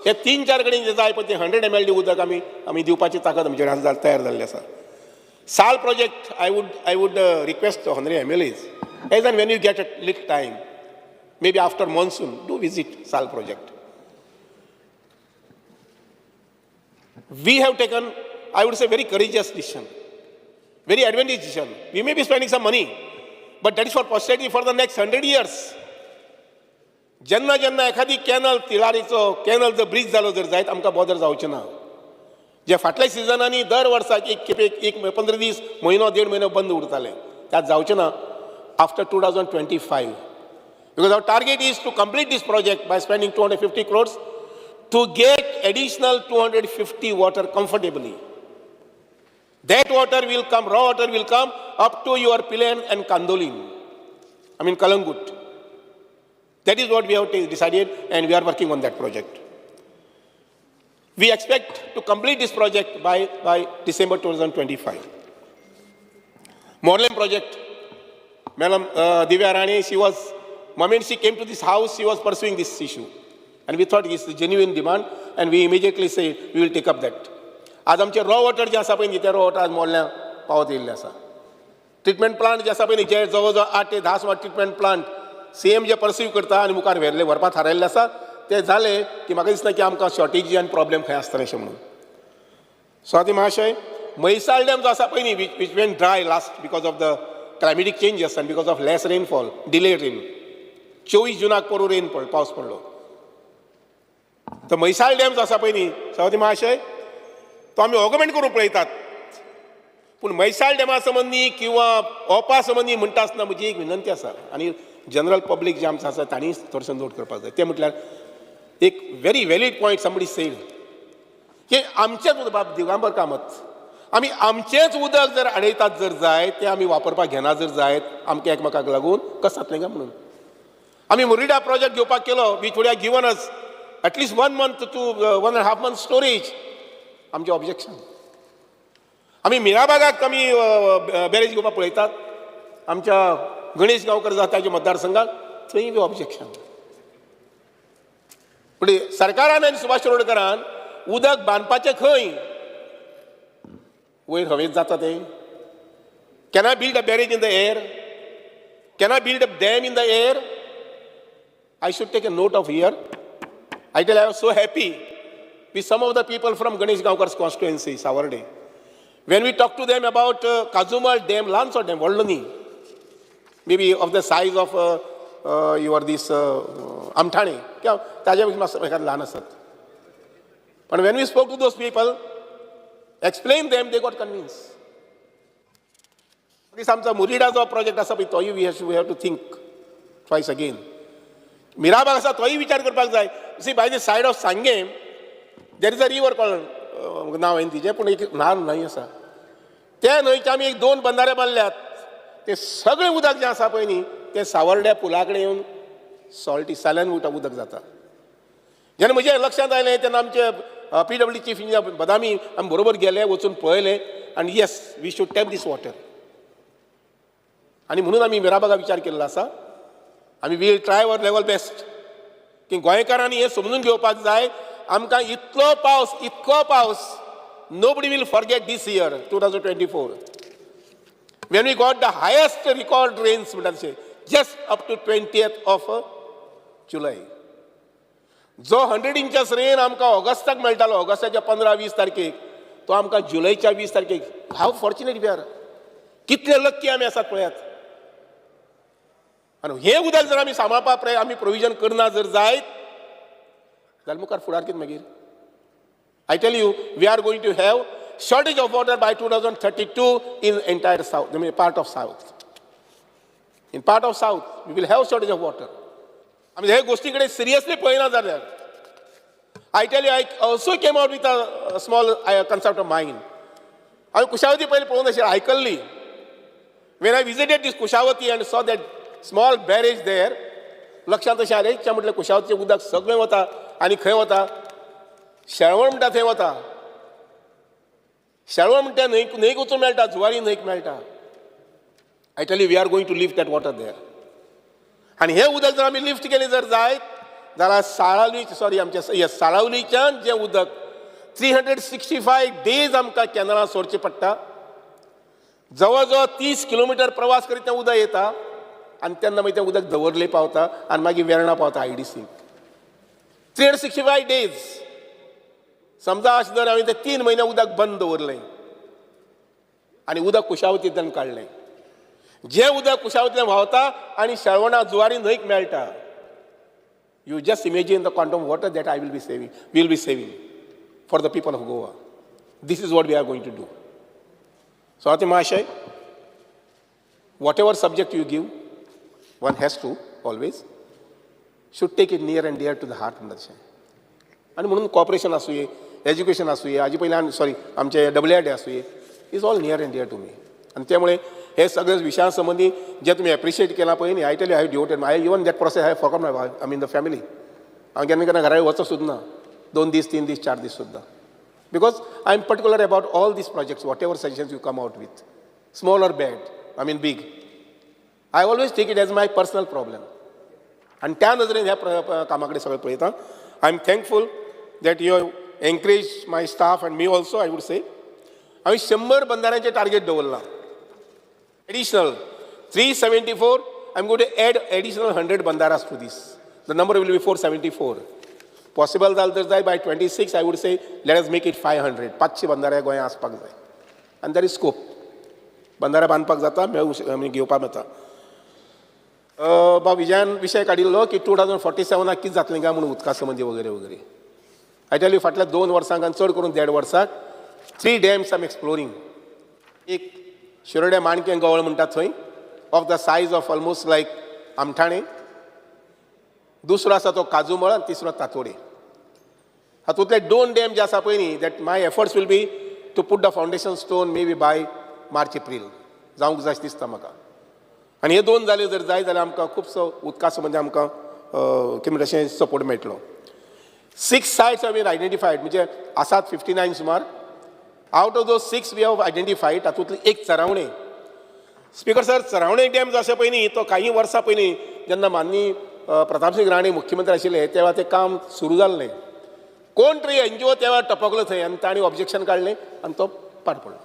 हे तीन चार कडेन जे जाय पळय ते 100 MLD उदक आमी दिवपाची ताकद आमचे कडेन तयार जाल्ली आसा. साल project, I would request honourable MLAs, as and when you get a little time, maybe after monsoon, do visit Sal project. We have taken, I would say, very courageous decision, very advantageous decision. We may be spending some money, but that is for posterity, for the next 100 years. जेन्ना जेन्ना एखादी कॅनल, तिलारीचो कॅनल जर ब्रीज जालो जर जायत, आमकां बॉदर जावचें ना. जे फाटल्या सिजनांनी दर वर्साक एक खेपे एक 15 दीस, म्हयनो, देड म्हयनो बंद उरताले, त्यात जावचें ना after 2025, because our target is to complete this project by spending 250 crores to get additional 250 water comfortably. That water will come, raw water will come up to your Pilerne and Candolim, I mean Calangute. That is what we have decided and we are working on that project. We expect to complete this project by December 2025. Morlem project, Madam Divya Rani, she was, moment she came to this house, she was pursuing this issue. And we thought it's a genuine demand and we immediately say we will take up that. आज आमचे रॉ वॉटर जे आसा पळय न्ही, ते रॉ वॉटर आज मोर्ल्यां पावत येयल्ले आसा. ट्रिटमेंट प्लांट जे आसा पळय न्ही, जे जवळ जवळ 8 ते 10 सुमार ट्रिटमेंट प्लांट सीएम जे परसीव करता आनी मुखार व्हेल्ले, व्हरपा थारायल्ले आसा, ते जाले की म्हाका दिसना की आमकां शॉर्टेजी आनी प्रॉब्लेम खंय आसतले अशें म्हणून. सभापती महाशय, म्हैसाळ डॅम जो आसा पळय न्ही, which went dry last because of the climatic changes and because of less rainfall, delayed rain. 24 जुनाक पोरूं रेन पड पावस पडलो. तर म्हैसाळ डॅम जो आसा पळय न्ही, सभापती महाशय, तो आमी ऑगमेंट करून पळयतात. पूण म्हैसाळ डॅमा संबंदी किंवा ओपा संबंदी म्हणटा आसतना म्हजी एक विनंती आसा आनी जनरल पब्लीक जे आमचो आसा तांणी थोडेशें नोट करपाक जाय. तें म्हटल्यार एक very valid point somebody said की आमचेच उदक, बाब दिगंबर कामत, आमी आमचेंच उदक जर आडयतात जर जायत, तें आमी वापरपाक घेना जर जायत, आमकां एकमेकाक लागून कसं जातलें काय म्हणून. आमी मुरिडा प्रोजेक्ट घेवपाक केलो, which would have given us at least 1 month to 1.5 month storage, आमचें ऑब्जेक्शन. आमी मिराबागाक आमी बॅरेज घेवपाक पळयतात, आमच्या गणेश गांवकर जाता ताच्या मतदारसंघात, थंय बी ऑब्जेक्शन. पूण सरकारान आनी सुभाष शिरोडकरान उदक बांदपाचें खंय, वयर हवेंत जाता तें? Can I build a barrage in the air? Can I build a dam in the air? I should take a note of here. I tell, I was so happy with some of the people from Ganesh Gaonkar's constituency, Savarde. When we talk to them about Kazumal Dam, ल्हानसो dam, व्हडलो न्ही, maybe of the size of your this Amthane किंवा ताज्या पेक्षा मातसो एखाद ल्हान आसत, पण when we spoke to those people, explain them, they got convinced. आमचा मुरिडा जो प्रोजेक्ट आसा पळय, तोय we have to think twice again. Mirabag आसा तोय विचार करपाक जाय. See, by the side of Sanguem there is a river called, नांव हांवें तिजें, पूण एक ल्हान न्हंय आसा. त्या न्हंयचे आमी एक दोन बंधारे बांदल्यात. ते सगळें उदक जें आसा पळय न्ही, तें सावर्ड्या पुला कडेन येवन सॉल्टी साल्यान उदक जाता. जेन्ना म्हज्या लक्षांत आयलें, तेन्ना आमचे पीडब्ल्यूडी चीफ इंजिनियर बदामी आमी बरोबर गेले, वचून पळयलें आनी yes, we should tap this water. आनी म्हणून आमी मिराबागा विचार केल्लो आसा. आमी will try our level best की गोंयकारांनी हें समजून घेवपाक जाय, आमकां इतलो पावस, इतको पावस. Nobody will forget this year 2024, when we got the highest record rains म्हणटा तशें, just up to 20th of July. जो 100 इंचस रेन आमकां ऑगस्टाक मेळटालो, ऑगस्टाच्या 15-20 तारखेक, तो आमकां जुलयच्या 20 तारखेक. How fortunate we are! कितले लक्की आमी आसात पळयात. आनी हें उदक जर आमी सांबाळपा आमी प्रोविजन करना जर जायत जाल्यार मुखार फुडार कितें मागीर? I tell you, we are going to have shortage of water by 2032 in entire south, I mean part of south. In part of south, we will have shortage of water. आमी हे गोष्टी कडेन सिरियसली पळयना जाल्यार. I tell you, I also came out with a small concept of mine. हांवें कुशावती पयलीं पळोवंक नाशिल्लें, आयकल्ली. When I visited this Kushavati and saw that small barrage there, लक्षांत अशें आयलें, च्या म्हटलें, कुशावतीचें उदक सगळें वता आनी खंय वता? शेळवण म्हणटा थंय वता. शेळवण म्हणटा न्हंयक, न्हंयक वचून मेळटा, जुवारी न्हंयक मेळटा. I tell you, we are going to lift that water there. आनी हें उदक जर आमी लिफ्ट केलें जर जायत जाल्यार साळावली, सॉरी, आमच्या येस साळावलीच्यान जें उदक 365 days आमकां कॅनलां सोडचें पडटा, जवळ जवळ 30 किलोमिटर प्रवास करीत तें उदक येता आनी तेन्ना मागीर तें उदक दवर्ले पावता आनी मागीर वेर्णा पावता आयडीसी. 365 days. समजा अशें जर हांवें ते 3 म्हयने उदक बंद दवरलें आनी उदक कुशावतींतल्यान काडलें, जें उदक कुशावतींतल्यान व्हांवता आनी शेळवणा जुवारी न्हंयक मेळटा, you just imagine the quantum water that I will be saving, will be saving for the people of Goa. This is what we are going to do. So आतां महाशय, whatever subject you give, one has to always should take it near and dear to the heart म्हणटा तशें. आनी म्हणून कॉपरेशन आसुये, एज्युकेशन आसुये, हाजे पयलीं सॉरी आमचे डब्ल्यू आर डी आसुये, is all near and dear to me. आनी त्यामुळे हे सगळे विशया संबंदी जे तुमी एप्रिशिएट केलां पळय न्ही, I tell you, I devoted I even that process I forgot my, I mean, the family. हांव केन्ना केन्ना घरा वचो सुद्दां ना, 2 दीस, 3 दीस, 4 दीस सुद्दां, because I am particular about all these projects. Whatever suggestions you come out with, small or bad, I mean big, I always take it as my personal problem. आनी त्या नदरेन ह्या कामा कडेन सगळें पळयता. I am thankful that you encourage my staff and me also. I would say, हांवें 100 बंधाऱ्यांचें टार्गेट दवरलां, additional 374. I am going to add additional 100 bandharas to this. The number will be 474. Possible जालें तर जाय, by 26, I would say, let us make it 500. 500 बंधारे गोंयांत आसपाक जाय. आनी there is scope. बंधारे बांदपाक जाता, मेळूं घेवपाक मेळटा. बाब विजयान विशय काडिल्लो की 2047आक कितें जातलें काय म्हणून उदका संबंदी वगैरे वगैरे. I tell you, फाटल्या 2 वर्सांक आनी चड करून देड वर्साक three dams am exploring. एक शिरोड्या माणकें गवळ म्हणटा थंय, of the size of almost like Amthane. दुसरो आसा तो काजूमळ आनी तिसरो तातोडे. हातूंतले दोन डॅम जे आसा पळय न्ही, that my efforts will be to put the foundation stone maybe by March, April जावंक जाय अशें दिसता म्हाका. आनी हे दोन जाले जर जाय जाल्यार आमकां खुबसो उदका संबंदी आमकां कितें म्हणटा अशें सपोर्ट मेळटलो. 6 sites have been identified, म्हणजे आसात 59 सुमार. Out of those 6 we have identified, तातूंतली एक Charavane. Speaker sir, Charavane dam जो आसा पळय न्ही, तो काही वर्सां पयलीं जेन्ना माननीय प्रतापसिंग राणे मुख्यमंत्री आशिल्ले तेवा तें काम सुरू जाल्लें. कोण तरी एनजीओ तेवा टपकलो थंय आनी तांणी ऑब्जेक्शन काडलें आनी तो पाड पडलो.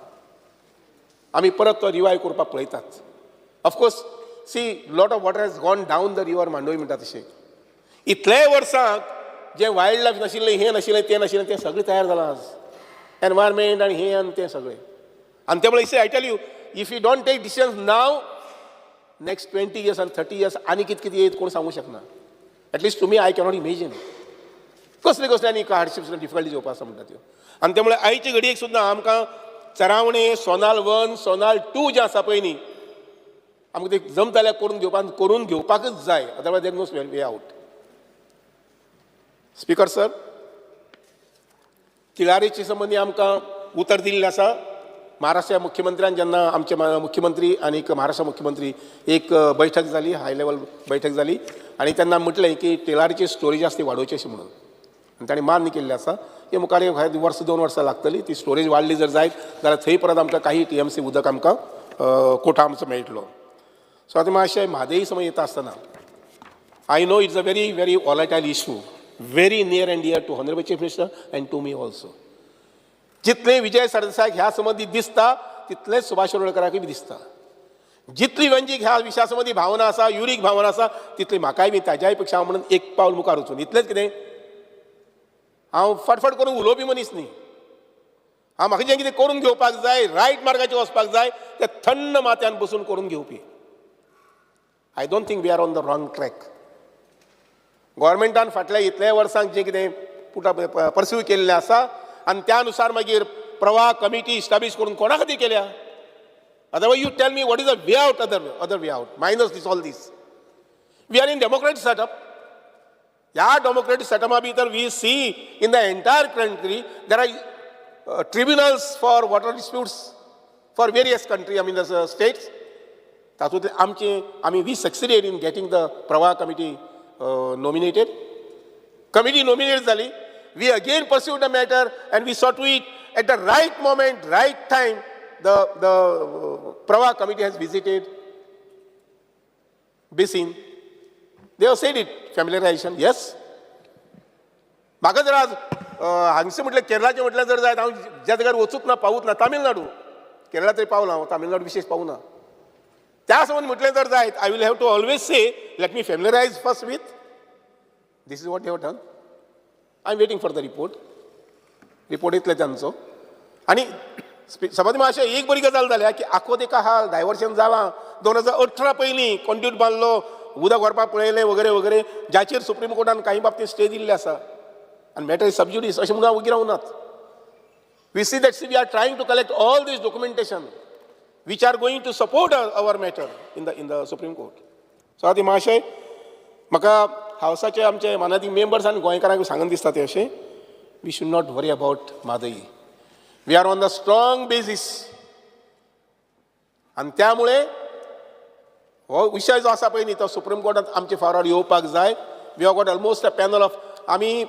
आमी परत तो रिवायव करपाक पळयतात. Of course see lot of water has gone down the river Mandovi म्हणटा तशें. इतलेय वर्सांक जें वायल्ड लायफ नाशिल्लें, हें नाशिल्लें, तें नाशिल्लें, तें सगळें तयार जालां आज. एनवायरमेंट आनी हें आनी तें सगळें. आनी त्यामुळे I tell you, if you don't take decisions now, next 20 years आनी 30 years आनी कितें कितें येत कोण सांगूंक शकना. एटलिस्ट तुमी I cannot imagine कसले कसले आनी हार्डशिप्स डिफिकल्टीज येवपा आसा म्हणटा त्यो. आनी त्यामुळे आयचे घडयेक सुद्दां आमकां चरावणे, सोनाल 1, सोनाल 2 जें आसा पळय न्ही, आमकां ते जमता जाल्यार करून घेवपाकच जाय, otherwise there no way out. Speaker sir, तिळारीचे संबंदी आमकां उतर दिल्लें आसा. महाराष्ट्र मुख्यमंत्र्यान जेन्ना आमचे मुख्यमंत्री आनी महाराष्ट्र मुख्यमंत्री एक बैठक जाली, हाय लेवल बैठक जाली आनी तेन्ना म्हटलें की तिळारीची स्टोरेज आसा ती वाडोवची अशें म्हणून, आनी तांणी मान्य केल्लें आसा की मुखार वर्स 2 वर्सां लागतली, ती स्टोरेज वाडली जर जायत जाल्यार थंय परत आमकां काही TMC उदक आमकां कोटा आमचो मेळटलो. सो आतां मातशें म्हादई समज येता आसतना I know it's a very very volatile issue, very near and dear to honourable chief minister and to me also. जितलें विजय सरदेसाय ह्या संबंदी दिसता तितलेंच सुभाष शिरोडकराकूय बी दिसता. जितली वेंजीक ह्या विशया संबंदी भावना आसा, युरीक भावना आसा, तितली म्हाकाय बी ताज्याय पेक्षा हांव म्हणून एक पावल मुखार वचून. इतलेंच कितें, हांव फटफट करून उलोवपी मनीस न्ही. हांव म्हाका जें कितें करून घेवपाक जाय, रायट मार्गाचेर वचपाक जाय, तें थंड माथ्यान बसून करून घेवपी. I don't think we are on the wrong track. गव्हर्मेंटान फाटल्या इतल्या वर्सांक जें कितें पर्स्यू केल्लें आसा आनी त्या अनुसार मागीर प्रवाह कमिटी इस्टाब्लिश करून कोणा खातीर केल्या? Otherwise you tell me what is the way out, other way out minus this all this. We are in democratic setup. ह्या डेमोक्रेटिक सेटअपा भितर we see in the entire country there are tribunals for water disputes for various country, I mean the states. तातूंतले आमचे आमी we succeeded in getting the Pravah committee nominated. Committee nominate जाली. We again pursued the matter and we saw to it at the right moment, right time, the Pravah committee has visited basin. They have said it, familiarization, yes. म्हाका जर आज हांगसर म्हटलें केरळाचें म्हटल्यार जर जायत, हांव ज्या जाग्यार वचूंक ना, पावूंक ना, तामिळनाडू, केरळा तरी पावला हांव, तामिळनाडू विशेश पावूं ना. त्या संबंद म्हटलें जर जायत, I will have to always say let me familiarize first with this is what have done. I am waiting for the report. Report येतले तांचो. आनी सभापती मातशें एक बरी गजाल जाल्या की आखो एका हा डायवर्शन जालां. 2018 पयलीं कॉन्ड्यूट बांदलो, उदक व्हरपाक पळयलें वगैरे वगैरे, जाचेर सुप्रीम कोर्टान काही बाबतींत स्टे दिल्ले आसा आनी मॅटर is सब ज्युडीस अशें म्हणून हांव वगी रावनात. We see that we are trying to collect all this documentation which are going to support our matter in the Supreme Court. So आतां मातशें म्हाका हावसाचे आमचे मानादीक मेंबर्स आनी गोंयकारांक सांगून दिसता तें अशें, we should not worry about Mhadei. We are on the strong basis. आनी त्यामुळे हो विशय जो आसा पळय न्ही, तो सुप्रीम कोर्टांत आमचे फावरार येवपाक जाय. We have got almost a panel of, आमी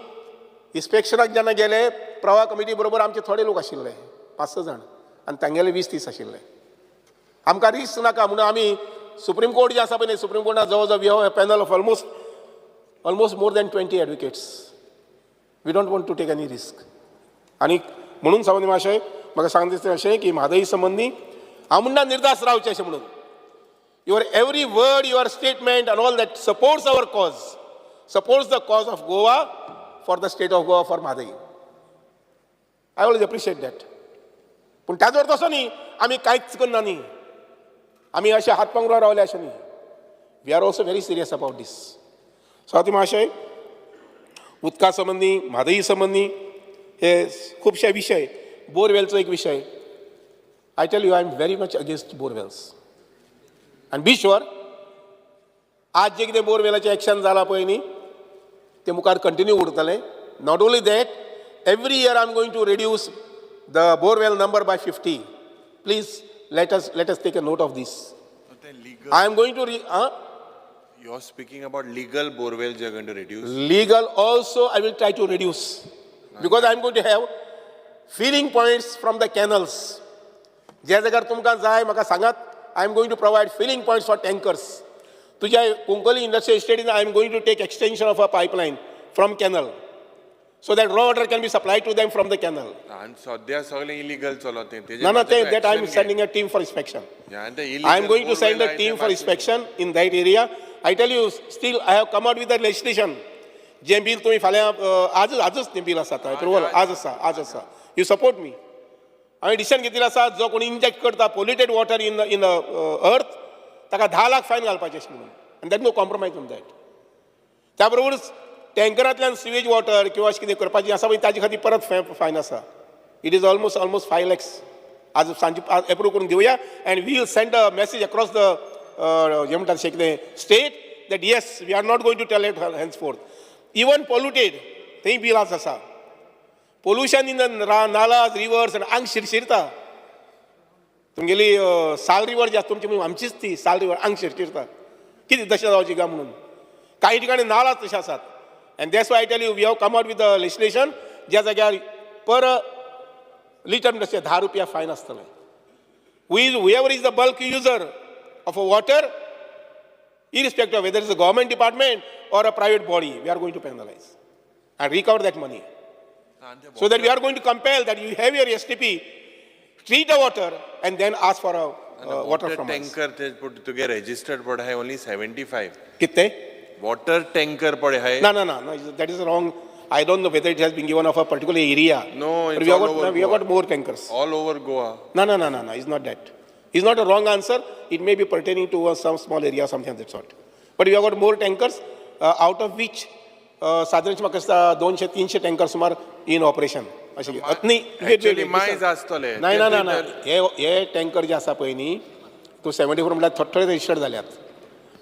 इन्स्पेक्शनाक जेन्ना गेले प्रवाह कमिटी बरोबर आमचे थोडे लोक आशिल्ले, 5-6 जाण, आनी तांगेले 20-30 आशिल्ले. आमकां रिस्क नाका म्हणून आमी सुप्रीम कोर्ट जे आसा पळय न्ही, सुप्रीम कोर्टात जवळ जवळ we have a panel of almost more than 20 advocates. We don't want to take any risk. आनी म्हणून सभापती माशय म्हाका सांग दिसता अशें की म्हादई संबंदी हांव म्हणना निर्दास रावचें अशें म्हणून. Your every word, your statement and all that supports our cause, supports the cause of Goa, for the state of Goa, for Mhadei. I always appreciate that. पूण त्याच बरोबर तसो न्ही आमी कांयच करना न्ही, आमी अशे हात पांगरून रावले अशें न्ही. We are also very serious about this. So आतां मातशें उदका संबंदी, म्हादई संबंदी हे खुबशे विशय, बोरवेलचो एक विशय. I tell you, I am very much against borewells. आनी बी शुअर, आज जें कितें बोरवेलाचें एक्शन जालां पळय न्ही, तें मुखार कंटिन्यू उरतलें. Not only that, every year I am going to reduce the borewell number by 50. Please let us take a note of this. I am going to You are speaking about legal borewells you are going to reduce. Legal also I will try to reduce because I am going to have filling points from the canals. ज्या जाग्यार तुमकां जाय म्हाका सांगात, I am going to provide filling points for tankers. तुज्या कुंकळ्ळी इंडस्ट्रियल इस्टेटीन I am going to take extension of a pipeline from canal so that raw water can be supplied to them from the canal. आनी सद्या सगळें इलिगल चलत तें. ना ना, ते that I am sending a team for inspection. I am going to send a team for inspection in that area. I tell you, still I have come out with the legislation. जें बील तुमी फाल्यां आज आजच तें बील आसा एप्रुवल आज आसा, आज आसा. You support me. हांवें डिसिजन घेतिल्लें आसा, जो कोणी इंजेक्ट करता polluted water in earth ताका 10 लाख फायन घालपाचें अशें म्हणून, आनी that no compromise on that. त्या बरोबरूच टँकरांतल्यान सिवेज वॉटर किंवा अशें कितें करपाचें आसा पळय, ताजे खातीर परत फायन आसा. It is almost 5 lakhs. आज सांजे एप्रूव करून दिवया and we will send a message across the हें म्हणटा तशें कितें state that yes, we are not going to tell it henceforth. Even polluted थंय बिलास आसा. Pollution in the nalas, rivers आनी आंग शिरशिरता. तुमगेली साल रिवर जी आसा तुमची, आमचीच ती साल रिवर आंग शिरशिरता. कितें दशा जावची काय म्हणून काही ठिकाणी नालाच तशे आसात. And that's why I tell you, we have come out with a legislation ज्या जाग्यार पर लिटर तशें 10 रुपया फायन आसतलें. Whoever is the bulk user of a water, irrespective of whether it's a government department or a private body, we are going to penalize and recover that money. So that we are going to compel that you have your STP, treat the water and then ask for a water from us. Tanker ते तुगे registered पड आहे only 75. कितने? Water tanker पड आहे. No, no, no, no, that is wrong. I don't know whether it has been given of a particular area. No, it's but we have all got, over we have Goa. got more tankers. All over Goa. No, no, no, no, no, it's not that. It's not a wrong answer. It may be pertaining to some small area or something of that sort. But we have got more tankers, out of which साधारण म्हाका दिसता 200-300 टँकर सुमार इन ऑपरेशन अशें. न्ही, Actually, मायज आसतले. ना ना ना ना, हे टँकर जे आसा पळय न्ही, तूं 74 म्हणल्यार थोडे थोडे रजिस्टर्ड जाल्यात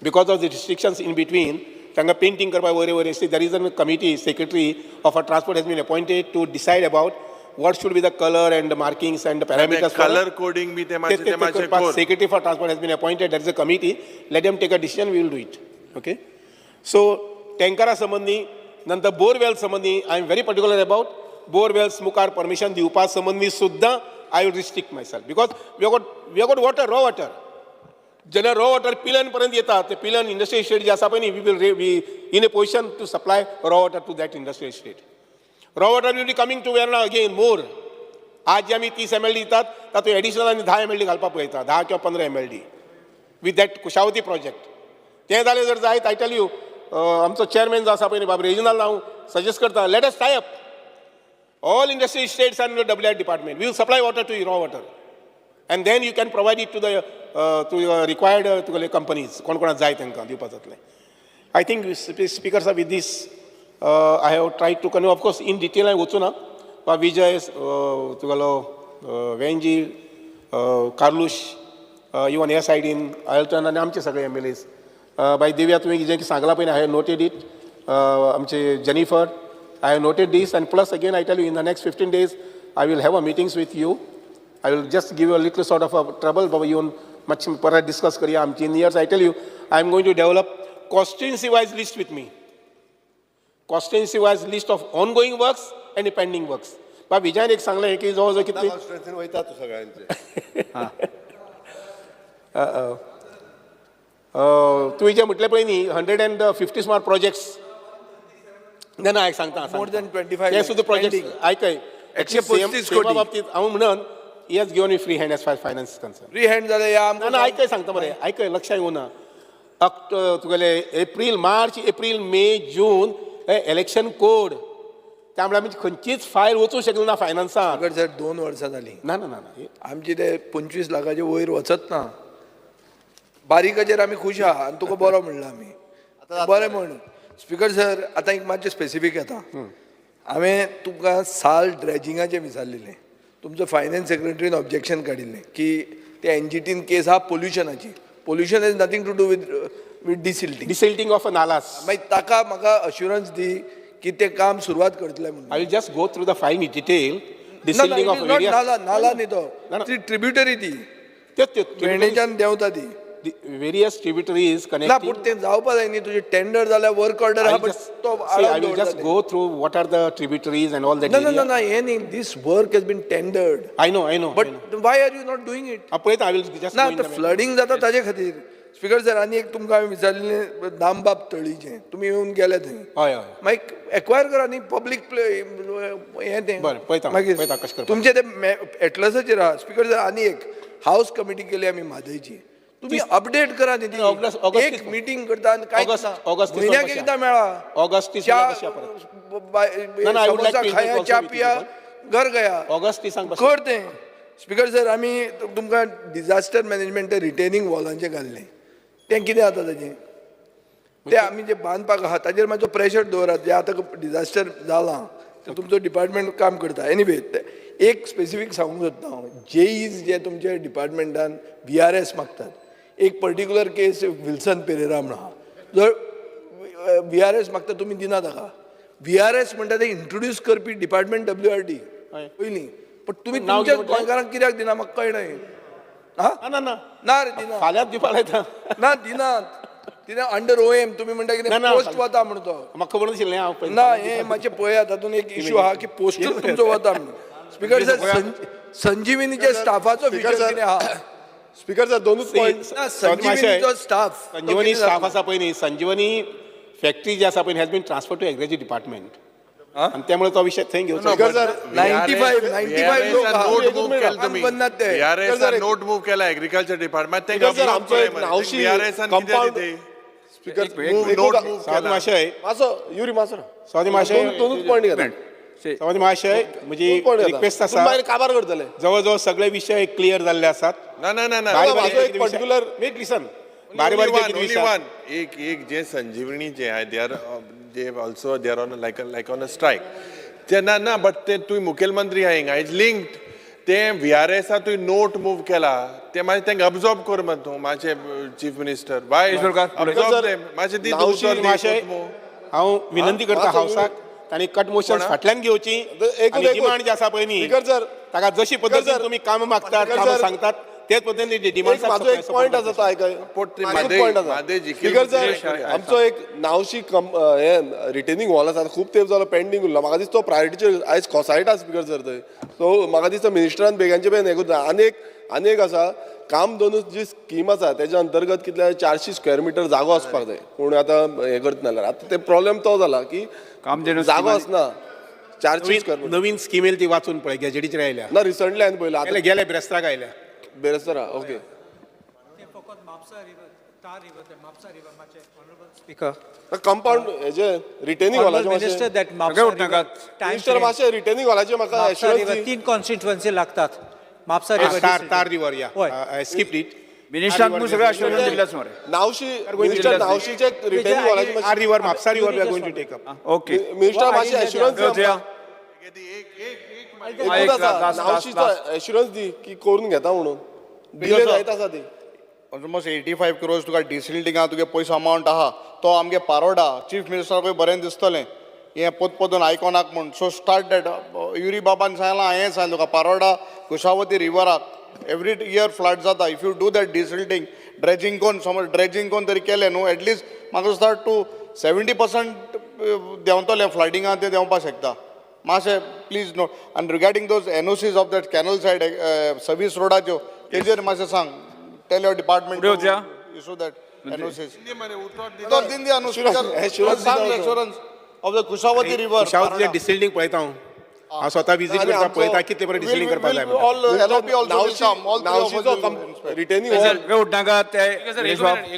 because of the restrictions in between. तांकां पेंटींग करपाक वयर वयर आसली. There is a committee, secretary of a transport has been appointed to decide about what should be the color and the markings and the parameters. Color coding बी ते मातशें ते मातशें कर. Secretary for transport has been appointed. There is a committee. Let them take a decision. We will do it. Okay. So टँकरा संबंदी, नंतर बोरवेल संबंदी I am very particular about borewells. मुखार परमिशन दिवपा संबंदी सुद्दां I will restrict myself because we got water, raw water. जेन्ना रॉ वॉटर पिलन पर्यंत येता, ते पिलन इंडस्ट्रियल इस्टेट जे आसा पळय न्ही, we will be in a position to supply raw water to that industrial estate. Raw water will be coming to Verna again more. आज जे आमी 30 MLD दितात तातूंत एडिशनल आनी 10 MLD घालपाक पळयता, 10 किंवा 15 MLD with that Kushavati project. तें जालें जर जायत, I tell you, आमचो चेअरमॅन जो आसा पळय न्ही बाब रेजिनल, हांव सजेस्ट करता, let us tie up all industry estates and WR department. We will supply water to you, raw water, and then you can provide it to the to your required तुगेले companies, कोण कोणाक जाय तांकां दिवपा जातलें. I think, Speaker sir, with this I have tried to convey. Of course in detail हांवें वचूं ना. विजय, तुगेलो वेंजी, कार्लूश, इवन ह्या सायडीन आयल्टन आनी आमचे सगळे MLAs. बाय दिव्या, तुवें जें कितें सांगलां पळय, I have noted it. आमचे Jennifer, I have noted this, and plus again I tell you, in the next 15 days I will have a meetings with you. I will just give you a little sort of a trouble, बाबा येवन मातशें परत डिस्कस करया आमची years. I tell you, I am going to develop constituency wise list with me, constituency wise list of ongoing works and pending works. बा विजयान एक सांगलें की जवळ जवळ कितली कॉन्स्टिट्युएन्सीन वयता तूं सगळ्यांचे. तुवें जें म्हटलें पळय न्ही, 150 सुमार प्रोजेक्ट्स. ना ना, एक सांगता, More than 25 हे सुद्दां प्रोजेक्ट pending. आयकय, 135 कोटी. बाबतीत हांव म्हणन, he has given me free hand as far finance concern. Free hand जाल्यार या ना ना, आयकय सांगता मरे, आयकय, लक्षात येवना. तुगेले एप्रील, मार्च, एप्रील, मे, जून हे इलेक्शन कोड, त्यामुळे आमी खंयचीच फायल वचूं शकली ना फायनान्सान. सर, 2 वर्सां जालीं. ना ना ना, आमची ते 25 लाखाचे वयर वचत ना. बारीकाचेर आमी खूश आहा आनी तुका बरो म्हणला आमी, बरें म्हण. स्पिकर सर, आतां एक मातशें स्पेसिफीक येता. हांवें तुमकां साल ड्रेजिंगाचें विचारलेलें, तुमचो फायनान्स सेक्रेटरीन ऑब्जेक्शन काडिल्लें की ते एनजीटीन केस आहा पोल्युशनाची. Pollution has nothing to do with desilting. Desilting of nalas. मागीर ताका म्हाका अश्युरन्स दी की ते काम सुरवात करतले म्हणून. I will just go through the file in detail. Desilting of नाला, नाला न्ही तो, ती ट्रिब्युटरी, ती तेच वेर्णेच्यान देंवता ती. Various tributaries ना कनेक्टिंग पूण तें जावपा जाय न्ही तुजें टेंडर जाल्यार वर्क ऑर्डर आहा बट तो See, I आडावन will just दवरता ते. go through what are the tributaries and all that ना ना area. ना ना हें न्ही this work has been tendered. I know, I know. But why are you not doing it? पळयता, I will just ना go in आतां the फ्लडींग जाता ताजे खातीर. स्पीकर सर आनी एक तुमकां हांवें विचारलें दामबाब तळीचें तुमी येवन गेले थंय. हय हय. मागीर एक्वायर करा न्ही पब्लीक प्ले हें तें. बरें पळयता मागीर पळयता कशें करपाचें. तुमचें तें एटलसाचेर आहा. स्पीकर सर आनी एक हावस कमिटी केली आमी म्हादयची. तुमी अपडेट करा न्ही ती. एक मिटींग करता आनी कांयच ना. ऑगस्ट म्हयन्याक एकदां मेळा. ऑगस्ट च्या ना, ना, I would like samosa to खाया engage also च्या with you पिया घर गया. ऑगस्ट 30 बसया. कर तें. स्पीकर सर आमी तुमकां डिजास्टर मॅनेजमेंट रिटेनींग वॉलांचें घाल्लें तें कितें जाता ताजें तें आमी जें बांदपाक आहा ताजेर मातसो प्रेशर दवरात जें आतां डिजास्टर जालां तें तुमचो डिपार्टमेंट काम करता. एनिवे एक स्पेसिफीक सांगूंक सोदता हांव जेईज जे तुमच्या डिपार्टमेंटान व्ही आर एस मागतात एक पर्टिक्युलर केस विल्सन पेरेरा म्हण आहा जो व्ही आर एस मागता तुमी दिना ताका. व्ही आर एस म्हणटा ते इंट्रोड्यूस करपी डिपार्टमेंट डब्ल्यू आर डी पयलीं पण तुमी नांव तुमच्या कितें म्हटलें? गोंयकारांक कित्याक दिना म्हाका कळना हें. हा ना ना ना रे दिना. फाल्यांच दिवपा लायता. ना दिनात दिना अंडर ओ एम तुमी म्हणटा ना, कितें ना, पोस्ट वता म्हण तो. म्हाका खबर नाशिल्लें हांव पळयता. ना हें मातशें पळयात तातूंत एक इशू आहा की पोस्टूच तुमचो वता म्हणून. स्पीकर सर संजिवनीच्या स्टाफाचो स्पीकर फिचर सर, कितें आहा? स्पीकर सर दोनूच पॉयंट. ना संजिवनीचो स्टाफ संजीवनी स्टाफ आसा पळय न्ही संजीवनी फॅक्टरी जी आसा पळय has been transfer to agriculture department आनी त्यामुळे तो विशय थंय घेवचो. 95 लोक आहा. नोट मूव केला तुम्ही काम करनात ते. नोट मूव केला एग्रीकल्चर डिपार्टमेंट. स्पीकर सर आमचो एक Nauxi compound speaker note move Sawant महाशय मासो युरी मासो सावंत महाशय दोनूच पॉयंट घेता. सावंत महाशय म्हजी रिक्वेस्ट आसा मागीर काबार करतले. जवळ जवळ सगळे विशय क्लियर जाल्ले आसात. ना ना ना ना म्हाजो एक पर्टिक्युलर वेट लिसन बारीक बारीक जे कितें विशय आसा. एक एक जे संजीवनी जे आहे they are they also they are on like on a strike ते ना ना बट ते तुवें मुखेलमंत्री आहा हिंगा is linked ते व्ही आर एसा तुवें नोट मूव केला ते मागीर तांकां अब्जॉर्ब कर मरे तूं मातशें chief minister Y absorb them मातशें दी तूं उतर दी महाशय हांव विनंती करता हावसाक तांणी कट मोशन फाटल्यान घेवची आनी डिमांड जी आसा पळय न्ही ताका जशी पद्दतीन तुमी कामां मागतात कामां सांगतात तेच पद्दतीन डिमांड. म्हाजो एक पॉयंट आसा तो आयकय. पॉयंट आसा स्पीकर सर आमचो एक नावशी हें रिटेनिंग वॉल आसा खूब तेंप जालो पेंडींग उरला. म्हाका दिसता तो प्रायोरिटीचेर आयज कोसळटा स्पीकर सर थंय. सो म्हाका दिसता मिनिस्टरान बेगांचे बेगीन हें करूं. आनी एक आसा काम दोनूच जी स्कीम आसा तेज्या अंतर्गत कितले 400 स्क्वेअर मिटर जागो आसपाक जाय. पूण आतां हें करता जाल्यार आतां ते प्रॉब्लेम तो जाला की जागो आसना. 400 स्क्वेअर मिटर नवीन स्कीम येयली ती वाचून पळय गॅजेटीचेर आयल्या. ना रिसंटली हांवें पळयला आतां गेले ब्रेस्ताक आयल्या. बेरेस्तारा ओके. कंपाऊंड हेजे रिटेनिंग वॉलाचे मिनिस्टर मातशें रिटेनिंग वॉलाचे म्हाका एश्योरन्स. 3 कॉन्स्टिट्युएन्सी लागतात म्हापसा रिवर तार रिवर या स्किप it. मिनिस्टरान सगळें आश्वासन दिल्लें आसा मरे. नावशी मिनिस्टर नावशीचे रिटेनिंग वॉलाचे R river Mapusa river we are going to take up. Okay minister मातशें एश्योरन्स एकूच आसा नावशीचो एश्योरन्स दी की करून घेता म्हणून डिले जायत आसा ती. ऑलमोस्ट 85 क्रोर्स तुका डिसिल्टिंगा तुगे पयसो अमावंट आहा तो आमगे पारोडा चीफ मिनिस्टराकूय बरें दिसतलें हें पोत पोतून आयकोनाक म्हूण. So start that. Yuri बाबान सांगलां हांवें सांगलें तुका पारोडा कुशावती रिवराक एवरी इयर फ्लड जाता. If you do that desilting dredging कोन समज ड्रेजींग कोन तरी केलें न्हू एटलिस्ट म्हाका दिसता टू 70% देंवतलें फ्लडिंगा तें देंवपाक शकता. मातशें प्लीज नोट. आनी regarding those NOCs of that canal side service रोडाच्यो तेजेर मातशें सांग. Tell your department to issue that NOCs. उतर दिन दिया न्हू assurance of the Kushavati river. कुशावतीचें डिसिल्टींग पळयता हांव. हांव स्वता विजीट करता पळयता कितले बरें डिसिल्टींग करपाक जाय. उठनाका ते एक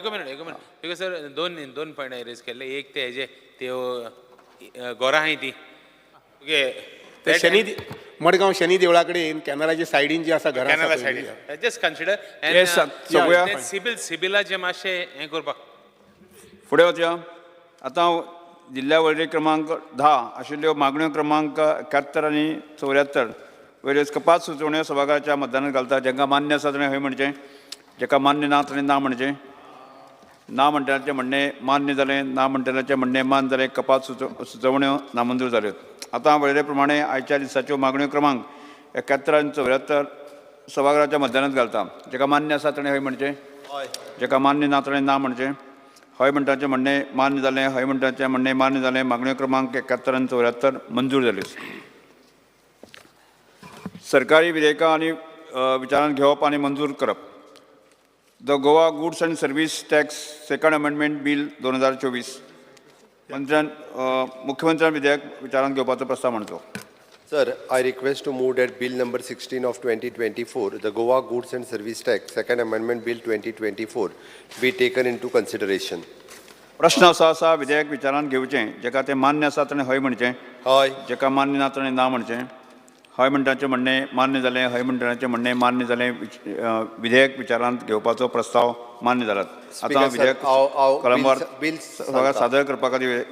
मिनट एक मिनट. Because sir दोन पॉयंट हांवें रेज केल्ले. एक ते हेजे त्यो गोरां आहाय ती ते शनी मडगांव शनी देवळा कडेन कॅनलाच्या सायडीन जी आसा घरां कॅनला सायडीन जस्ट कन्सिडर सिबील सिबिलाचें मातशें हें करपाक. फुडें वचया आतां जिल्ल्या वळेरी क्रमांक 10 आशिल्ल्यो मागण्यो क्रमांक 71 आनी 74 वयल्यो कपात सुचोवण्यो सभाघराच्या मतदानात घालता. जांकां मान्य आसा ताणें हय म्हणचें, जाका मान्य ना ताणें ना म्हणचें. ना म्हणटल्याचें म्हणणें मान्य जालें, ना म्हणटल्याचें म्हणणें मान्य जालें. कपात सुचोवण्यो नामंजूर जाल्यो. आतां वळेरे प्रमाणे आयच्या दिसाच्यो मागण्यो क्रमांक 71 आनी 74 सभाघराच्या मतदानात घालता. जाका मान्य आसा ताणें हय म्हणचें, जाका मान्य ना ताणें ना म्हणचें. हय म्हणटाचें म्हणणें मान्य जालें. हय म्हणटाचें म्हणणें मान्य जालें. मागण्यो क्रमांक 71 आनी 74 मंजूर जाल्यो. सरकारी विधेयकां आनी विचारांत घेवप आनी मंजूर करप. The Goa goods and service tax second amendment bill 2024. मंत्र्यान मुख्यमंत्र्यान विधेयक विचारांत घेवपाचो प्रस्ताव मांडचो. Sir, I request to move that Bill number 16 of 2024, the Goa Goods and Service Tax Second Amendment Bill 2024, be taken into consideration. प्रश्न असो आसा, विधेयक विचारांत घेवचें. जाका तें मान्य आसा ताणें हय म्हणचें. हय. जाका मान्य ना ताणें ना म्हणचें. हय म्हणटाचें म्हणणें मान्य जालें. हय म्हणटाचें म्हणणें मान्य जालें. विधेयक विचारांत घेवपाचो प्रस्ताव मान्य जाला. आतां विधेयक कलमवार सादर करपा खातीर.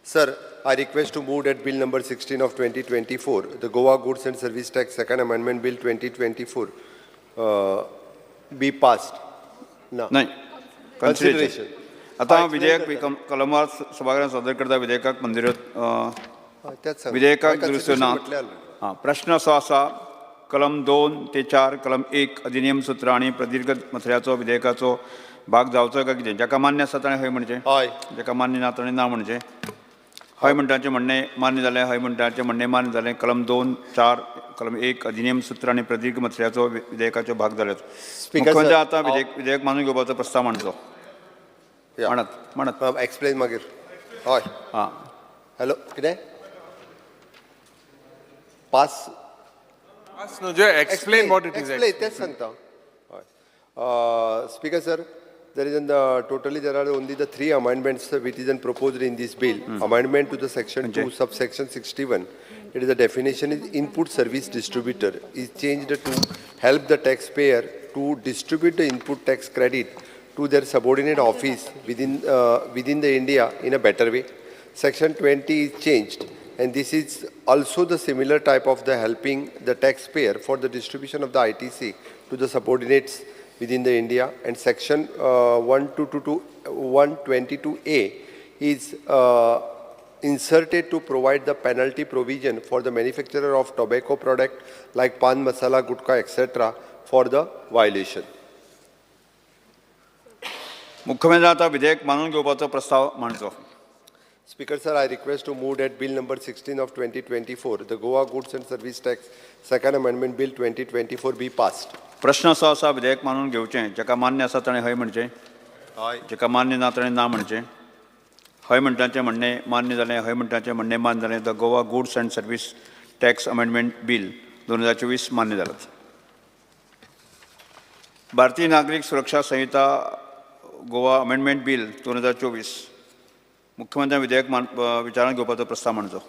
Sir, I request to move that Bill number 16 of 2024, the Goa Goods and Service Tax Second Amendment Bill 2024, be passed. नाही, कन्सिडरेशन. आतां विधेयक कलमवार सभागृहात सादर करता. विधेयकाक मंजुरी विधेयकाक दुरुस्त्यो ना. प्रश्न असो आसा, कलम 2 ते 4 कलम 1 अधिनियम सूत्र आनी प्रदीर्घ मसऱ्याचो विधेयकाचो भाग जावचो काय कितें. जाका मान्य आसा ताणें हय म्हणचें. हय. जाका मान्य ना ताणें ना म्हणचें. हय म्हणटाचें म्हणणें मान्य जालें. हय म्हणटाचें म्हणणें मान्य जालें. कलम 2 4 कलम 1 अधिनियम सूत्र आनी प्रदीर्घ मसऱ्याचो विधेयकाचो भाग जालो. मुख्यमंत्री आतां विधेयक मानून घेवपाचो प्रस्ताव मांडचो. म्हणत म्हणत एक्सप्लेन मागीर. हय. हां. हॅलो, कितें pass explain what it is. Explain तेच सांगता. हय. Speaker sir, there is totally there are only the 3 amendments which is proposed in this bill. Amendment to the section 2 subsection 61. It is the definition is input service distributor is changed to help the taxpayer to distribute the input tax credit to their subordinate office within the India in a better way. Section 20 is changed, and this is also the similar type of the helping the taxpayer for the distribution of the ITC to the subordinates within the India. And section 122A is inserted to provide the penalty provision for the manufacturer of tobacco product like pan masala, gutka, etc. for the violation. मुख्यमंत्री आता विधेयक मानून घेवपाचो प्रस्ताव मांडचो. Speaker sir, I request to move that Bill number 16 of 2024, the Goa Goods and Service Tax Second Amendment Bill 2024 be passed. प्रश्न असो आसा, विधेयक मानून घेवचें. जाका मान्य आसा ताणें हय म्हणचें. हय. जाका मान्य ना ताणें ना म्हणचें. हय म्हणटाचें म्हणणें मान्य जालें. हय म्हणटाचें म्हणणें मान्य जालें. The Goa goods and service tax amendment bill 2024 मान्य जालां. भारतीय नागरीक सुरक्षा संहिता गोवा अमेंडमेंट बील 2024. मुख्यमंत्री विधेयक विचारांत घेवपाचो प्रस्ताव मांडचो.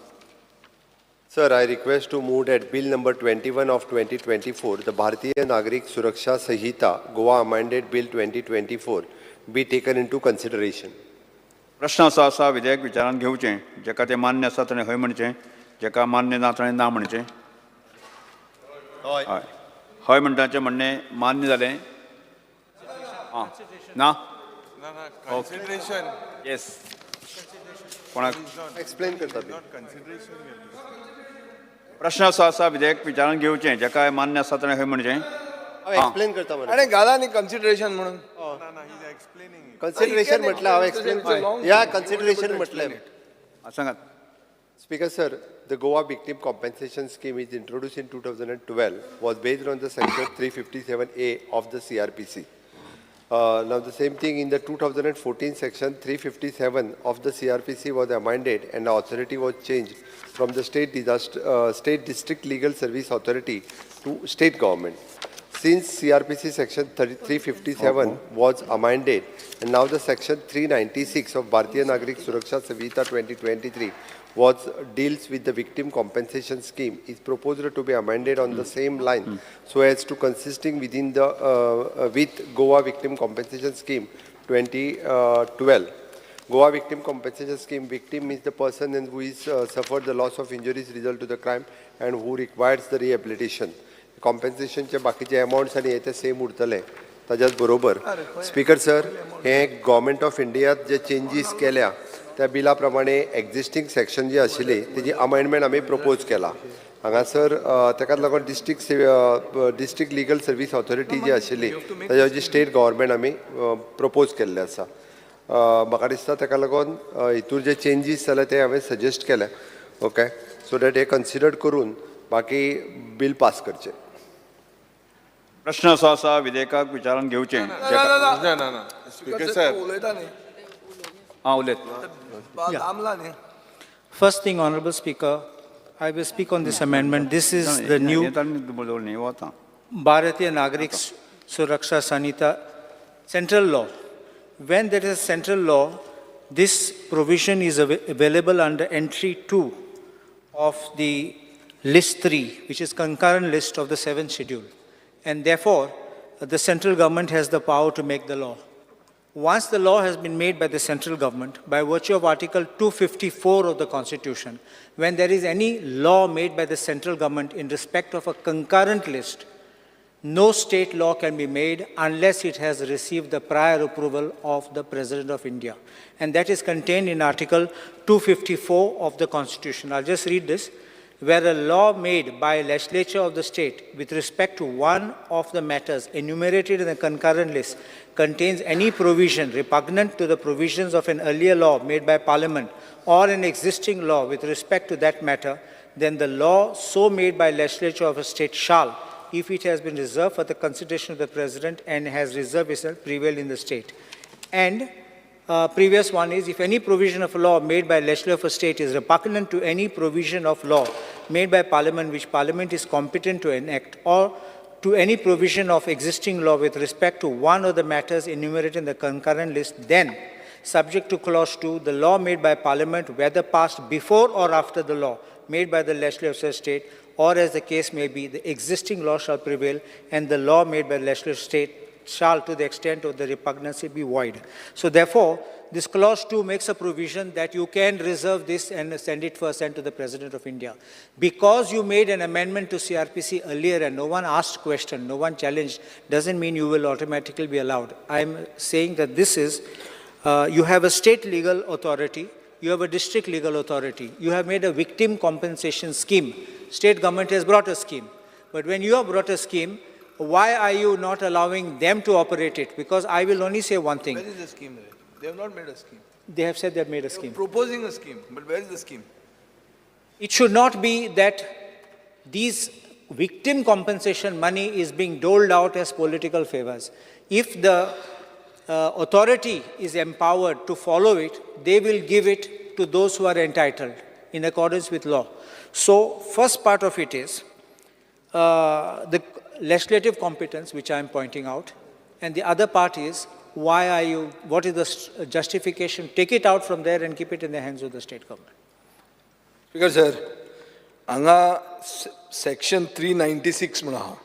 Sir, I request to move that Bill number 21 of 2024, the Bharatiya Nagarik Suraksha Sanhita Goa Amended Bill 2024 be taken into consideration. प्रश्न असो आसा, विधेयक विचारांत घेवचें. जाका तें मान्य आसा ताणें हय म्हणचें. जाका मान्य ना ताणें ना म्हणचें. हय. हय म्हणटाचें म्हणणें मान्य जालें. आं, ना. कन्सिडरेशन. येस. कोणाक एक्सप्लेन करता. प्रश्न असो आसा, विधेयक विचारांत घेवचें. जाका मान्य आसा ताणें हय म्हणचें. एक्सप्लेन करता. आनी घाला न्ही कन्सिडरेशन म्हणून. कन्सिडरेशन म्हटलें हांव एक्सप्लेन. या कन्सिडरेशन म्हटलें. सांगात. Speaker sir, the Goa Victim Compensation Scheme is introduced in 2012, was based on the section 357A of the CRPC. Now the same thing in the 2014 section 357 of the CRPC was amended and the authority was changed from the state district legal service authority to state government. Since CRPC section 357 was amended, and now the section 396 of Bharatiya Nagarik Suraksha Sanhita 2023 was deals with the victim compensation scheme is proposed to be amended on the same line so as to consisting within the with Goa Victim Compensation Scheme 2012. Goa Victim Compensation Scheme victim is the person who is suffered the loss of injuries result to the crime and who requires the rehabilitation. कॉम्पेन्सेशनचे बाकीचे अमावंट्स आनी हे ते सेम उरतले. ताज्याच बरोबर स्पीकर सर, हे गव्हर्मेंट ऑफ इंडियात जे चेंजीस केल्या त्या बिला प्रमाणे एक्झिस्टींग सेक्शन जी आशिल्ली तेजी अमेंडमेंट आमी प्रपोज केला. हांगासर ताकाच लागून district legal service authority जी आशिल्ली ताज्या जी स्टेट गव्हर्मेंट आमी प्रपोज केल्ले आसा. म्हाका दिसता ताका लागून हितूर जे चेंजीस जाल्या ते हांवें सजेस्ट केले, ओके, सो that हे कन्सिडर करून बाकी बील पास करचें. प्रश्न असो आसा विधेयकाक विचारान घेवचें. ना ना ना स्पीकर सर, उलयता न्ही. आं, उलयत. थांबला न्ही. First thing, Honorable Speaker, I will speak on this amendment. This is the new Bharatiya Nagarik Suraksha Sanhita central law. When there is a central law, this provision is available under entry 2 of the list 3, which is concurrent list of the 7th schedule. And therefore, the central government has the power to make the law. Once the law has been made by the central government, by virtue of Article 254 of the Constitution, when there is any law made by the central government in respect of a concurrent list, no state law can be made unless it has received the prior approval of the President of India. And that is contained in Article 254 of the Constitution. I'll just read this. Where a law made by legislature of the state with respect to one of the matters enumerated in the concurrent list contains any provision repugnant to the provisions of an earlier law made by Parliament or an existing law with respect to that matter, then the law so made by legislature of a state shall, if it has been reserved for the consideration of the President and has reserved itself, prevail in the state. And previous one is, if any provision of law made by legislature of a state is repugnant to any provision of law made by Parliament which Parliament is competent to enact, or to any provision of existing law with respect to one of the matters enumerated in the concurrent list, then, subject to clause 2, the law made by Parliament, whether passed before or after the law made by the legislature of a state, or as the case may be, the existing law shall prevail, and the law made by the legislature state shall, to the extent of the repugnancy, be void. So therefore, this clause 2 makes a provision that you can reserve this and send it first and to the President of India. Because you made an amendment to CRPC earlier and no one asked question, no one challenged, doesn't mean you will automatically be allowed. I'm saying that this is, you have a state legal authority, you have a district legal authority, you have made a victim compensation scheme. State government has brought a scheme. But when you have brought a scheme, why are you not allowing them to operate it? Because I will only say one thing. Where is the scheme? They have not made a scheme. They have said they have made a scheme. Proposing a scheme, but where is the scheme? It should not be that these victim compensation money is being doled out as political favors. If the authority is empowered to follow it, they will give it to those who are entitled in accordance with law. So, first part of it is the legislative competence, which I am pointing out, and the other part is, why are you, what is the justification? Take it out from there and keep it in the hands of the state government. Speaker sir, hanga section 396 म्हण आहा.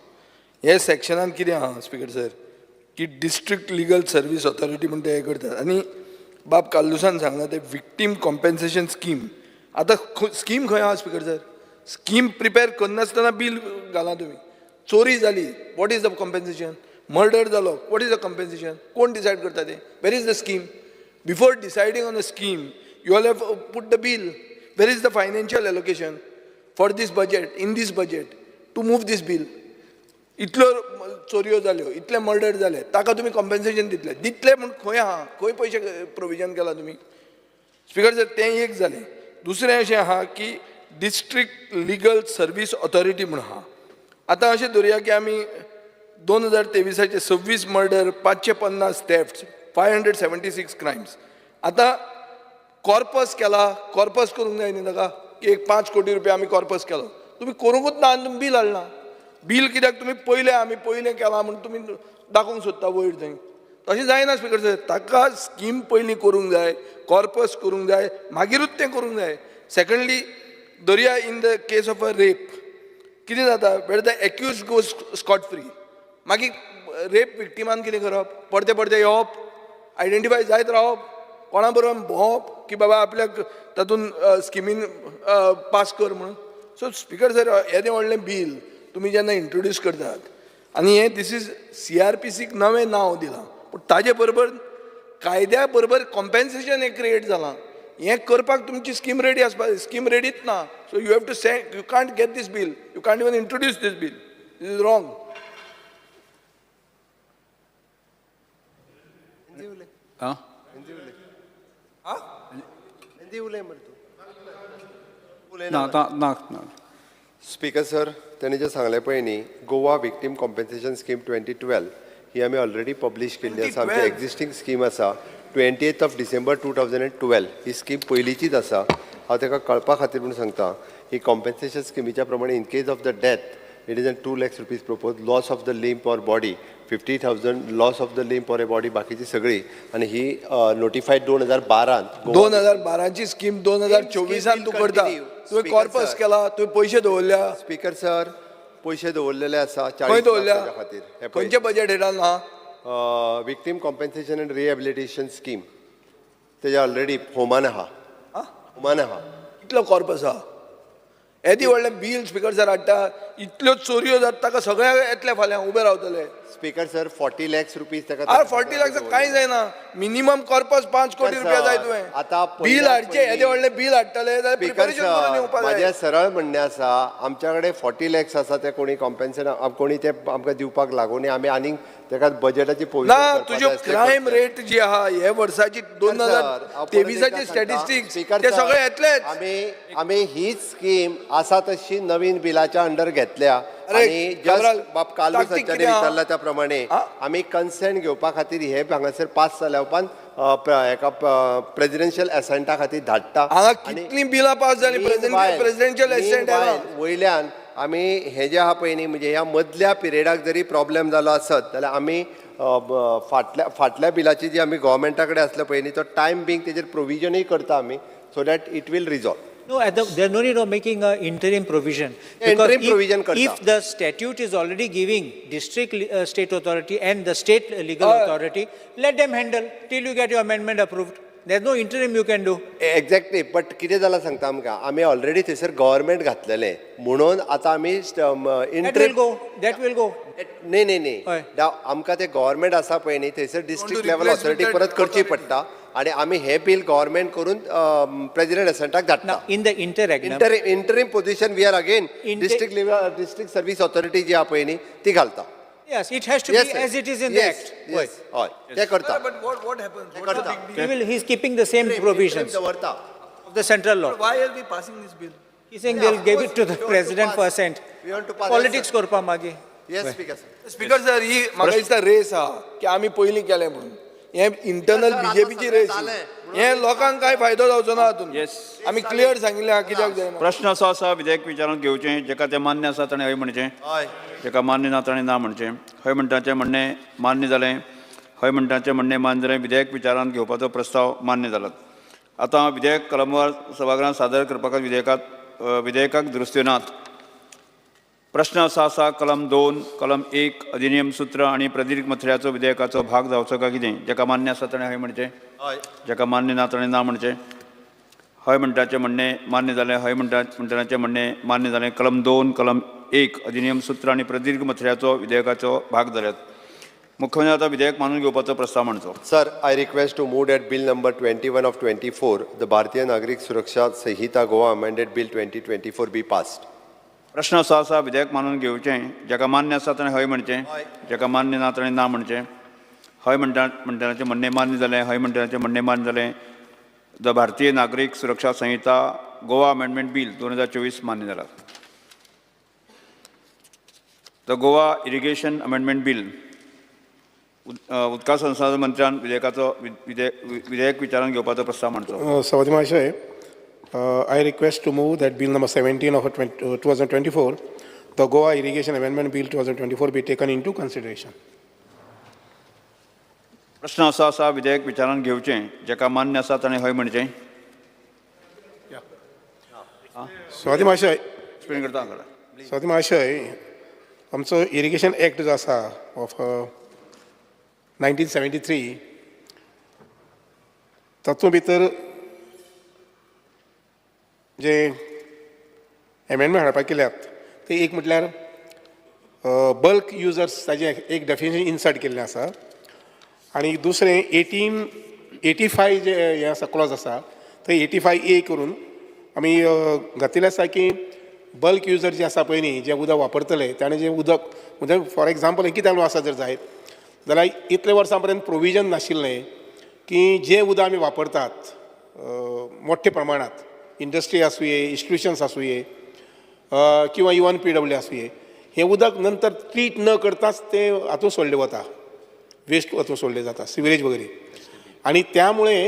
हे सेक्शनान कितें आहा स्पीकर सर, की डिस्ट्रिक्ट लिगल सर्वीस ऑथॉरिटी म्हण ते हें करतात. आनी बाब कार्लुसान सांगला ते विक्टीम कॉम्पेन्सेशन स्कीम. आतां स्कीम खंय आहा स्पीकर सर? स्कीम प्रिपेर करनासतना बील घाला तुमी. चोरी जाली, what is the compensation? Murder जालो, what is the compensation? कोण डिसायड करता ते? Where is the scheme? Before deciding on a scheme you all have put the bill. Where is the financial allocation for this budget, in this budget to move this bill? इतल्यो चोरयो जाल्यो, इतले मर्डर जाले, ताका तुमी कॉम्पेन्सेशन दितले दितले म्हूण खंय आहा, खंय पयशे प्रोविजन केला तुमी? स्पीकर सर, तें एक जालें. दुसरें अशें आहा की डिस्ट्रिक्ट लिगल सर्वीस ऑथॉरिटी म्हूण आहा. आतां अशें धरुया की आमी 2023 26 मर्डर, 550 थेफ्ट, 576 क्रायम्स. आतां कॉर्पस केला, कॉर्पस करूंक जाय न्ही ताका, की एक 5 कोटी रुपया आमी कॉर्पस केलो. तुमी करूंकूच ना आनी तुमी बील हाडना. बील कित्याक तुमी पयलें आमी पयलें केलां म्हूण तुमी दाखोवंक सोदता वयर थंय. तशें जायना स्पीकर सर. ताका स्कीम पयलीं करूंक जाय, कॉर्पस करूंक जाय, मागीरूच तें करूंक जाय. सेकंडली, धरुया in the case of a rape कितें जाता, where the accused goes scot free. मागीर रेप विक्टिमान कितें करप? परते परते येवप, आयडेंटिफाय जायत रावप, कोणा बरोबर भोंवप की बाबा आपल्याक तातूंत स्किमीन पास कर म्हणून. सो स्पीकर सर, येदें व्हडलें बील तुमी जेन्ना इंट्रोड्यूस करतात आनी हें this is CRPCक नवें नांव दिलां, पूण ताजे बरोबर कायद्या बरोबर कॉम्पेन्सेशन हें क्रिएट जालां. हें करपाक तुमची स्कीम रेडी आसपा, स्कीम रेडीच ना. So you have to send, you can't get this bill, you can't even introduce this bill. This is wrong. आं ना ना ना. स्पीकर सर, तेणी जें सांगलें पळय न्ही, Goa victim compensation scheme 2012 ही आमी ऑलरेडी पब्लीश केल्ली आसा. आमची एग्जिस्टींग स्कीम आसा. 28th of December 2012 he scheme पयलींचीच आसा. हांव ताका कळपा खातीर म्हूण सांगता, ही कॉम्पेन्सेशन स्किमीच्या प्रमाणे in case of the death it is an ₹2 lakhs propose, loss of the limb or body 50,000, loss of the limb or a body बाकीची सगळी. आनी ही नोटिफायड 2012त. 2012ची स्कीम 2024आन तूं करता. तुवें कॉर्पस केला, तुवें पयशे दवरल्या. स्पीकर सर, पयशे दवरलेले आसा. खंय 40 लाख दवरल्या? ताच्या खातीर. हे पळय. खंयच्या बजेट हेडान ना? Victim compensation and rehabilitation scheme तेजे ऑलरेडी होमान आहा, होमान आहा. कितलो कॉर्पस आहा? येदी व्हडलें बील स्पीकर सर हाडटा, इतल्यो चोरयो जाता, ताका सगळ्यांक येतले फाल्यां उबे रावतले. स्पीकर सर, ₹40 lakhs ताका. आरे, 40 लॅक्स कांय जायना. मिनिमम कॉर्पस 5 कोटी रुपया जाय. तुवें आतां बील हाडचें, येदें व्हडलें बील हाडटले जाल्यार स्पीकर प्रिपरेशन करून सर, येवपा जाय. म्हाजें सरळ म्हणणें आसा, आमच्या कडेन 40 लॅक्स आसा, ते कोणी कॉम्पेन्सेट कोणी ते आमकां दिवपाक लागूनी. आमी आनीक ताका बजेटाची ना, तुज्यो क्रायम रेट जी आहा हे वर्साची, 2023आची स्टॅटिस्टिक्स, ते सगळे येतलेच. आमी आमी हीच स्कीम आसा तशी नवीन बिलाच्या अंडर घेतल्या. अरे, आनी काब्राल, जस्ट बाब कालू ताकतीक संचानी कितें आहा? विचारला त्या प्रमाणे आमी कन्सेंट घेवपा खातीर हे हांगासर पास जाल्या उपरांत हेका प्रेजिडेन्शियल एसेंटा खातीर धाडटा. हांगा कितलीं बिलां पास जालीं प्रेसिडेन्शियल एसेंट? वयल्यान आमी हे जे आहा पळय न्ही, म्हणजे ह्या मदल्या पिरियडाक जरी प्रॉब्लेम जालो आसत जाल्यार आमी फाटल्या फाटल्या बिलाची जी आमी गोवोरमेंटा कडेन आसले पळय न्ही, तो टायम बींग तेजेर प्रोविजनूय करता आमी, so that it will resolve. No, there's no need of making a interim provision. Because Interim provision करता. if the statute is already giving district state authority and the state legal authority, let them handle till you get your amendment approved. There's no interim you can do. Exactly, but कितें जालां सांगता आमकां, आमी ऑलरेडी थंयसर गव्हर्मेंट घातलेलें म्हणून आतां आमी That will go, that will go. न्ही न्ही न्ही, आमकां ते गव्हर्मेंट आसा पळय न्ही, थंयसर डिस्ट्रिक्ट लेवल ऑथॉरिटी परत करची पडटा आणि आमी हे बिल गव्हर्मेंट करून प्रेसिडेंट एसेंटाक धाडटा. In the interregnum, interim position we are again district level district service authority जी आहा पळय न्ही, ती घालता. Yes, it has to Yes, be sir. as it is in the Yes, act. yes, हय, ते करता. But what happens? करता. He's keeping the same provisions दवरता of the central law. Why are we passing this bill? He's saying they'll give it to the president for assent. We want to pass. Politics करपा मागीर. Yes, speaker sir. Speaker sir, ही म्हाका दिसता रेस आहा की आमी पयलीं केलें म्हणून. हें इंटरनल बीजेपीची रेस. हें लोकांक कांय फायदो जावचो ना हातूंत. आमी क्लियर सांगिल्लें आहा कित्याक जायना. प्रश्न असो आसा, विधेयक विचारांत घेवचें. जेका तें मान्य आसा ताणें हय म्हणचें, जेका मान्य ना ताणें ना म्हणचें. हय म्हणटाचें म्हणणें मान्य जालें. हय म्हणटाचें म्हणणें मान्य जालें. विधेयक विचारांत घेवपाचो प्रस्ताव मान्य जाला. आतां विधेयक कलमवार सभागृहांत सादर करपाक विधेयकाक दुरुस्त्यो नात. प्रश्न असो आसा, कलम 2, कलम 1, अधिनियम सूत्र आनी प्रदीर्घ मथळ्याचो विधेयकाचो भाग जावचो काय कितें. जेका मान्य आसा ताणें हय म्हणचें, जेका मान्य ना ताणें ना म्हणचें. हय म्हणटाचें म्हणणें मान्य जालें. हय म्हणटाचें म्हणणें मान्य जालें. कलम 2, कलम 1, अधिनियम सूत्र आनी प्रदीर्घ मथळ्याचो विधेयकाचो भाग जाल्यात. मुख्यमंत्री आतां विधेयक मानून घेवपाचो प्रस्ताव मांडचो. Sir, I request to move that Bill number 21 of 24, the Bharatiya Nagarik Suraksha Sanhita Goa Amended Bill 2024 be passed. प्रश्न असो आसा, विधेयक मानून घेवचें. जेका मान्य आसा ताणें हय म्हणचें, जेका मान्य ना ताणें ना म्हणचें. हय म्हणटाचें म्हणणें मान्य जालें. हय म्हणटाचें म्हणणें मान्य जालें. The Bharatiya Nagarik Suraksha Sanhita Goa amendment bill 2024 मान्य जाला. The Goa irrigation amendment bill, उदका संसाधन मंत्र्यान विधेयकाचो विधेयक विचारांत घेवपाचो प्रस्ताव मांडचो. सभापती महाशय, I request to move that Bill number 17 of 2024, the Goa Irrigation Amendment Bill 2024 be taken into consideration. प्रश्न असो आसा, विधेयक विचारांत घेवचें. जेका मान्य आसा ताणें हय म्हणचें. सभापती महाशय, एक्सप्लेन करता हांगा. सभापती महाशय, आमचो इरिगेशन एक्ट जो आसा ऑफ 1973, तातूंत भितर जे एमेंडमेंट हाडपाक केल्यात ते एक म्हटल्यार बल्क युजर्स, ताजें एक डेफिनेशन इन्सर्ट केल्लें आसा आनी दुसरें 1885 जे हें आसा, क्लॉज आसा, थंय 85A करून आमी घातिल्लें आसा की बल्क युजर जे आसा पळय न्ही, जे उदक वापरतले ताणें जें उदक म्हणजे फॉर एग्जाम्पल कितें आसा जर जायत जाल्यार इतले वर्सां पर्यंत प्रोविजन नाशिल्लें की जें उदक आमी वापरतात मोठ्या प्रमाणात, इंडस्ट्री आसुये, इन्स्टिट्युशन्स आसुये किंवा इवन PW आसुये, हें उदक नंतर ट्रीट न करताच तें हातूंत सोडलें वता, वेस्ट हातूंत सोडलें जाता, सिवरेज वगैरे. आनी त्यामुळे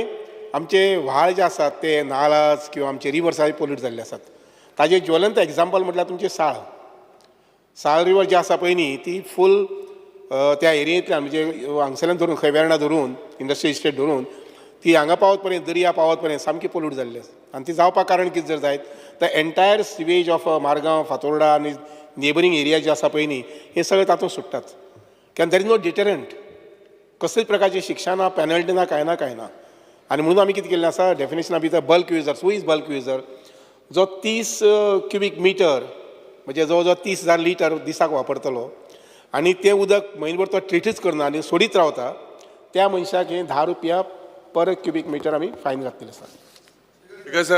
आमचे व्हाळ जे आसात ते नालाज किंवा आमचे रिवर्स पोल्यूट जाल्ले आसात. ताजें ज्वलंत एग्जाम्पल म्हटल्यार तुमचें साळ, साळ रिवर जी आसा पळय न्ही ती फूल त्या एरियेंतल्यान म्हणजे हांगसरल्यान धरून खंय वेर्णा धरून इंडस्ट्रियल इस्टेट धरून ती हांगा पावत पर्यंत दर्या पावत पर्यंत सामकी पोल्यूट जाल्ली आसा. आनी ती जावपाक कारण कितें जर जायत तर entire sewage of Margao, Fatorda आनी नेबरींग एरिया जे आसा पळय न्ही हे सगळे तातूंत सुट्टात. कारण there is no deterrent, कसलेच प्रकारची शिक्षा ना, पेनल्टी ना, कांय ना कांय ना. आनी म्हणून आमी कितें केल्लें आसा, डेफिनेशना भितर bulk users, who is bulk user, जो 30 क्युबीक मिटर म्हणजे जवळ जवळ 30,000 लिटर दिसाक वापरतलो आनी तें उदक म्हयनभर तो ट्रिटूच करना आनी सोडीत रावता, त्या मनशाक हें 10 रुपया पर क्युबीक मिटर आमी फायन घातलेलें आसा. Because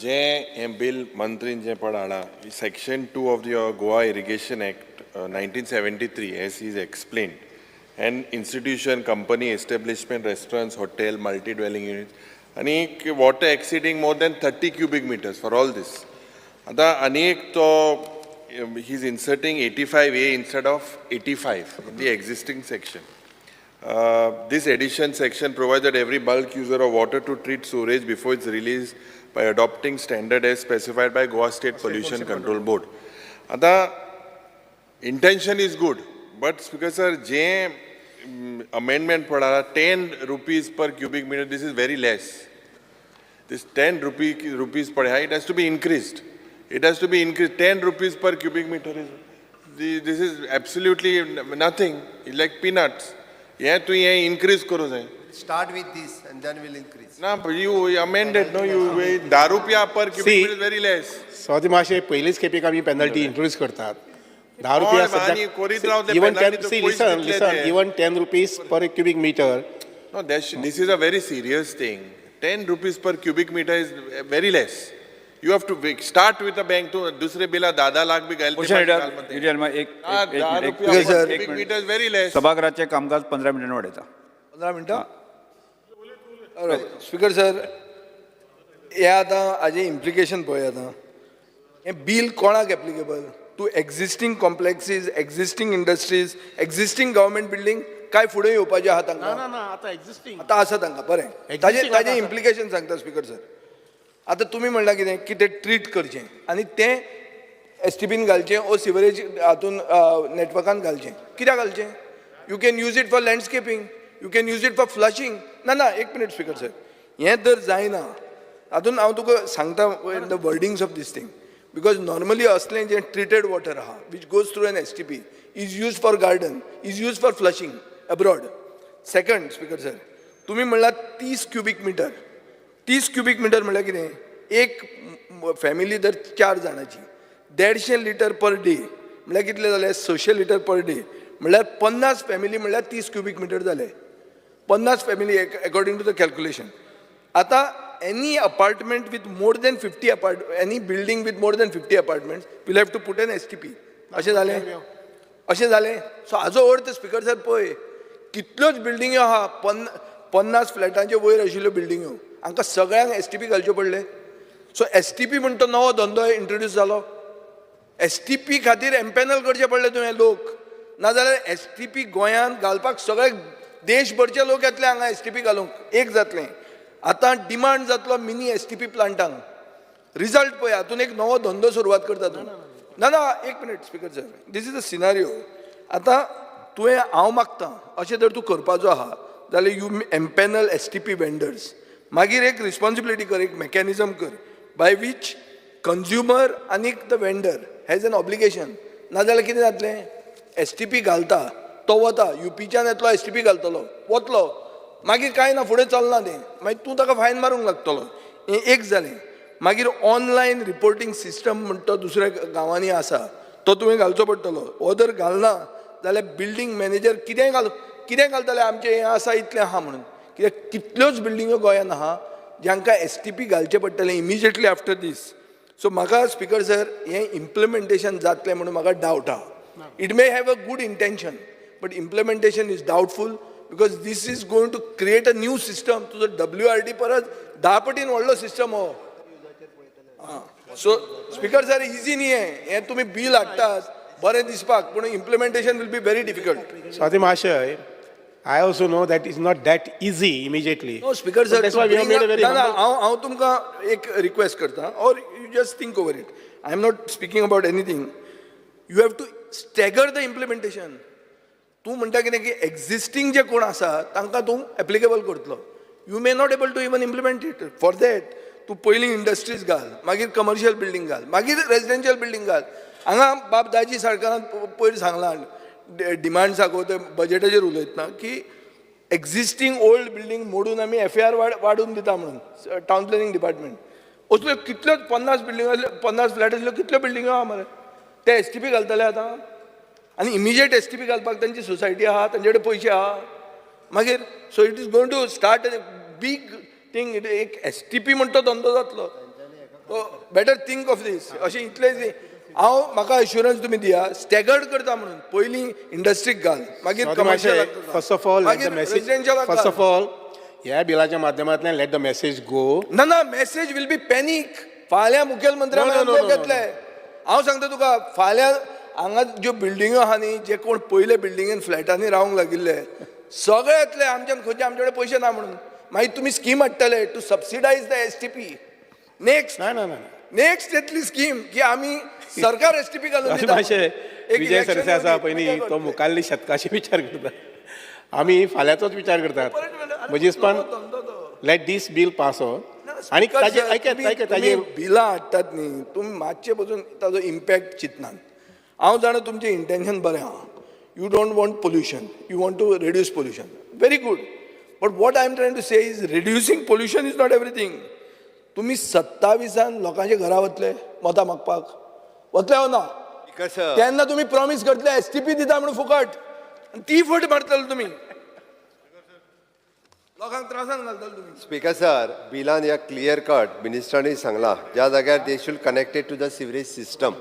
जे हें बील मंत्रीन जें पळ हाडलां, section 2 of the Goa irrigation act 1973 as is explained, and institution, company, establishment, restaurants, hotel, multi dwelling units आनी water exceeding more than 30 cubic meters for all this. आतां आनी एक तो he is inserting 85A instead of 85 in the existing section. This addition section provides that every bulk user of water to treat sewerage before its release by adopting standard as specified by Goa State Pollution Control Board. आतां intention is good, but Speaker sir, J amendment पडला 10 rupees per cubic meter, this is very less. This 10 rupees per, it has to be increased. It has to be increased. 10 rupees per cubic meter is, this is absolutely nothing. It's like peanuts. हें तूं हें increase करूं जाय. Start with this and then we'll increase. ना, you amended, no, you 10 रुपया per cubic meter is very less. Swati मातशें पयलीच खेपेक आमी पेनल्टी इंट्रोड्यूस करतात 10 रुपया सद्याक. Even listen listen, even 10 rupees per cubic meter. No, this is a very serious thing. 10 rupees per cubic meter is very less. You have to start with a bank to दुसरे बिला 10 लाख बी घाल. सभागृहाचे कामकाज 15 मिनटां वाडयता. 15 मिनटां. स्पीकर सर, हे आतां हाजें इम्प्लिकेशन पळय. आतां हें बील कोणाक applicable? To existing complexes, existing industries, existing government building, काय फुडें येवपाचें आहा तांकां? आतां एक्झिस्टींग आतां आसा तांकां. बरें, ताजें इम्प्लिकेशन सांगता स्पीकर सर. आतां तुमी म्हणलां कितें की तें ट्रीट करचें आनी तें STPन घालचें ओ सिवरेज हातून नेटवर्कान घालचें. कित्याक घालचें? You can use it for landscaping, you can use it for flushing. ना ना, एक मिनट स्पीकर सर, हें जर जायना हातून हांव तुका सांगता the wordings of this thing, because normally असलें जें ट्रिटेड वॉटर आहा which goes through an STP is use for garden, is use for flushing abroad. Second speaker sir, तुमी म्हणलां 30 क्युबीक मिटर. 30 क्युबीक मिटर म्हणल्यार कितें? एक फॅमिली जर 4 जाणांची 150 लिटर पर डे म्हणल्यार कितले जाले? 600 लिटर पर डे म्हणल्यार 50 फॅमिली म्हणल्यार 30 क्युबीक मिटर जाले. 50 family according to the calculation. आतां any apartment with more than 50 any building with more than 50 apartments will have to put an STP. अशें जालें? अशें जालें. सो हाजो अर्थ स्पीकर सर पळय, कितल्योच बिल्डिंग्यो आहा 50 फ्लॅटांचे वयर आशिल्ल्यो बिल्डिंग्यो, हांकां सगळ्यांक STP घालच्यो पडले. सो STP म्हण तो नवो धंदो इंट्रोड्यूस जालो. STP खातीर एम्पॅनल करचे पडले तुवें लोक, नाजाल्यार STP गोंयांत घालपाक सगळे देशभरचे लोक येतले हांगा STP घालूंक, एक जातलें. आतां डिमांड जातलो मिनी STP प्लांटांक. रिजल्ट पळय, हातून एक नवो धंदो सुरवात करता तूं. ना ना, एक minute speaker sir, this is a scenario. आतां तुवें हांव मागता अशें जर तूं करपाचो आहा जाल्यार you empanel STP vendors, मागीर एक रिस्पॉन्सिबिलिटी कर, एक मॅकॅनिजम कर बाय which consumer आनी the vendor has an obligation. नाजाल्यार कितें जातलें? STP घालता तो वता, UPच्यान येतलो STP घालतलो, वतलो, मागीर कांय ना, फुडें चलना तें, मागीर तूं ताका फायन मारूंक लागतलो. हें एक जालें. मागीर ऑनलायन रिपोर्टींग सिस्टम म्हणटा तो दुसऱ्या गांवांनी आसा, तो तुवें घालचो पडटलो. हो जर घालना जाल्यार बिल्डींग मॅनेजर कितेंय घालतले, आमचें हें आसा इतलें आहा म्हणून. कित्याक कितल्योच बिल्डिंग्यो गोंयांत आहा जांकां एस टी पी घालचें पडटलें इमिजिएटली आफ्टर दीस. सो म्हाका स्पिकर सर, हें इम्प्लिमेंटेशन जातलें म्हणून म्हाका डावट आहा. It may have a good intention, but implementation is doubtful because this is going to create a new system. तुजो WRD परत 10 पटीन व्हडलो सिस्टम हो. सो स्पिकर सर, इजी न्ही हें. हें तुमी बील हाडटात बरें दिसपाक, पूण implementation will be very difficult. Swati Mahashay, I also know that it's not that easy immediately. No, Speaker sir, That's why we have made a very ना ना humble. हांव हांव तुमकां एक रिक्वेस्ट करता, or you just think over it. I am not speaking about anything. You have to stagger the implementation. तूं म्हणटा कितें की एक्झिस्टींग जे कोण आसा तांकां तूं एप्लिकेबल करतलो. You may not able to even implement it. For that तूं पयलीं इंडस्ट्रीज घाल, मागीर कमर्शियल बिल्डींग घाल, मागीर रेजिडेन्शियल बिल्डींग घाल. हांगा बाब दाजी सरकारान पयर सांगलां डिमांड्साक, ते बजेटाचेर उलयतना, की एक्झिस्टींग ओल्ड बिल्डींग मोडून आमी एफएआर वाडून दिता म्हणून टावन प्लॅनिंग डिपार्टमेंट. असल्यो कितल्योच 50 बिल्डिंग आसल्यो, 50 फ्लॅट आसल्यो, कितल्यो बिल्डिंगो आहा मरे. ते एसटीपी घालतले आतां आनी इमिजिएट एसटीपी घालपाक तांची सोसायटी आहा, तांचे कडेन पयशे आहा मागीर. So it is going to start a big thing. एक एसटीपी म्हणटा तो धंदो जातलो. Better think of this. अशें इतलें हांव म्हाका एश्युरन्स तुमी दिया, स्टॅगर्ड करता म्हणून, पयलीं इंडस्ट्रीक घाल, मागीर commercial, First of all, let the message, first of all, ह्या बिलाच्या माध्यमांतल्यान let the message go. ना ना, message will be panic. फाल्यां मुखेलमंत्र्या No, no, no, लोक no, no. येतले. हांव सांगता तुका, फाल्यां हांगा ज्यो बिल्डिंगो आहा न्ही, जे कोण पयले बिल्डिंगेन फ्लॅटांनी रावंक लागिल्ले सगळे येतले, आमच्यान खंयचे, आमचे कडेन पयशे ना म्हणून. मागीर तुमी स्कीम हाडटले to subsidize the STP next. ना ना ना. नेक्स्ट येतली स्कीम की आमी सरकार एसटीपी घालून दिता. मातशें एक विजय election Sardesai आसा येवंदी, पळय न्ही, मागीर तो मुखाल्ली शतकाचे विचार करता, आमी फाल्यांचोच विचार करतात. म्हजें let this bill pass on आनी ताजे, आयकत आयकत, ताजे बिलां हाडटात न्ही तुमी, मातशे पसून ताजो इम्पॅक्ट चिंतनात. हांव जाणा तुमचें इंटेन्शन बरें आहा. You don't want pollution, you want to reduce pollution, very good, but what I am trying to say is reducing pollution is not everything. तुमी 27an लोकांच्या घरा वतले मतां मागपाक, वतले हो ना? तेन्ना तुमी प्रॉमीस करतले एसटीपी दिता म्हणून फुकट, आनी ती फट मारतले तुमी, लोकांक त्रासान घालतले तुमी. स्पीकर सर, बिलान ह्या क्लियर कट मिनिस्टरांनी सांगलां, ज्या जाग्यार they should connected to the sewerage system.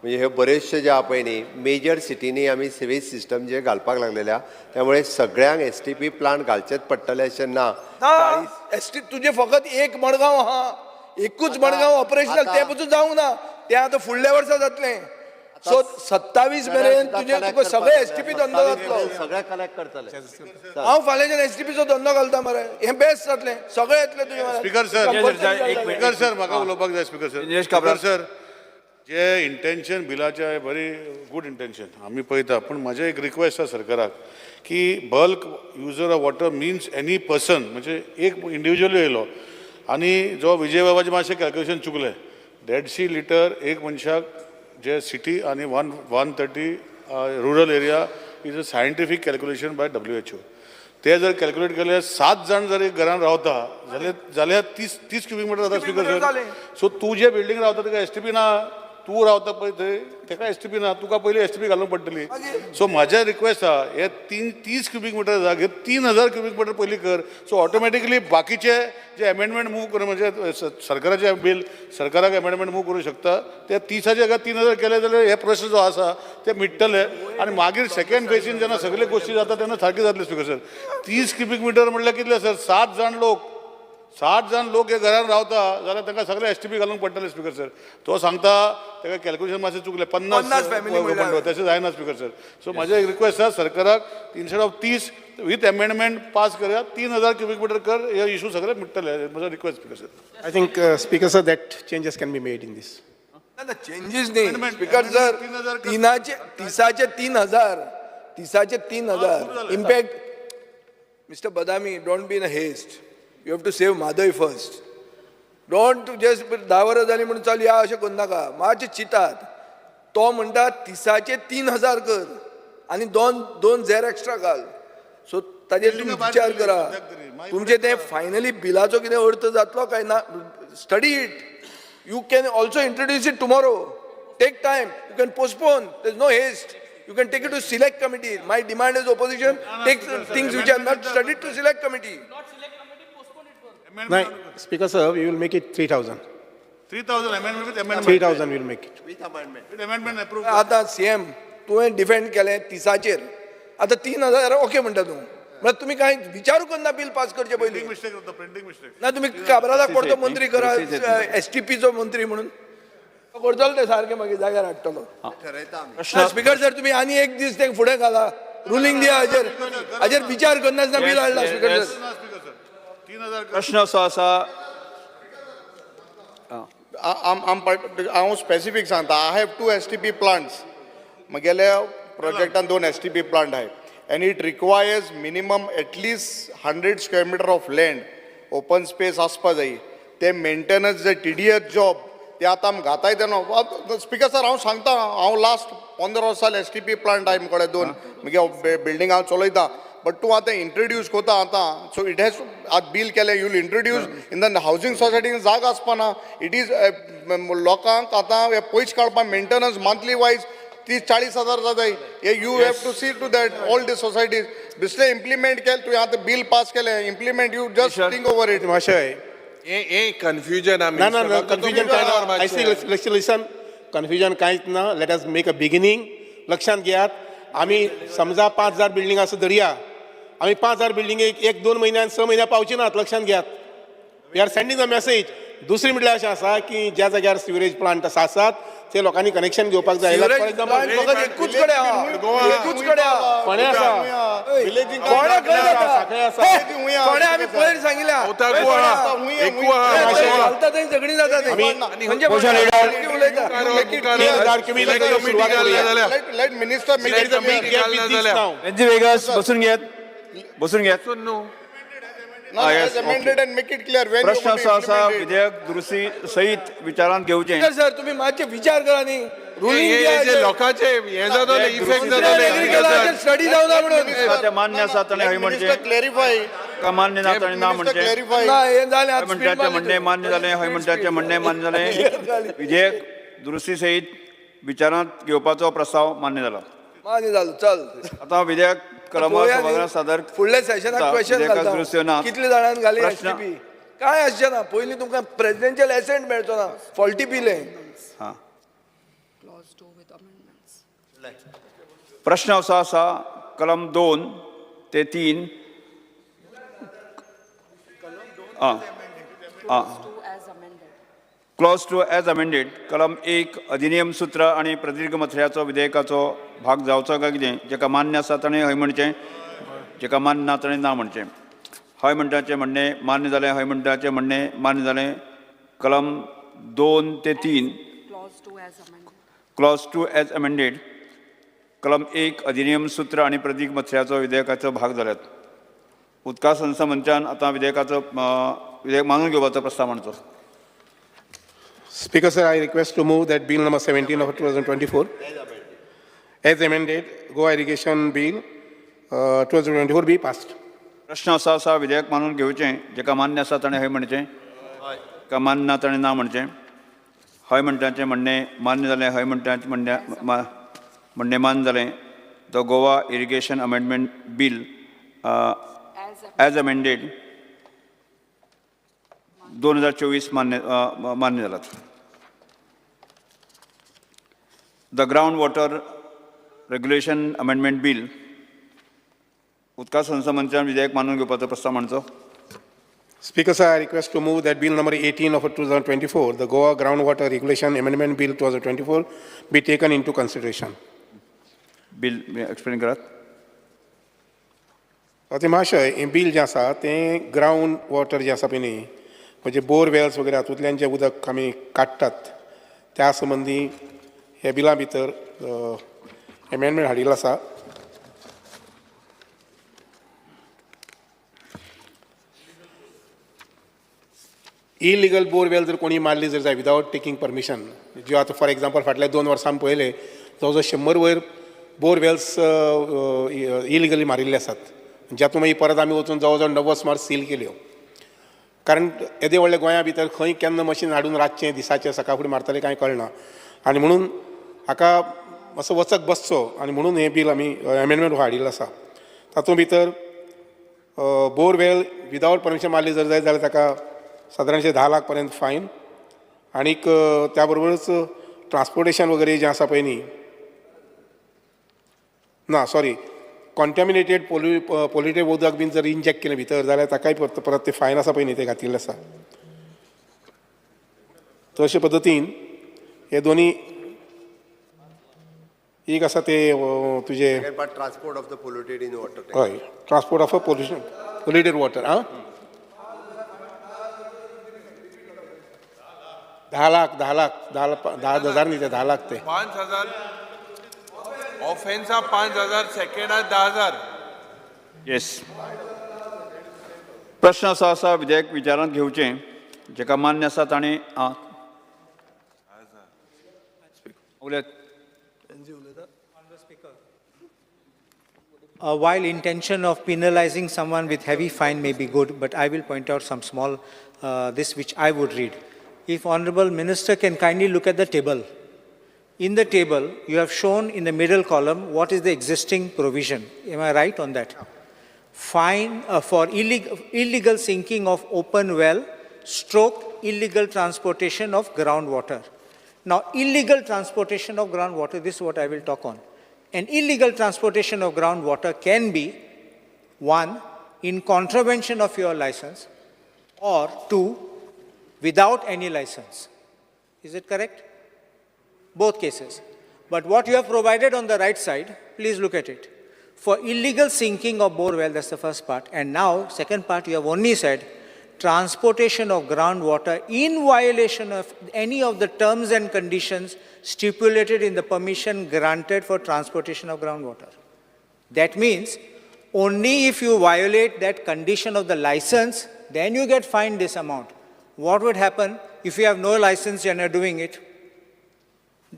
म्हणजे हे बरेचशे जे आहा पळय न्ही, मेजर सिटींनी आमी सिवरेज सिस्टम जे घालपाक लागलेले आहा, त्यामुळे सगळ्यांक एसटीपी प्लांट घालचेच पडटले अशें ना. ना, एसटी तुजें फकत एक मडगांव आहा, एकूच मडगांव ऑपरेशनल, तें पसून जावंक ना, तें आतां फुडल्या वर्सा जातलें. सो 27 मेरेन तुजें तुका सगळे एसटीपी धंदो जातलो. सगळे कनेक्ट करतले. हांव फाल्यांच्यान एसटीपीचो धंदो घालता मरे, हें बेस्ट जातलें, सगळे येतले तुजे. स्पीकर सर, स्पीकर सर, म्हाका उलोवपाक जाय. स्पीकर सर, स्पीकर सर, जे इंटेन्शन बिलाचें बरी गूड इंटेन्शन आमी पळयता, पूण म्हाजें एक रिक्वेस्ट आसा सरकाराक की bulk user of water means any person, म्हणजे एक इंडिविज्युअल येयलो आनी जो विजय बाबाचें मातशें कॅल्क्युलेशन चुकलें, 150 लिटर एक मनशाक जे सिटी आनी 1 130 rural area is a scientific calculation by WHO. ते जर कॅल्क्युलेट केले, सात जाण जर एक घरान रावता जाल्यार 30 30 क्युबीक मिटर जाता. स्पीकर सर, सो तूं जे बिल्डींग रावता तेका एसटीपी ना, तूं रावता पळय थंय तेका एसटीपी ना, तुका पयलीं एसटीपी घालूंक पडटली. सो म्हाजें रिक्वेस्ट आहा, हे 30 क्युबीक मिटर जागे 3000 क्युबीक मिटर पयलीं कर. सो ऑटोमॅटिकली बाकीचे जे एमेंडमेंट मूव करून, म्हणजे सरकाराचे बील सरकाराक एमेंडमेंट मूव करूं शकता. ते 30च्या जाग्यार 3000 केले जाल्यार हे प्रश्न जो आसा ते मिट्टले आनी मागीर सेकंड फेजीन जेन्ना सगळे गोश्टी जाता तेन्ना सारकी जातली. स्पीकर सर, 30 क्युबीक मिटर म्हणल्यार कितले सर? सात जाण लोक, 60 जाण लोक हे घरान रावता जाल्यार तांकां सगळे एसटीपी घालूंक पडटले. स्पीकर सर, तो सांगता ताका कॅल्क्युलेशन मातशें चुकलें, 50 50 family म्हणल्यार. तशें जायना स्पीकर सर. सो म्हाजें एक रिक्वेस्ट आसा सरकाराक, instead of 30, with amendment pass करया, 3000 क्युबीक मिटर कर, हे इशू सगळे मिट्टले. म्हजो request, speaker sir. I think, Speaker sir, that changes can be made in this. ना, चेंजीस न्ही speaker sir, तिनाचे 30चे 3000, 30चे 3000 impact. Mister Badami, don't be in a haste. You have to save Mhadei first. Don't just 10 वरां जालीं म्हणून चल या अशें करनाका. मातशें चिंतात. तो म्हणटा 30चे 3000 कर आनी दोन दोन झेर एक्स्ट्रा घाल. सो ताजेर तुमी विचार करा. तुमचें तें फायनली बिलाचो कितें अर्थ जातलो काय ना, study it. You can also introduce it tomorrow. Take time. You can postpone. There is no haste. You can take it to select committee. My demand is opposition, take things which are not studied to select committee. नाही, Speaker sir, we will make it 3,000. 3,000 amendment with amendment. 3,000 will make it. With amendment approve. आतां सीएम तुवें डिफेंड केलें 30चेर, आतां 3,000 ओके म्हणटा तूं, म्हळ्यार तुमी कांय विचारू करना बील पास करचे पयलीं. प्रिंटींग मिस्टेक जाता, प्रिंटींग मिस्टेक. ना, तुमी काब्रालाक परतो मंत्री करा, एसटीपीचो मंत्री म्हणून करतलो, ते सारकें मागीर जाग्यार हाडटलो. स्पीकर सर, तुमी आनी एक दीस ते फुडें घाला, रुलींग दिया. हाजेर हाजेर विचार करनासतना बील हाडला, स्पीकर सर. प्रश्न असो आसा. हांव स्पेसिफीक सांगता. I have two STP plants. म्हगेल्या प्रोजेक्टान दोन एसटीपी प्लांट आहाय and it requires minimum at least 100 square meter of land open space आसपा जाय. ते मेंटेनन्स जे टिडियस जॉब ते आतां आमी घाताय ते न्हू. स्पिकर सर, हांव सांगता, हांव लास्ट 15 वर्सां एसटीपी प्लांट आहाय मुकडे दोन, म्हगे बिल्डींग हांव चलयता. बट तूं आतां इंट्रोड्यूस करता आतां, सो it has आतां बील केलें, you will introduce in the housing सोसायटीन जागा आसपाना. It is लोकांक आतां हे पयशे काडपाक मेंटेनन्स मंथली वायज 30-40 हजार जाताय हे. You have to see to that all the societies बिसले implement केलें. तुवें आतां बील पास केलें, implement, you just think over it. महाशय. हे कन्फ्युजन. ना ना ना, कन्फ्युजन काय? I see, listen, confusion कांयच ना. Let us make a beginning. लक्षांत घेयात, आमी समजा 5,000 बिल्डींग आसा धरया, आमी 5,000 बिल्डिंगेक एक दोन म्हयन्यान, 6 म्हयन्या पावची नात, लक्षांत घेयात. We are sending a message. दुसरी म्हटल्यार अशें आसा की ज्या जाग्यार सिवरेज प्लांट आसा आसात ते लोकांनी कनेक्शन घेवपाक जाय. फॉर एक्झाम्पल, फकत एकूच कडेन आहा, एकूच कडेन आहा. फोंड्या आसा. फोंड्या खंय जाता? साखळे आसा. फोंड्या आमी पयर सांगिल्ल्या. घालता थंय झगडीं जाता थंय. म्हणजे उलयता. 3,000 क्युमेक सुरवात करूया. Let minister make There is a big gap with this now. Venzy Viegas, बसून घेयात, बसून घेयात. No, yes, amended and make it clear when. प्रश्न असो आसा, विधेयक दुरुस्ती सहित विचारांत घेवचें. सर, तुम्ही मातशे विचार करा न्ही, रुलींग हे जे लोकांचे हे जातले, इफेक्ट जातले. स्टडी जावना म्हणून. ते मान्य आसा ताणें हय म्हणचें. क्लॅरिफाय. का मान्य ना ताणें ना म्हणचें. ना, हे जालें. हय म्हणटाचे म्हणणें मान्य जालें. हय म्हणटाचे म्हणणें मान्य जालें. विधेयक दुरुस्ती सहित विचारांत घेवपाचो प्रस्ताव मान्य जाला. मान्य जालो, चल. आतां विधेयक कलमा पळोवया न्ही. सभागृहात सादर फुडल्या सेशनाक क्वेश्चन विधेयकाक दुरुस्त्यो घालता. ना. कितले जाणांनी घाली प्रश्न- एसटीपी, काय आसचें ना. पयलीं तुमकां प्रेसिडेन्शियल एसेंट मेळचो ना, फॉल्टी बिल हें. हां, प्रश्न असो आसा, कलम 2 ते 3 आं आं क्लॉज 2 एज अमेंडेड, कलम 1 अधिनियम सूत्र आणि प्रदीर्घ मथळ्याचो विधेयकाचो भाग जावचो काय कितें? जेका मान्य आसा ताणें हय म्हणचें, जेका मान्य ना ताणें ना म्हणचें. हय म्हणटाचें म्हणणें मान्य जालें. हय म्हणटाचें म्हणणें मान्य जालें. कलम 2 ते 3, क्लॉज 2 एज अमेंडेड, कलम 1 अधिनियम सूत्र आणि प्रदीर्घ मथळ्याचो विधेयकाचो भाग जाल्यात. उदका संस्था मंचान आतां विधेयकाचो विधेयक मानून घेवपाचो प्रस्ताव मांडचो. Speaker sir, I request to move that bill number 17 of 2024, as amended, Goa Irrigation Bill 2024 be passed. प्रश्न असो आसा, विधेयक मानून घेवचें. जेका मान्य आसा ताणें हय म्हणचें, का मान्य ना ताणें ना म्हणचें. हय म्हणटाचें म्हणणें मान्य जालें. हय म्हणटाचें म्हणणें मान्य जालें. The Goa Irrigation Amendment Bill as amended 2024 मान्य जालात. The Ground Water Regulation Amendment Bill, उदका संस्था मंत्र्यान विधेयक मानून घेवपाचो प्रस्ताव मांडचो. Speaker sir, I request to move that bill number 18 of 2024, the Goa Groundwater Regulation Amendment Bill 2024, be taken into consideration. Bill explain करात. आतां महाशय, हें बील जें आसा तें ग्रावंड वॉटर जें आसा पळय न्ही, म्हणजे बोर वेल्स वगैरे हातूंतल्यान जें उदक आमी काडटात त्या संबंदी हे बिला भितर एमेंडमेंट हाडिल्लो आसा. इलिगल बोरवेल जर कोणी मारली जर जाय विदावट टेकींग परमिशन, ज्यो आतां फॉर एग्जाम्पल फाटल्या 2 वर्सां पळयले, जवळ जवळ 100 वयर बोरवेल्स इलिगली मारिल्ले आसात, ज्यातून मागीर परत आमी वचून जवळ जवळ 90 सुमार सील केल्यो. कारण येदे व्हडल्या गोंया भितर खंय केन्ना मशीन हाडून रातचें दिसाचें सकाळ फुडें मारतले कांय कळना आनी म्हणून हाका मातसो वचक बसचो आनी म्हणून हें बील आमी एमेंडमेंट हाडिल्लो आसा. तातूंत भितर बोरवेल विदावट परमिशन मारली जर जायत जाल्यार ताका सादारणशें 10 लाख पर्यंत फायन आनीक त्या बरोबरच ट्रान्सपोर्टेशन वगैरे जें आसा पळय न्ही, ना सॉरी, कॉन्टेमिनेटेड पोल्युटेड उदक बीन जर इंजेक्ट केलें भितर जाल्यार ताकाय परत परत ते फायन आसा पळय न्ही ते घातिल्ले आसा. तर अशे पद्दतीन हे दोनी एक आसा ते तुजे transport of the polluted in water. हय, transport of a pollution polluted water. आं, 10 लाख 10 लाख 10,000 न्ही ते 10 लाख ते 5,000 ऑफेन्सा, 5,000 सेकंडा 10,000. येस, प्रश्न असो आसा विधेयक विचारांत घेवचें, जेका मान्य आसा ताणें उलयत. While intention of penalizing someone with heavy fine may be good, but I will point out some small, this which I would read. If Honorable Minister can kindly look at the table. In the table, you have shown in the middle column what is the existing provision. Am I right on that? Fine for illegal sinking of open well, stroke illegal transportation of groundwater. Now, illegal transportation of groundwater, this is what I will talk on. An illegal transportation of groundwater can be, 1, in contravention of your license, or 2, without any license. Is it correct? Both cases. But what you have provided on the right side, please look at it. For illegal sinking of bore well, that's the first part. And now, second part, you have only said, transportation of groundwater in violation of any of the terms and conditions stipulated in the permission granted for transportation of groundwater. That means only if you violate that condition of the license, then you get fined this amount. What would happen if you have no license and are doing it?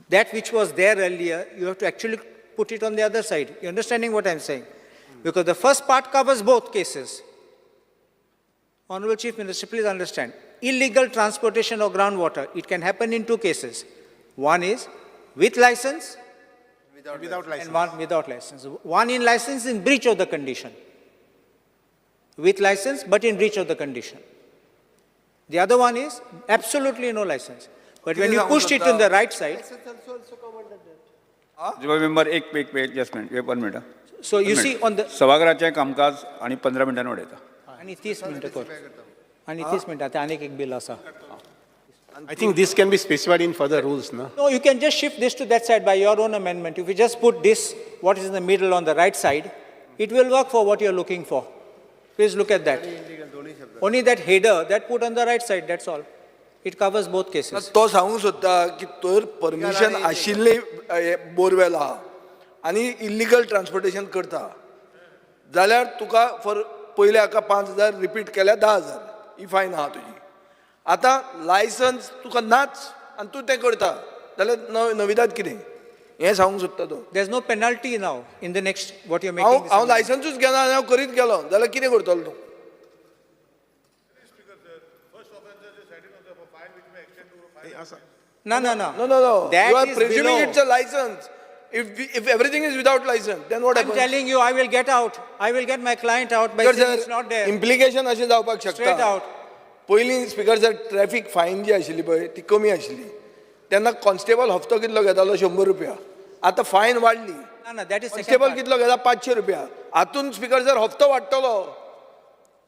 That which was there earlier, you have to actually put it on the other side. You understanding what I'm saying? Because the first part covers both cases. Honorable Chief Minister, please understand. Illegal transportation of groundwater, it can happen in two cases. One is with license, without license, and one without license. One in license in breach of the condition. With license, but in breach of the condition. The other one is absolutely no license. But when you pushed it on the right side... Member, एक just minute, 1 minute. So you see on the... सभाघराचें कामकाज आनी 15 मिनटांनी उडयता. आनी 30 मिनटां कर. आनी 30 मिनटां आतां आनीक एक बिल आसा. I think this can be specified in further rules, no? No, you can just shift this to that side by your own amendment. If you just put this, what is in the middle on the right side, it will work for what you are looking for. Please look at that. Only that header, that put on the right side, that's all. It covers both cases. तो सांगूंक सोदता की तर परमिशन आशिल्ले बोरवेल आहा आनी इल्लीगल ट्रान्सपोर्टेशन करता जाल्यार तुका फॉर पयले हाका 5,000 रिपीट केल्यार 10,000 ही फायन आहा तुजी. आतां लायसन्स तुका नाच आनी तूं तें करता जाल्यार नविदाद कितें हें सांगूंक सोदता तो. There is no penalty now in the next what you making. हांव लायसन्सूच घेना आनी हांव करीत गेलो जाल्यार कितें करतलो तूं? No, no, no. No, no, no. That you are is presuming below. It's a license. If everything is without license, then what happens? I'm telling you, I will get out. I will get my client out by saying it's not there. Implication अशें जावपाक शकता. Straight out. पयलीं स्पीकर सर ट्रॅफिक फायन जी आशिल्ली पळय ती कमी आशिल्ली. तेन्ना कॉन्स्टेबल हप्तो कितलो घेतालो 100 रुपया. आतां फायन वाडली. ना, ना, that is second constable part. कितलो घेता 500 रुपया. हातून स्पीकर सर हप्तो वाडटलो.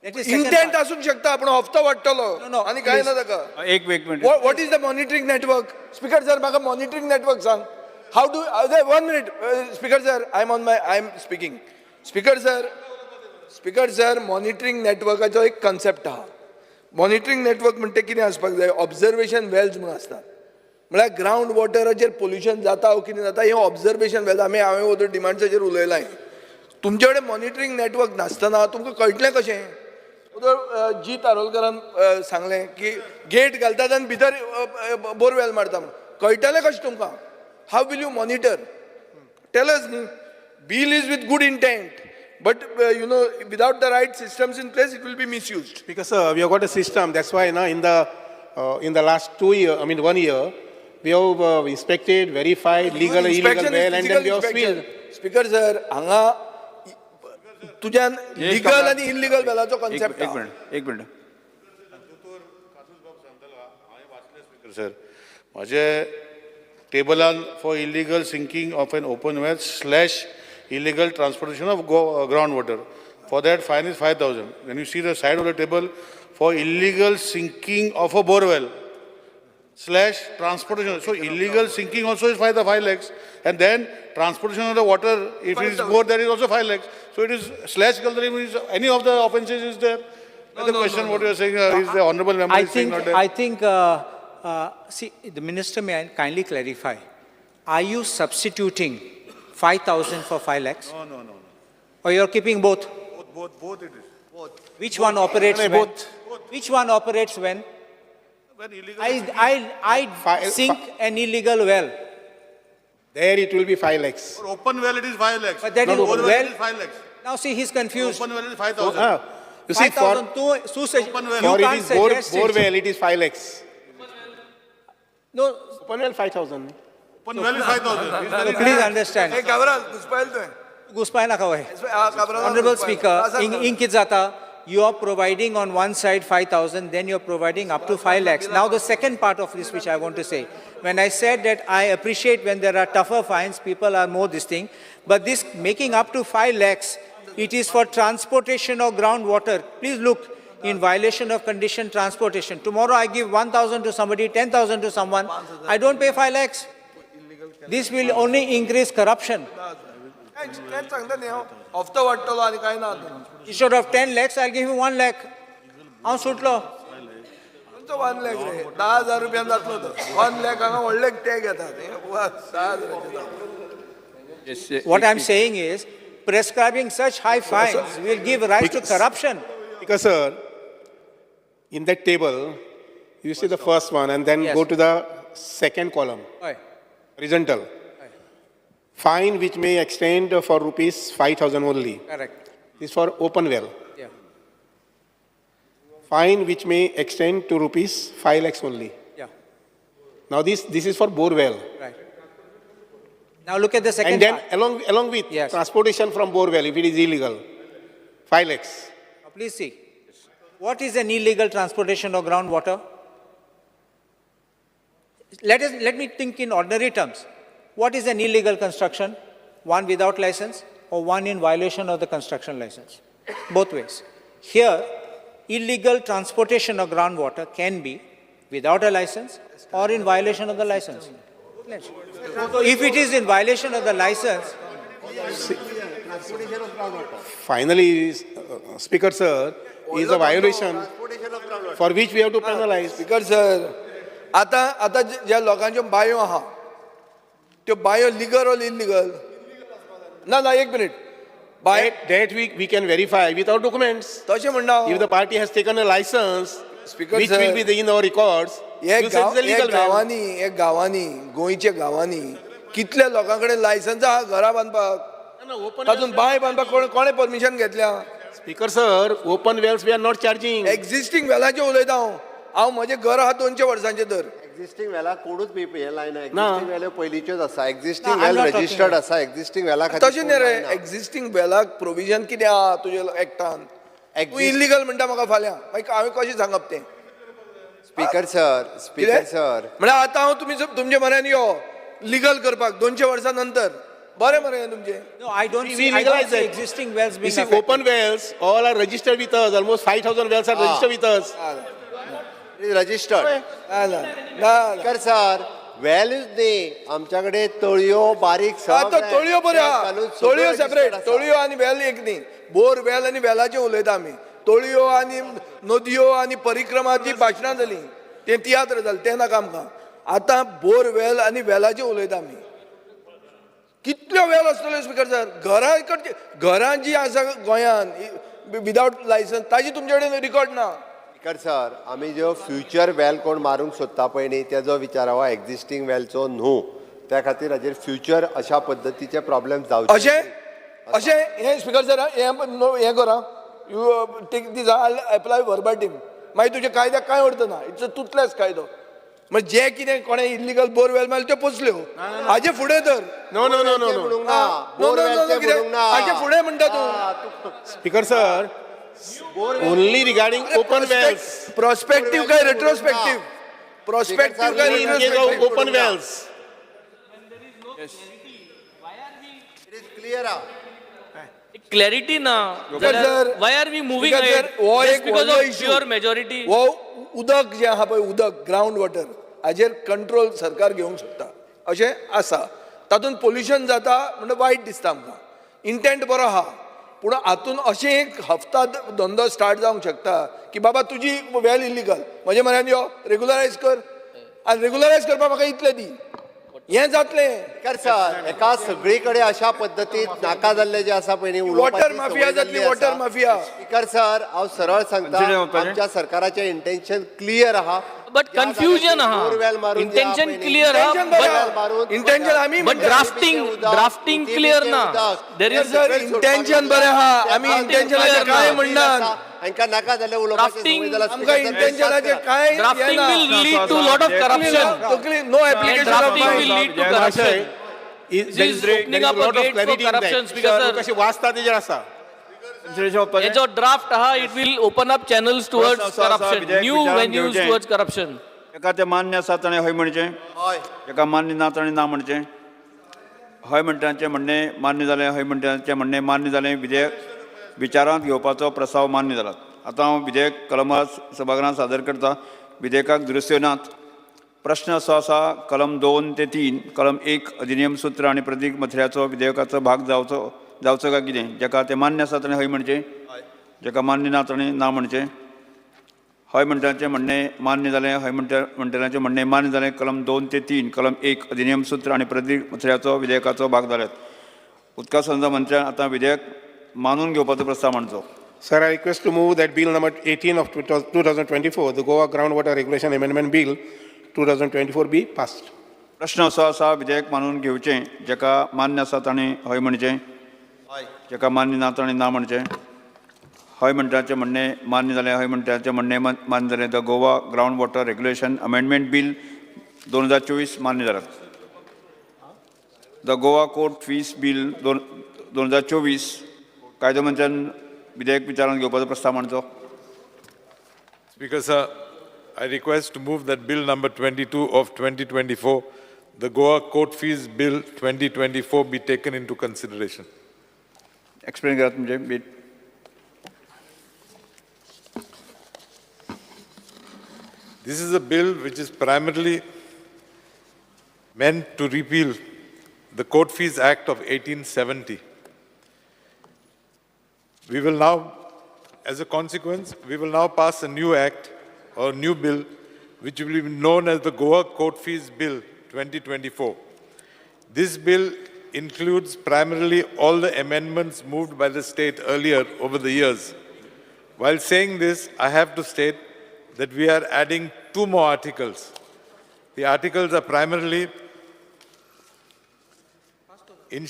इंटेंट आसूंक शकता पूण हप्तो वाडटलो आनी कांय ना ताका. एक minute. What is the monitoring network? Speaker sir म्हाका मॉनिटरींग नेटवर्क सांग. How do 1 minute speaker sir, I am on my I am speaking. Speaker sir monitoring नेटवर्काचो एक कन्सेप्ट आहा. मॉनिटरींग नेटवर्क म्हणटा कितें आसपाक जाय? ऑब्जर्वेशन वेल्स म्हूण आसतात. म्हळ्यार ग्रावंड वॉटराचेर पोल्युशन जाता वो कितें जाता हें ऑब्जर्वेशन वेल्स. आमी हांवें वोदोळ डिमांड्साचेर उलयलां. तुमचे कडेन मॉनिटरींग नेटवर्क नासतना तुमकां कळटलें कशें? वोदोळ जी तारोलकरान सांगलें की गेट घालतात आनी भितर बोरवेल मारता म्हूण. कळटलें कशें तुमकां? How will you monitor? Tell us न्ही. Bill is with good intent, but you know, without the right systems in place, it will be misused. Because we have got a system. That's why now in the last 2 years, I mean 1 year, we have inspected, verified legal, illegal well, and then we have sealed. Speaker sir, hanga तुज्यान लिगल आनी इल्लिगल वेलाचो कॉन्सेप्ट. एक मिनट, एक मिनट. सर, म्हजे टेबलान for illegal sinking of an open well slash illegal transportation of ground water, for that fine is 5,000. When you see the side of the table, for illegal sinking of a borewell slash transportation. So illegal sinking also is 5 lakhs, and then transportation of the water, if it is more, there is also 5 lakhs. So it is slash is any of the offences is there. No, the question what you are saying is the honourable member is saying not there. I think, see, the minister may kindly clarify. Are you substituting 5,000 for 5 lakhs? No, no, no, no. Or you are keeping both? Both it is. Both. Which one operates when? Both. Which one operates when? When illegal I sink an illegal well. There it will be 5 lakhs. For open well it is 5 lakhs. But that not is open well well it is 5 lakhs. Now see, he's confused. Open well is 5,000. You see, for open well. For it is bore well, it is 5 lakhs. No. Open well 5,000. Open well is 5,000. Please understand. Hey, Cabral, घुसपायल तुवें. घुसपाय नाका वय. Honorable Speaker, in कितें जाता, you are providing on one side 5,000, then you are providing up to 5 lakhs. Now the second part of this which I want to say, when I said that I appreciate when there are tougher fines, people are more this thing, but this making up to 5 lakhs, it is for transportation of groundwater. Please look, in violation of condition transportation. Tomorrow I give 1,000 to somebody, 10,000 to someone, I don't pay 5 lakhs. This will only increase corruption. Instead of 10 lakhs, I'll give you 1 lakh. हांव सुटलो. 1 lakh रे, 10,000 रुपयान जातलो तो. 1 lakh हांगा व्हडले टॅग येतात. 10,000. What I'm saying is, prescribing such high fines will give rise to corruption. Because, sir, in that table, you see the first one and then go to the second column. Horizontal. Fine which may extend for rupees 5,000 only. Correct. This is for open well. Yeah. Fine which may extend to rupees 5 lakhs only. Yeah. Now this is for bore well. Right. Now look at the second And then part. along with transportation from bore well, if it is illegal, 5 lakhs. Now please see. What is an illegal transportation of groundwater? Let me think in ordinary terms. What is an illegal construction? One without license or one in violation of the construction license? Both ways. Here, illegal transportation of groundwater can be without a license or in violation of the license. So if it is in violation of the license... Finally, Speaker sir, is a violation for which we have to penalize. Speaker sir, आता ज्या लोकांच्यो बायो आहा त्यो बायो लिगल or illegal? ना ना, एक minute. That we can verify with our documents. तशें म्हणना. If the party has taken a license, Speaker which sir, will be in our records, हे गांवांनी, हे गांवांनी, गोंयच्या गांवांनी कितल्या लोकां कडेन लायसन्स आहा घरां बांदपाक, तातूंत बांय बांदपाक कोणें परमिशन घेतल्या? Speaker sir, open wells we are not charging. Existing वेलाचें उलयता हांव. हांव म्हजें घर आहा 200 वर्सांचें तर. एक्झिस्टिंग वेला कोणूच हे लायना. एक्झिस्टिंग वेल पयलींच्योच आसा. एक्झिस्टिंग वेल रजिस्टर्ड आसा. एक्झिस्टिंग वेला खातीर तशें न्ही रे. एक्झिस्टिंग वेलाक प्रोविजन कितें आहा तुज्या एक्टान? तूं इल्लिगल म्हणटा म्हाका फाल्यां, मागीर हांवें कशें सांगप तें? स्पीकर सर, स्पीकर सर, म्हळ्यार आतां हांव तुमचे म्हऱ्यान यो लिगल करपाक 200 वर्सां नंतर. बरें मरे तुमचें. No, I don't see, I don't see existing wells being affected. Open wells all are registered with us. Almost 5,000 wells are registered with us. Registered. Speaker sir, वेलच न्ही, आमच्या कडेन तळयो बारीक आतां तळयो बऱ्यो आहा, तळयो सेपरेट, तळयो आनी वेल एक न्ही. बोर वेल आनी वेलाचें उलयता आमी. तळयो आनी नदयो आनी परिक्रमा ती भाशणां जाली, तें तियात्र जालें, तें नाका आमकां. आतां बोर वेल आनी वेलाचें उलयता आमी. कितल्यो वेल आसतल्यो स्पीकर सर? घरां करची, घरां जी आसा गोंयांत विदावट लायसन्स ताजी तुमचे कडेन रिकॉर्ड ना. स्पीकर सर, आमी ज्यो फ्युचर वेल कोण मारूंक सोदता पळय न्ही तेजो विचार हो एक्झिस्टींग वेलचो न्हू. त्या खातीर हाजेर फ्युचर अशा पद्दतीचे प्रॉब्लेम जावचे अशें अशें हें स्पीकर सर, हें करा, you take this, I apply verbatim. मागीर तुज्या कायद्याक कांय अर्थ ना. It's a toothless कायदो. म्हणजे जे कितें कोणें इल्लिगल बोरवेल मारले त्यो पोसल्यो हाजे फुडें तर no no no no no no कितें हाजे फुडें म्हणटा तूं. Speaker sir, only regarding open wells. Prospective काय रेट्रोस्पेक्टीव? प्रोस्पेक्टीव काय retrospective? Open wells. Clear ah. Clarity ना. Sir, why are we moving sir, हो जस्ट एक because व्हडलो ऑफ issue. Pure majority? हो उदक जें आहा पळय, उदक ग्रावंड वॉटर हाजेर कंट्रोल सरकार घेवंक शकता अशें आसा. तातूंत पोल्युशन जाता म्हणटा वायट दिसता आमकां. इंटेंट बरो आहा पूण हातून अशें एक हफ्ता धंदो स्टार्ट जावंक शकता की बाबा तुजी वेल इलिगल म्हजे म्हऱ्यान यो रेगुलरायज कर आनी रेगुलरायज करपाक म्हाका इतलें दी, हें जातलें. स्पीकर सर, एका सगळी कडेन अशा पद्दतीन नाका जाल्ले जे आसा पळय न्ही वॉटर माफिया जातली, वॉटर माफिया. स्पीकर सर, हांव सरळ सांगता, आमच्या सरकाराचें इंटेन्शन क्लियर आहा. बट कन्फ्युजन आहा. इंटेन्शन क्लियर आहा, इंटेन्शन आमी बट ड्राफ्टिंग ड्राफ्टिंग क्लियर ना. There is sir इंटेन्शन बरें आहा, आमी इंटेन्शनाचें कांय म्हणना. हांकां नाका जाल्लें उलोवपाचें. आमकां इंटेन्शनाचें कांय drafting will lead to lot of corruption. No application. Drafting will lead to corruption. There is opening up a lot of gate for clarity in corruption, that. Speaker sir. कशें वाचता तेजेर आसा. हे जो ड्राफ्ट आहा, it will open up channels towards corruption, new venues towards corruption. एका ते मान्य आसा ताणें हय म्हणचें, एका मान्य ना ताणें ना म्हणचें. हय म्हणटांचें म्हणणें मान्य जालें, हय म्हणटांचें म्हणणें मान्य जालें. विधेयक विचारांत घेवपाचो प्रस्ताव मान्य जाला. आतां हांव विधेयक कलमा सभागृहांत सादर करता. विधेयकाक दुरुस्त्यो नात. प्रश्न असो आसा, कलम 2 ते 3 कलम 1 अधिनियम सूत्र आनी प्रतीक मथळ्याचो विधेयकाचो भाग जावचो जावचो काय कितें? जाका तें मान्य आसा ताणें हय म्हणचें, जाका मान्य ना ताणें ना म्हणचें. हय म्हणटाचें म्हणणें मान्य जालें, हय म्हणटल्याचें म्हणणें मान्य जालें. कलम 2 ते 3 कलम 1 अधिनियम सूत्र आनी प्रतीक मथळ्याचो विधेयकाचो भाग जाल्यात. उदका संद मंत्र्यान आतां विधेयक मानून घेवपाचो प्रस्ताव मांडचो. Sir, I request to move that bill number 18 of 2024, the Goa Groundwater Regulation Amendment Bill 2024 be passed. प्रश्न असो आसा, विधेयक मानून घेवचें. जाका मान्य आसा ताणें हय म्हणचें, जाका मान्य ना ताणें ना म्हणचें. हय म्हणटाचें म्हणणें मान्य जालें, हय म्हणटाचें म्हणणें मान्य जालें. The Goa ground water regulation amendment bill 2024 मान्य जाला. The Goa court fees bill 2024 कायदो मंत्र्यान विधेयक विचारांत घेवपाचो प्रस्ताव मांडचो. Speaker sir, I request to move that bill number 22 of 2024, the Goa Court Fees Bill 2024 be taken into consideration. Explain करात म्हणजे bill. This is a bill which is primarily meant to repeal the Court Fees Act of 1870. We will now, as a consequence, we will now pass a new act or new bill which will be known as the Goa Court Fees Bill 2024. This bill includes primarily all the amendments moved by the state earlier over the years. While saying this, I have to state that we are adding 2 more articles. The articles are primarily in...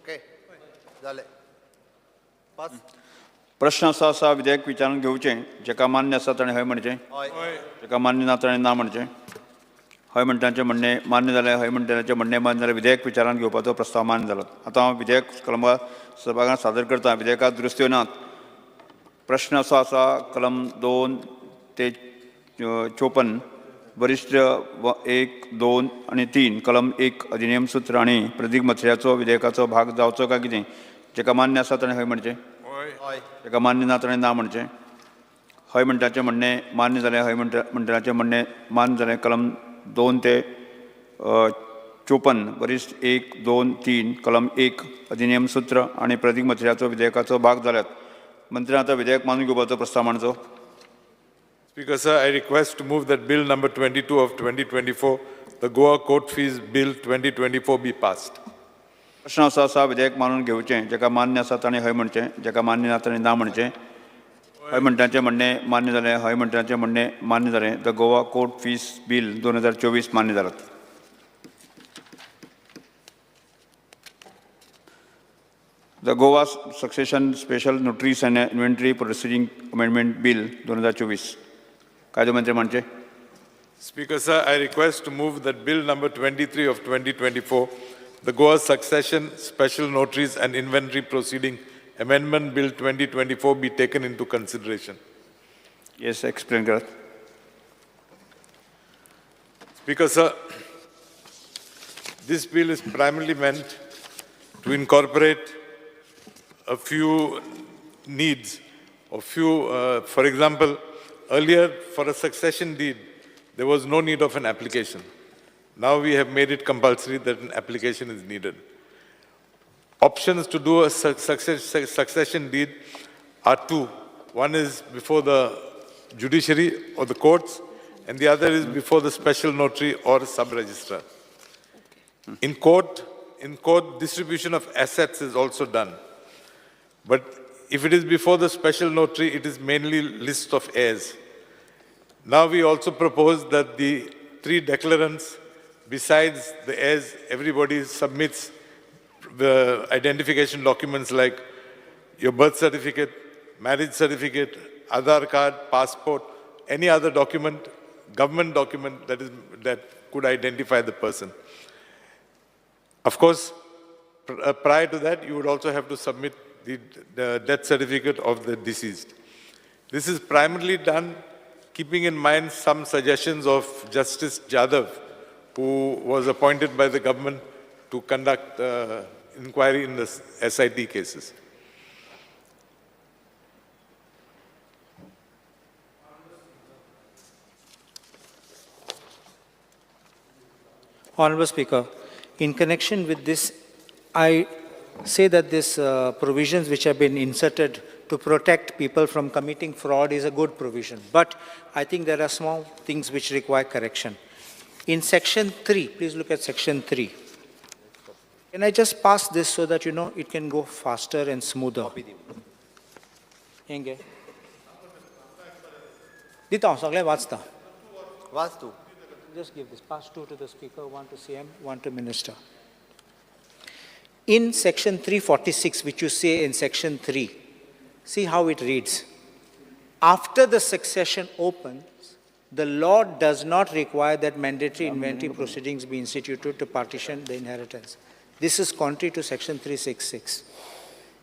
Okay, जालें. प्रश्न असो आसा, विधेयक विचारांत घेवचें. जाका मान्य आसा ताणें हय म्हणचें, जाका मान्य ना ताणें ना म्हणचें. हय म्हणटाचें म्हणणें मान्य जालें, हय म्हणटल्याचें म्हणणें मान्य जालें. विधेयक विचारांत घेवपाचो प्रस्ताव मान्य जाला. आतां हांव विधेयक कलमा सभागृहांत सादर करता. विधेयकाक दुरुस्त्यो नात. प्रश्न असो आसा, कलम 2 ते 54 वरिश्ठ 1, 2 आनी 3 कलम 1 अधिनियम सूत्र आनी प्रतीक मथळ्याचो विधेयकाचो भाग जावचो काय कितें? जाका मान्य आसा ताणें हय म्हणचें, जाका मान्य ना ताणें ना म्हणचें. हय म्हणटाचें म्हणणें मान्य जालें, हय म्हणटल्याचें म्हणणें मान्य जालें. कलम 2 ते 54 वरिश्ठ 1, 2, 3 कलम 1 अधिनियम सूत्र आनी प्रतीक मथळ्याचो विधेयकाचो भाग जाल्यात. मंत्र्यान आतां विधेयक मानून घेवपाचो प्रस्ताव मांडचो. Speaker sir, I request to move that bill number 22 of 2024, the Goa Court Fees Bill 2024 be passed. प्रश्न असो आसा, विधेयक मानून घेवचें. जाका मान्य आसा ताणें हय म्हणचें, जाका मान्य ना ताणें ना म्हणचें. हय म्हणटाचें म्हणणें मान्य जालें, हय म्हणटाचें म्हणणें मान्य जालें. The Goa court fees bill 2024 मान्य जाला. The Goa succession special notice and inventory proceeding amendment bill 2024 कायदो मंत्री म्हणचे. Speaker, sir, I request to move that Bill number 23 of 2024, the Goa Succession, Special Notaries and Inventory Proceeding Amendment Bill 2024 be taken into consideration. Yes, explain करात. Speaker, sir, this bill is primarily meant to incorporate a few needs, a few, for example, earlier for a succession deed, there was no need of an application. Now we have made it compulsory that an application is needed. Options to do a succession deed are two. One is before the judiciary or the courts, and the other is before the special notary or sub-registrar. In court, distribution of assets is also done. But if it is before the special notary, it is mainly list of heirs. Now we also propose that the three declarants, besides the heirs, everybody submits the identification documents like your birth certificate, marriage certificate, Aadhaar card, passport, any other document, government document that could identify the person. Of course, prior to that, you would also have to submit the death certificate of the deceased. This is primarily done keeping in mind some suggestions of Justice Jadhav, who was appointed by the government to conduct inquiry in the SIT cases. Honorable Speaker, in connection with this, I say that this provisions which have been inserted to protect people from committing fraud is a good provision. But I think there are small things which require correction. In section 3, please look at section 3. Can I just pass this so that you know it can go faster and smoother? Henge. Dita, सगळें वाचता. वाच तूं. Just give this. Pass 2 to the speaker, 1 to CM, 1 to minister. In section 346, which you say in section 3, see how it reads. After the succession opens, the law does not require that mandatory inventory proceedings be instituted to partition the inheritance. This is contrary to section 366.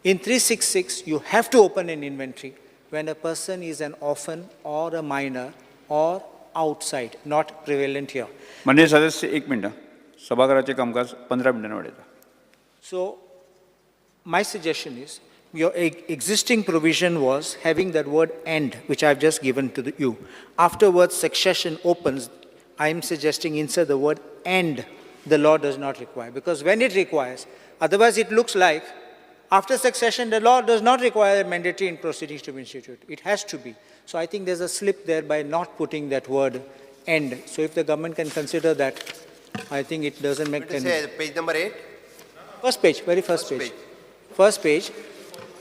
In 366, you have to open an inventory when a person is an orphan or a minor or outside, not prevalent here. माननीय सदस्य, एक मिनट. सभाघराचे कामकाज 15 मिनटांनी वाडयता. So, my suggestion is, your existing provision was having that word end, which I've just given to you. Afterwards, succession opens, I'm suggesting insert the word end. The law does not require, because when it requires, otherwise it looks like after succession, the law does not require mandatory in proceedings to be instituted. It has to be. So I think there's a slip there by not putting that word end. So if the government can consider that, I think it doesn't make sense. Page number 8? First page, very first page. First page,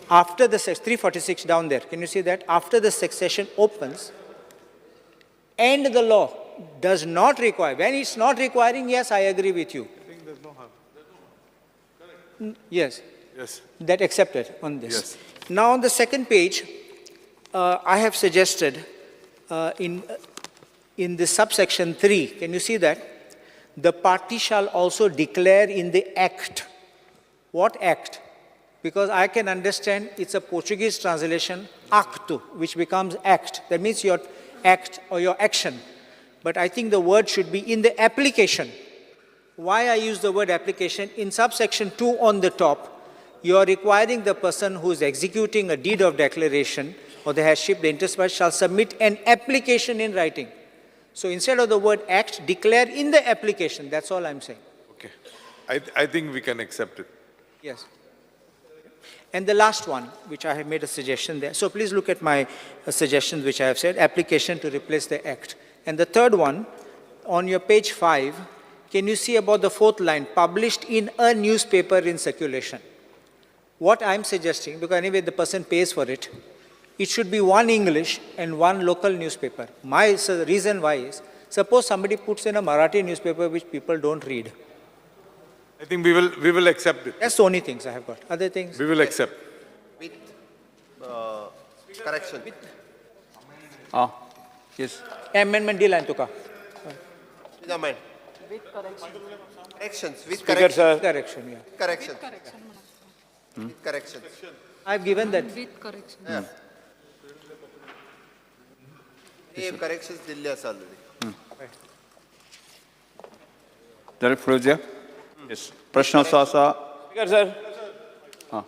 after the 346 down there, can you see that? After the succession opens, and the law does not require. When it's not requiring, yes, I agree with you. I think there's no harm. Yes. Yes. That accepted on this. Yes. Now on the second page, I have suggested in the subsection 3, can you see that? The party shall also declare in the act. What act? Because I can understand it's a Portuguese translation, acto, which becomes act. That means your act or your action. But I think the word should be in the application. Why I use the word application? In subsection 2 on the top, you are requiring the person who is executing a deed of declaration or the headship, the interest shall submit an application in writing. So instead of the word act, declare in the application. That's all I'm saying. Okay. I think we can accept it. Yes. And the last one, which I have made a suggestion there. So please look at my suggestions, which I have said, application to replace the act. And the third one, on your page 5, can you see about the fourth line, published in a newspaper in circulation? What I'm suggesting, because anyway the person pays for it, it should be one English and one local newspaper. My reason why is, suppose somebody puts in a Marathi newspaper which people don't read. I think we will accept it. That's the only things I have got. Other things? We will accept. With correction. Yes. Amendment दिला तुका. Corrections, with Speaker, sir. Correction, yeah. Correction. With correction. I have given that. With correction. हे corrections दिल्ले आसा already. जाल्यार फुडें वचया. येस, प्रश्न असो आसा. Speaker, sir. हां.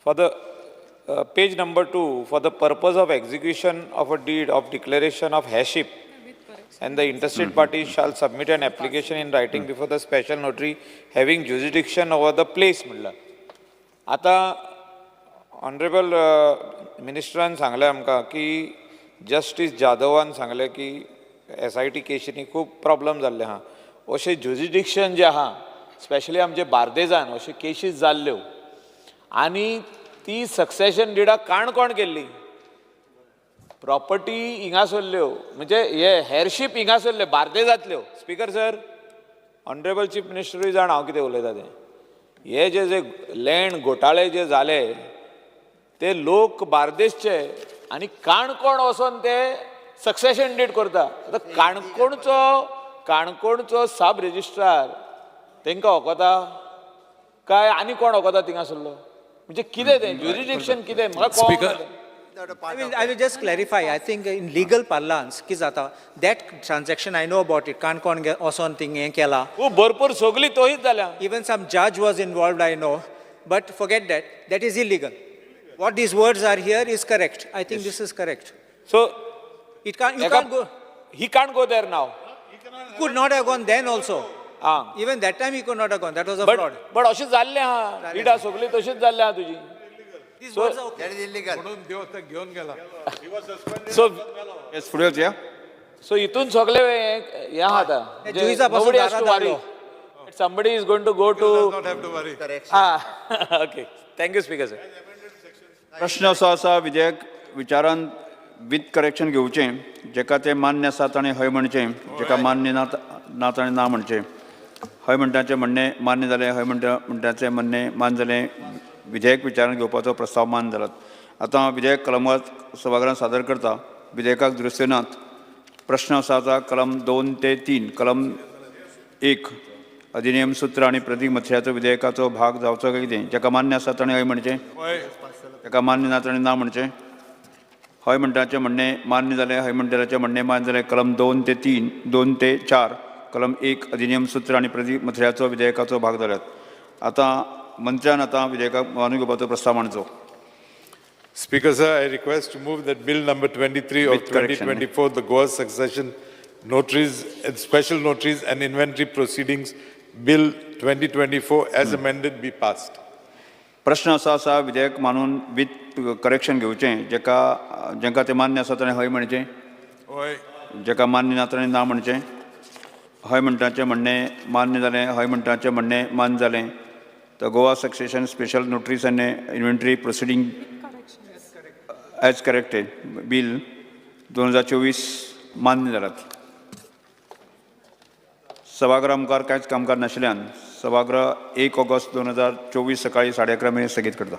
For the page number 2, for the purpose of execution of a deed of declaration of heirship, and the interested parties shall submit an application in writing before the special notary having jurisdiction over the place म्हणला. आतां ऑनरेबल मिनिस्टरान सांगलें आमकां की जस्टीस जाधवान सांगलें की एस I T केशींनी खूब प्रॉब्लम जाल्ले आहा. अशें ज्युरिडिक्शन जें आहा, स्पेशली आमचे बार्देजान अश्यो केशीस जाल्ल्यो आनी ती सक्सेशन डिडां काणकोण केल्ली, प्रॉपर्टी हिंगासरल्यो, म्हणजे हे हेरशीप हिंगासरल्यो बार्देजांतल्यो. स्पीकर सर, ऑनरेबल चीफ मिनिस्टरूय जाणा हांव कितें उलयता तें. हे जे जे लँड घोटाळे जे जाले ते लोक बार्देसचे आनी काणकोण वचोन ते सक्सेशन डीड करता. आतां काणकोणचो सब रजिस्ट्रार तांकां वखता काय आनी कोण वखता थिंगासरलो? म्हणजे कितें तें ज्युरिडिक्शन कितें म्हाका कळना तें. I will just clarify. I think in legal parlance, कितें जाता, that transaction I know about it. Canacona वचोन थिंग हें केला. खूब भरपूर सगळी तोहीच जाल्या. Even some judge was involved, I know. But forget that. That is illegal. What these words are here is correct. I think this is correct. So, it can't, you can't go. He can't go there now. He could not have gone then also. Even that time he could not have gone. That was a fraud. But अशें जाल्लें आहा. डिडा सगळी तशीच जाल्ली आहा तुजी. These So, words are okay. That is illegal. म्हणून देव ताका घेवन गेला. So, yes, फुडें वचया. So इथून सगळे हे आहा आतां. जुईजा पासून Nobody has दारात to worry. आयलो. Somebody is going to go to. Does not have to worry. Ah, okay. Thank you, Speaker sir. प्रश्न असो आसा, विधेयक विचारान विथ करेक्शन घेवचें. जेका तें मान्य आसा ताणें हय म्हणचें, जेका मान्य ना ना ताणें ना म्हणचें. हय म्हणटाचें म्हणणें मान्य जालें. हय म्हणटाचें म्हणणें मान्य जालें. विधेयक विचारान घेवपाचो प्रस्ताव मान्य जाला. आतां विधेयक कलमवार सभागृहांत सादर करता. विधेयकाक दुरुस्त्यो नात. प्रश्न आसा आतां कलम 2 ते 3, कलम 1 अधिनियम सूत्र आनी प्रतीक मथळ्याचो विधेयकाचो भाग जावचो काय कितें. जेका मान्य आसा ताणें हय म्हणचें, जेका मान्य ना ताणें ना म्हणचें. हय म्हणटाचें म्हणणें मान्य जालें. हय म्हणटल्याचें म्हणणें मान्य जालें. कलम 2 ते 3, 2 ते 4, कलम 1 अधिनियम सूत्र आनी प्रतीक मथळ्याचो विधेयकाचो भाग जाल्यात. आतां मंत्र्यान आतां विधेयकाक मानून घेवपाचो प्रस्ताव मांडचो. Speaker sir, I request to move that bill number 23 of With correction. 2024, the Goa Succession Notaries and Special Notaries and Inventory Proceedings Bill 2024 as amended be passed. प्रश्न असो आसा, विधेयक मानून विथ करेक्शन घेवचें. जेका जेंकां तें मान्य आसा ताणें हय म्हणचें, जेका मान्य ना ताणें ना म्हणचें. हय म्हणटाचें म्हणणें मान्य जालें. हय म्हणटाचें म्हणणें मान्य जालें. The Goa Succession Special Notaries and Inventory Proceeding as corrected Bill 2024 मान्य जालात. सभागृहा मुखार कांयच कामकाज नाशिल्ल्यान सभागृह 1 ऑगस्ट 2024 सकाळी 11:30 मेरेन स्थगीत करता.